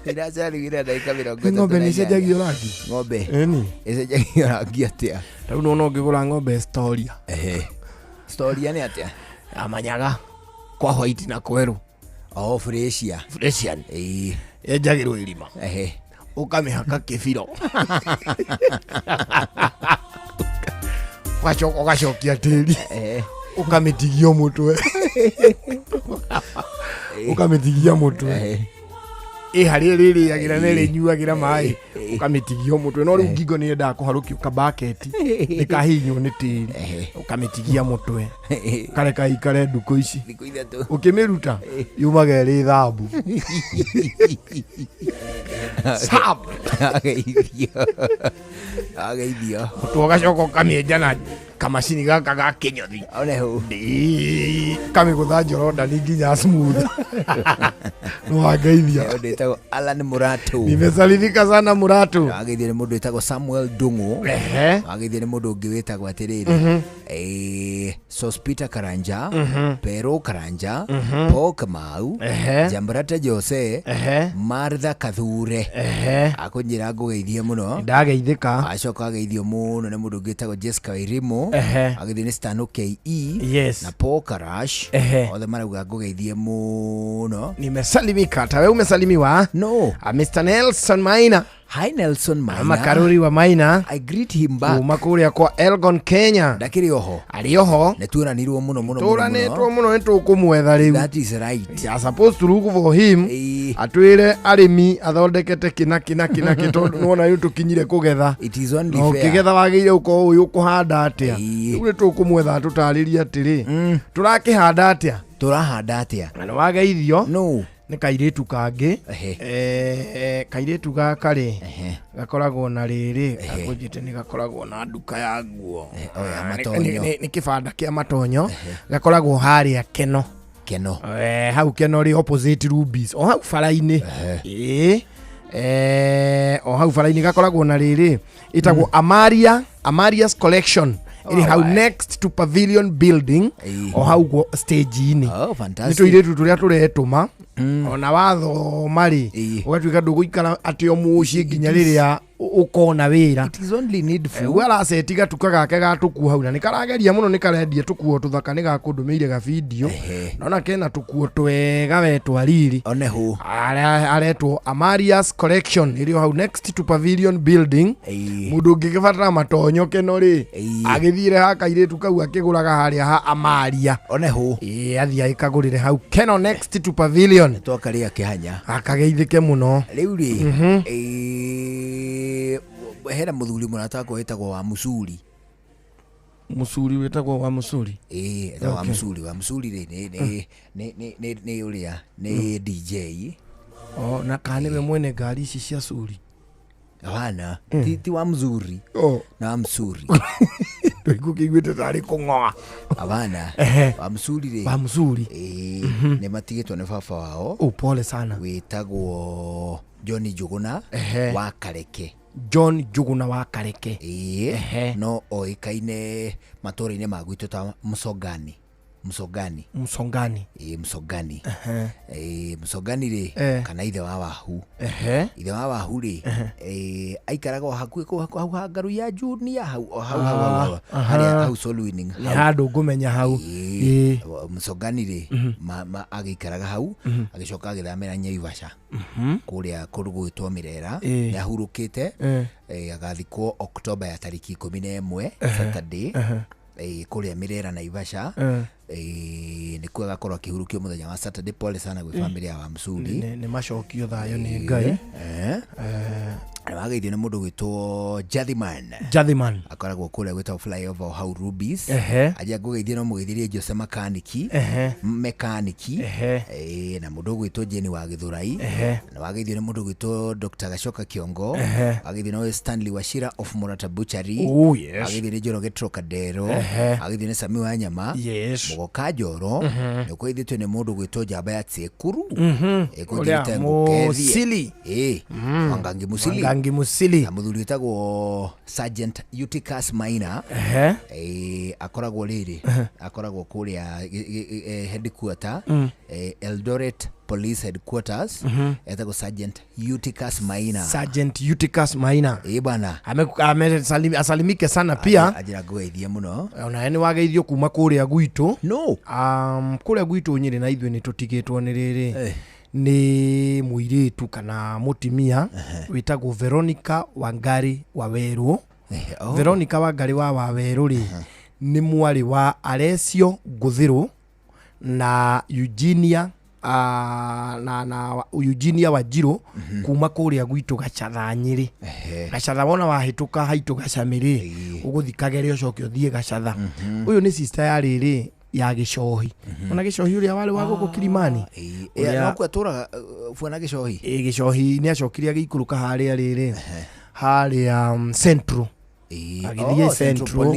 Iracarigire ndagĩka mĩrongo ĩtatũ Ng'ombe na nĩ inyanya. icenjagio rangi? Ng'ombe. Ĩni. Ĩcenjagio rangi atĩa? Ta rĩu nĩwona ũngĩgũra ng'ombe Storia. Storia nĩ atĩa? Amanyaga kwa white na kwerũ. Oh, Fresian. Fresian. Ĩĩ. Yenjagĩrwo irima. Ehe. Ũkamĩhaka kĩbiro. Ũgacoka ũgacokia tĩri. Ũkamĩtigia mũtwe. Ũkamĩtigia mũtwe. Ĩ harĩa ĩrĩrĩagĩra na ĩrĩnyuagĩra maĩ ũkamĩtigia mũtwe no rĩu ngingo nĩ yendaga kũharũkio kabaketi nĩkahihinywo nĩ tĩri ũkamĩtigia mũtwe ũkareka ikare ndukũ ici Thikũ ithatũ. ũkĩmĩruta yumaga ĩrĩ thambu Sab. Ageithio. Ageithio. Mũtwe ũgacoka ũkamĩenja na kamacini gaka ga kĩnyothi One hau. Kamĩgũtha Jordan nginya smooth. No wangeithia. Mũndũ wĩtagwo Alan Muratu. Nimesalimika sana Muratu. Wageithio nĩ mũndũ wĩtagwo Samuel Ndung'u. Ehe. Wageithio nĩ mũndũ ũngĩ wĩtagwo atĩrĩrĩ. Sospita Karanja, Pero Karanja, Paul Kamau, Ehe. Jambrata Jose, Ehe. Martha Kathure. Ehe. Akũnjĩra ngũgeithie mũno. Ndageithĩka. Acoka ageithio mũno nĩ mũndũ ũngĩ wĩtagwo Jessica Wairimu. Ehe. Ageithio nĩ Stano KE. Yes. Na Paul Karash. Ehe. Othe marauga ngũgeithie mũno. Nimesalimika. Tawe umesalimiwa? No. Mr. Nelson Maina. Hi Nelson Maina. Makaruri wa Maina. I greet him back. Kuma kũrĩa kwa Elgon Kenya. Ndakĩrĩ oho. Arĩ oho. Nĩ tuonanirwo mũno mũno mũno. Tũranĩtwo mũno nĩ tũkũmwetha rĩu. That is right. We are supposed to look for him. Atwĩre arĩmi athondekete kĩna kĩna kĩna kĩ tondũ nĩwona rĩu tũkinyire kũgetha. It is only Na fair. ũkĩgetha wagĩrĩire gũkorwo ũĩ ũkũhanda atĩa. Rĩu nĩ tũkũmwetha tũtarĩrie atĩrĩ. Tũrakĩhanda atĩa? Tũrahanda atĩa? Na nĩ wageithio. No. Nĩ kairĩtu kangĩ. Kairĩtu gaka rĩ gakoragwo na rĩrĩ gakũnjĩte nĩ gakoragwo na nduka ya nguo. Oh, ya matonyo. Nĩ kĩbanda kĩa matonyo gakoragwo harĩa Keno. Keno. Hau Keno rĩ opposite Rubies o hau bara-inĩ. Ĩĩ. O hau bara-inĩ gakoragwo na rĩrĩ ĩtagwo Amaria Amaria's Collection ĩrĩ hau next to Pavilion Building o hau guo stage-inĩ. Oh, Nĩ fantastic. tũirĩtu tũrĩa tũretũma ona wathoma rĩ ũgatuĩka ndũgũikara atĩ o mũciĩ nginya rĩrĩa ũkona wĩra. It is only needful. Ũguo araceti gatuka gake ga tũkuo hau na nĩ karageria mũno nĩ karendia tũkuo tũthaka nĩ gakũndũmĩire gabidio nona kena tũkuo twega we twa riri. One hũ. Aretwo Amaria's Collection ĩrĩ o hau next to Pavilion Building. Mũndũ ũngĩgĩbatara matonyo Keno rĩ agĩthiĩre ha kairĩtu kau akĩgũraga harĩa ha Amaria. One hũ. Ĩĩ athiĩ agĩkagũrĩre hau Keno next to Pavilion. Twakarĩa kĩhanya. Akageithĩke mũno. Rĩu rĩ hena mũthuri mũrata wakwa wĩtagwo wa Mũcuri. Mũcuri wĩtagwo wa Mũcuri? Ĩĩ etagwo wa Okay. Mũcuri. Wa Mũcuri rĩ nĩ ũrĩa nĩ DJ. Oh, na kana nĩwe mwene ngari ici cia Curi? Hapana, ti wa mzuri na wa msuri. Ndũigũkĩiguĩte tarĩ kũng'oa. Hapana, wa msuri rĩ. Wa msuri. Nĩ matigĩtwo nĩ baba wao. Oh, pole sana. Wĩtagwo John Njuguna wa Kareke. John Njuguna wa Kareke. Ĩĩ, no oĩkaine matũũra-inĩ ma gwitũ ta Msongani. Msongani. Msongani. Ĩĩ, Msongani. Ĩĩ, Msongani rĩ, kana ithe wa Wahu. Ithe wa Wahu rĩ, aikaraga o hakuhĩ kũu hau ha Ngaru ya Junior hau o hau hau hau harĩa hau Soul Winning. Nĩ handũ ngũmenya hau. Ĩĩ, Msongani rĩ, agĩikaraga hau, agĩcoka agĩthamĩra Naivasha. Kũrĩa kũndũ gũgĩtwo Mirera, nĩ ahurũkĩte, agathikwo Oktoba ya tarĩki 11 Saturday. Kũrĩa Mirera Naivasha. Nĩkuo agakorwo akĩhurũkio mũthenya wa Saturday. Pole sana gwĩ family ya Wamsuri. Nĩ macokio thayũ nĩ Ngai. Na wageithio nĩ mũndũ gwĩtwo Jathiman. Jathiman akoragwo kũrĩa gwĩtagwo flyover hau Rubies. Aja ngũgeithie no mũgeithirie Jose Makaniki. Mekaniki. Na mũndũ ũgwĩtwo Jane wa Gĩthũrai. Na wageithio nĩ mũndũ ũgwĩtwo Dr. Gachoka Kiongo. Wageithio nĩ Stanley Wachira of Murata Butchery. Oh, yes. Wageithio nĩ Njoroge Trocadero. Wageithio nĩ Sami wa Nyama. Mũgoka Njoro. Nĩ ũkũgeithĩtio nĩ mũndũ ũgwĩtwo Njamba ya Tsekuru. Ĩkũnjĩrĩte Musili. Wangangi Musili. Wangangi Musili. Na mũthuri wĩtagwo Sergeant Eutychus Maina. Akoragwo rĩrĩ, akoragwo kũrĩa headquarter, Eldoret Police Headquarters. Etagwo Sergeant Eutychus Maina. Sergeant Eutychus Maina. Ĩ bana. Asalimike sana pia. Anjĩra ngũgeithie mũno. Ona nĩ wageithio kuma kũrĩa gwitũ. No. Kũrĩa gwitũ Nyĩrĩ na ithuĩ nĩ tũtigĩtwo nĩ rĩrĩ. Nĩ mũirĩtu kana mũtimia wĩtagwo Veronica Wangari Wawerũ. Veronica Wangari wa Wawerũ rĩ, nĩ mwarĩ wa Alessio Ngũthĩrũ na Eugenia na Eugenia Wanjirũ kuma kũrĩa gwitũ Gacatha Nyĩrĩ. Gacatha wona wahĩtũka haitũ Gacamĩ rĩ, ũgũthiĩ Kagere ũcoke ũthiĩ Gacatha. Ũyũ nĩ sister ya rĩrĩ ya Gĩcohi. Ona Gĩcohi ũrĩa warĩ wa gũkũ Kilimani. No kuo atũraga bwana Gĩcohi. Gĩcohi nĩ acokire agĩikũrũka harĩa rĩrĩ, harĩa Central. Agĩthiĩ Central.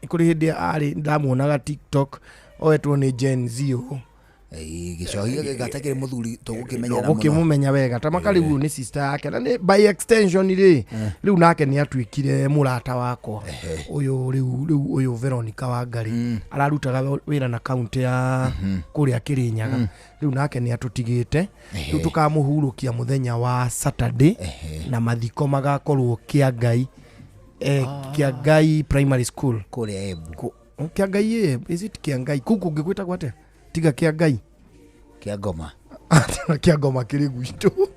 Kũrĩ hĩndĩ arĩ ndamuonaga TikTok oetwo nĩ Gen Z ũũ. Gĩcohi gatakĩrĩ mũthuri tũgũkĩmenya na mũno. Ũgũkĩmũmenya wega ta makari rĩu nĩ sister yake na nĩ by extension rĩ, rĩu nake nĩ atuĩkire mũrata wakwa. Ũyũ rĩu ũyũ Veronica Wangari ararutaga wĩra na county ya kũrĩa Kĩrĩnyaga. Rĩu nake nĩ atũtigĩte. Rĩu tũkamũhurũkia mũthenya wa Saturday na mathiko magakorwo Kĩangai. Kĩangai Primary School kũrĩa Embu. Kĩangai, is it Kĩangai? Kũu kũngĩ gwĩtagwo atĩa? Tiga Kĩangai. Kĩangoma. Kĩangoma kĩrĩ gwitũ.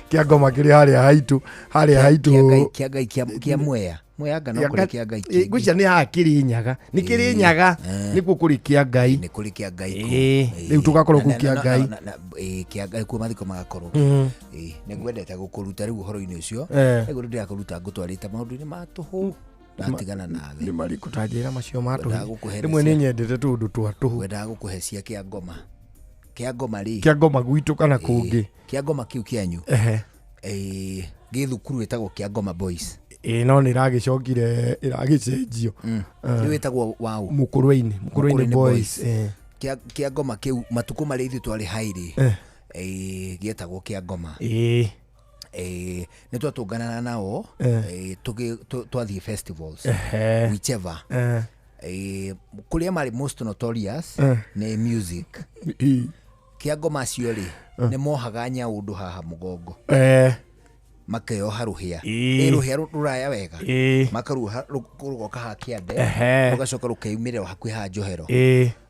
Kĩangoma kĩrĩ harĩa haitũ, harĩa haitũ. Kĩangai kĩa Mwea. Mwea no kũrĩ Kĩangai kĩngĩ. Ngwĩciria nĩ haha Kĩrĩnyaga. Nĩ Kĩrĩnyaga nĩkuo kũrĩ Kĩangai. Nĩ kũrĩ Kĩangai kũu. Rĩu tũgakorwo kũu Kĩangai. Kĩangai kuo mathiko magakorwo. Nĩ ngwendete gũkũruta rĩu ũhoro-inĩ ũcio. Rĩu ndĩrakũruta ngũtwarĩte maũndũ-inĩ ma tũhũ. Ndatigana nawe. Nĩ marĩkũ ta njĩra macio ma tũhũ? Rĩmwe nĩ nyendete tũũndũ twa tũhũ. Ngwendaga gũkũhe cia Kĩangoma. Kĩangoma rĩ. Kĩangoma gwitũ kana kũngĩ? Kĩangoma kĩu kĩanyu. Gĩ thukuru ĩtagwo Kĩangoma Boys. No nĩ ĩragĩcokire ĩragĩcenjio. Rĩu ĩtagwo waũ? Mũkũrwe-inĩ, Mũkũrwe-inĩ Boys. Kĩangoma kĩu matukũ marĩa ithuĩ twarĩ high rĩ, gĩetagwo Kĩangoma. Nĩ twatũnganaga nao twathiĩ festivals whichever. Kũrĩa marĩ most notorious nĩ music. Kĩangoma acio rĩ, nĩ mohaga nyaũndũ haha mũgongo. Makeoha rũhĩa. Rũhĩa rũraya wega. Makaruha rũgoka haha kĩande, rũgacoka rũkeumĩrĩra hakuhĩ haha njohero.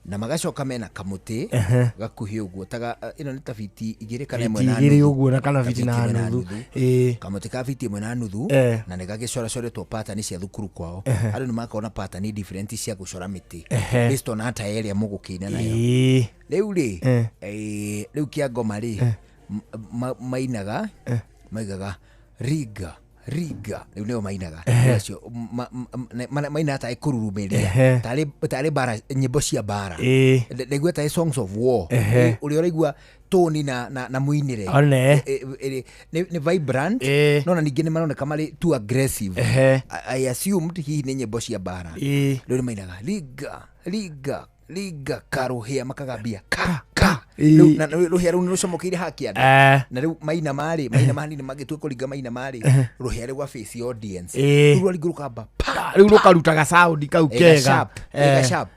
Na magacoka mena kamũtĩ gakuhĩ ũguo taga ĩno nĩ ta fiti 2 kana 1 na nuthu. 2 ũguo na kana fiti na nuthu. Kamũtĩ ka fiti 1 na nuthu na nĩ gagĩcoracoretwo pattern cia thukuru kwao. Andũ nĩ makoragwo na pattern different cia gũcora mĩtĩ based on attire ĩrĩa mũgũkĩina nayo. Rĩu rĩ, rĩu Kĩangoma rĩ, mainaga maigaga riga Riga rĩu nĩo mainaga. Ehe. Acio mainaga tarĩ kũrurumĩria, tarĩ bara, nyĩmbo cia bara. Ndaigua tarĩ songs of war. Ũrĩa ũraigua toni na mũinĩre. One. Nĩ vibrant, no na ningĩ nĩ maroneka marĩ too aggressive. I assumed hihi nĩ nyĩmbo cia bara. Rĩu nĩ mainaga riga riga riga karũhĩa, makagambia ka ka. Rĩu na rũhĩa rũu nĩ rũcomokeire hakia na rĩu maina marĩ maina manini magĩtua kũringa maina marĩ rũhĩa rĩu face audience. Rĩu rwaringwo rũkamba pa. Rĩu rũkarutaga sound kau kega. Sharp, ĩga sharp.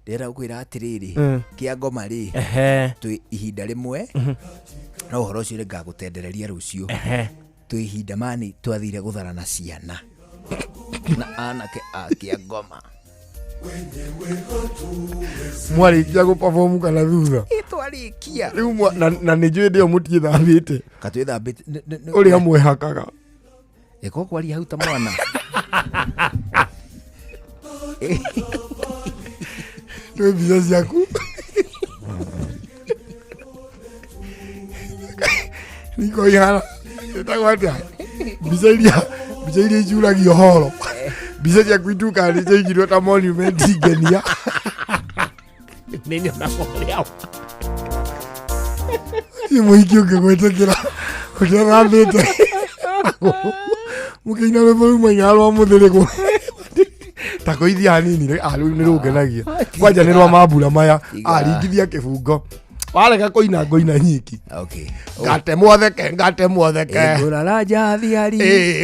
Ndĩrenda gũkwĩra atĩrĩrĩ, kĩa ngoma rĩ, twĩ ihinda rĩmwe no ũhoro ũcio nĩ ngagũtendereria rũciũ. Twĩ ihinda mani twathire gũtharana ciana na anake a kĩa ngoma. Mwarĩkia gũperform kana thutha? Twarĩkia. Rĩu na nĩ njũĩ ndĩo mũtiĩthambĩte. Katwĩthambĩte. Ũrĩa mwehakaga. Ĩko kwaria hau ta mwana. Nĩ mbica ciaku niko ihana ĩtagwo atĩa, mbica iria icuragio horo, mbica ciaku itukaga nĩ ciaigirwo ta monument ngenia. Nĩ nyonaga ũrĩa Ti mũhiki ũngĩgwĩtĩkĩra ũtethambĩte mũkĩina rwĩmbo rũu maina rwa mũthĩrĩgũ ta kũithia hanini rĩ, ah, rũu nĩ rũngenagia kwanja nĩ rwa mambura maya. Aringithia kĩbungo warega kũina ngũina nyiki. Okay. Ngatemwo theke, ngatemwo theke. Ngũrara njathiari.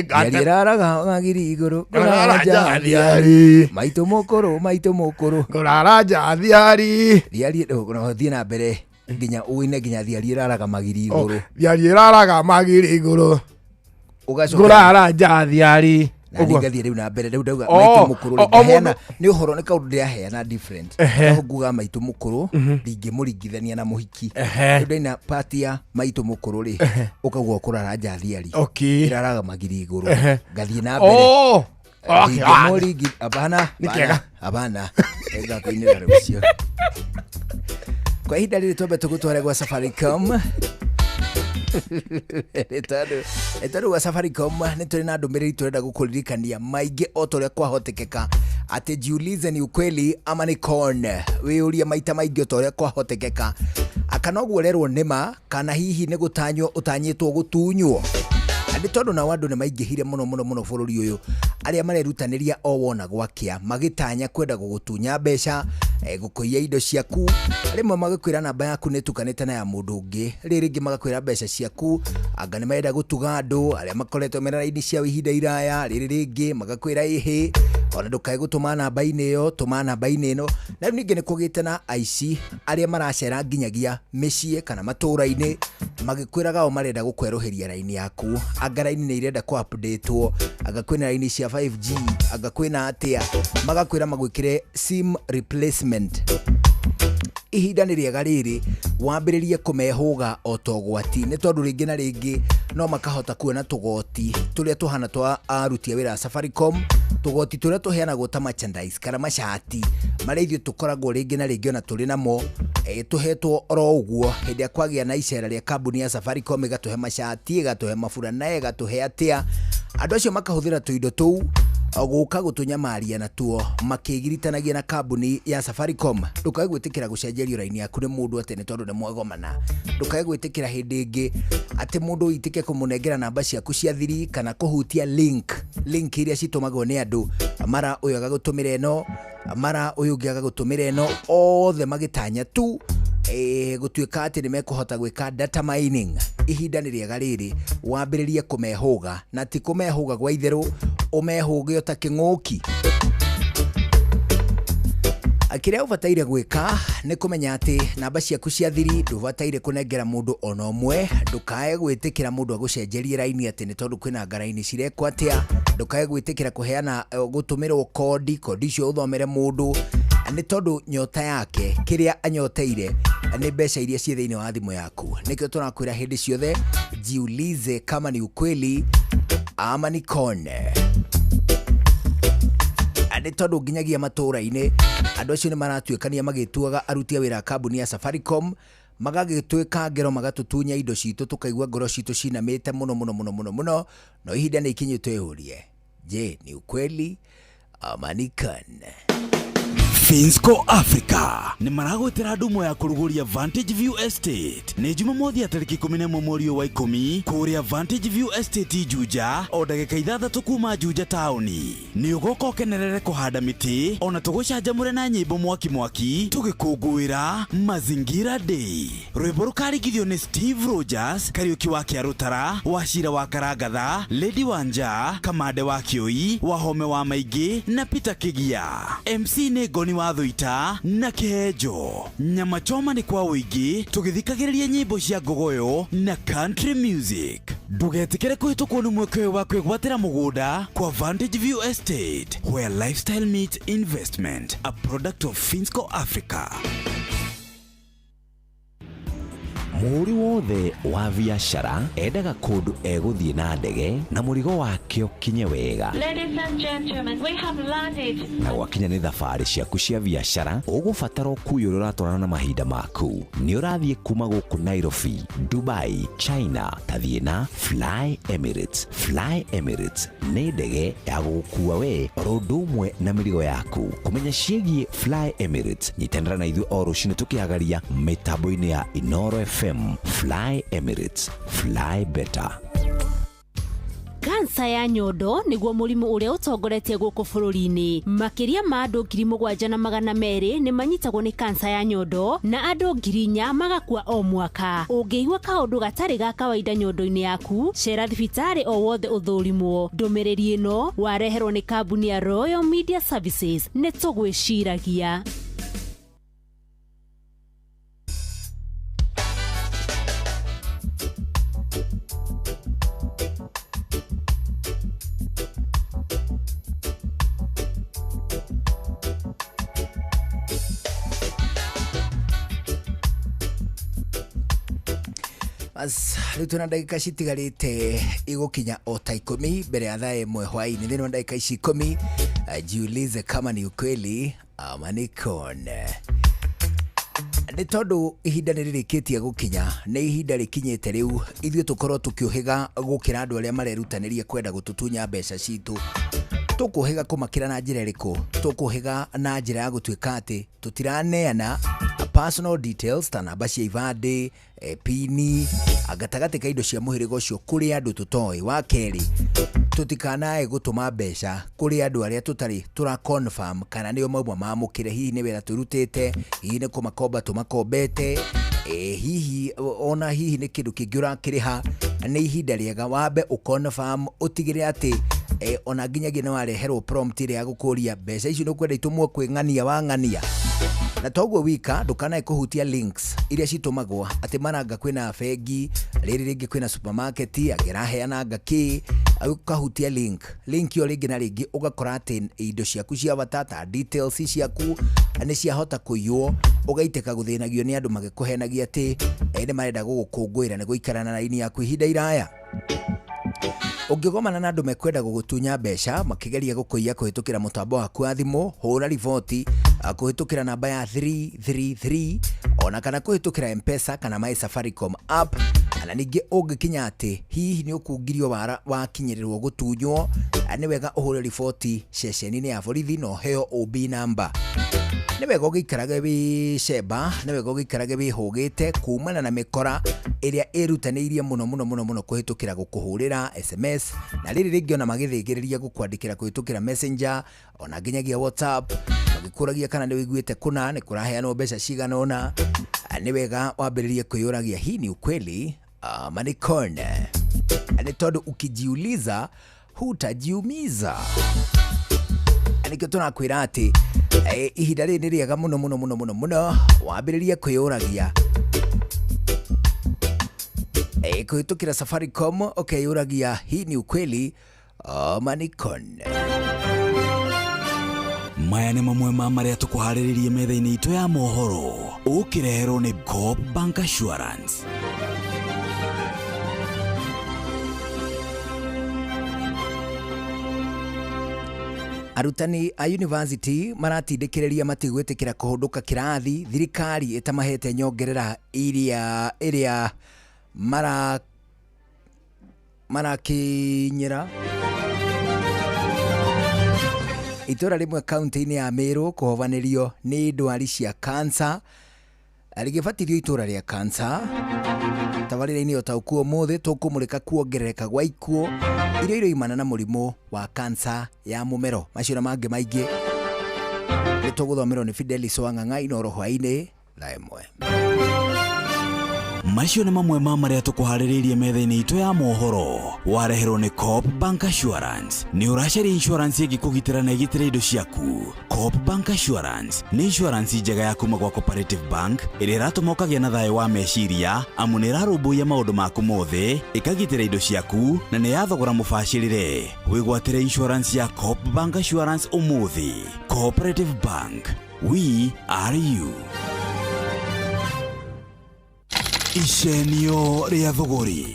Ngĩraraga magiri igũrũ. Ngũrara njathiari. Maitũ mũkũrũ, maitũ mũkũrũ. Ngũrara njathiari. Thiari thiĩ na mbere nginya ũine nginya thiari ĩraraga magiri igũrũ. Thiari ĩraraga magiri igũrũ. Ũgacoka Ngũrara njathiari. Na niĩ ngathiĩ rĩu na mbere rĩu ndauga Oh, maitũ mũkũrũ o- rĩ, o ngaheana mũndũ- nĩ ũhoro nĩ kaũndũ ndĩraheana different. No nguga maitũ mũkũrũ ndingĩmũringithania na mũhiki. Rĩu ndaina part ya maitũ mũkũrũ rĩ, ũkauga ũkũrara njathiari ĩraraga magiri igũrũ. Ngathiĩ na mbere. Oh, okay, ah. Ndingĩmũringi abana. Nĩ kĩega. Abana ngakũinĩra rũciũ. Kwa ihinda rĩrĩ twambe tũgũtware gwa Safaricom, nĩ tondũ gwa Safaricom nĩ tũrĩ na ndũmĩrĩri tũrenda gũkũririkania maingĩ o ta ũrĩa kwahotekeka atĩ jiulize ni ukweli ama ni con. Wĩyũrie maita maingĩ o ta ũrĩa kwahotekeka akana ũguo ũrerwo nĩma kana hihi nĩ gũtanywo ũtanyĩtwo gũtunywo. Na nĩ tondũ nao andũ nĩ maingĩhire mũno mũno mũno bũrũri ũyũ arĩa marerutanĩria o wona gwakĩa magĩtanya kwenda gũgũtunya mbeca, gũkũiya indo ciaku, rĩmwe magakwĩra namba yaku nĩ ĩtukanĩte na ya mũndũ ũngĩ, rĩrĩ rĩngĩ magakwĩra mbeca ciaku anga nĩ marenda gũtuga andũ arĩa makoretwo mena raini ciao ihinda iraya, rĩrĩ rĩngĩ magakwĩra ĩhĩ ona ndũkae gũtũma namba-inĩ ĩyo, tũma namba-inĩ ĩno. Na rĩu ningĩ nĩ kũgĩte na aici arĩa maracera nginyagia mĩciĩ kana matũũra-inĩ magĩkwĩraga o marenda gũkwerũhĩria raini yaku, anga raini nĩ irenda kũ updatewo, anga kwĩna raini cia 5G, anga kwĩna atĩa, magakwĩra magwĩkĩre SIM replacement. Ihinda nĩ rĩega rĩrĩ wambĩrĩrie kũmehũga o ta ũgwati, nĩ tondũ rĩngĩ na rĩngĩ no makahota kuona tũgoti tũrĩa tũhana twa aruti a wĩra a Safaricom, tũgoti tũrĩa tũheanagwo ta merchandise kana macati marĩa ithuĩ tũkoragwo rĩngĩ na rĩngĩ ona tũrĩ namo, tũhetwo oro ũguo hĩndĩ ĩrĩa kwagĩa na icera rĩa kambuni ya Safaricom, ĩgatũhe macati, ĩgatũhe maburana, ĩgatũhe atĩa. Andũ acio makahũthĩra tũindo tũu gũka gũtũnyamaria natuo makĩgiritanagia na kambuni ya Safaricom. Ndũkae gwĩtĩkĩra gũcenjerio raini yaku nĩ mũndũ atĩ nĩ tondũ nĩ mwagomana. Ndũkae gwĩtĩkĩra hĩndĩ ĩngĩ atĩ mũndũ ũitĩke kũmũnengera namba ciaku cia thiri kana kũhutia link iria citũmagwo nĩ andũ, mara ũyũ agagũtũmĩra ĩno, mara ũyũ ũngĩ agagũtũmĩra ĩno, othe magĩtanya tu gũtuĩka atĩ nĩ mekũhota gwĩka data mining. Ihinda nĩ rĩega rĩrĩ wambĩrĩrie kũmehũga, na ti kũmehũga gwa itherũ, ũmehũge o ta kĩng'ũki. Kĩrĩa ũbataire gwĩka nĩ kũmenya atĩ namba ciaku cia thiri ndũbataire kũnengera mũndũ ona ũmwe. Ndũkae gwĩtĩkĩra mũndũ agũcenjerie raini atĩ nĩ tondũ kwĩna ngaraini cirekwo atĩa. Ndũkae gwĩtĩkĩra kũheana gũtũmĩrwo kondi icio ũthomere mũndũ, nĩ tondũ nyota yake kĩrĩa anyoteire nĩ mbeca iria ciĩ thĩinĩ wa thimũ yaku. Nĩkĩo tũrakwĩra hĩndĩ ciothe, jiulize kama ni ukweli ama ni con. Nĩ tondũ nginyagia matũũra-inĩ andũ acio nĩ maratuĩkania magĩtuaga aruti a wĩra a kambuni ya Safaricom. Magagĩtwĩka ngero, magatũtunya indo citũ, tũkaigua ngoro citũ cinamĩte mũno mũno mũno mũno mũno. No ihinda nĩ ikinyu twĩyũrie, je, ni ukweli ama ni kan? Finsco Africa nĩ maragwĩtĩra ndumo ya kũrugũria Vantage View Estate. Nĩ Jumamothi ya tarĩki 11 mweri ũyũ wa 10 kũrĩa Vantage View Estate Juja, o ndagĩka 6 kuma Juja taũni. Nĩ ũgoka ũkenerere kũhanda mĩtĩ ona tũgũcanjamũre na nyĩmbo mwaki mwaki tũgĩkũngũĩra Mazingira Day. Rwĩmbo rũkarigithio nĩ Steve Rogers, Kariũki wa Kĩarũtara, Wachira wa Karangatha, Lady Wanja, Kamande wa Kĩũi, Wahome wa Maingĩ na Peter Kĩgia. MC nĩ Ngoni wa Thuita na Kĩhenjo. Nyama choma nĩ kwa ũingĩ tũgĩthikagĩrĩria nyĩmbo cia ngogoyo na country music. Ndũgetĩkĩre kũhĩtũkwo nĩ mweke ũyũ wa kwĩgwatĩra mũgũnda kwa Vantage View Estate, where lifestyle meets investment, a product of Finsco Africa. Mũhũri wothe wa biacara endaga kũndũ egũthiĩ na ndege na mũrigo wake ũkinye wega. Ladies and gentlemen, we have landed. Na gwakinya nĩ thabarĩ ciaku cia biacara, ũgũbatara ũkui ũrĩa ũratwarana na mahinda maku. Nĩ ũrathiĩ kuma gũkũ Nairobi, Dubai, China, tathiĩ na Fly Emirates. Fly Emirates nĩ ndege ya gũgũkua we oro ũndũ ũmwe na mĩrigo yaku. Kũmenya ciĩgiĩ Fly Emirates, nyitanĩra na ithuĩ o rũcinĩ tũkĩhagaria mĩtambo-inĩ ya Inoro FM. Fly Emirates, fly better. Kansa ya nyondo nĩguo mũrimũ ũrĩa ũtongoretie gũkũ bũrũri-inĩ. Makĩria ma andũ 7,200 nĩ manyitagwo nĩ kansa ya nyondo na andũ 4,000 magakua o mwaka. Ũngĩigua kaũndũ gatarĩ ga kawaida nyondo-inĩ yaku, cera thibitarĩ o wothe ũthũrimwo. Ndũmĩrĩri ĩno wareherwo nĩ kambuni ya Royal Media Services. Nĩ tũgwĩciragia. Bas, rĩu twĩna ndagĩka citigarĩte igũkinya o ta 10 mbere ya thaa 1 hwaĩ-inĩ. Thĩinĩ wa ndagĩka ici 10, jiulize kama ni ukweli ama ni kon. Nĩ tondũ ihinda nĩ rĩrĩkĩtie gũkinya, nĩ ihinda rĩkinyĩte rĩu ithuĩ tũkorwo tũkĩũhĩga gũkĩra andũ arĩa marerutanĩria kwenda gũtũtunya mbeca citũ. Tũkũhĩga kũmakĩra na njĩra ĩrĩkũ? Tũkũhĩga na njĩra ya gũtuĩka atĩ tũtiraneana personal details ta namba cia ibandĩ, pini, gatagatĩ ka indo cia mũhĩrĩga ũcio kũrĩ andũ tũtoĩ. Wa kerĩ, tũtikanae gũtũma mbeca kũrĩ andũ arĩa tũtarĩ tũra confirm kana nĩo mauma mamũkĩre, hihi nĩ wĩra tũrutĩte, hihi nĩ kũmakomba tũmakombete, hihi ona hihi nĩ kĩndũ kĩngĩ ũrakĩrĩha. Nĩ ihinda rĩega wambe ũconfirm, ũtigĩrĩre atĩ ona nginyagia nĩ wareherwo prompt ĩrĩa ya gũkũria mbeca icio nĩ ũkwenda itũmwo kwĩ ng'ania wa ng'ania. Na toguo wika ndũkanae kũhutia links iria citũmagwo atĩ maranga kwĩna bengi, rĩrĩ rĩngĩ kwĩna supermarket, angĩ araheana anga kĩ, ũkahutia link ĩyo rĩngĩ na rĩngĩ ũgakora atĩ indo ciaku cia bata ta details ciaku nĩ ciahota kũiywo, ũgaitĩka gũthĩnagio nĩ andũ magĩkũhenagia atĩ nĩ marenda gũgũkũngũĩra nĩ gũikara na raini yaku ihinda iraya. Ũngĩgomana na andũ mekwenda gũgũtunya mbeca makĩgeria gũkũiya kũhĩtũkĩra mũtambo waku wa thimũ, hũra riboti kũhĩtũkĩra namba ya 333 ona kana kũhĩtũkĩra M-Pesa kana My Safaricom app. Na ningĩ ũngĩkinya atĩ hihi nĩ ũkungirio wakinyĩrĩrwo gũtunywo, nĩ wega ũhũre riboti ceceni-inĩ ya borithi na ũheo OB namba. Nĩ wega ũgĩikarage wĩ cemba, nĩ wega ũgĩikarage wĩhũgĩte kumana na mĩkora ĩrĩa ĩrutanĩirie mũno mũno mũno mũno kũhĩtũkĩra gũkũhũrĩra SMS, na rĩrĩ rĩngĩ ona magĩthĩngĩrĩria gũkwandĩkĩra kũhĩtũkĩra Messenger ona nginyagia WhatsApp magĩkũragia kana nĩ wĩiguĩte kũna nĩ kũraheanwo mbeca cigana ũna. Nĩ wega wambĩrĩrie kwĩyũragia hii ni ukweli ama ni kon? Nĩ tondũ ukijiuliza hutajiumiza. Nĩkĩo tũrakwĩra atĩ ihinda rĩrĩ nĩ rĩega mũno mũno mũno mũno mũno wambĩrĩrie kwĩyũragia kũhĩtũkĩra Safaricom ũkeyũragia hii ni ukweli ama ni kon? Maya nĩ mamwe ma marĩa tũkũharĩrĩrie metha-inĩ itũ ya mohoro ũkĩreherwo nĩ Coop Bank Assurance. Arutani a university maratindĩkĩrĩria matigwĩtĩkĩra kũhũndũka kĩrathi thirikari ĩtamahete nyongerera iria ĩrĩa marakinyĩra. Itũra rĩmwe kaunti-inĩ ya Meru kũhovanĩrio nĩ ndwari cia kansa rĩgĩbatithio itũra rĩa kansa. Tabarĩra-inĩ ũtaũku ũmũthĩ tũkũmũrĩka kuongerereka gwa ikuũ iria iroimana na mũrimũ wa kansa ya mũmero. Macio na mangĩ maingĩ nĩ tũgũthomerwo nĩ Fidelis Wang'ang'a Inoro hwaĩ-inĩ thaa 1. Macio nĩ mamwe ma marĩa tũkũharĩrĩirie metha-inĩ itũ ya mohoro. Wareherwo nĩ Coop Bank Assurance. Nĩ ũracaria insurance ĩngĩkũgitĩra na ĩgitĩre indo ciaku. Coop Bank Assurance nĩ insurance njega ya kuma gwa Cooperative Bank ĩrĩa ĩratũma ũkagĩa na thayũ wa meciria amu nĩ ĩrarũmbũiya maũndũ maku mothe, ĩkagitĩra indo ciaku na nĩ ya thogora mũbacĩrĩre. Wĩgwatĩre insurance ya Coop Bank Assurance ũmũthĩ. Cooperative Bank, we are you. Icenio rĩa thũgũrĩ.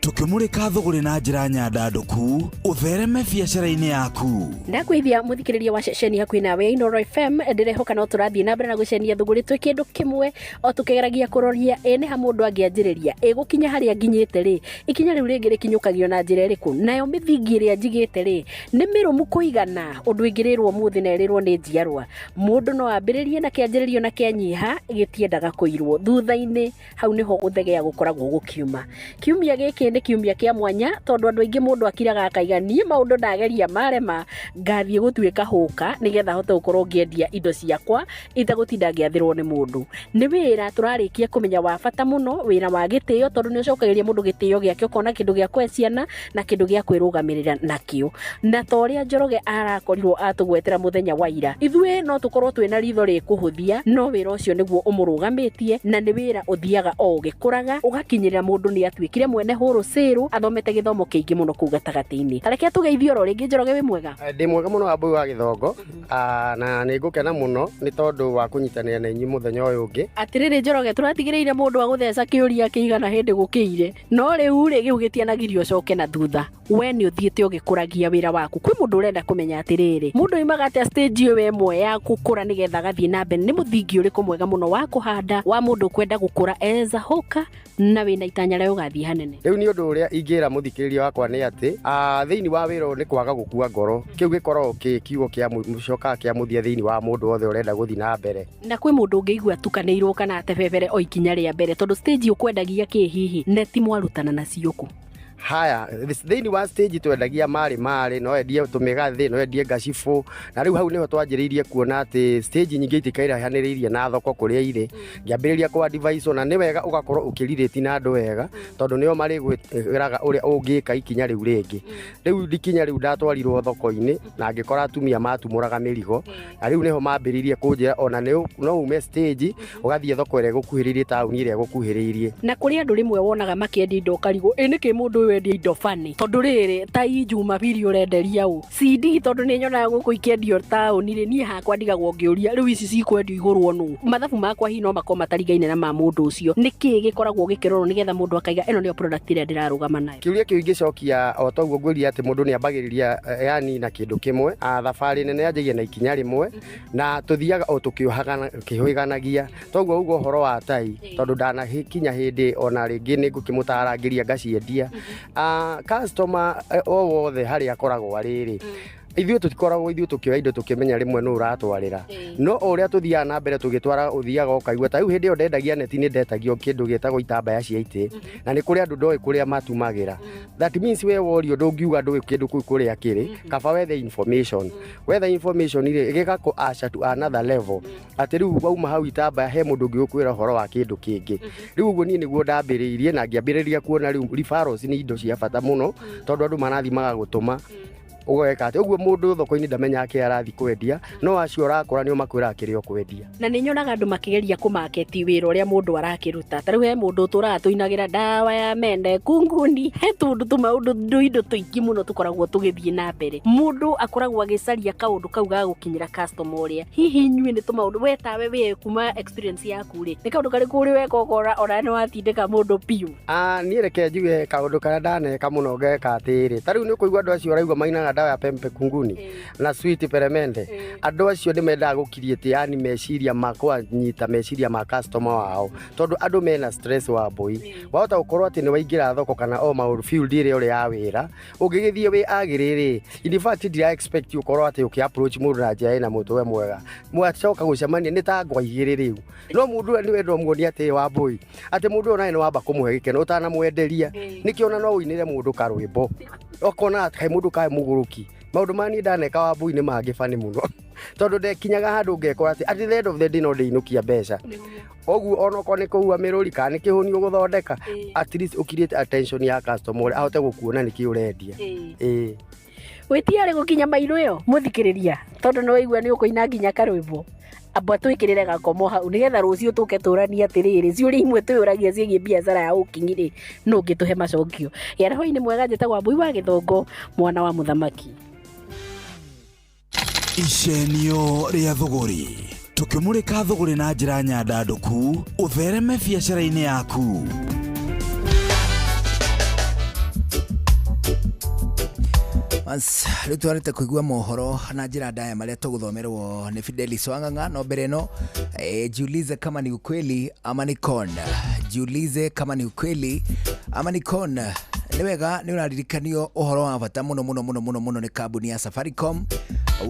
Tũkĩmũrĩka thũgũrĩ na njĩra nyandandũku, ũthereme biacara-inĩ yaku. Ndakwĩthia mũthikĩrĩria wa ceceni hakuhĩ nawe ya Inoro FM, ndĩrehoka no tũrathiĩ na mbere na gũcenia thũgũrĩ twĩ kĩndũ kĩmwe o tũkĩgeragia kũroria ĩ nĩ ha mũndũ angĩanjĩrĩria, ĩ gũkinya harĩa nginyĩte rĩ, ikinya rĩu rĩngĩ rĩkinyũkagio na njĩra ĩrĩkũ, nayo mĩthingi ĩrĩa njigĩte rĩ nĩ mĩrũmu kũigana ũndũ ĩngĩrĩrwo ũmũthĩ na ĩrĩrwo nĩ njiarwa. Mũndũ no ambĩrĩrie na kĩanjĩrĩrio na kĩanyiha gĩtiendaga kũirwo thutha-inĩ, hau nĩho gũthegea gũkoragwo gũkiuma. Kiumia gĩkĩ nĩ kiumia kĩa mwanya tondũ andũ aingĩ mũndũ akiraga akaiga niĩ maũndũ ndageria marema ngathiĩ gũtuĩka hũka nĩgetha hote gũkorwo ngĩendia indo ciakwa itagũtinda ngĩathĩrwo nĩ mũndũ. Nĩ wĩra tũrarĩkia kũmenya wa bata mũno, wĩra wa gĩtĩo tondũ nĩ ũcokagĩria mũndũ gĩtĩo gĩake, ũkona kĩndũ gĩa kũhe ciana na kĩndũ gĩa kwĩrũgamĩrĩra nakĩo. Na ta ũrĩa Njoroge arakorirwo atũgwetera mũthenya wa ira, ithuĩ no tũkorwo twĩna ritho rĩkũhũthia, no wĩra ũcio nĩguo ũmũrũgamĩtie na nĩ wĩra ũthiaga o ũgĩkũraga ũgakinyĩrĩra mũndũ nĩ atuĩkire mwene hũrũcĩrũ athomete gĩthomo kĩingĩ mũno kũu gatagatĩ-inĩ. Ta reke tũgeithie oro rĩngĩ. Njoroge, wĩ mwega? Ndĩ mwega mũno Wambui wa Gĩthongo, na nĩ ngũkena mũno nĩ tondũ wa kũnyitanĩra na inyuĩ mũthenya ũyũ ũngĩ. Atĩrĩrĩ Njoroge, tũratigĩrĩire mũndũ wa gũtheca kĩũria kĩigana hĩndĩ gũkĩire, no rĩu rĩ gĩu gĩtianagirio ũcoke na thutha. We nĩ ũthiĩte ũgĩkũragia wĩra waku. Kwĩ mũndũ ũrenda kũmenya atĩrĩrĩ, mũndũ oimaga atĩa stage ĩyo ĩmwe ya gũkũra nĩgetha agathiĩ na mbere? Nĩ mũthingi ũrĩkũ mwega mũno wa kũhanda wa mũndũ ũkwenda gũkũra as a hawker na wĩna itanya rĩa ũgathiĩ hanene? Rĩu nĩ ũndũ ũrĩa ingĩra mũthikĩrĩria wakwa nĩ atĩ thĩinĩ wa wĩra ũyũ nĩ kwaga gũkua ngoro. Kĩu gĩkoragwo kĩ kiugo kĩa mũcoka kĩa mũthia thĩinĩ wa mũndũ wothe ũrenda gũthiĩ na mbere. Na kwĩ mũndũ ũngĩigua atukanĩirwo kana atebebere o ikinya rĩa mbere, tondũ stage ũkwendagia kĩ hihi neti mwarutana nacio kũ? Haya, thĩinĩ wa stage twendagia marĩ marĩ, no endie tũmĩgathĩ, no endie ngacibũ, na rĩu hau nĩho twanjĩrĩirie kuona atĩ stage nyingĩ itikairahanĩrĩirie na thoko kũrĩa irĩ. Ngĩambĩrĩria kwa advise, na nĩ wega ũgakorwo ũkĩrirĩti na andũ wega tondũ nĩo marĩgwĩraga ũrĩa ũngĩka ikinya rĩu rĩngĩ. Rĩu ikinya rĩu ndatwarirwo thoko-inĩ na ngĩkora atumia matumũraga mĩrigo, na rĩu nĩho mambĩrĩirie kũnjĩra ona no ume stage ũgathiĩ thoko ĩrĩa ĩgũkuhĩrĩirie, taũni ĩrĩa ĩgũkuhĩrĩirie. Na kũrĩ andũ rĩmwe wonaga makĩendia indo ũkarigwo ĩ nĩkĩ mũndũ ũyũ endia indo bani, tondũ rĩrĩ ta i Jumapili ũrenderia ũ CD, tondũ nĩ nyonaga gũkũ ikĩendio taũni rĩ, niĩ hakwa ndigagwo ngĩũria rĩu ici cikwendio igũrwo nũ? Mathabu makwa hihi no makorwo mataringaine na ma mũndũ ũcio. Nĩkĩ gĩkoragwo gĩkĩrorwo nĩgetha mũndũ akaiga ĩno nĩyo product ĩrĩa ndĩrarũgama nayo? Kĩũria kĩu ingĩcokia o toguo ngwĩria atĩ mũndũ nĩ ambagĩrĩria yani na kĩndũ kĩmwe. Thabarĩ nene yanjagia na ikinya rĩmwe na tũthiaga o tũkĩũhĩganagia. Toguo uga ũhoro wa tai, tondũ ndanakinya hĩndĩ ona rĩngĩ nĩ ngũkĩmũtarangĩria ngaciendia. Customer o wothe harĩa akoragwo arĩ rĩ, ithuĩ tũtikoragwo ithuĩ tũkĩoya indo tũkĩmenya rĩmwe nũ ũratwarĩra, no o ũrĩa tũthiaga na mbere tũgĩtwara ũthiaga ũkaigua. Ta rĩu hĩndĩ ĩyo ndendagia neti nĩ ndetagio kĩndũ gĩtagwo itambaya cia itĩ, na nĩ kũrĩ andũ ndoĩ kũrĩa matumagĩra. That means we worio ndũngiuga ndũĩ kĩndũ kĩu kũrĩa kĩrĩ, kaba wethe information. Wetha information rĩ, gĩgakũ usher to another level, atĩ rĩu wauma hau itambaya he mũndũ ũngĩ ũkwĩra ũhoro wa kĩndũ kĩngĩ. Rĩu ũguo niĩ nĩguo ndambĩrĩirie na ngĩambĩrĩria kuona rĩu referrals nĩ indo cia bata mũno, tondũ andũ marathiĩ magagũtũma ũgeka atĩ ũguo mũndũ thoko-inĩ ndamenyaga kĩrĩa arathiĩ kwendia, no acio ũrakora nĩo makwĩraga kĩrĩa ũkwendia. Na nĩ nyonaga andũ makĩgeria kũmaketi wĩra ũrĩa mũndũ arakĩruta. Ta rĩu he mũndũ ũtũraga tũinagĩra ndawa ya mende kunguni, he tũndũ tũmaũndũ indo tũingĩ mũno tũkoragwo tũgĩthiĩ na mbere. Mũndũ akoragwo agĩcaria kaũndũ kau ga gũkinyĩra customer ũrĩa. Hihi inyuĩ nĩ tũmaũndũ we tawe we kuma experience yaku rĩ, nĩ kaũndũ karĩkũ ũrĩ weka ũkora ona nĩ watindĩka mũndũ biũ? Niĩ reke njuge kaũndũ karĩa ndaneka mũno ngeka atĩrĩ, ta rĩu nĩ ũkũigua andũ acio ũraigua mainaga Dawa ya pembe kunguni na sweet peremende. Andũ acio nĩ mendaga gũkiriĩte yani meciria makwa nyita meciria ma customer wao, tondũ andũ mena stress wa mbũi. Wahota gũkorwo atĩ nĩ waingĩra thoko kana o maũndũ field ĩrĩa ũrĩ ya wĩra, ũngĩgĩthiĩ wĩ agĩrĩrĩ, in fact ndira expect ũkorwo atĩ ũkĩ approach mũndũ na njĩra ĩna mũtwe mwega, mwacoka gũcemania nĩ ta ngwa igĩrĩ rĩu. No mũndũ ũyũ nĩ wenda ũmuonie atĩ wa mbũi, atĩ mũndũ ũyũ nawe nĩ wamba kũmũhe gĩkeno ũtanamwenderia. Nĩkĩo ona no ũinĩre mũndũ karwĩmbo, ũkona kaĩ mũndũ kaĩ mũgũrũki. Maũndũ ma niĩ ndaneka wa mbũi nĩ mangĩ bani mũno, tondũ ndekinyaga handũ ngekora atĩ at the end of the day no ndĩinũkia mbeca. Ũguo onokorwo nĩ kũhua mĩrũri kana nĩ kĩhũni ũgũthondeka, at least ũkirĩte attention ya customer ũrĩa ahote gũkuona nĩkĩ ũrendia. Ĩĩ. Wĩtiarĩ gũkinya mairũ ĩyo mũthikĩrĩria, tondũ nĩ waigua nĩ ũkũina nginya karwĩmbo. Amba twĩkĩrĩre gakomo hau nĩgetha rũciũ tũke tũranie atĩrĩrĩ, ciũria imwe twĩyũragia ciĩgiĩ biacara ya ũkinyi rĩ, nũ ũngĩtũhe macokio. Gĩa na hwaĩ-inĩ mwega. Njĩtagwo Wambui wa Gĩthongo, mwana wa mũthamaki. Icenio rĩa thũgũrĩ, tũkĩmũrĩka thũgũrĩ na njĩra nyandandũku ũthereme biacara-inĩ yaku. Bas, rĩu twarĩte kũigua mohoro na njĩra ndaya marĩa tũgũthomerwo nĩ Fidelis Wang'ang'a. No mbere ĩno, jiulize kama ni ukweli ama ni con. Jiulize kama ni ukweli ama ni con. Nĩ wega nĩ ũraririkanio ũhoro wa bata mũno mũno mũno mũno mũno nĩ kambuni ya Safaricom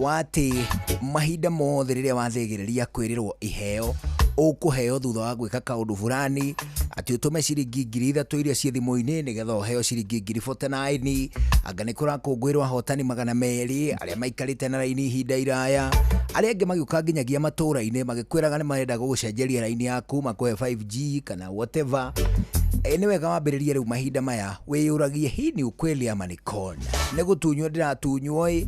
wa atĩ mahinda mothe rĩrĩa wathĩgĩrĩria kwĩrĩrwo iheo ũkũheo thutha wa gwĩka kaũndũ fulani, atĩ ũtũme ciringi 3000 iria ciĩ thimũ-inĩ nĩgetha ũheo ciringi 49,000, anga nĩ kũrakũngũĩrwo ahotani 200 arĩa maikarĩte na raini ihinda iraya, arĩa angĩ magĩũka nginyagia matũũra-inĩ magĩkwĩraga nĩ marenda gũgũcenjeria raini yaku makũhe 5G kana whatever. Nĩ wega wambĩrĩrie rĩu mahinda maya wĩyũragie, hii ni ukweli ama ni con? Nĩ gũtunywo ndĩratunywo ĩ,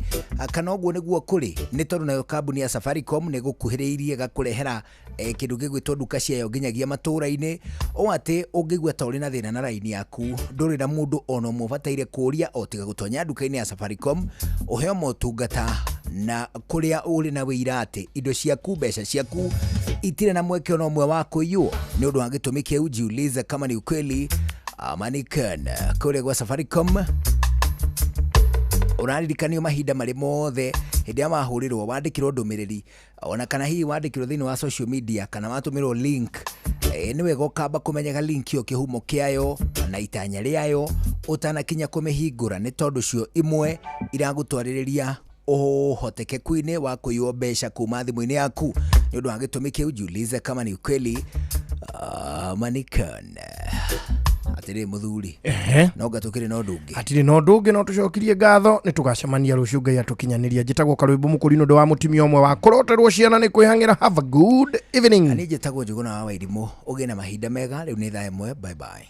kana ũguo nĩguo kũrĩ? Nĩ tondũ nayo kambuni ya Safaricom nĩ gũkuhĩrĩirie ĩgakũrehera kĩndũ gĩgwĩtwo nduka ciayo nginyagia matũũra-inĩ, o atĩ ũngĩigua ta ũrĩ na thĩna na raini yaku, ndũrĩ na mũndũ ona ũmwe ũbataire kũũria o tiga gũtonya nduka-inĩ ya Safaricom ũheo motungata, na kũrĩa ũrĩ na wĩira atĩ indo ciaku, mbeca ciaku itirĩ na mweke ona ũmwe wa kũiywo. Nĩ ũndũ wa gĩtũmi kĩu, jiulize kama ni ukweli ama ni con. Kũrĩa gwa Safaricom ũraririkanio mahinda marĩ mothe hĩndĩ ĩrĩa wahũrĩrwo, wandĩkĩrwo ndũmĩrĩri, ona kana hihi wandĩkĩrwo thĩinĩ wa social media kana watũmĩrwo link, nĩ wega ũkamba kũmenyaga link ĩyo kĩhumo kĩayo na itanya rĩayo ũtanakinya kũmĩhingũra, nĩ tondũ cio imwe iragũtwarĩrĩria ũhotekeku-inĩ wa kũiywo mbeca kuma thimũ-inĩ yaku. Nĩ ũndũ wa gĩtũmi kĩu, jiulize kama ni ukweli ama ni con. Atĩrĩ mũthuri, no nga tũkĩrĩ na ũndũ ũngĩ? Hatirĩ na ũndũ ũngĩ, no tũcokirie ngatho. Nĩ tũgacemania rũciũ Ngai atũkinyanĩria. Njĩtagwo Karwĩmbo Mũkũrinũ ũndũ wa mũtumia ũmwe wa kũroterwo ciana nĩ kwĩhang'ĩra. Have a good evening. Niĩ njĩtagwo Njũgũna wa Wairimũ. Ũgĩe na mahinda mega. Rĩu nĩ thaa 1. Bye bye.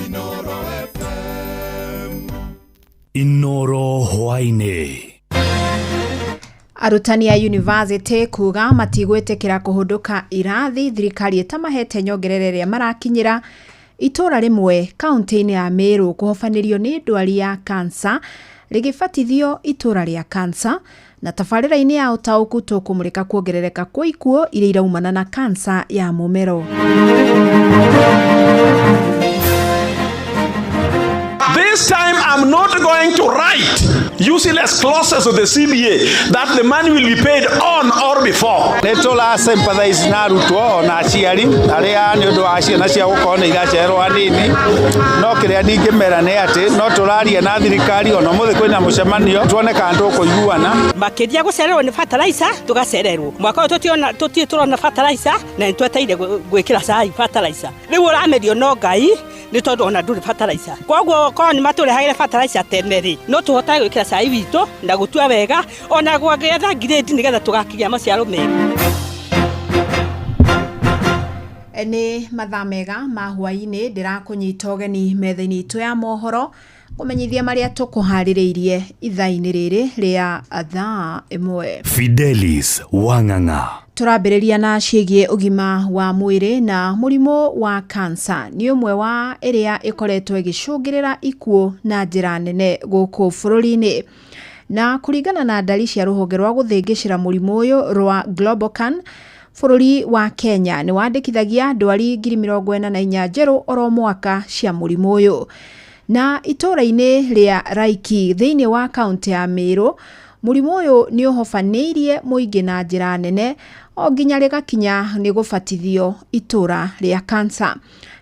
Inoro FM. Inoro hwainĩ. Arutani a university kuga matigwĩtĩkĩra kũhũndũka irathi thirikari ĩtamahete nyongerera ĩrĩa marakinyĩra. Itũra rĩmwe kaunti-inĩ ya Meru kũhobanĩrio nĩ ndwari ya kansa rĩgĩbatithio itũra rĩa kansa. Na tabarĩra-inĩ ya ũtaũku tũkũmũrĩka kuongerereka kwa ikuũ iria iraumana na kansa ya mũmero. This time I'm not going to write useless clauses of the CBA that the money will be paid on or before. Nĩ tũra sympathize na arutwo ona aciari arĩa nĩ ũndũ wa ciana cia gũkorwo nĩ iracererwo hanini, no kĩrĩa ndingĩmera nĩ atĩ no tũraria na thirikari, ona ũmũthĩ kwĩna mũcemanio tuone kana tũkũiguana. Makĩria gũcererwo nĩ fertilizer, tũgacererwo mwaka ũyũ, tũtiona, tũtirĩ tũrona fertilizer, na nĩ twetereire gwĩkĩra cai fertilizer. Rĩu ũramerio no Ngai, nĩ tondũ ona ndũrĩ fertilizer. Koguo korwo nĩ matũrehagĩre fertilizer tene rĩ, no tũhotage gwĩkĩra cai witũ na gũtua wega, ona gwetha grade nĩgetha tũgakĩgĩa maciaro mega. Nĩ mathaa mega ma hwaĩ-inĩ, ndĩrakũnyita ũgeni metha-inĩ itũ ya mohoro kũmenyithia marĩa tũkũharĩrĩirie ithaa-inĩ rĩrĩ rĩa thaa 1. Fidelis Wang'ang'a. Tũrambĩrĩria na ciĩgiĩ ũgima wa mwĩrĩ, na mũrimũ wa kansa nĩ ũmwe wa ĩrĩa ĩkoretwo ĩgĩcũngĩrĩra ikuũ na njĩra nene gũkũ bũrũri-inĩ. Na kũringana na ndari cia rũhonge rwa gũthĩngĩcĩra mũrimũ ũyũ rwa Globocan, Bũrũri wa Kenya nĩ wandĩkithagia ndwari 44,000 njerũ oro mwaka cia mũrimũ ũyũ. Na itũũra-inĩ rĩa Raiki thĩinĩ wa kaũntĩ ya Meru, mũrimũ ũyũ nĩ ũhobanĩirie mũingĩ na njĩra nene o nginya rĩgakinya nĩ gũbatithio itũũra rĩa kansa.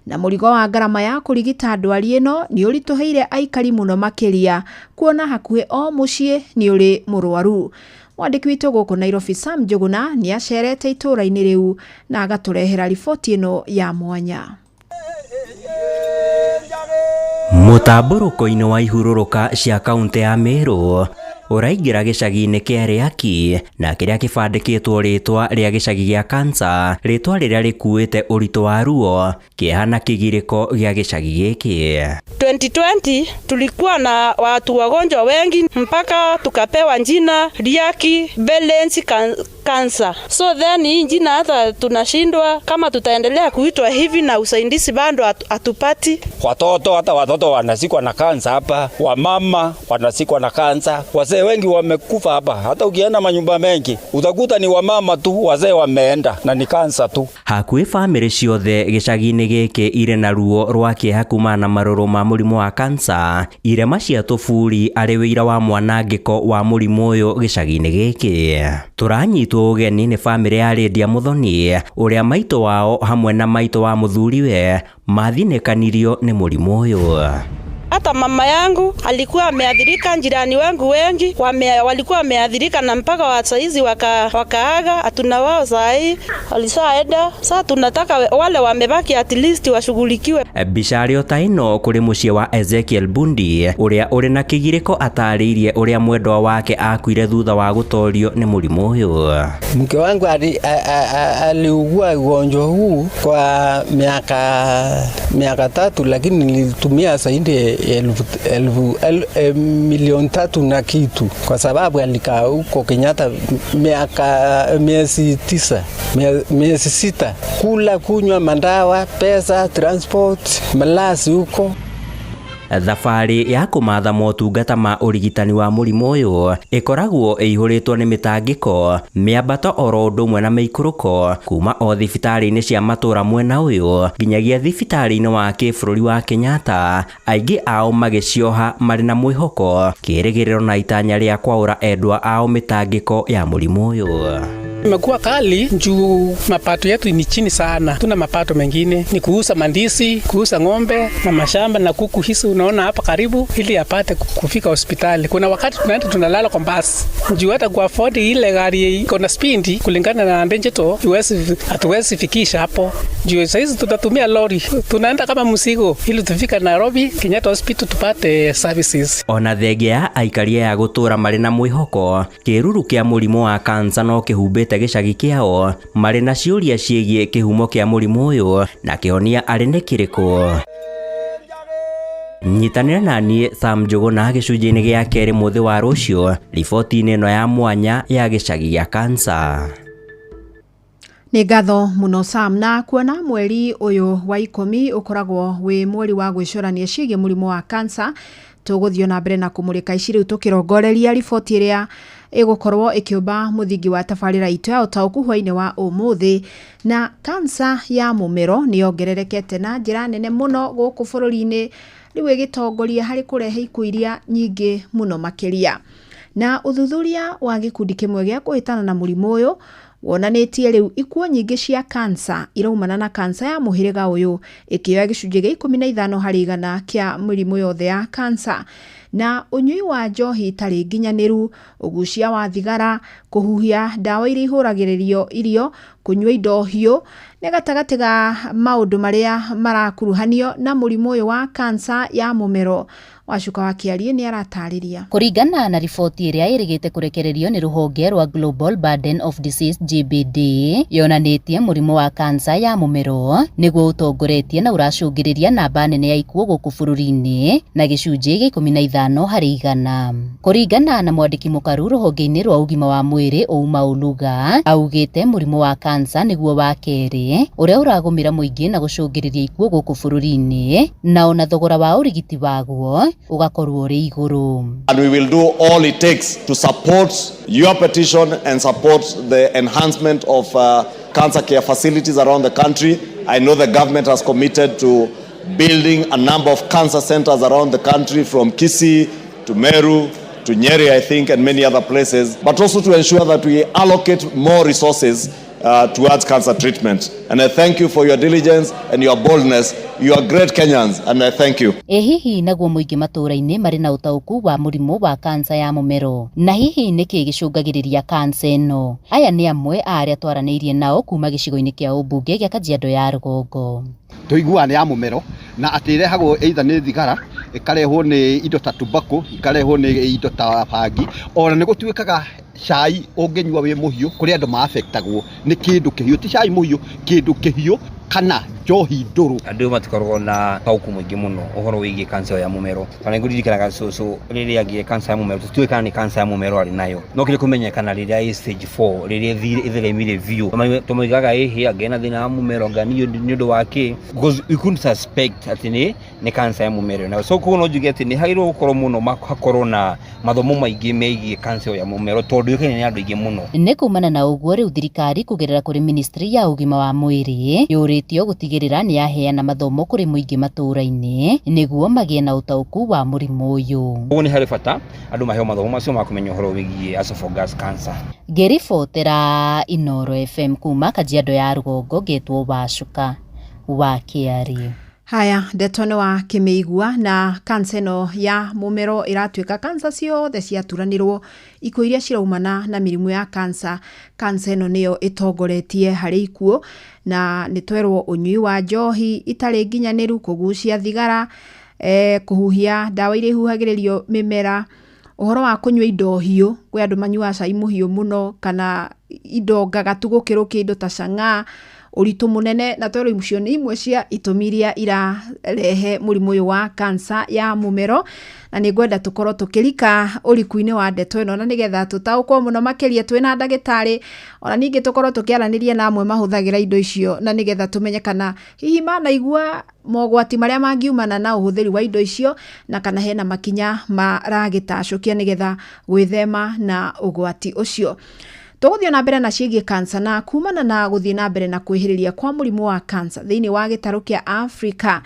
Na mũrigo wa ngarama ya kũrigita ndwari ĩno nĩ ũritũhĩire aikari mũno makĩria kuona hakuhĩ o mũciĩ nĩ ũrĩ mũrwaru. Mwandĩki witũ gũkũ Nairobi Sam Njũgũna nĩ acerete itũũra-inĩ rĩu na agatũrehera riboti ĩno ya mwanya. Mũtambũrũko-inĩ wa ihurũrũka cia kaũntĩ ya Meru ũraingĩra gĩcagi-inĩ kĩa Riaki na kĩrĩa kĩbandĩkĩtwo rĩtwa rĩa gĩcagi gĩa kansa, rĩtwa rĩrĩa rĩkuĩte ũritũ wa ruo, kĩeha na kĩgirĩko gĩa gĩcagi gĩkĩ. 2020 tulikuwa na watu wagonjwa wengi mpaka tukapewa jina Riaki Balance Cancer. So then hii jina hata tunashindwa kama tutaendelea kuitwa hivi na usaidizi bado hatupati. Watoto hata watoto wanazikwa na kansa hapa, wamama wanazikwa na kansa, wazee wengi wamekufa hapa. Hata ukienda manyumba mengi utakuta ni wamama tu, wazee wameenda na ni kansa tu. Hakuhĩ bamĩrĩ ciothe gĩcagi-inĩ gĩkĩ irĩ na ruo rwa kĩeha kumana na marũrũ ma mũrimũ wa kansa, irema cia tũburi arĩ wĩira wa mwanangĩko wa mũrimũ ũyũ gĩcagi-inĩ gĩkĩ. Tũranyitwo ũgeni nĩ bamĩrĩ ya Lydia Muthoni ũrĩa maitũ wao hamwe na maitũ wa mũthuriwe mathinĩkanirio nĩ mũrimũ ũyũ. Hata mama yangu alikuwa ameathirika, jirani wangu wengi walikuwa wameathirika na mpaka wa saizi wakaaga, hatuna wao sahi, walishaenda. Sasa tunataka wale wamebaki at least washughulikiwe. Mbica ta ĩno kũrĩ mũciĩ wa Ezekiel Bundi ũrĩa ũrĩ na kĩgirĩko atarĩirie ũrĩa mwendwa wake akuire thutha wa gũtorio nĩ mũrimũ ũyũ. Mke wangu aliugua ugonjwa huu kwa miaka 3, lakini nilitumia zaidi 3,000,000 na kitu, kwa sababu alikaa huko Kenyatta miezi 9, miezi 6, kula, kunywa mandawa, pesa, transport, malazi huko. Thabarĩ ya kũmatha motungata ma ũrigitani wa mũrimũ ũyũ ĩkoragwo ĩihũrĩtwo nĩ mĩtangĩko, mĩambato oro ũndũ ũmwe na mĩikũrũko kuma o thibitarĩ-inĩ cia matũũra mwena ũyũ nginyagia thibitarĩ-inĩ wa kĩbũrũri wa Kenyatta, aingĩ ao magĩcioha marĩ na mwĩhoko, kĩĩrĩgĩrĩro na itanya rĩa kwaũra endwa ao mĩtangĩko ya mũrimũ ũyũ. Imekuwa kali juu mapato yetu ni chini sana. Tuna mapato mengine ni kuuza mandisi, kuuza ng'ombe na mashamba na kuku hizi unaona hapa karibu, ili apate kufika hospitali. Kuna wakati tunaenda tunalala kwa basi. Juu hata ku afford ile gari iko na spindi kulingana na ndenjeto, hatuwezi fikisha hapo. Juu saizi tutatumia lori, tunaenda kama mzigo ili tufika Nairobi Kenyatta Hospital tupate services. Ona thengia ya aikaria ya gũtũũra marĩ na mwĩhoko, kĩruru kĩa mũrimũ wa kansa no kĩhumbĩte gĩcagi kĩao, marĩ na ciũria ciĩgiĩ kĩhumo kĩa mũrimũ ũyũ na kĩhonia arĩ nĩ kĩrĩkũ. Nyitanĩra na niĩ Sam Njũgũna gĩcunjĩ-inĩ gĩa kerĩ mũthĩ wa rũciũ riboti-inĩ ĩno ya mwanya ya gĩcagi gĩa kansa. Nĩ ngatho mũno Sam, na kuona mweri ũyũ wa 10 ũkoragwo wĩ mweri wa gwĩcũrania ciĩgiĩ mũrimũ wa kansa, tũgũthiĩ na mbere na kũmũrĩka ici rĩu tũkĩrongoreria riboti ĩrĩa ĩgũkorwo ĩkĩũmba mũthingi wa tabarĩra itũ ya ũtaũku hwainĩ wa ũmũthĩ. Na kansa ya mũmero nĩ yongererekete na njĩra nene mũno gũkũ bũrũri-inĩ, rĩu ĩgĩtongoria harĩ kũrehe ikuũ iria nyingĩ mũno makĩria. Na ũthuthuria wa gĩkundi kĩmwe gĩa kũhĩtana na mũrimũ ũyũ wonanĩtie rĩu ikuũ nyingĩ cia kansa iraumana na kansa ya mũhĩrĩga ũyũ, ĩkĩoya gĩcunjĩ gĩa 15 harĩ igana kĩa mĩrimũ yothe ya kansa. Na ũnyui wa njohi itarĩ nginyanĩru, ũgucia wa thigara, kũhuhia ndawa iria ihũragĩrĩrio irio, kũnyua indo hiũ nĩ gatagatĩ ga maũndũ marĩa marakuruhanio na mũrimũ ũyũ wa kansa ya mũmero. Wacuka wa Kĩarie nĩ aratarĩria. Kũringana na riboti ĩrĩa ĩrĩgĩte kũrekererio nĩ rũhonge rwa Global Burden of Disease GBD, yonanĩtie mũrimũ wa kansa ya mũmero nĩguo ũtongoretie na ũracũngĩrĩria namba nene ya ikuũ gũkũ bũrũri-inĩ na gĩcunjĩ gĩa 15 harĩ igana. Kũringana na mwandĩki mũkaru rũhonge-inĩ rwa ũgima wa mwĩrĩ Ouma Oluga, augĩte mũrimũ wa kansa nĩguo wa kerĩ ũrĩa ũragũmĩra mũingĩ na gũcũngĩrĩria ikuũ gũkũ bũrũri-inĩ, na ona thogora wa ũrigiti waguo ũgakorwo ũrĩ igũrũ. And we will do all it takes to support your petition and support the enhancement of cancer care facilities around the country. I know the government has committed to building a number of cancer centers around the country, from Kisii to Meru to Nyeri, I think, and many other places, but also to ensure that we allocate more resources towards cancer treatment. And I thank you for your diligence and your boldness. You are great Kenyans, and I thank you. Ĩ hihi naguo mũingĩ matũũra-inĩ marĩ na ũtaũku wa mũrimũ wa kansa ya mũmero? Na hihi nĩkĩ gĩcũngagĩrĩria kansa ĩno? Aya nĩ amwe a arĩa twaranĩirie nao kuma gĩcigo-inĩ kĩa ũmbunge gĩa Kajiado ya Rũgongo. Tũiguaga nĩ ya mũmero na atĩ ĩrehagwo either nĩ thigara, ĩkarehwo nĩ indo ta tobacco, ikarehwo nĩ indo ta bangi, ona nĩ gũtuĩkaga cai ũngĩnyua wĩ mũhiũ, kũrĩ andũ ma-affectagwo nĩ kĩndũ kĩhiũ, ti cai mũhiũ, kĩndũ kĩhiũ kana njohi ndũrũ. Andũ matikoragwo na ũtaũku mũingĩ mũno ũhoro wĩgiĩ kansa ya mũmero. Tondũ nĩngũririkanaga cũcũ rĩrĩa agĩire kansa ya mũmero, tũtiũĩ kana nĩ kansa ya mũmero arĩ nayo, no kĩrĩ kũmenyekana rĩrĩa ĩ stage 4, rĩrĩa ĩtheremire biũ. Tũmoigaga ĩhĩ anga ena thĩna wa mũmero, anga nĩ ũndũ wa kĩ, because we couldn't suspect atĩ nĩ kansa ya mũmero ĩnayo. So koguo no njuge atĩ nĩ hagĩrĩirwo gũkorwo mũno hakorwo na mathomo maingĩ megiĩ kansa ya mũmero, tondũ yũkaine nĩ andũ aingĩ mũno. Nĩ kumana na ũguo rĩu thirikari kũgerera kũrĩ ministry ya ũgima wa mwĩrĩ yũrĩtio gũtigĩrĩra nĩ yaheana mathomo kũrĩ mũingĩ matũũra-inĩ nĩguo magĩe na ũtaũku wa mũrimũ ũyũ. Koguo nĩ harĩ bata andũ maheo mathomo macio ma kũmenya ũhoro wĩgiĩ esophagus cancer. Ngĩribotera Inooro FM kuma Kajiado ya Rũgongo, ngetwo Wacuka wa Kĩarĩ. Haya, ndeto nĩ wa kĩmĩigua na kansa ĩno ya mũmero ĩratuĩka kansa ciothe ciaturanĩrwo ikuũ iria ciraumana na mĩrimũ ya kansa. Kansa ĩno nĩyo ĩtongoretie harĩ ikuũ, na nĩ twerwo ũnyui wa njohi itarĩ nginyanĩru, kũgucia thigara, kũhuhia ndawa iria ihuhagĩrĩrio mĩmera, ũhoro wa kũnyua indo hiũ, kwĩ andũ manyuaga cai mũhiũ mũno kana indo ngagatu gũkĩrũkia indo ta chang'aa, ũritũ mũnene, na twerwo icio nĩ imwe cia itũmi iria irarehe mũrimũ ũyũ wa kansa ya mũmero. Na nĩ ngwenda tũkorwo tũkĩrika ũriku-inĩ wa ndeto ĩno, na nĩgetha tũtaũkwo mũno makĩria twĩna ndagĩtarĩ, ona ningĩ tũkorwo tũkĩaranĩria na amwe mahũthagĩra indo icio, na nĩgetha tũmenye kana hihi manaigua mogwati marĩa mangiumana na ũhũthĩri wa indo icio, na kana hena makinya maragĩtacũkia nĩgetha gwĩthema na ũgwati ũcio. Tũgũthiĩ na mbere na ciĩgiĩ kansa, na kumana na gũthiĩ na mbere na kwĩhĩrĩria kwa mũrimũ wa kansa thĩinĩ wa gĩtarũ kĩa Afrika,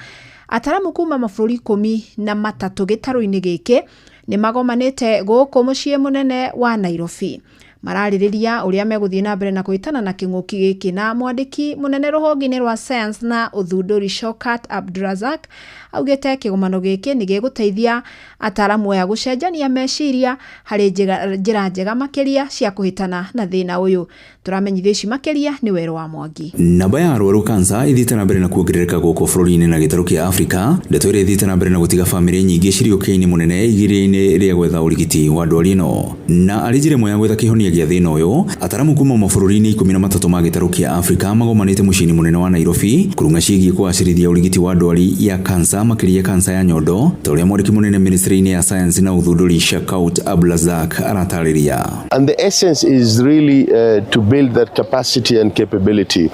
ataramu kuma mabũrũri 13 gĩtarũ-inĩ gĩkĩ nĩ magomanĩte gũkũ mũciĩ mũnene wa Nairobi. Mararĩrĩria ũrĩa megũthiĩ na mbere na kũhĩtana na kĩng'ũki gĩkĩ, na mwandĩki mũnene rũhonge-inĩ rwa science na ũthundũri Shaukat Abdurazak augĩte kĩgomano gĩkĩ nĩ gĩgũteithia ataramu aya gũcenjania meciria harĩ njĩra njega makĩria cia kũhĩtana na thĩna ũyũ. Tũramenyithio ici makĩria nĩ Werũ wa Mwangi. Namba ya arwaru kansa ithiĩte na mbere na kuongerereka gũkũ bũrũri-inĩ na gĩtarũ kĩa Afrika, ndeto ĩrĩa ithiĩte na mbere na gũtiga bamĩrĩ nyingĩ cirĩ ũkĩa-inĩ mũnene igeria-inĩ rĩa gwetha ũrigiti wa ndwari ĩno. Na arĩ njĩra ĩmwe ya gwetha kĩhonia gĩa thĩna ũyũ, ataramu kuma mabũrũri-inĩ 13 ma gĩtarũ kĩa Afrika magomanĩte mũciĩ-inĩ mũnene wa Nairobi kũrung'a ciĩgiĩ kũgacĩrithia ũrigiti wa ndwari ya kansa, makĩria kansa ya nyondo, ta ũrĩa mwandĩki mũnene ministry-inĩ ya science na ũthundũri Shaukat Abdulrazak aratarĩria. And the essence is really to build that capacity and capability,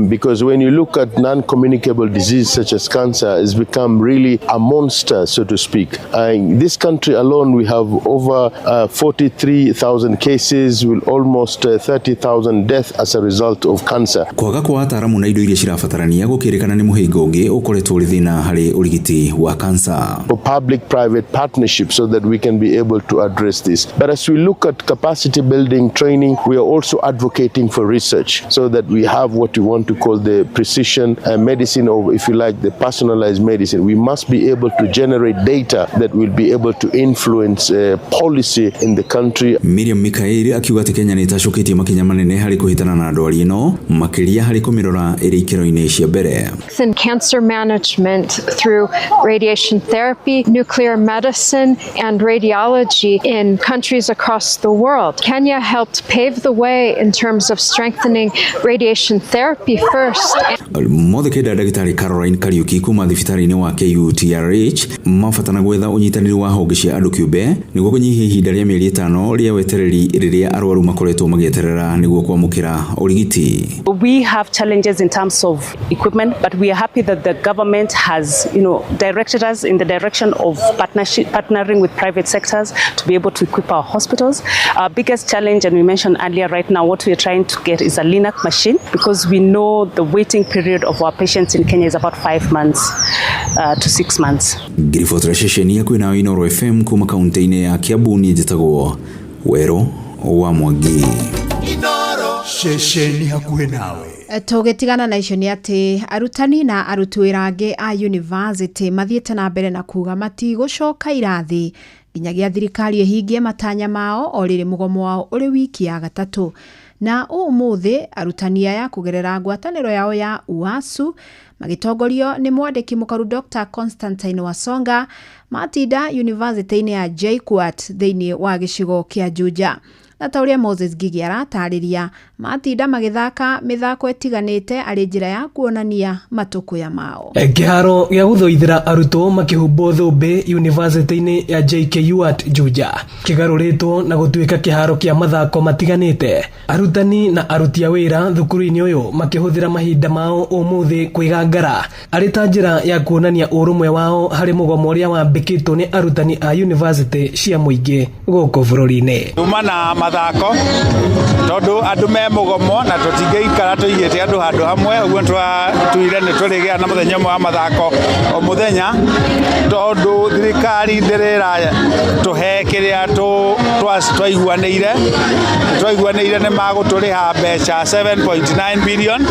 because when you look at non-communicable disease such as cancer, it's become really a monster, so to speak. In this country alone, we have over 43,000 cases, with almost 30,000 deaths as a result of cancer. Kwaga kwa ataramu na indo iria cirabatarania gũkĩrĩkana nĩ mũhĩnga ũngĩ ũkoretwo ũrĩ thĩna harĩ ũrigiti wa kansa. For public-private partnership so that we can be able to address this. But as we look at capacity building training, we are also advocating for research so that we have what we want to call the precision medicine, or if you like, the personalized medicine. We must be able to generate data that will be able to influence policy in the country. Miriam Mikaeli akiuga atĩ Kenya nĩ ĩtacũkĩtie makinya manene harĩ kũhĩtana na ndwari ĩno, makĩria harĩ kũmĩrora ĩrĩ ikĩro-inĩ cia mbere. In cancer management through radiation therapy, nuclear medicine, and radiology in countries across the world. Kenya helped pave the way in terms of strengthening radiation therapy first. Mothe kenda ndagĩtarĩ Caroline Kariuki kuma thibitarĩ-inĩ wa KUTRH mabatana gwetha ũnyitanĩri wa honge cia andũ kĩũmbe nĩguo kũnyihia ihinda rĩa mĩeri 5 rĩa wetereri rĩrĩa arwaru makoretwo magĩeterera nĩguo kwamũkĩra ũrigiti. We have challenges in terms of equipment, but we are happy that the government has, directed us in the direction of partnering with private sectors to be able to equip our hospitals. Our biggest challenge, and we mentioned earlier, right now, what we are trying to get is a LINAC machine, because we know the waiting period of our patients in Kenya is about 5 months to 6 months. Ngiribotera ceceni ya kwĩnayo Inooro FM kuma kaunti-inĩ ya Kiambu, niĩ njĩtagwo Werũ wa Mwangi. Ceceni hakuhĩ nawe. Tũgĩtigana na icio nĩ atĩ arutani na aruti wĩra angĩ a university mathiĩte na mbere na kuga matigũcoka irathi nginyagia thirikari ĩhingie matanya mao o rĩrĩ mũgomo wao ũrĩ wiki ya gatatũ. Na ũmũthĩ arutani aya kũgerera ngwatanĩro yao ya UASU magĩtongorio nĩ mwandĩki mũkaru Dr. Constantine Wasonga matinda university-inĩ ya JKUAT thĩinĩ wa gĩcigo kĩa Juja. Na ta ũrĩa Moses Ngigi aratarĩria, matinda magĩthaka mĩthako ĩtiganĩte arĩ njĩra ya kuonania matũkũya mao. Kĩharo gĩa gũthoithĩra arutwo makĩhumbwo thũmbĩ university-inĩ ya JKUAT Juja kĩgarũrĩtwo na gũtuĩka kĩharo kĩa mathako matiganĩte. Arutani na aruti a wĩra thukuru-inĩ ũyũ makĩhũthĩra mahinda mao ũmũthĩ kwĩgangara arĩ ta njĩra ya kuonania ũrũmwe wao harĩ mũgomo ũrĩa wambĩkĩtwo nĩ arutani a university cia mũingĩ gũkũ bũrũri-inĩ. Tuma na mathako tondu andu me mugomo na tutingĩikara tũigĩte andũ handũ hamwe, ũguo twatuire nĩ tũrĩgĩa na mũthenya ũmwe wa mathako o mũthenya, tondu thirikari ndĩrĩra tũhe kĩrĩa twaiguanĩire. Twaiguanĩire nĩ magũtũrĩha mbeca 7.9 billion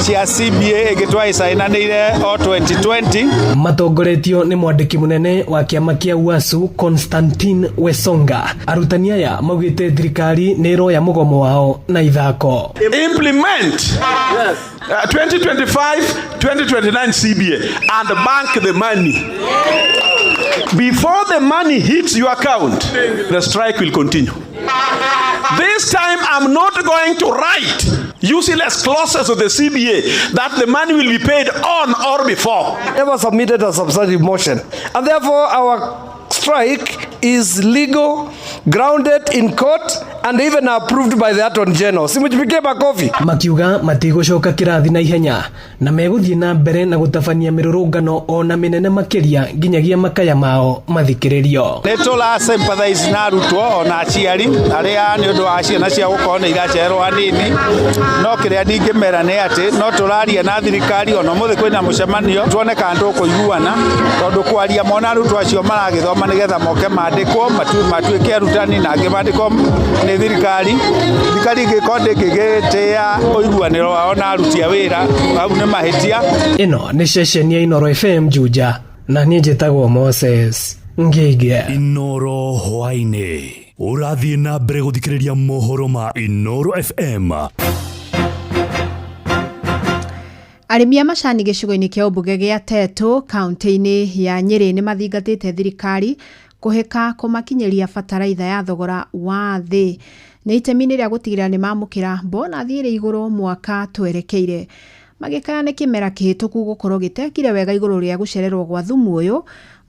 cia CBA ĩngĩ twaicainanĩire o 2020. Matongoretio nĩ mwandĩki mũnene wa kĩama kĩa UASU Constantine Wesonga, arutani aya maugĩte thirikari nĩ ĩroya mũgomo wao na ithako. Implement 2025-2029 CBA and bank the money. Before the money hits your account, the strike will continue. This time I'm not going to write useless clauses of the CBA that the money will be paid on or before. Never submitted a substantive motion, and therefore our strike is legal, grounded in court, and even approved by the Attorney General. Simujipigie makofi. Makiuga matigũcoka kĩrathi na ihenya na megũthiĩ na mbere na gũtabania mĩrũrũngano ona mĩnene makĩria nginyagia makaya mao mathikĩrĩrio. Nĩ tũra sympathize na arutwo ona aciari arĩa nĩ ũndũ wa ciana ciao gũkorwo nĩ iracererwo hanini, no kĩrĩa ndingĩmera nĩ atĩ no tũraria na thirikari ona ũmũthĩ kwĩna mũcemanio tuone kana tũkũiguana, tondũ kwaria mona arutwo acio maragĩthoma nĩgetha moke mandĩkwo matuĩke arutani na angĩ mandĩkwo nĩ thirikari. Thirikari ĩngĩkorwo ndĩngĩgĩtĩa ũiguanĩro wao na aruti a wĩra, hau nĩ mahĩtia. Ĩno nĩ ceceni ya Inooro FM Juja na niĩ njĩtagwo Moses Ngige. Inooro hwaĩ-inĩ ũrathiĩ na mbere gũthikĩrĩria mohoro ma Inooro FM. Arĩmi a macani gĩcigo-inĩ kĩa ũmbunge gĩa Tetu kaunti-inĩ ya Nyĩrĩ nĩ mathingatĩte thirikari kũhĩka kũmakinyĩria bataraitha ya thogora wa thĩ nĩ itemi-inĩ rĩa gũtigĩrĩra nĩ mamũkĩra bonathi ĩrĩ igũrũ mwaka twerekeire. Magĩkaya nĩ kĩmera kĩhĩtũku gũkorwo gĩtekire wega igũrũ rĩa gũcererwo gwa thumu ũyũ,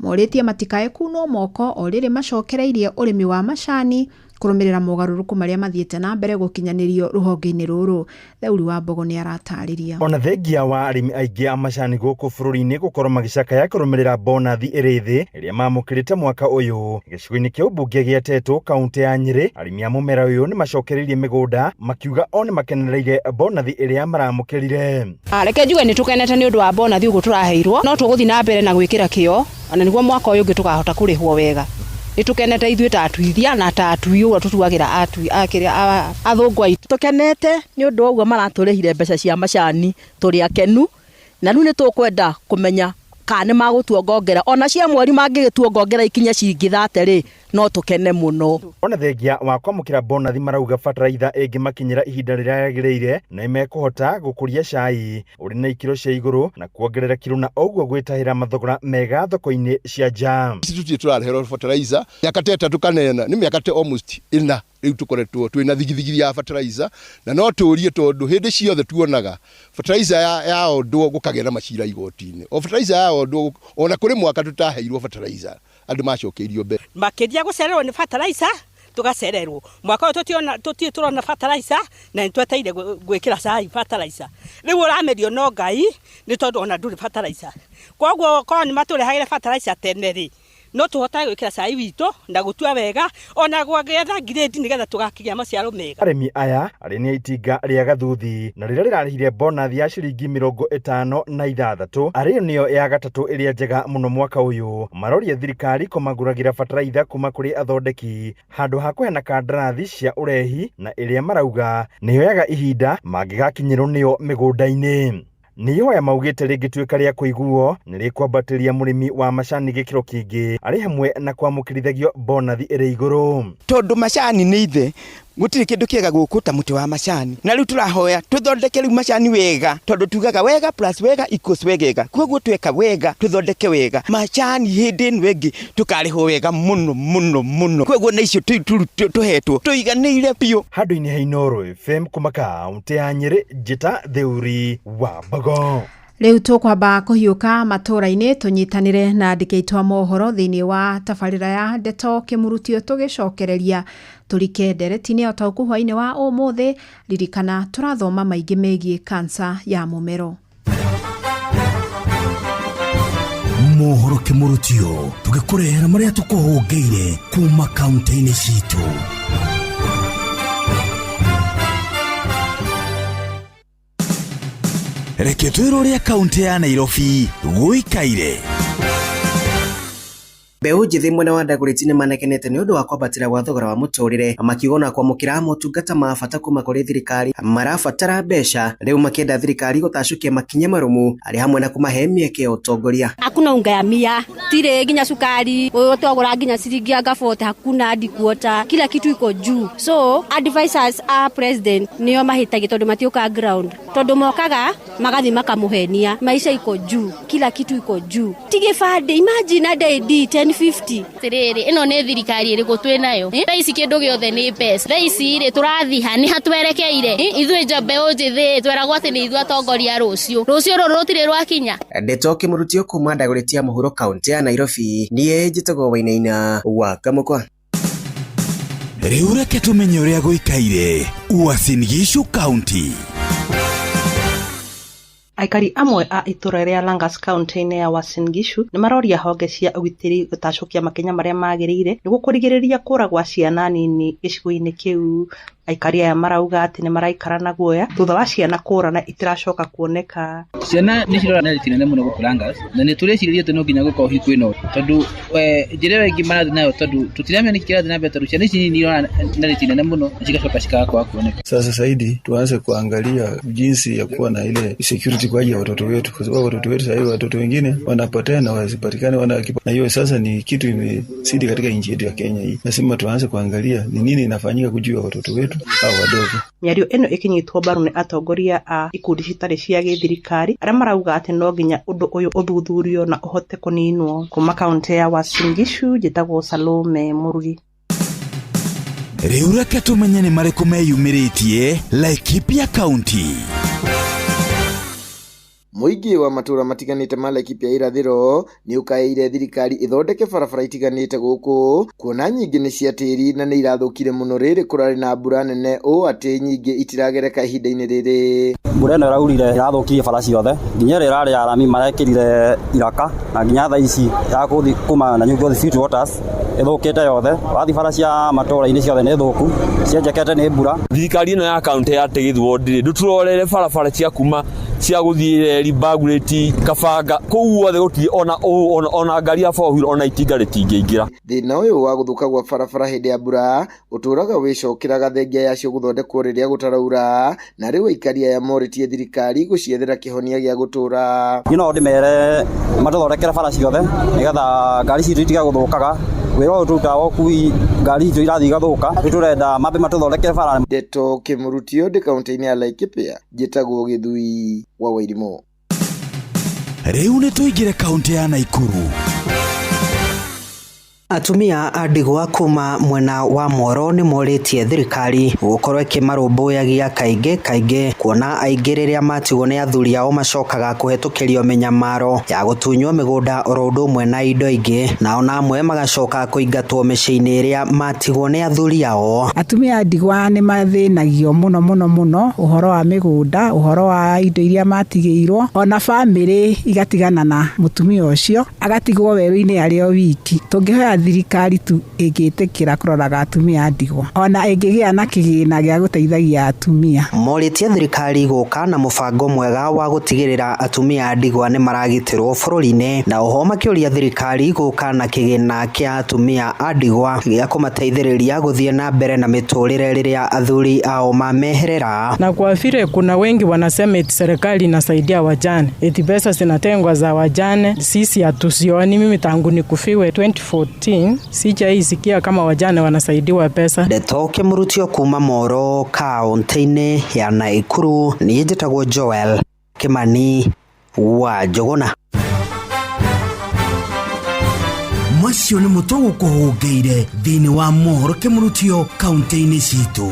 morĩtie matikae kunwo moko o rĩrĩ macokereirie ũrĩmi wa macani kũrũmĩrĩra mogarũrũku marĩa mathiĩte na mbere gũkinyanĩrio rũhonge-inĩ rũrũ. Theuri wa Mbogo nĩ aratarĩria. Ona thengia wa arĩmi aingĩ a macani gũkũ bũrũri-inĩ gũkorwo magĩcakaya kũrũmĩrĩra bonathi ĩrĩ thĩ ĩrĩa mamũkĩrĩte mwaka ũyũ, gĩcigo-inĩ kĩa ũmbunge gĩa Tetu kaunti ya Nyĩrĩ, arĩmi a mũmera ũyũ nĩ macokereirie mĩgũnda makiuga o nĩ makenereire bonathi ĩrĩa maramũkĩrire. Reke njuge nĩ tũkenete nĩ ũndũ wa bonathi ũguo tũraheirwo, no tũgũthiĩ na mbere na gwĩkĩra kĩo ona nĩguo mwaka ũyũ ũngĩ tũkahota kũrĩhwo wega. Nĩ tũkenete ithuĩ ta atuithia na ta atui ũguo tũtuagĩra atui a kĩrĩa athũngũ aitũ. Tũkenete nĩ ũndũ wa ũguo maratũrĩhire mbeca cia macani, tũrĩ akenu na rĩu nĩ tũkwenda kũmenya kana nĩ magũtuongongera ona cia mweri mangĩgĩtuongongera ikinya ciringi 30 rĩ, no tũkene mũno. Ona thengia wa kwamũkĩra bonathi marauga bataraitha ĩngĩmakinyĩra ihinda rĩrĩa rĩagĩrĩire na nĩmekũhota gũkũria cai ũrĩ na ikĩro cia igũrũ na kuongerera kiro na ũguo gwĩtahĩra mathogora mega thoko-inĩ cia nja. Ici tũtirĩ tũrareherwo fertilizer mĩaka ta ĩtatũ kana ĩna, nĩ mĩaka ta almost ĩna rĩu tũkoretwo twĩna thigithigi ya fertilizer, na no tũrie tondũ hĩndĩ ciothe tuonaga fertilizer ya ondwo gũkagĩa na macira igoti-inĩ, o fertilizer ya ondwo ona kũrĩ mwaka tũtaheirwo fertilizer andũ macokeirio mbere. Makĩria gũcererwo nĩ fertilizer Tũgacererwo. Mwaka ũyũ tũtiona tũtirĩ tũrona fertilizer na nĩ twetereire gwĩkĩra cai fertilizer. Rĩu ũramerio no Ngai nĩ tondũ ona ndũrĩ fertilizer. Koguo korwo nĩ matũrehagĩre fertilizer tene rĩ, no tũhotage gwĩkĩra cai witũ na gũtua wega ona gwetha grade nĩgetha tũgakĩgĩa maciaro mega. Arĩmi aya arĩa nĩ a itinga rĩa Gathuthi na rĩrĩa rĩrarĩhire bonathi ya ciringi 56 arĩyo nĩyo ya gatatũ ĩrĩa njega mũno mwaka ũyũ, maroria thirikari kũmagũragĩra bataraitha kuma kũrĩ athondeki handũ ha kũheana kandarathi cia ũrehi na ĩrĩa marauga nĩyoyaga ihinda mangĩgakinyĩrwo nĩyo mĩgũnda-inĩ. Nĩ ihoya maugĩte rĩngĩtuĩka rĩa kũiguo nĩ rĩkwambatĩria mũrĩmi wa macani gĩkĩro kĩngĩ arĩ hamwe na kwamũkĩrithagio bonathi ĩrĩ igũrũ. Tondũ macani nĩ ithe, gũtirĩ kĩndũ kĩega gũkũ ta mũtĩ wa macani. Na rĩu tũrahoya tũthondeke rĩu macani wega, tondũ tugaga wega plus wega equals wegega. Koguo tweka wega, tũthondeke wega macani, hĩndĩ ĩno ĩngĩ tũkarĩhwo wega mũno mũno mũno. Koguo na icio tũhetwo tũiganĩire biũ. Handũ-inĩ ha Inooro FM kuma kaũntĩ ya Nyĩrĩ, njĩta Theuri wa Mbogo. Rĩu tũkwamba kũhiũka matũũra-inĩ tũnyitanĩre na andĩki aitũ a mohoro thĩinĩ wa tabarĩra ya ndeto kĩmurutio, tũgĩcokereria tũrike ndereti-inĩ ya ũtaũku hwaĩ-inĩ wa ũmũthĩ. Ririkana tũrathoma maingĩ megiĩ kansa ya mũmero. Mohoro kĩmũrutio tũgĩkũrehera marĩa tũkũhũngĩire kuma kaunti-inĩ citũ. Reke twĩrwo ũrĩa kaunti ya Nairobi gũikaire. Mbeũ njĩthĩ mwena wa Dagoretti nĩmanegenete nĩ ũndũ wa kwambatĩra gwa thogora wa mũtũrĩre, makiuga ona kwamũkĩra motungata ma bata kuma kũrĩ thirikari marabatara mbeca, rĩu makĩenda thirikari gũtacũkia makinya marũmu arĩ hamwe na kũmahe mĩeke ya ũtongoria. Hakuna unga ya mia, tire nginya sukari, wewe twagũra nginya ciringi ya ngabote, hakuna hadi kuota, kila kitu iko juu. So advisors a president nĩo mahĩtagia tondũ matiũkaga ground, tondũ mokaga magathi makamũhenia, maisha iko juu, kila kitu iko juu. Ti gĩbandĩ, imagine ada ID 1050. Atĩrĩrĩ, ĩno nĩ thirikari ĩrĩkũ twĩ nayo? Thaa ici kĩndũ gĩothe nĩ mbeca. Thaa ici rĩ, tũrathiĩ ha? Nĩ ha twerekeire? Ithuĩ nja mbeũ njĩthĩ tweragwo atĩ nĩ ithuĩ atongoria rũciũ. Rũciũ rũrũ rũtirĩ rwakinya. Ndeto kĩmũrutio kuma Dagoretti ya mũhuro kaunti ya Nairobi, niĩ njĩtagwo Wainaina wa Kamũkwa. Rĩu reke tũmenye ũrĩa gũikaire Uasin Gishu County. Aikari amwe a itũra rĩa Langas kaunti-inĩ ya Uasin Gishu nĩmaroria honge cia ũgitĩri gũtacũkia makinya marĩa magĩrĩire nĩguo kũrigĩrĩria kũra gwa ciana nini gĩcigo-inĩ kĩu. Aikari aya marauga atĩ nĩmaraikara na guoya thutha wa ciana kũra na itiracoka kuoneka. Ciana nĩ cirora na rĩti nene mũno gũkũ Langas, na nĩ tũreciria atĩ no nginya gũkorwo hihi kwĩna ũndũ, tondũ njĩra ĩyo ĩngĩ marathiĩ nayo, tondũ tũtiramenya nĩkĩ kĩrathiĩ na mbere, tondũ ciana ici nini irora na rĩti nene mũno na cigacoka cikaga kwaga kuoneka. Sasa zaidi tuanze kuangalia jinsi ya kuwa na ile security kwa ajili ya watoto wetu, kwa sababu watoto wetu sasa hivi watoto wengine wanapotea na wasipatikane, na hiyo sasa ni kitu imezidi katika nchi yetu ya Kenya hii. Lazima tuanze kuangalia ni nini inafanyika kujua watoto wetu au wadogo. Mĩario ĩno ĩkĩnyitwo mbaru nĩ atongoria a ikundi citarĩ cia gĩthirikari arĩa marauga atĩ no nginya ũndũ ũyũ ũthuthurio na ũhote kũninwo. Kuma kaunti ya Uasin Gishu, njĩtagwo Salome Mũrugi. Rĩu reke tũmenye nĩ marĩkũ meyumĩrĩtie Laikipia County. Mũingĩ wa matũũra matiganĩte ma Laikipia irathĩro nĩ ũkaĩire thirikari ĩthondeke barabara itiganĩte gũkũ, kuona nyingĩ nĩ cia tĩri na nĩ irathũkire mũno rĩrĩ kũrarĩ na mbura nene ũũ atĩ nyingĩ itiragereka ihinda-inĩ rĩrĩ. Mbura ĩno ĩraurire ĩrathũkirie bara ciothe, nginya ĩrĩa ĩrarĩ ya rami marekĩrire iraka, na nginya thaa ici ya gũthiĩ kuma na New Sweet Waters ĩthũkĩte yothe. Wathiĩ bara cia matũũra-inĩ ciothe nĩ thũku, cienjekete nĩ mbura. Thirikari ĩno ya kaunti ya Tigithwo ndĩrĩ ndũtũrorere barabara cia kuma cia gũthiĩ reri Bagureti Kabanga kũu guothe gũtirĩ ona ona ngari ya four wheel ona itinga rĩtingĩingĩra. Thĩna ũyũ wa gũthũka gwa barabara hĩndĩ ya mbura ũtũraga wĩcokeraga thengia yacio gũthondekwo rĩrĩa gũtaraura, na rĩu aikari aya morĩtie thirikari gũciethera kĩhonia gĩa gũtũra. Niĩ no ndĩmere matũthondekere bara ciothe nĩgetha ngari citũ itige gũthũkaga. Wĩra ũyũ tũrutaga wa ũkui ngari citũ irathiĩ igathũka, rĩu tũrenda mambe matũthondekere bara. Ndeto kĩmũrutio ndĩ kaunti-inĩ ya Laikipia, njĩtagwo Gĩthui wa Wairimũ. Rĩu nĩ tũingĩre kaunti ya Naikuru. Atumia a ndigwa kuma mwena wa Moro nĩ morĩtie thirikari gũkorwo ĩkĩmarũmbũyagia kaingĩ kaingĩ kuona aingĩ rĩrĩa matigwo nĩ athuri ao macokaga kũhetũkĩrio mĩnyamaro ya gũtunywo mĩgũnda oro ũndũ ũmwe na indo ingĩ, nao na amwe magacoka kũingatwo mĩciĩ-inĩ ĩrĩa matigwo nĩ athuri ao. Atumia a ndigwa nĩ mathĩnagio mũno mũno mũno ũhoro wa mĩgũnda, ũhoro wa indo iria matigĩirwo, ona bamĩrĩ igatigana na mũtumia ũcio agatigwo werũ-inĩ arĩ o wiki. Tũngĩhoya thirikari tu ĩngĩtĩkĩra kũroraga atumia a ndigwa, ona ĩngĩgĩa na kĩgĩna gĩa gũteithagia atumia. Morĩtie thirikari gũka na mũbango mwega wa gũtigĩrĩra atumia a ndigwa nĩ maragitĩrwo bũrũri-inĩ, na oho makĩũria thirikari gũka na kĩgĩna kĩa atumia a ndigwa gĩa kũmateithĩrĩria gũthiĩ na mbere na mĩtũrĩre rĩrĩa athuri ao mameherera. Na kwa vile kuna wengi wanasema eti serikali inasaidia wajane, eti pesa zinatengwa za wajane, sisi hatuzioni. Mimi tangu nikufiwe 2014 sijaisikia kama wajane wanasaidiwa pesa. Ndeto kĩmũrutio kuma Moro kaunti-inĩ ya Naikuru, niĩ njĩtagwo Joel Kimani wa Njũgũna. Macio nĩ mũtũ gũkũhũngĩire thĩinĩ wa mohoro kĩmũrutio kaunti-inĩ citũ.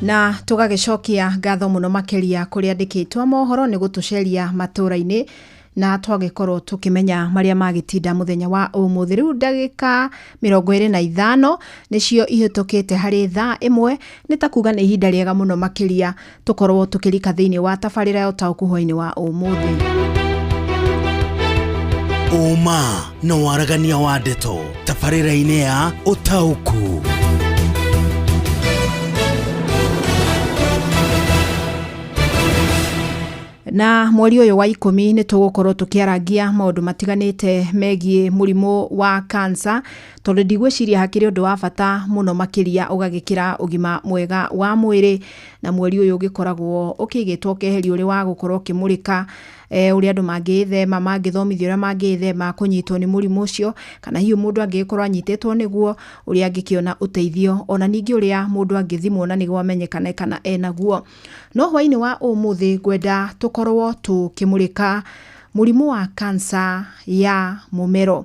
Na tũgagĩcokia ngatho mũno makĩria kũrĩ andĩkĩtwo mohoro nĩ gũtũceria matũra-inĩ na twagĩkorwo tũkĩmenya marĩa magĩtinda mũthenya wa ũmũthĩ. Rĩu ndagĩka 25 nĩcio ihĩtũkĩte harĩ thaa 1, nĩ ta kuga nĩ ihinda rĩega mũno makĩria tũkorwo tũkĩrika thĩinĩ wa tabarĩra ya ũtaũku hwaĩ-inĩ wa ũmũthĩ. Ũma na waragania wa ndeto tabarĩra-inĩ ya ũtaũku. Na mweri ũyũ wa 10 nĩ tũgũkorwo tũkĩarangia maũndũ matiganĩte megiĩ mũrimũ wa kansa, tondũ ndigwĩciria hakĩrĩ ũndũ wa bata mũno makĩria ũgagĩkĩra ũgima mwega wa mwĩrĩ, na mweri ũyũ ũgĩkoragwo ũkĩigĩtwo ũkeherio ũrĩ wa gũkorwo ũkĩmũrĩka ũrĩa andũ mangĩĩthema, mangĩthomithio ũrĩa mangĩĩthema kũnyitwo nĩ mũrimũ ũcio, kana hihi mũndũ angĩgĩkorwo anyitĩtwo nĩguo ũrĩa angĩkĩona ũteithio, ona ningĩ ũrĩa mũndũ angĩthimwo na nĩguo amenyekane kana enaguo. No hwaĩ-inĩ wa ũmũthĩ ngwenda tũkorwo tũkĩmũrĩka mũrimũ wa kansa ya mũmero,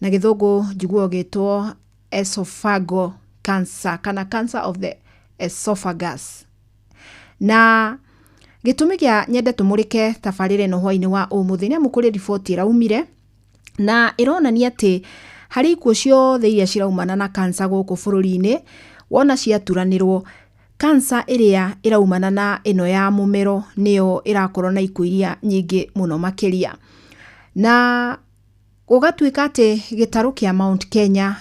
na gĩthũngũ njiguo ũgĩtwo esophageal cancer kana cancer of the esophagus. Na gĩtũmi kĩa nyende tũmũrĩke tabarĩra ĩno hwaĩ-inĩ wa ũmũthĩ nĩ amu kũrĩ riboti ĩraumire na ĩronania atĩ harĩ ikuũ ciothe iria ciraumana na kansa gũkũ bũrũri-inĩ, wona ciaturanĩrwo, kansa ĩrĩa ĩraumana na ĩno ya mũmero nĩyo ĩrakorwo na ikuũ iria nyingĩ mũno makĩria. Na gũgatuĩka atĩ gĩtarũ kĩa Mount Kenya,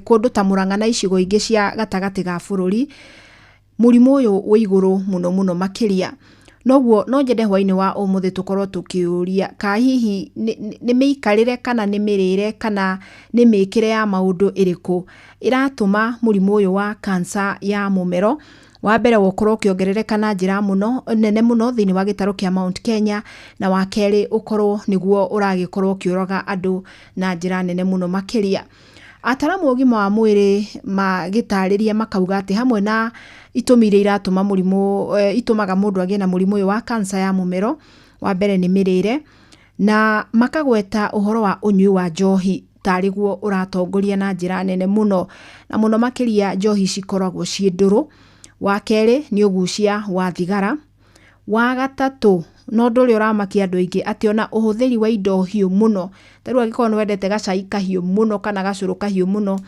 kũndũ ta Murang'a na icigo ingĩ cia gatagatĩ ga bũrũri, mũrimũ ũyũ wĩ igũrũ mũno mũno makĩria. Noguo no nyende hwaĩ-inĩ wa ũmũthĩ tũkorwo tũkĩũria ka hihi nĩ mĩikarĩre kana nĩ mĩrĩre kana nĩ mĩkĩre ya maũndũ ĩrĩkũ ĩratũma mũrimũ ũyũ wa kansa ya mũmero wa mbere ũkorwo ũkĩongerereka na njĩra mũno nene mũno thĩinĩ wa gĩtarũ kĩa Mount Kenya, na wa kerĩ ũkorwo nĩguo ũragĩkorwo ũkĩũraga andũ na njĩra nene mũno makĩria. Ataramu a ũgima wa mwĩrĩ magĩtarĩria makauga atĩ hamwe na itũmi iria iratũma mũrimũ itũmaga mũndũ agĩe na mũrimũ ũyũ wa kansa ya mũmero, wa mbere nĩ mĩrĩre, na makagweta ũhoro wa ũnyui wa njohi tarĩ guo ũratongoria na njĩra nene mũno, na mũno makĩria njohi cikoragwo ciĩ ndũrũ. Wa kerĩ nĩ ũgucia wa thigara. Wa gatatũ, na ũndũ ũrĩa ũramakia andũ aingĩ atĩ ona ũhũthĩri wa indo hiũ mũno, ta rĩu angĩkorwo nĩ wendete gacai kahiũ mũno kana gacũrũ kahiũ mũno,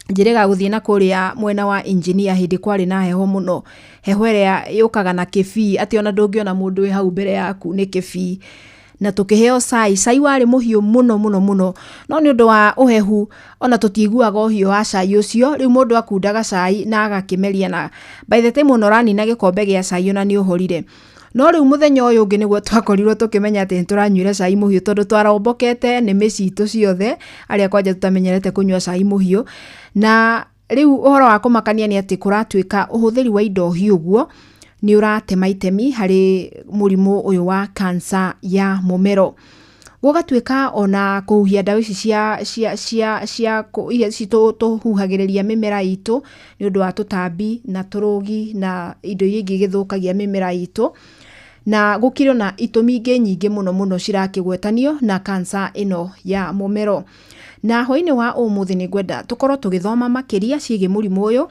njĩrĩga gũthiĩ na kũrĩa mwena wa engineer hĩndĩ kwarĩ na heho mũno, heho ĩrĩa yũkaga na kĩbii atĩ ona ndũngĩona mũndũ wĩ hau mbere yaku nĩ kĩbii, na tũkĩheo cai, cai warĩ mũhiũ mũno mũno mũno, no nĩ ũndũ wa ũhehu ona tũtiiguaga ũhiũ wa cai ũcio. Rĩu mũndũ akundaga cai na agakĩmeria, na by the time ona ũranina gĩkombe gĩa cai ona nĩ ũhorire. No rĩu mũthenya ũyũ ũngĩ nĩguo twakorirwo tũkĩmenya atĩ nĩ tũranyuire cai mũhiũ, tondũ twaraombokete nĩmĩ citũ ciothe arĩa kwanja tũtamenyerete kũnyua cai mũhiũ. Na rĩu ũhoro wa kũmakania nĩ atĩ kũratuĩka ũhũthĩri wa indo hiũ ũguo nĩ ũratema itemi harĩ mũrimũ ũyũ wa kansa ya mũmero. Gũgatuĩka ona kũhuhia ndawa ici cia cia cia cia iria tũhuhagĩrĩria mĩmera itũ nĩ ũndũ wa tũtambi na tũrũgi na indo iria ingĩ gĩthũkagia mĩmera itũ, na gũkĩrĩ ona itũmi ingĩ nyingĩ mũno mũno cirakĩgwetanio na kansa ĩno ya mũmero. Na hwainĩ wa ũmũthĩ nĩ ngwenda tũkorwo tũgĩthoma makĩria ciĩgiĩ mũrimũ ũyũ,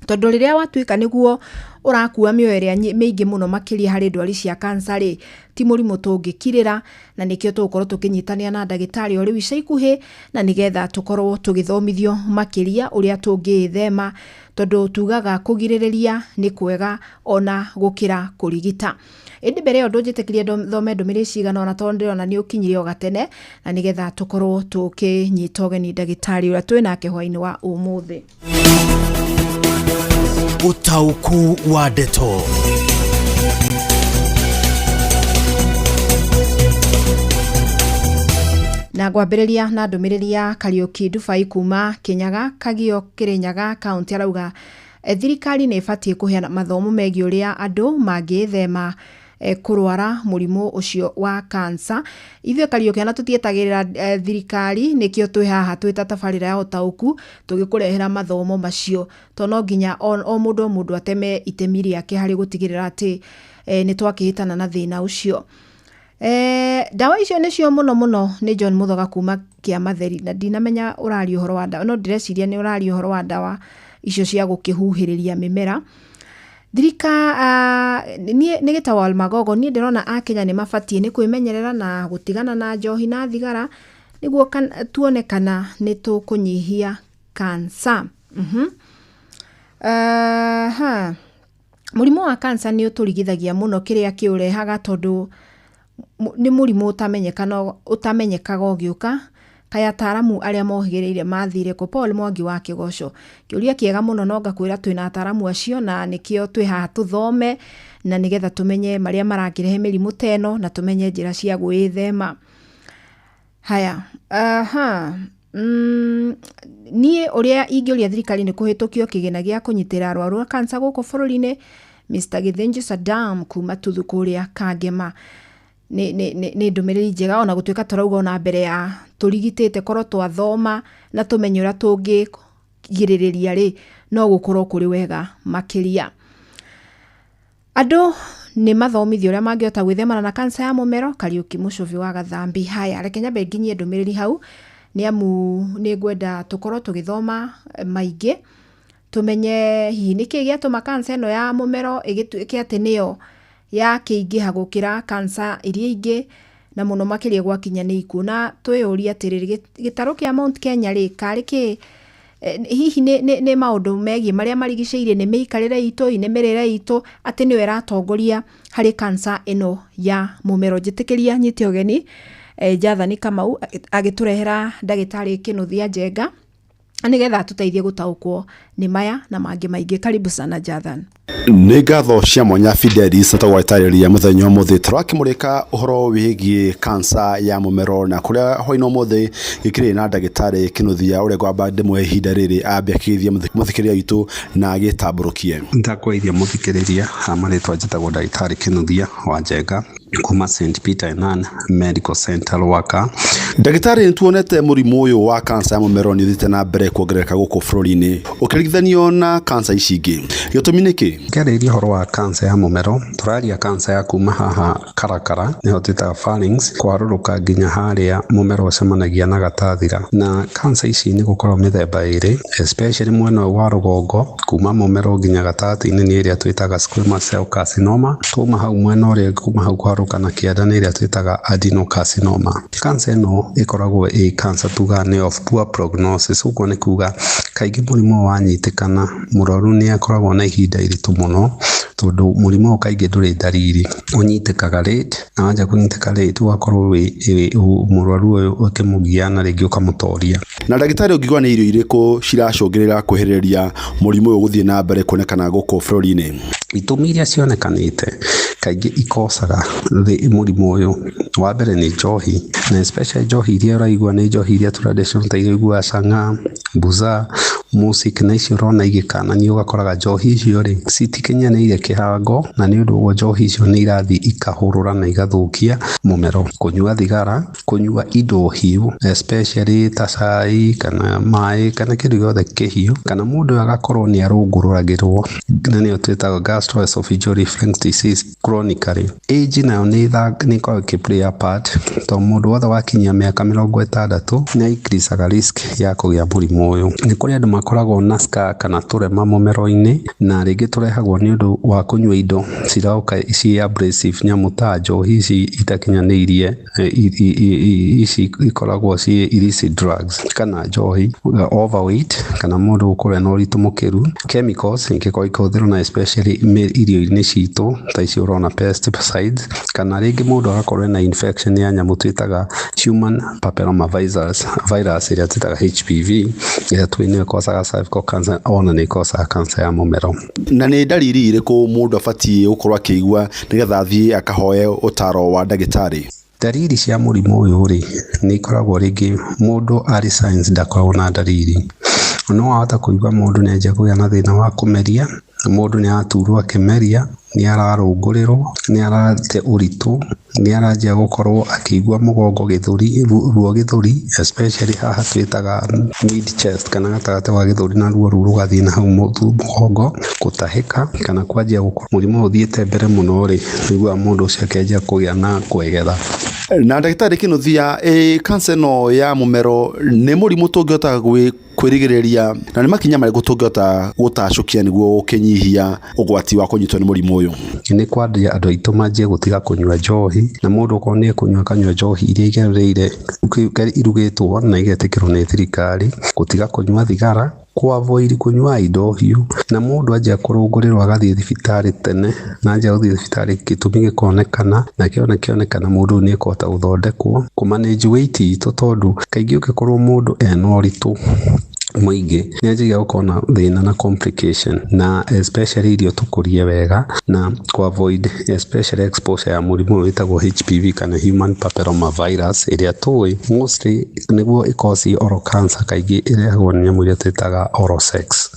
tondũ rĩrĩa watuĩka nĩguo ũrakua mĩoyo ĩrĩa mĩingĩ mũno makĩria harĩ ndwari cia kansa rĩ, ti mũrimũ tũngĩkirĩra, na nĩkĩo tũgũkorwo tũkĩnyitanĩra na ndagĩtarĩ o rĩu ica ikuhĩ, na nĩgetha tũkorwo tũgĩthomithio makĩria ũrĩa tũngĩĩthema, tondũ tugaga kũgirĩrĩria nĩ kwega ona gũkĩra kũrigita. Ĩndĩ mbere ĩyo ndũnjĩtĩkĩrie thome ndũmĩrĩri cigana ũna, tondũ ndĩrona nĩ ũkinyire o gatene, na nĩgetha tũkorwo tũkĩnyita ũgeni ndagĩtarĩ ũrĩa twĩ nake hwainĩ wa ũmũthĩ. Ũtaũku wa ndeto. Na ngwambĩrĩria na ndũmĩrĩri ya Kariũki Dubai kuma Kĩnyaga, Kagio, Kĩrĩnyaga kaunti, arauga thirikari nĩ ĩbatiĩ kũheana mathomo megiĩ ũrĩa andũ mangĩĩthema kũrwara mũrimũ ũcio wa kansa. Ithuĩ Kariũki ona tũtietagĩrĩra thirikari, nĩkĩo twĩ haha twĩ ta tabarĩra ya ũtaũku tũgĩkũrehera mathomo macio, to no nginya o mũndũ o mũndũ ateme itemi rĩake harĩ gũtigĩrĩra atĩ nĩ twakĩhĩtana na thĩna ũcio. Ndawa icio nĩcio mũno mũno nĩ John Muthoga kuma Kĩamatheri, na ndinamenya ũraria ũhoro wa ndawa, no ndĩreciria nĩ ũraria ũhoro wa ndawa icio cia gũkĩhuhĩrĩria mĩmera. Thirika niĩ nĩ gĩtagwo Almagogo, niĩ ndĩrona Akenya nĩ mabatiĩ nĩ kwĩmenyerera na gũtigana na njohi na thigara nĩguo tuone kana nĩ tũkũnyihia kansa. Mũrimũ wa kansa nĩ ũtũrigithagia mũno kĩrĩa kĩũrehaga, tondũ nĩ mũrimũ ũtamenyekaga ũgĩũka. Kaĩ ataaramu arĩa mohĩgĩrĩire mathire kũ? Paul Mwangi wa Kĩgoco, kĩũria kĩega mũno, no ngakwĩra twĩna ataaramu acio, na nĩkĩo twĩ haha tũthome na nĩgetha tũmenye marĩa marakĩrehe mĩrimũ ta ĩno na tũmenye njĩra cia gwĩthema. Haya, niĩ ũrĩa ingĩũria thirikari nĩ kũhĩtũkio kĩgĩna gĩa kũnyitĩrĩra arwaru a kansa gũkũ bũrũri-inĩ. Mr Githinji Saddam kuma Tuthu kũrĩa Kangema. Nĩ ndũmĩrĩri njega, ona gũtuĩka tũrauga ona mbere ya tũrigitĩte korwo twathoma na tũmenye ũrĩa tũngĩgirĩrĩria rĩ, no gũkorwo kũrĩ wega makĩria. Andũ nĩ mathomithio ũrĩa mangĩhota gwĩthemana na kansa ya mũmero. Kariũki Mũcũbi wa Gathambi. Haya, reke nyambe nginyie ndũmĩrĩri hau, nĩ amu nĩ ngwenda tũkorwo tũgĩthoma maingĩ, tũmenye hihi nĩkĩĩ gĩatũma kansa ĩno ya mũmero ĩgĩtuĩke atĩ nĩyo yakĩingĩha gũkĩra kansa iria ingĩ, na mũno makĩria gwakinya nĩ ikuũ. Na twĩyũrie atĩrĩrĩ, gĩtarũ kĩa Mount Kenya rĩ, karĩ kĩ? Hihi nĩ maũndũ megiĩ marĩa marigicĩirie, nĩ mĩikarĩre itũ, nĩ mĩrĩre itũ, atĩ nĩyo ĩratongoria harĩ kansa ĩno ya mũmero. Njĩtĩkĩria nyite ũgeni Jathani Kamau agĩtũrehera ndagĩtarĩ Kĩnuthia Njenga nĩgetha atũteithie gũtaũkwo nĩ maya na mangĩ maingĩ. Karibu sana Jathan. Nĩ ngatho cia mwanya Fidelis na tũgwatarĩria mũthenya ũmũthĩ tũrakĩmũrĩka ũhoro wĩgiĩ kansa ya mũmero, na kũrĩa hwainĩ ũmũthĩ gĩkĩrĩ na ndagĩtarĩ Kĩnuthia ũrĩa ngwamba ndĩmũhe ihinda rĩrĩ ambe akĩgeithie mũthikĩrĩria witũ na agĩtambũrũkie. Ndakũgeithia mũthikĩrĩria, ha marĩtwa njĩtagwo ndagĩtarĩ Kĩnuthia wa Njenga kuma St Peter and Ann Medical Center Rwaka. Ndagĩtarĩ, nĩ tuonete mũrimũ ũyũ wa kansa ya mũmero nĩ ũthiĩte na mbere kuongerereka gũkũ bũrũri-inĩ ũkĩringithanio na kansa ici ingĩ, gĩtũmi nĩ kĩ? Ngĩarĩria ũhoro wa kansa ya mũmero, tũraria kansa ya kuma haha karakara, nĩho twĩtaga pharynx, kwarũrũka nginya harĩa mũmero ũcemanagia na gatathira. Na kansa ici nĩ gũkorwo mĩthemba ĩrĩ, especially mwena ũyũ wa rũgongo kuma mũmero nginya gatagatĩ-inĩ nĩ ĩrĩa twĩtaga squamous cell carcinoma, kuma hau mwena ũrĩa kuma hau kwarũka na kĩanda nĩ ĩrĩa twĩtaga adenocarcinoma. Kansa ĩno ĩkoragwo ĩ kansa tugaga nĩ of poor prognosis, ũguo nĩ kuga kaingĩ mũrimũ wanyitĩkana mũrwaru nĩ akoragwo na ihinda iritũ mũno, tondũ mũrimũ ũyũ kaingĩ ndũrĩ ndariri, ũnyitĩkaga late, na wanja kũnyitĩka late ũgakorwo wĩ mũrwaru ũyũ ũkĩmũgia na rĩngĩ ũkamũtoria. Na ndagĩtarĩ, ũngiuga nĩ irio irĩkũ ciracũngĩrĩra kwĩhĩrĩria mũrimũ ũyũ gũthiĩ na mbere kuonekana gũkũ bũrũri-inĩ? Itũmi iria cionekanĩte kaingĩ ikocaga mũrimũ ũyũ, wa mbere nĩ njohi, na especially njohi iria ũraigua nĩ njohi iria traditional ta iria ũiguaga chang'aa, buza, Music na icio ũrona igĩkananio ũgakoraga njohi icio rĩ citikinyanĩire kĩhango, na nĩ ũndũ ũguo njohi icio nĩ irathiĩ ikahũrũra na igathũkia mũmero. Kũnyua thigara, kũnyua indo hiũ especially ta cai kana maĩ kana kĩndũ gĩothe kĩhiũ, kana mũndũ ũyũ agakorwo nĩ arũngũrũragĩrwo na nĩyo twĩtaga gastroesophageal reflux disease chronically. Age nayo nĩ ĩkoragwo ĩkĩ play a part, tondũ mũndũ wothe wakinyia mĩaka 60 nĩ increaseaga risk ya kũgĩa mũrimũ ũyũ. Nĩ kũrĩ andũ makoragwo na scar kana tũrema mũmero-inĩ, na rĩngĩ tũrehagwo nĩ ũndũ wa kũnyua indo ciroka ci abrasive, nyamũ ta njohi ici itakinyanĩirie, ici ikoragwo ci illicit drugs kana njohi, overweight kana mũndũ gũkorwo ena ũritũ mũkĩru, chemicals ingĩkorwo ikĩhũthĩrwo na especially irio-inĩ citũ ta ici ũrona pesticides, kana rĩngĩ mũndũ agakorwo ena infection ya nyamũ twĩtaga human papilloma virus ĩrĩa twĩtaga HPV, ĩrĩa tũĩ nĩyo ĩkosaga cervical cancer, ona nĩ ĩkosaga cancer ya mũmero. Na nĩ ndariri irĩkũ mũndũ abatiĩ gũkorwo akĩigua nĩgetha athiĩ akahoe ũtaro wa ndagĩtarĩ? Ndariri cia mũrimũ ũyũ rĩ nĩ ikoragwo rĩngĩ mũndũ arĩ signs ndakoragwo na ndariri, no wahota kũigua mũndũ nĩ anjia kũgĩa na thĩna wa kũmeria, mũndũ nĩ araturwo akĩmeria, nĩ ararũngũrĩrwo, nĩ arate ũritũ, nĩ aranjia gũkorwo akĩigua mũgongo gĩthũri, ruo gĩthũri especially haha twĩtaga mid chest kana gatagatĩ wa gĩthũri, na ruo rũu rũgathiĩ na hau mũgongo, gũtahĩka kana kwanjia gũkorwo mũrimũ ũthiĩte mbere mũno rĩ, nĩguo mũndũ ũcio akĩanjia kũgĩa na kwegetha. Na ndagĩtarĩ Kĩnuthia, cancer ĩno ya mũmero nĩ mũrimũ tũngĩhota kwĩrigĩrĩria, na nĩ makinya marĩkũ tũngĩhota gũtacũkia nĩguo gũkĩnyihia ũgwati wa kũnyitwo nĩ mũrimũ ũyũ? Nĩ kwambia andũ aitũ manjie gũtiga kũnyua njohi, na mũndũ okorwo nĩ ekũnyua akanyua njohi iria igereire irugĩtwo na igetĩkĩrwo nĩ thirikari, gũtiga kũnyua thigara, kũ-avoid kũnyua indo hiũ, na mũndũ anjia kũrũngũrĩrwo agathiĩ thibitarĩ tene, na anjia gũthiĩ thibitarĩ gĩtũmi gĩkonekana, na kĩona kĩonekana mũndũ ũyũ nĩ ekũhota gũthondekwo. Kũ manage weight itũ, tondũ kaingĩ ũngĩkorwo mũndũ ena ũritũ mũingĩ nĩ anjagia gũkorwo na thĩna na complication, na especially irio tũkũrie wega na kũ avoid especially exposure ya mũrimũ ũyũ wĩtagwo HPV kana human papilloma virus, ĩrĩa tũĩ mostly nĩguo ĩcause oral cancer, kaingĩ ĩrehagwo nĩ nyamũ iria twĩtaga oral sex.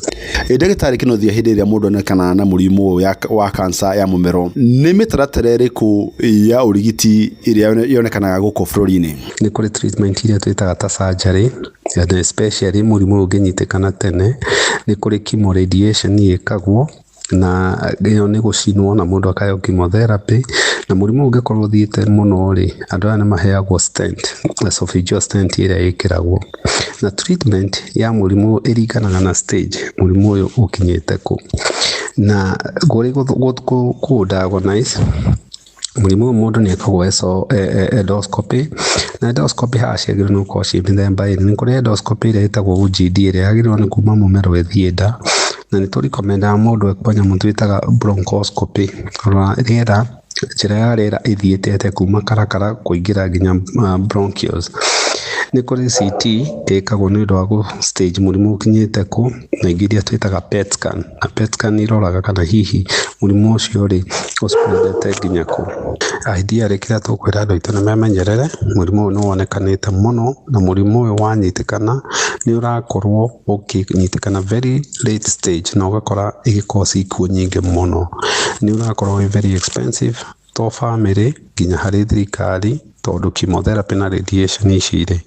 Ndagĩtarĩ Kĩnuthia, hĩndĩ ĩrĩa mũndũ onekana na mũrimũ ũyũ wa cancer ya mũmero, nĩ mĩtaratara ĩrĩkũ ya ũrigiti ĩrĩa yonekanaga gũkũ bũrũri-inĩ? Nĩ kũrĩ treatment iria twĩtaga ta surgery, and especially mũrimũ ũyũ ũngĩnyitĩkana tene, nĩ kũrĩ chemo radiation ĩkagwo, na ĩyo nĩ gũcinwo na mũndũ akaheo chemotherapy, na mũrimũ ũngĩkorwo ũthiĩte mũno rĩ, andũ aya nĩ maheagwo stent, esophageal stent ĩrĩa ĩkĩragwo. Na treatment ya mũrimũ ĩringanaga na stage mũrimũ ũyũ ũkinyĩte kũ, na kũrĩ kũ diagnose mũrimũ ũyũ mũndũ nĩ ekagwo endoscopy, na endoscopy haha ciagĩrĩirwo nĩ gũkorwo ciĩ mĩthemba ĩrĩ. Nĩ kũrĩ endoscopy ĩrĩa ĩtagwo OGD ĩrĩa yagĩrĩirwo nĩ kuma mũmero ĩthiĩ nda, na nĩ tũrikomendaga mũndũ ekwo nyamũ twĩtaga bronchoscopy, kũrora rĩera, njĩra ya rĩera ĩthiĩte atĩa kuma karakara kũingĩra nginya bronchioles. Nĩ kũrĩ CT ĩkagwo nĩ ũndũ wa gũ stage mũrimũ ũkinyĩte kũ, na ingĩ iria twĩtaga PET scan, na PET scan iroraga kana hihi mũrimũ ũcio rĩ ũspreadete nginya kũ. Ideally kĩrĩa tũkwĩra andũ aitũ nĩ memenyerere, mũrimũ ũyũ nĩ wonekanĩte mũno, na mũrimũ ũyũ wanyitĩkana nĩ ũrakorwo ũkĩnyitĩkana very late stage, na ũgakora ĩgĩcause ikuũ nyingĩ mũno. Nĩ ũrakorwo wĩ very expensive to family nginya harĩ thirikari, tondũ chemotherapy na radiation ici rĩ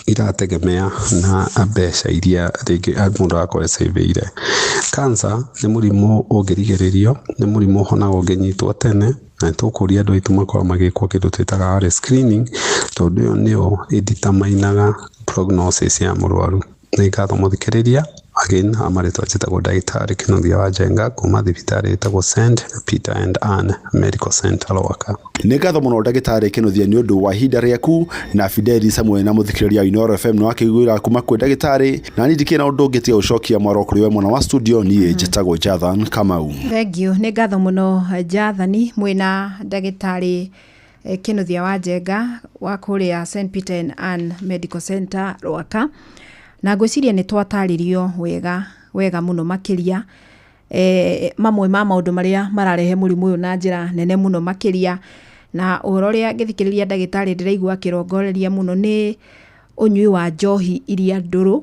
irategemea na mbeca iria rĩngĩ mũndũ arakorwo ecĩbĩire. Cancer nĩ mũrimũ ũngĩrigĩrĩrio, nĩ mũrimũ ũhonaga ũngĩnyitwo tene, na nĩtũkũria andũ aitũ makorwo magĩkwo kĩndũ twĩtaga early screening, tondũ ĩyo nĩyo ĩdeterminaga prognosis ya mũrwaru. Nĩ ngatho mũthikĩrĩria. Again, marĩtwa njĩtagwo ndagĩtarĩ Kĩnuthia wa Njenga kuma thibitarĩ ĩtagwo St Peter and Ann Medical Center Rwaka. Nĩ ngatho mũno ndagĩtarĩ Kĩnuthia nĩ ũndũ wa ihinda rĩaku, na Fidelis hamwe na mũthikĩrĩria wa Inooro FM nĩ wakĩiguĩra kuma kwĩ ndagĩtarĩ, na niĩ ndikĩrĩ na ũndũ ũngĩ tiga gũcokia mwaro kũrĩ we mwena wa studio. Niĩ njĩtagwo Jathan Kamau. Thank you, nĩ ngatho mũno Jathani mwĩna ndagĩtarĩ Kĩnuthia wa Njenga wa kũrĩa St Peter and Ann Medical Center Rwaka, na ngwĩciria nĩ twatarĩrio wega wega mũno makĩria mamwe ma maũndũ marĩa mararehe mũrimũ ũyũ na njĩra nene mũno makĩria, na ũhoro ũrĩa ngĩthikĩrĩria ndagĩtarĩ ndĩraigua akĩrongoreria mũno nĩ ũnyui wa njohi iria ndũrũ.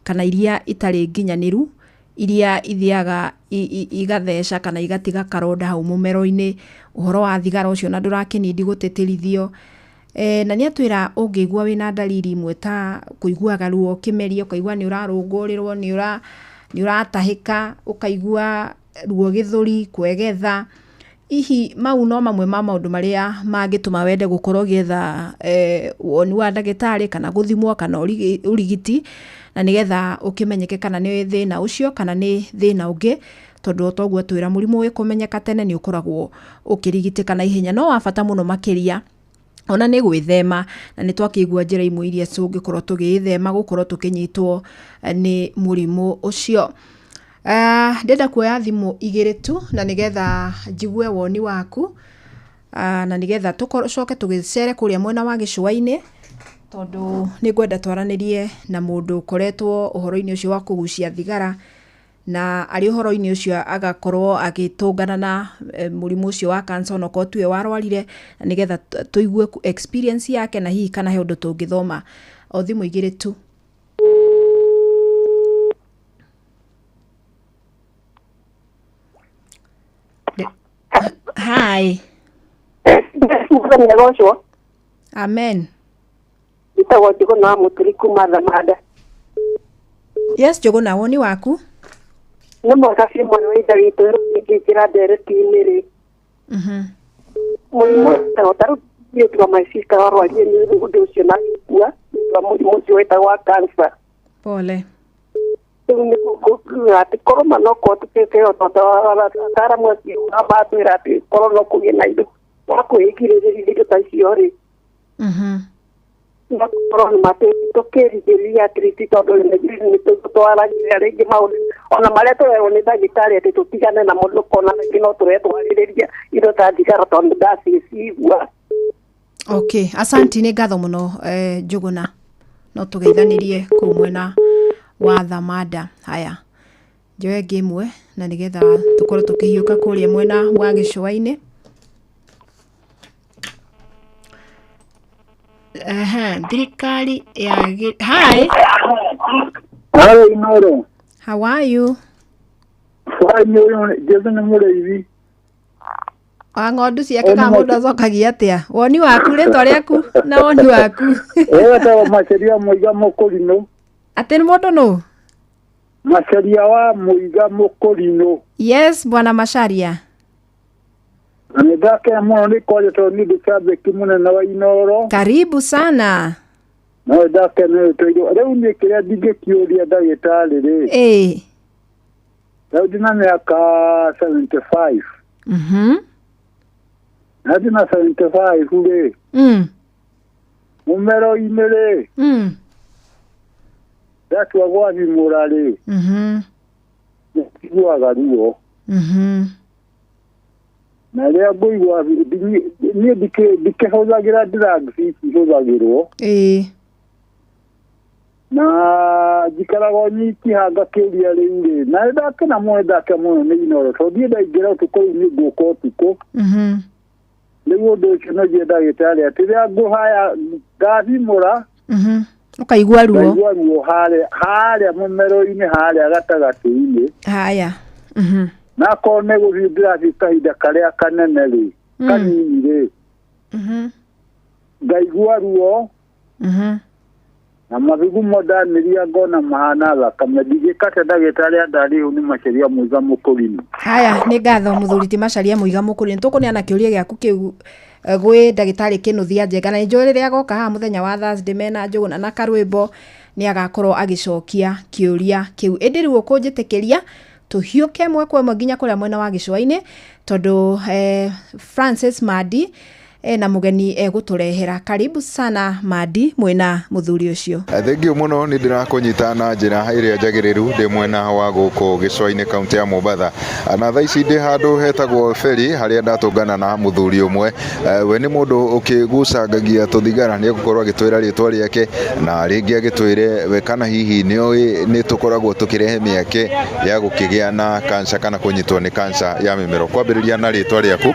kana iria itarĩ nginyanĩru, iria ithiaga igatheca kana igatiga karonda hau mũmero-inĩ, ũhoro wa thigara ũcio na ndũrakĩnindi gũtĩtĩrithio. Na nĩ atwĩra ũngĩigua wĩna ndariri imwe ta kũiguaga ruo ũkĩmeria, ũkaigua nĩ ũrarũngũrĩrwo, nĩ ũratahĩka, ũkaigua ruo gĩthũri, kwegetha, hihi mau no mamwe ma maũndũ marĩa mangĩtũma wende gũkorwo ũgĩetha woni wa ndagĩtarĩ kana gũthimwo kana ũrigiti, na nĩgetha ũkĩmenyeke kana nĩ thĩna ũcio kana nĩ thĩna ũngĩ, tondũ o toguo atwĩra mũrimũ ũkũmenyeka tene nĩ ũkoragwo ũkĩrigitĩka na ihenya. No wa bata mũno makĩria ona nĩ gwĩthema, na nĩ twakĩigua njĩra imwe iria tũngĩkorwo tũgĩĩthema gũkorwo tũkĩnyitwo nĩ mũrimũ ũcio. Ndĩrenda kuoya thimũ igĩrĩ tu na nĩgetha njigue woni waku, na nĩgetha tũcoke tũgĩcere kũrĩa mwena wa gĩcũa-inĩ, tondũ nĩ ngwenda twaranĩrie na mũndũ ũkoretwo ũhoro-inĩ ũcio wa kũgucia thigara, na arĩ ũhoro-inĩ ũcio agakorwo agĩtũngana na mũrimũ ũcio wa cancer onokorwo tiwe warwarire, na nĩgetha tũigue experience yake na hihi kana he ũndũ tũngĩthoma. O thimũ igĩrĩ tu. Hi. Mũthenya gocwo. Amen. Njĩtagwo Njũgũna wa Mũturi kuma Thamanda. Yes, Njũgũna, woni waku? Nĩ mwega biũ mwana wa ithe witũ ingĩingĩra ndereti-inĩ rĩ. Mũrimũ wĩtagwo ta rĩu niĩ tiga my sister warwarire nĩ ũndũ ũcio na agĩkua nĩ ũndũ wa mũrimũ ũcio wĩtagwo wa cancer. Pole. Rĩu nĩ kuga atĩ korwo ma no kũhotekeke ataaramu acio matwĩra atĩ korwo no kũgĩe na indo wa kwĩgirĩrĩria indo ta icio rĩ, no tũkorwo nĩ tũkĩrigĩrĩria at least, tondũ nĩ tũtwaragĩrĩra rĩngĩ maũndũ ona marĩa tũrerwo nĩ ndagĩtarĩ atĩ tũtigane namo, ndũkona rĩngĩ no tũretwarĩrĩria indo ta thigara tondũ ndacicigua. Okay, asanti, nĩ ngatho mũno, Njũgũna. No tũgeithanĩrie kũu mwena wa Thamanda. Haya, njoe ĩngĩ ĩmwe na nĩgetha tũkorwo tũkĩhiũka kũrĩa mwena wa gĩcũa-inĩ. Ehe, thirikari ya Hi. Hi, Inoro. How are you? Fine, ũyũ Jesu nĩ mũrĩithi. Wa ng'ondu ciake kana mũndũ acokagia atĩa? Woni waku, rĩtwa rĩaku na woni waku. Ũyũ etagwo Maceria Mũiga Mũkũrinũ. Atĩ nĩ mũndũ nũ? Maceria wa Mũiga Mũkũrinũ. Yes, bwana Macharia. Na nĩ ndakena mũno nĩ kwaria tondũ niĩ ndĩ cambĩki mũnene wa Inoro. Karibu sana. No nĩ ndakena nĩ tũirwo. Rĩu niĩ kĩrĩa ndingĩkĩũria ndagĩtarĩ rĩ. Rĩu ndĩna mĩaka 75. Na ndĩna 75 rĩ. Mũmero-inĩ rĩ. Ndatua gwathimũra rĩ. Njiguaga ruo. Na rĩrĩa ngũigua niĩ ndikĩhũthagĩra drugs ici ihũthagĩrwo. Na njikaraga nyiki ngakĩũria rĩu rĩ, na nĩ ndakena mũno, nĩ ndakena mũno nĩ Inoro tondũ niĩ ndaingĩra ũtukũ rĩu nĩ ngũka ũtukũ. Rĩu ũndũ ũcio no njiĩ ndagĩtarĩ atĩ rĩrĩa ngũhaya ngathimũra, Ũkaigua ruo. Ngaigua ruo harĩa mũmero-inĩ harĩa gatagatĩ-inĩ. Haya. Na akorwo nĩ gũthiĩ ndĩrathiĩ kahinda karĩa kanene rĩ, kanini rĩ, ngaigua ruo. Na mathugumo ndamĩria ngona mahana thakame, ndingĩkate ndagĩtarĩ andarĩhũ nĩ Macharia Mũiga Mũkũrinũ. Haya, nĩ ngatho mũthuri ti Macharia Mũiga Mũkũrinũ. Tũkũneana kĩũria gĩaku kĩu gwĩ ndagĩtarĩ Kĩnuthia Njenga, na nĩnjũĩ rĩrĩa agoka haha mũthenya wa Thursday mena Njũgũna na Karwĩmbo nĩ agakorwo agĩcokia kĩũria kĩu. Ĩndĩ rĩu ũkũnjĩtĩkĩria tũhiũke ĩmwe kwa ĩmwe nginya kũrĩa mwena wa gĩcũa-inĩ, tondũ Francis Mandi na mũgeni egũtũrehera. Karibu sana Mandi, mwĩna mũthuri ũcio. Thengiũ mũno, nĩ ndĩrakũnyita na njĩra ĩrĩa njagĩrĩru ndĩ mwena wa gũkũ gĩcũa-inĩ kaũntĩ ya Mombatha, na thaa ici ndĩ handũ hetagwo Ferry harĩa ndatũngana na mũthuri ũmwe. We nĩ mũndũ ũkĩgucangagia tũthigara, nĩ egũkorwo agĩtwĩra rĩtwa rĩake na rĩngĩ agĩtwĩre we kana hihi nĩ oĩ nĩ tũkoragwo tũkĩrehe mĩeke ya gũkĩgĩa na cancer kana kũnyitwo nĩ cancer ya mĩmero. Kwambĩrĩria na rĩtwa rĩaku.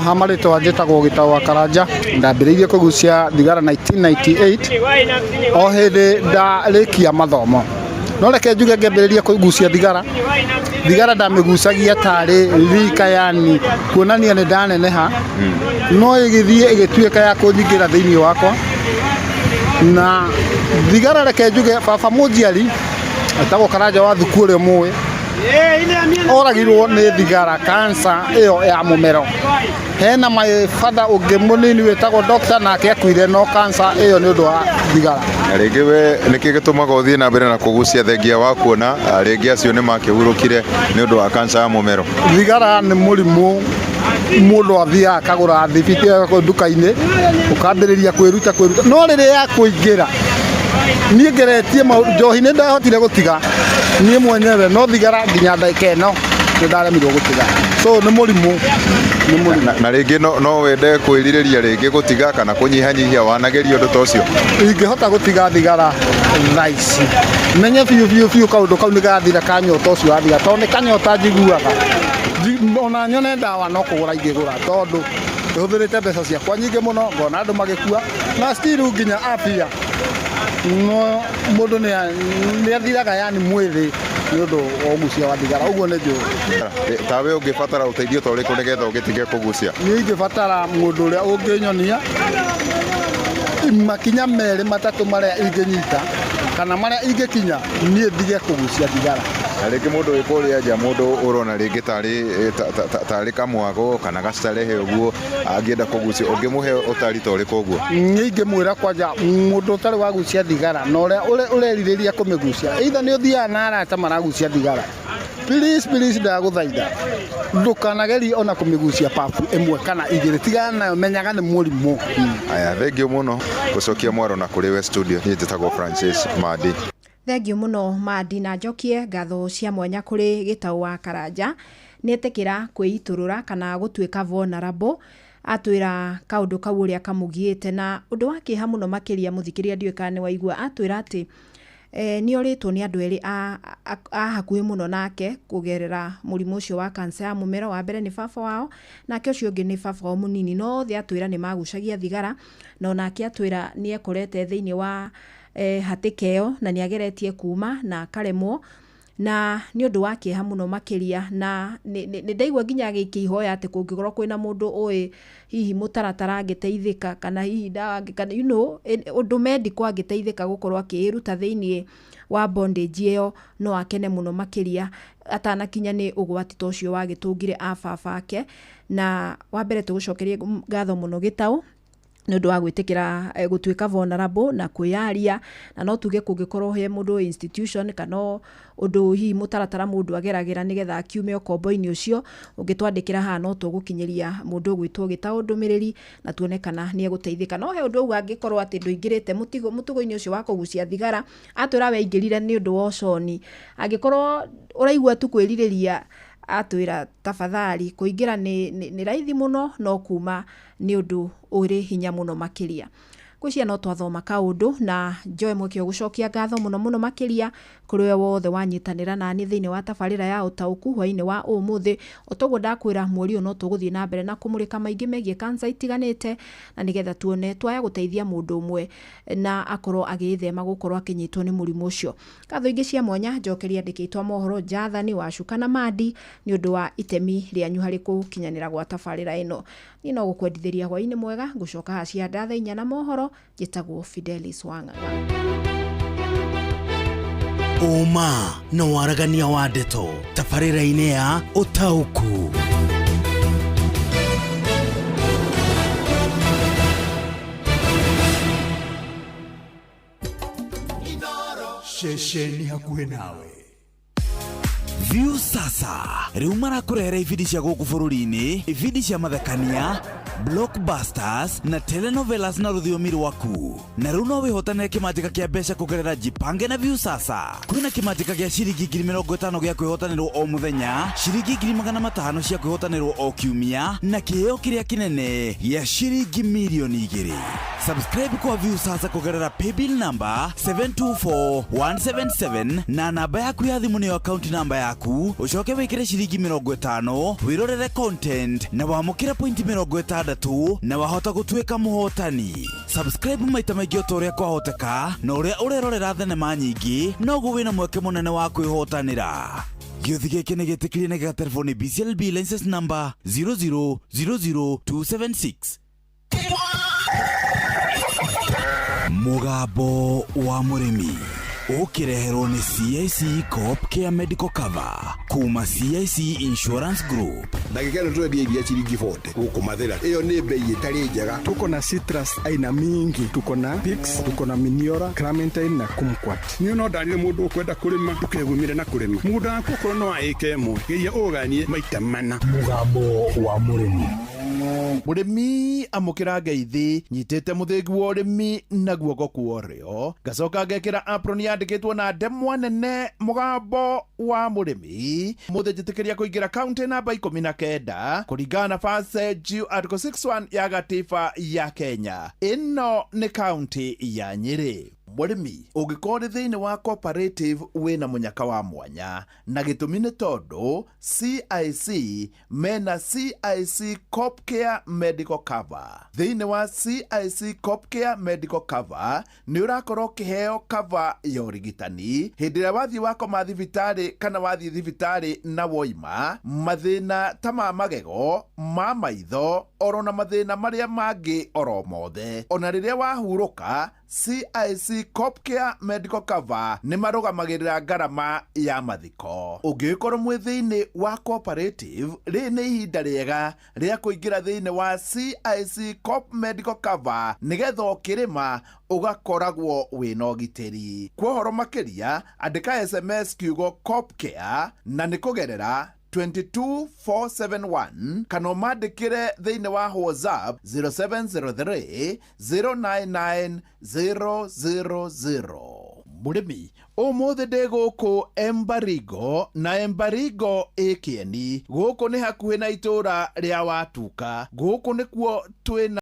Ha marĩtwa njĩtagwo Gĩtaũ wa Karanja. Ndambĩrĩirie kũgucia thigara 1998 o hĩndĩ ndarĩkia mathomo. No reke njuge ngĩambĩrĩria kũgucia thigara, thigara ndamĩgucagia tarĩ rika, yani kuonania nĩ ndaneneha, no ĩgĩthiĩ ĩgĩtuĩka ya kũnyingĩra thĩinĩ wakwa. Na thigara, reke njuge, baba mũnjiari etagwo Karanja wa Thuku ũrĩa mũĩ, oragirwo nĩ thigara, kansa ĩyo ya mũmero. Hena my father ũngĩ mũnini wĩtagwo doctor, nake akuire no kansa ĩyo nĩ ũndũ wa thigara. Na rĩngĩ we nĩkĩ gĩtũmaga ũthiĩ na mbere na kũgucia thengia wa kuona rĩngĩ acio nĩ makĩhurũkire nĩ ũndũ wa kansa ya mũmero? Thigara nĩ mũrimũ mũndũ athiaga akagũra thibiti nduka-inĩ, ũkambĩrĩria kwĩruta kwĩruta, no rĩrĩa ya kũingĩra, niĩ ngeretie njohi nĩ ndahotire gũtiga niĩ mwenyewe, no thigara nginya ndagĩka ĩno nĩ ndaremirwo gũtiga. So nĩ mũrimũ, nĩ mũrimũ. Na rĩngĩ no wende kwĩrirĩria rĩngĩ gũtiga kana kũnyihanyihia, wanageria ũndũ ta ũcio? Ingĩhota gũtiga thigara thaa ici, menye biũ biũ biũ kaũndũ kau nĩ gathira, kanyota ũcio wa thigara, tondũ nĩ kanyota njiguaga. Ona nyone ndawa no kũgũra ingĩgũra, tondũ hũthĩrĩte mbeca ciakwa nyingĩ mũno, ngona andũ magĩkua na still nginya afia no mũndũ nĩ athiraga, yani mwĩthĩ, nĩ ũndũ wa ũgucia wa thigara. Ũguo nĩ njũĩ. Tawe ũngĩbatara ũteithio ta ũrĩkũ nĩgetha ũgĩtige kũgucia? Niĩ ingĩbatara mũndũ ũrĩa ũngĩnyonia makinya merĩ matatũ marĩa ingĩnyita kana marĩa ingĩkinya niĩ ndige kũgucia thigara. Na rĩngĩ mũndũ wĩ kũrĩa nja, mũndũ ũrona rĩngĩ tarĩ kamwago kana gastarehe ũguo, angĩenda kũgucia, ũngĩmũhe ũtari ta ũrĩkũ ũguo? Niĩ ingĩmwĩra kwanja mũndũ ũtarĩ wagucia thigara na ũrĩa ũrerirĩria kũmĩgucia, either nĩ ũthiaga na arata maragucia thigara, please, please, ndagũthaitha ndũkanagerie ona kũmĩgucia pabu ĩmwe kana igĩrĩ, tigana nayo, menyaga nĩ mũrimũ. Aya, thengiũ mũno. Gũcokia mwaro na kũrĩ we studio, niĩ njĩtagwo Francis Mandi. Thengiũ mũno Mandi, na njokie ngatho cia mwanya kũrĩ Gĩtaũ wa Karanja, nĩ etĩkĩra kwĩitũrũra kana gũtuĩka vulnerable, atwĩra kaũndũ kau ũrĩa kamũgiĩte. Na ũndũ wa kĩeha mũno makĩria, mũthikĩrĩria, ndiũĩ kana nĩ waigua atwĩra atĩ nĩ orĩtwo nĩ andũ erĩ a hakuhĩ mũno nake kũgerera mũrimũ ũcio wa kansa ya mũmero. Wa mbere nĩ baba wao, nake ũcio ũngĩ nĩ baba wao mũnini, no othe atwĩra nĩ magucagia thigara, na onake atwĩra nĩ ekorete thĩinĩ wa hatĩka ĩyo na nĩ ageretie kuma na akaremwo, na nĩ ũndũ wa kĩeha mũno makĩria. Na nĩ ndaigua nginya agĩkĩihoya atĩ kũngĩkorwo kwĩna mũndũ ũĩ hihi mũtaratara angĩteithĩka, kana hihi ndawa kana ũndũ medical angĩteithĩka gũkorwo akĩĩruta thĩinĩ wa bondage ĩyo, no akene mũno makĩria atanakinya nĩ ũgwati ta ũcio wagĩtũngire a baba ake. Na wa mbere tũgũcokerie ngatho mũno Gĩtaũ nĩ ũndũ wa gwĩtĩkĩra gũtuĩka vulnerable na kwĩyaria. Na no tuge kũngĩkorwo he mũndũ institution kana ũndũ hihi mũtaratara mũndũ ageragĩra nĩgetha akiume ũkombo-inĩ ũcio, ũngĩtwandĩkĩra haha no tũgũkinyĩria mũndũ ũgwĩtwo Gĩtaũ ndũmĩrĩri na tuone kana nĩ egũteithĩka. No he ũndũ ũguo, angĩkorwo atĩ ndũingĩrĩte mũtugo-inĩ ũcio wa kũgucia thigara, atwĩra we aingĩrire nĩ ũndũ wa ũconi, angĩkorwo ũraigua tu kwĩrirĩria, atwĩra tafadhali, kũingĩra nĩ raithi mũno, no kuma nĩ ũndũ ũrĩ hinya mũno makĩria. Ngwĩciria no twathoma kaũndũ, na njoe mweke wa gũcokia ngatho mũno mũno makĩria kũrĩ we wothe wanyitanĩra nani thĩinĩ wa tabarĩra ya ũtaũku hwainĩ wa ũmũthĩ. O toguo ndakwĩra, mweri ũyũ no tũgũthiĩ na mbere na kũmũrĩka maingĩ megiĩ kansa itiganĩte, na nĩgetha tuone twaya gũteithia mũndũ ũmwe na akorwo agĩĩthema gũkorwo akĩnyitwo nĩ mũrimũ ũcio. Ngatho ingĩ cia mwanya njokeria andĩkĩtwo mohoro Jathani Wacuka na Mandi nĩ ũndũ wa itemi rĩanyu harĩ gũkinyanĩra gwa tabarĩra ĩno. Niĩ no gũkwendithĩria hwainĩ mwega, ngũcoka haha cia thaa 4 na mohoro. Njĩtagwo Fidelis Wang'ang'a. Ũma na waragania wa ndeto tabarĩra-inĩ ya ũtaũku. Ceceni hakuhĩ nawe. Viusasa rĩu marakũrehera ibindi cia gũkũ bũrũri-inĩ, ibindi cia mathekania, blockbusters na telenovelas na rũthiomi rwaku. Na rĩu no wĩhotanĩre kĩmanjĩka kĩa mbeca kũgerera Jipange na Viusasa. Kwĩna kĩmanjĩka gĩa ciringi 50,000 gĩa kwĩhotanĩrwo o mũthenya, ciringi 500,000 cia kwĩhotanĩrwo o kiumia, na kĩheo kĩrĩa kĩnene gĩa ciringi 2,000,000. Subscribe kwa Viusasa kũgerera paybill number 724177 na namba yaku ya thimũ nĩyo account namba yaku, ũcoke wĩkĩre ciringi 50 wĩrorere content na wamũkĩre pointi 60. 6 na wahota gũtuĩka mũhotani. Subscribe maita maingĩ o ta ũrĩa kwahoteka, na ũrĩa ũrerorera thenema nyingĩ noguo wĩna mweke mũnene wa kwĩhotanĩra. Gĩũthi gĩkĩ nĩ gĩtĩkĩrie na gĩgaterefo nĩ BCLB license number 0000276. Mũgambo wa mũrĩmi ũkĩreherwo nĩ CIC Coop Care Medical Cover kuma CIC Insurance Group. Ndagĩka ĩno tũrendia iria ciringi 40 gũkũ Mathĩra, ĩyo nĩ bei ĩtarĩ njega. Tuko na citrus aina mingi, tuko na Pix, tuko na Miniora, Clementine na Kumquat. Niĩ no ndarire mũndũ ũkwenda kũrĩma ndũkegumire na kũrĩma mũgũnda waku okorwo no wa ĩka ĩmwe geria ũganie maita mana. Mũgambo wa mũrĩmi. Mũrĩmi amũkĩra ngeithi nyitĩte mũthĩgi wa ũrĩmi na guoko kwa ũrĩo, ngacoka ngekĩra apron yandĩkĩtwo na ndemwa nene mũgambo wa mũrĩmi. Mũthĩ njĩtĩkĩria kũingĩra kaunti namba 19 kũringana na First Article 61 ya gatiba ya Kenya. Ĩno nĩ kaunti ya Nyĩrĩ. Mũrĩmi ũngĩkorwo ũrĩ thĩinĩ wa cooperative wĩna mũnyaka wa mwanya, na gĩtũmi nĩ tondũ CIC mena CIC Coop Care Medical Cover. Thĩinĩ wa CIC Coop Care Medical Cover nĩ ũrakorwo ũkĩheo cover ya ũrigitani hĩndĩ ĩrĩa wathiĩ wakoma thibitarĩ kana wathiĩ thibitarĩ na woima mathĩna ta ma magego, ma maitho, oro na mathĩna marĩa mangĩ oro mothe. Ona rĩrĩa wahurũka, CIC Coop Care Medical Cover nĩ marũgamagĩrĩra ngarama ya mathiko. Ũngĩgĩkorwo mwĩ thĩinĩ wa cooperative, rĩrĩ nĩ ihinda rĩega rĩa kũingĩra thĩinĩ wa CIC Coop Medical Cover nĩgetha ũkĩrĩma ũgakoragwo wĩna ũgitĩri. Kwa ũhoro makĩria, andĩka SMS kiugo Coop Care na nĩ kũgerera 22471 kana ũmandĩkĩre thĩinĩ wa WhatsApp 0703 099 000. Mũrĩmi ũmũthĩ ndĩ gũkũ Embarigo, na Embarigo ĩ kĩeni. Gũkũ nĩ hakuhĩ na itũũra rĩa Watuka. Gũkũ nĩkuo twĩna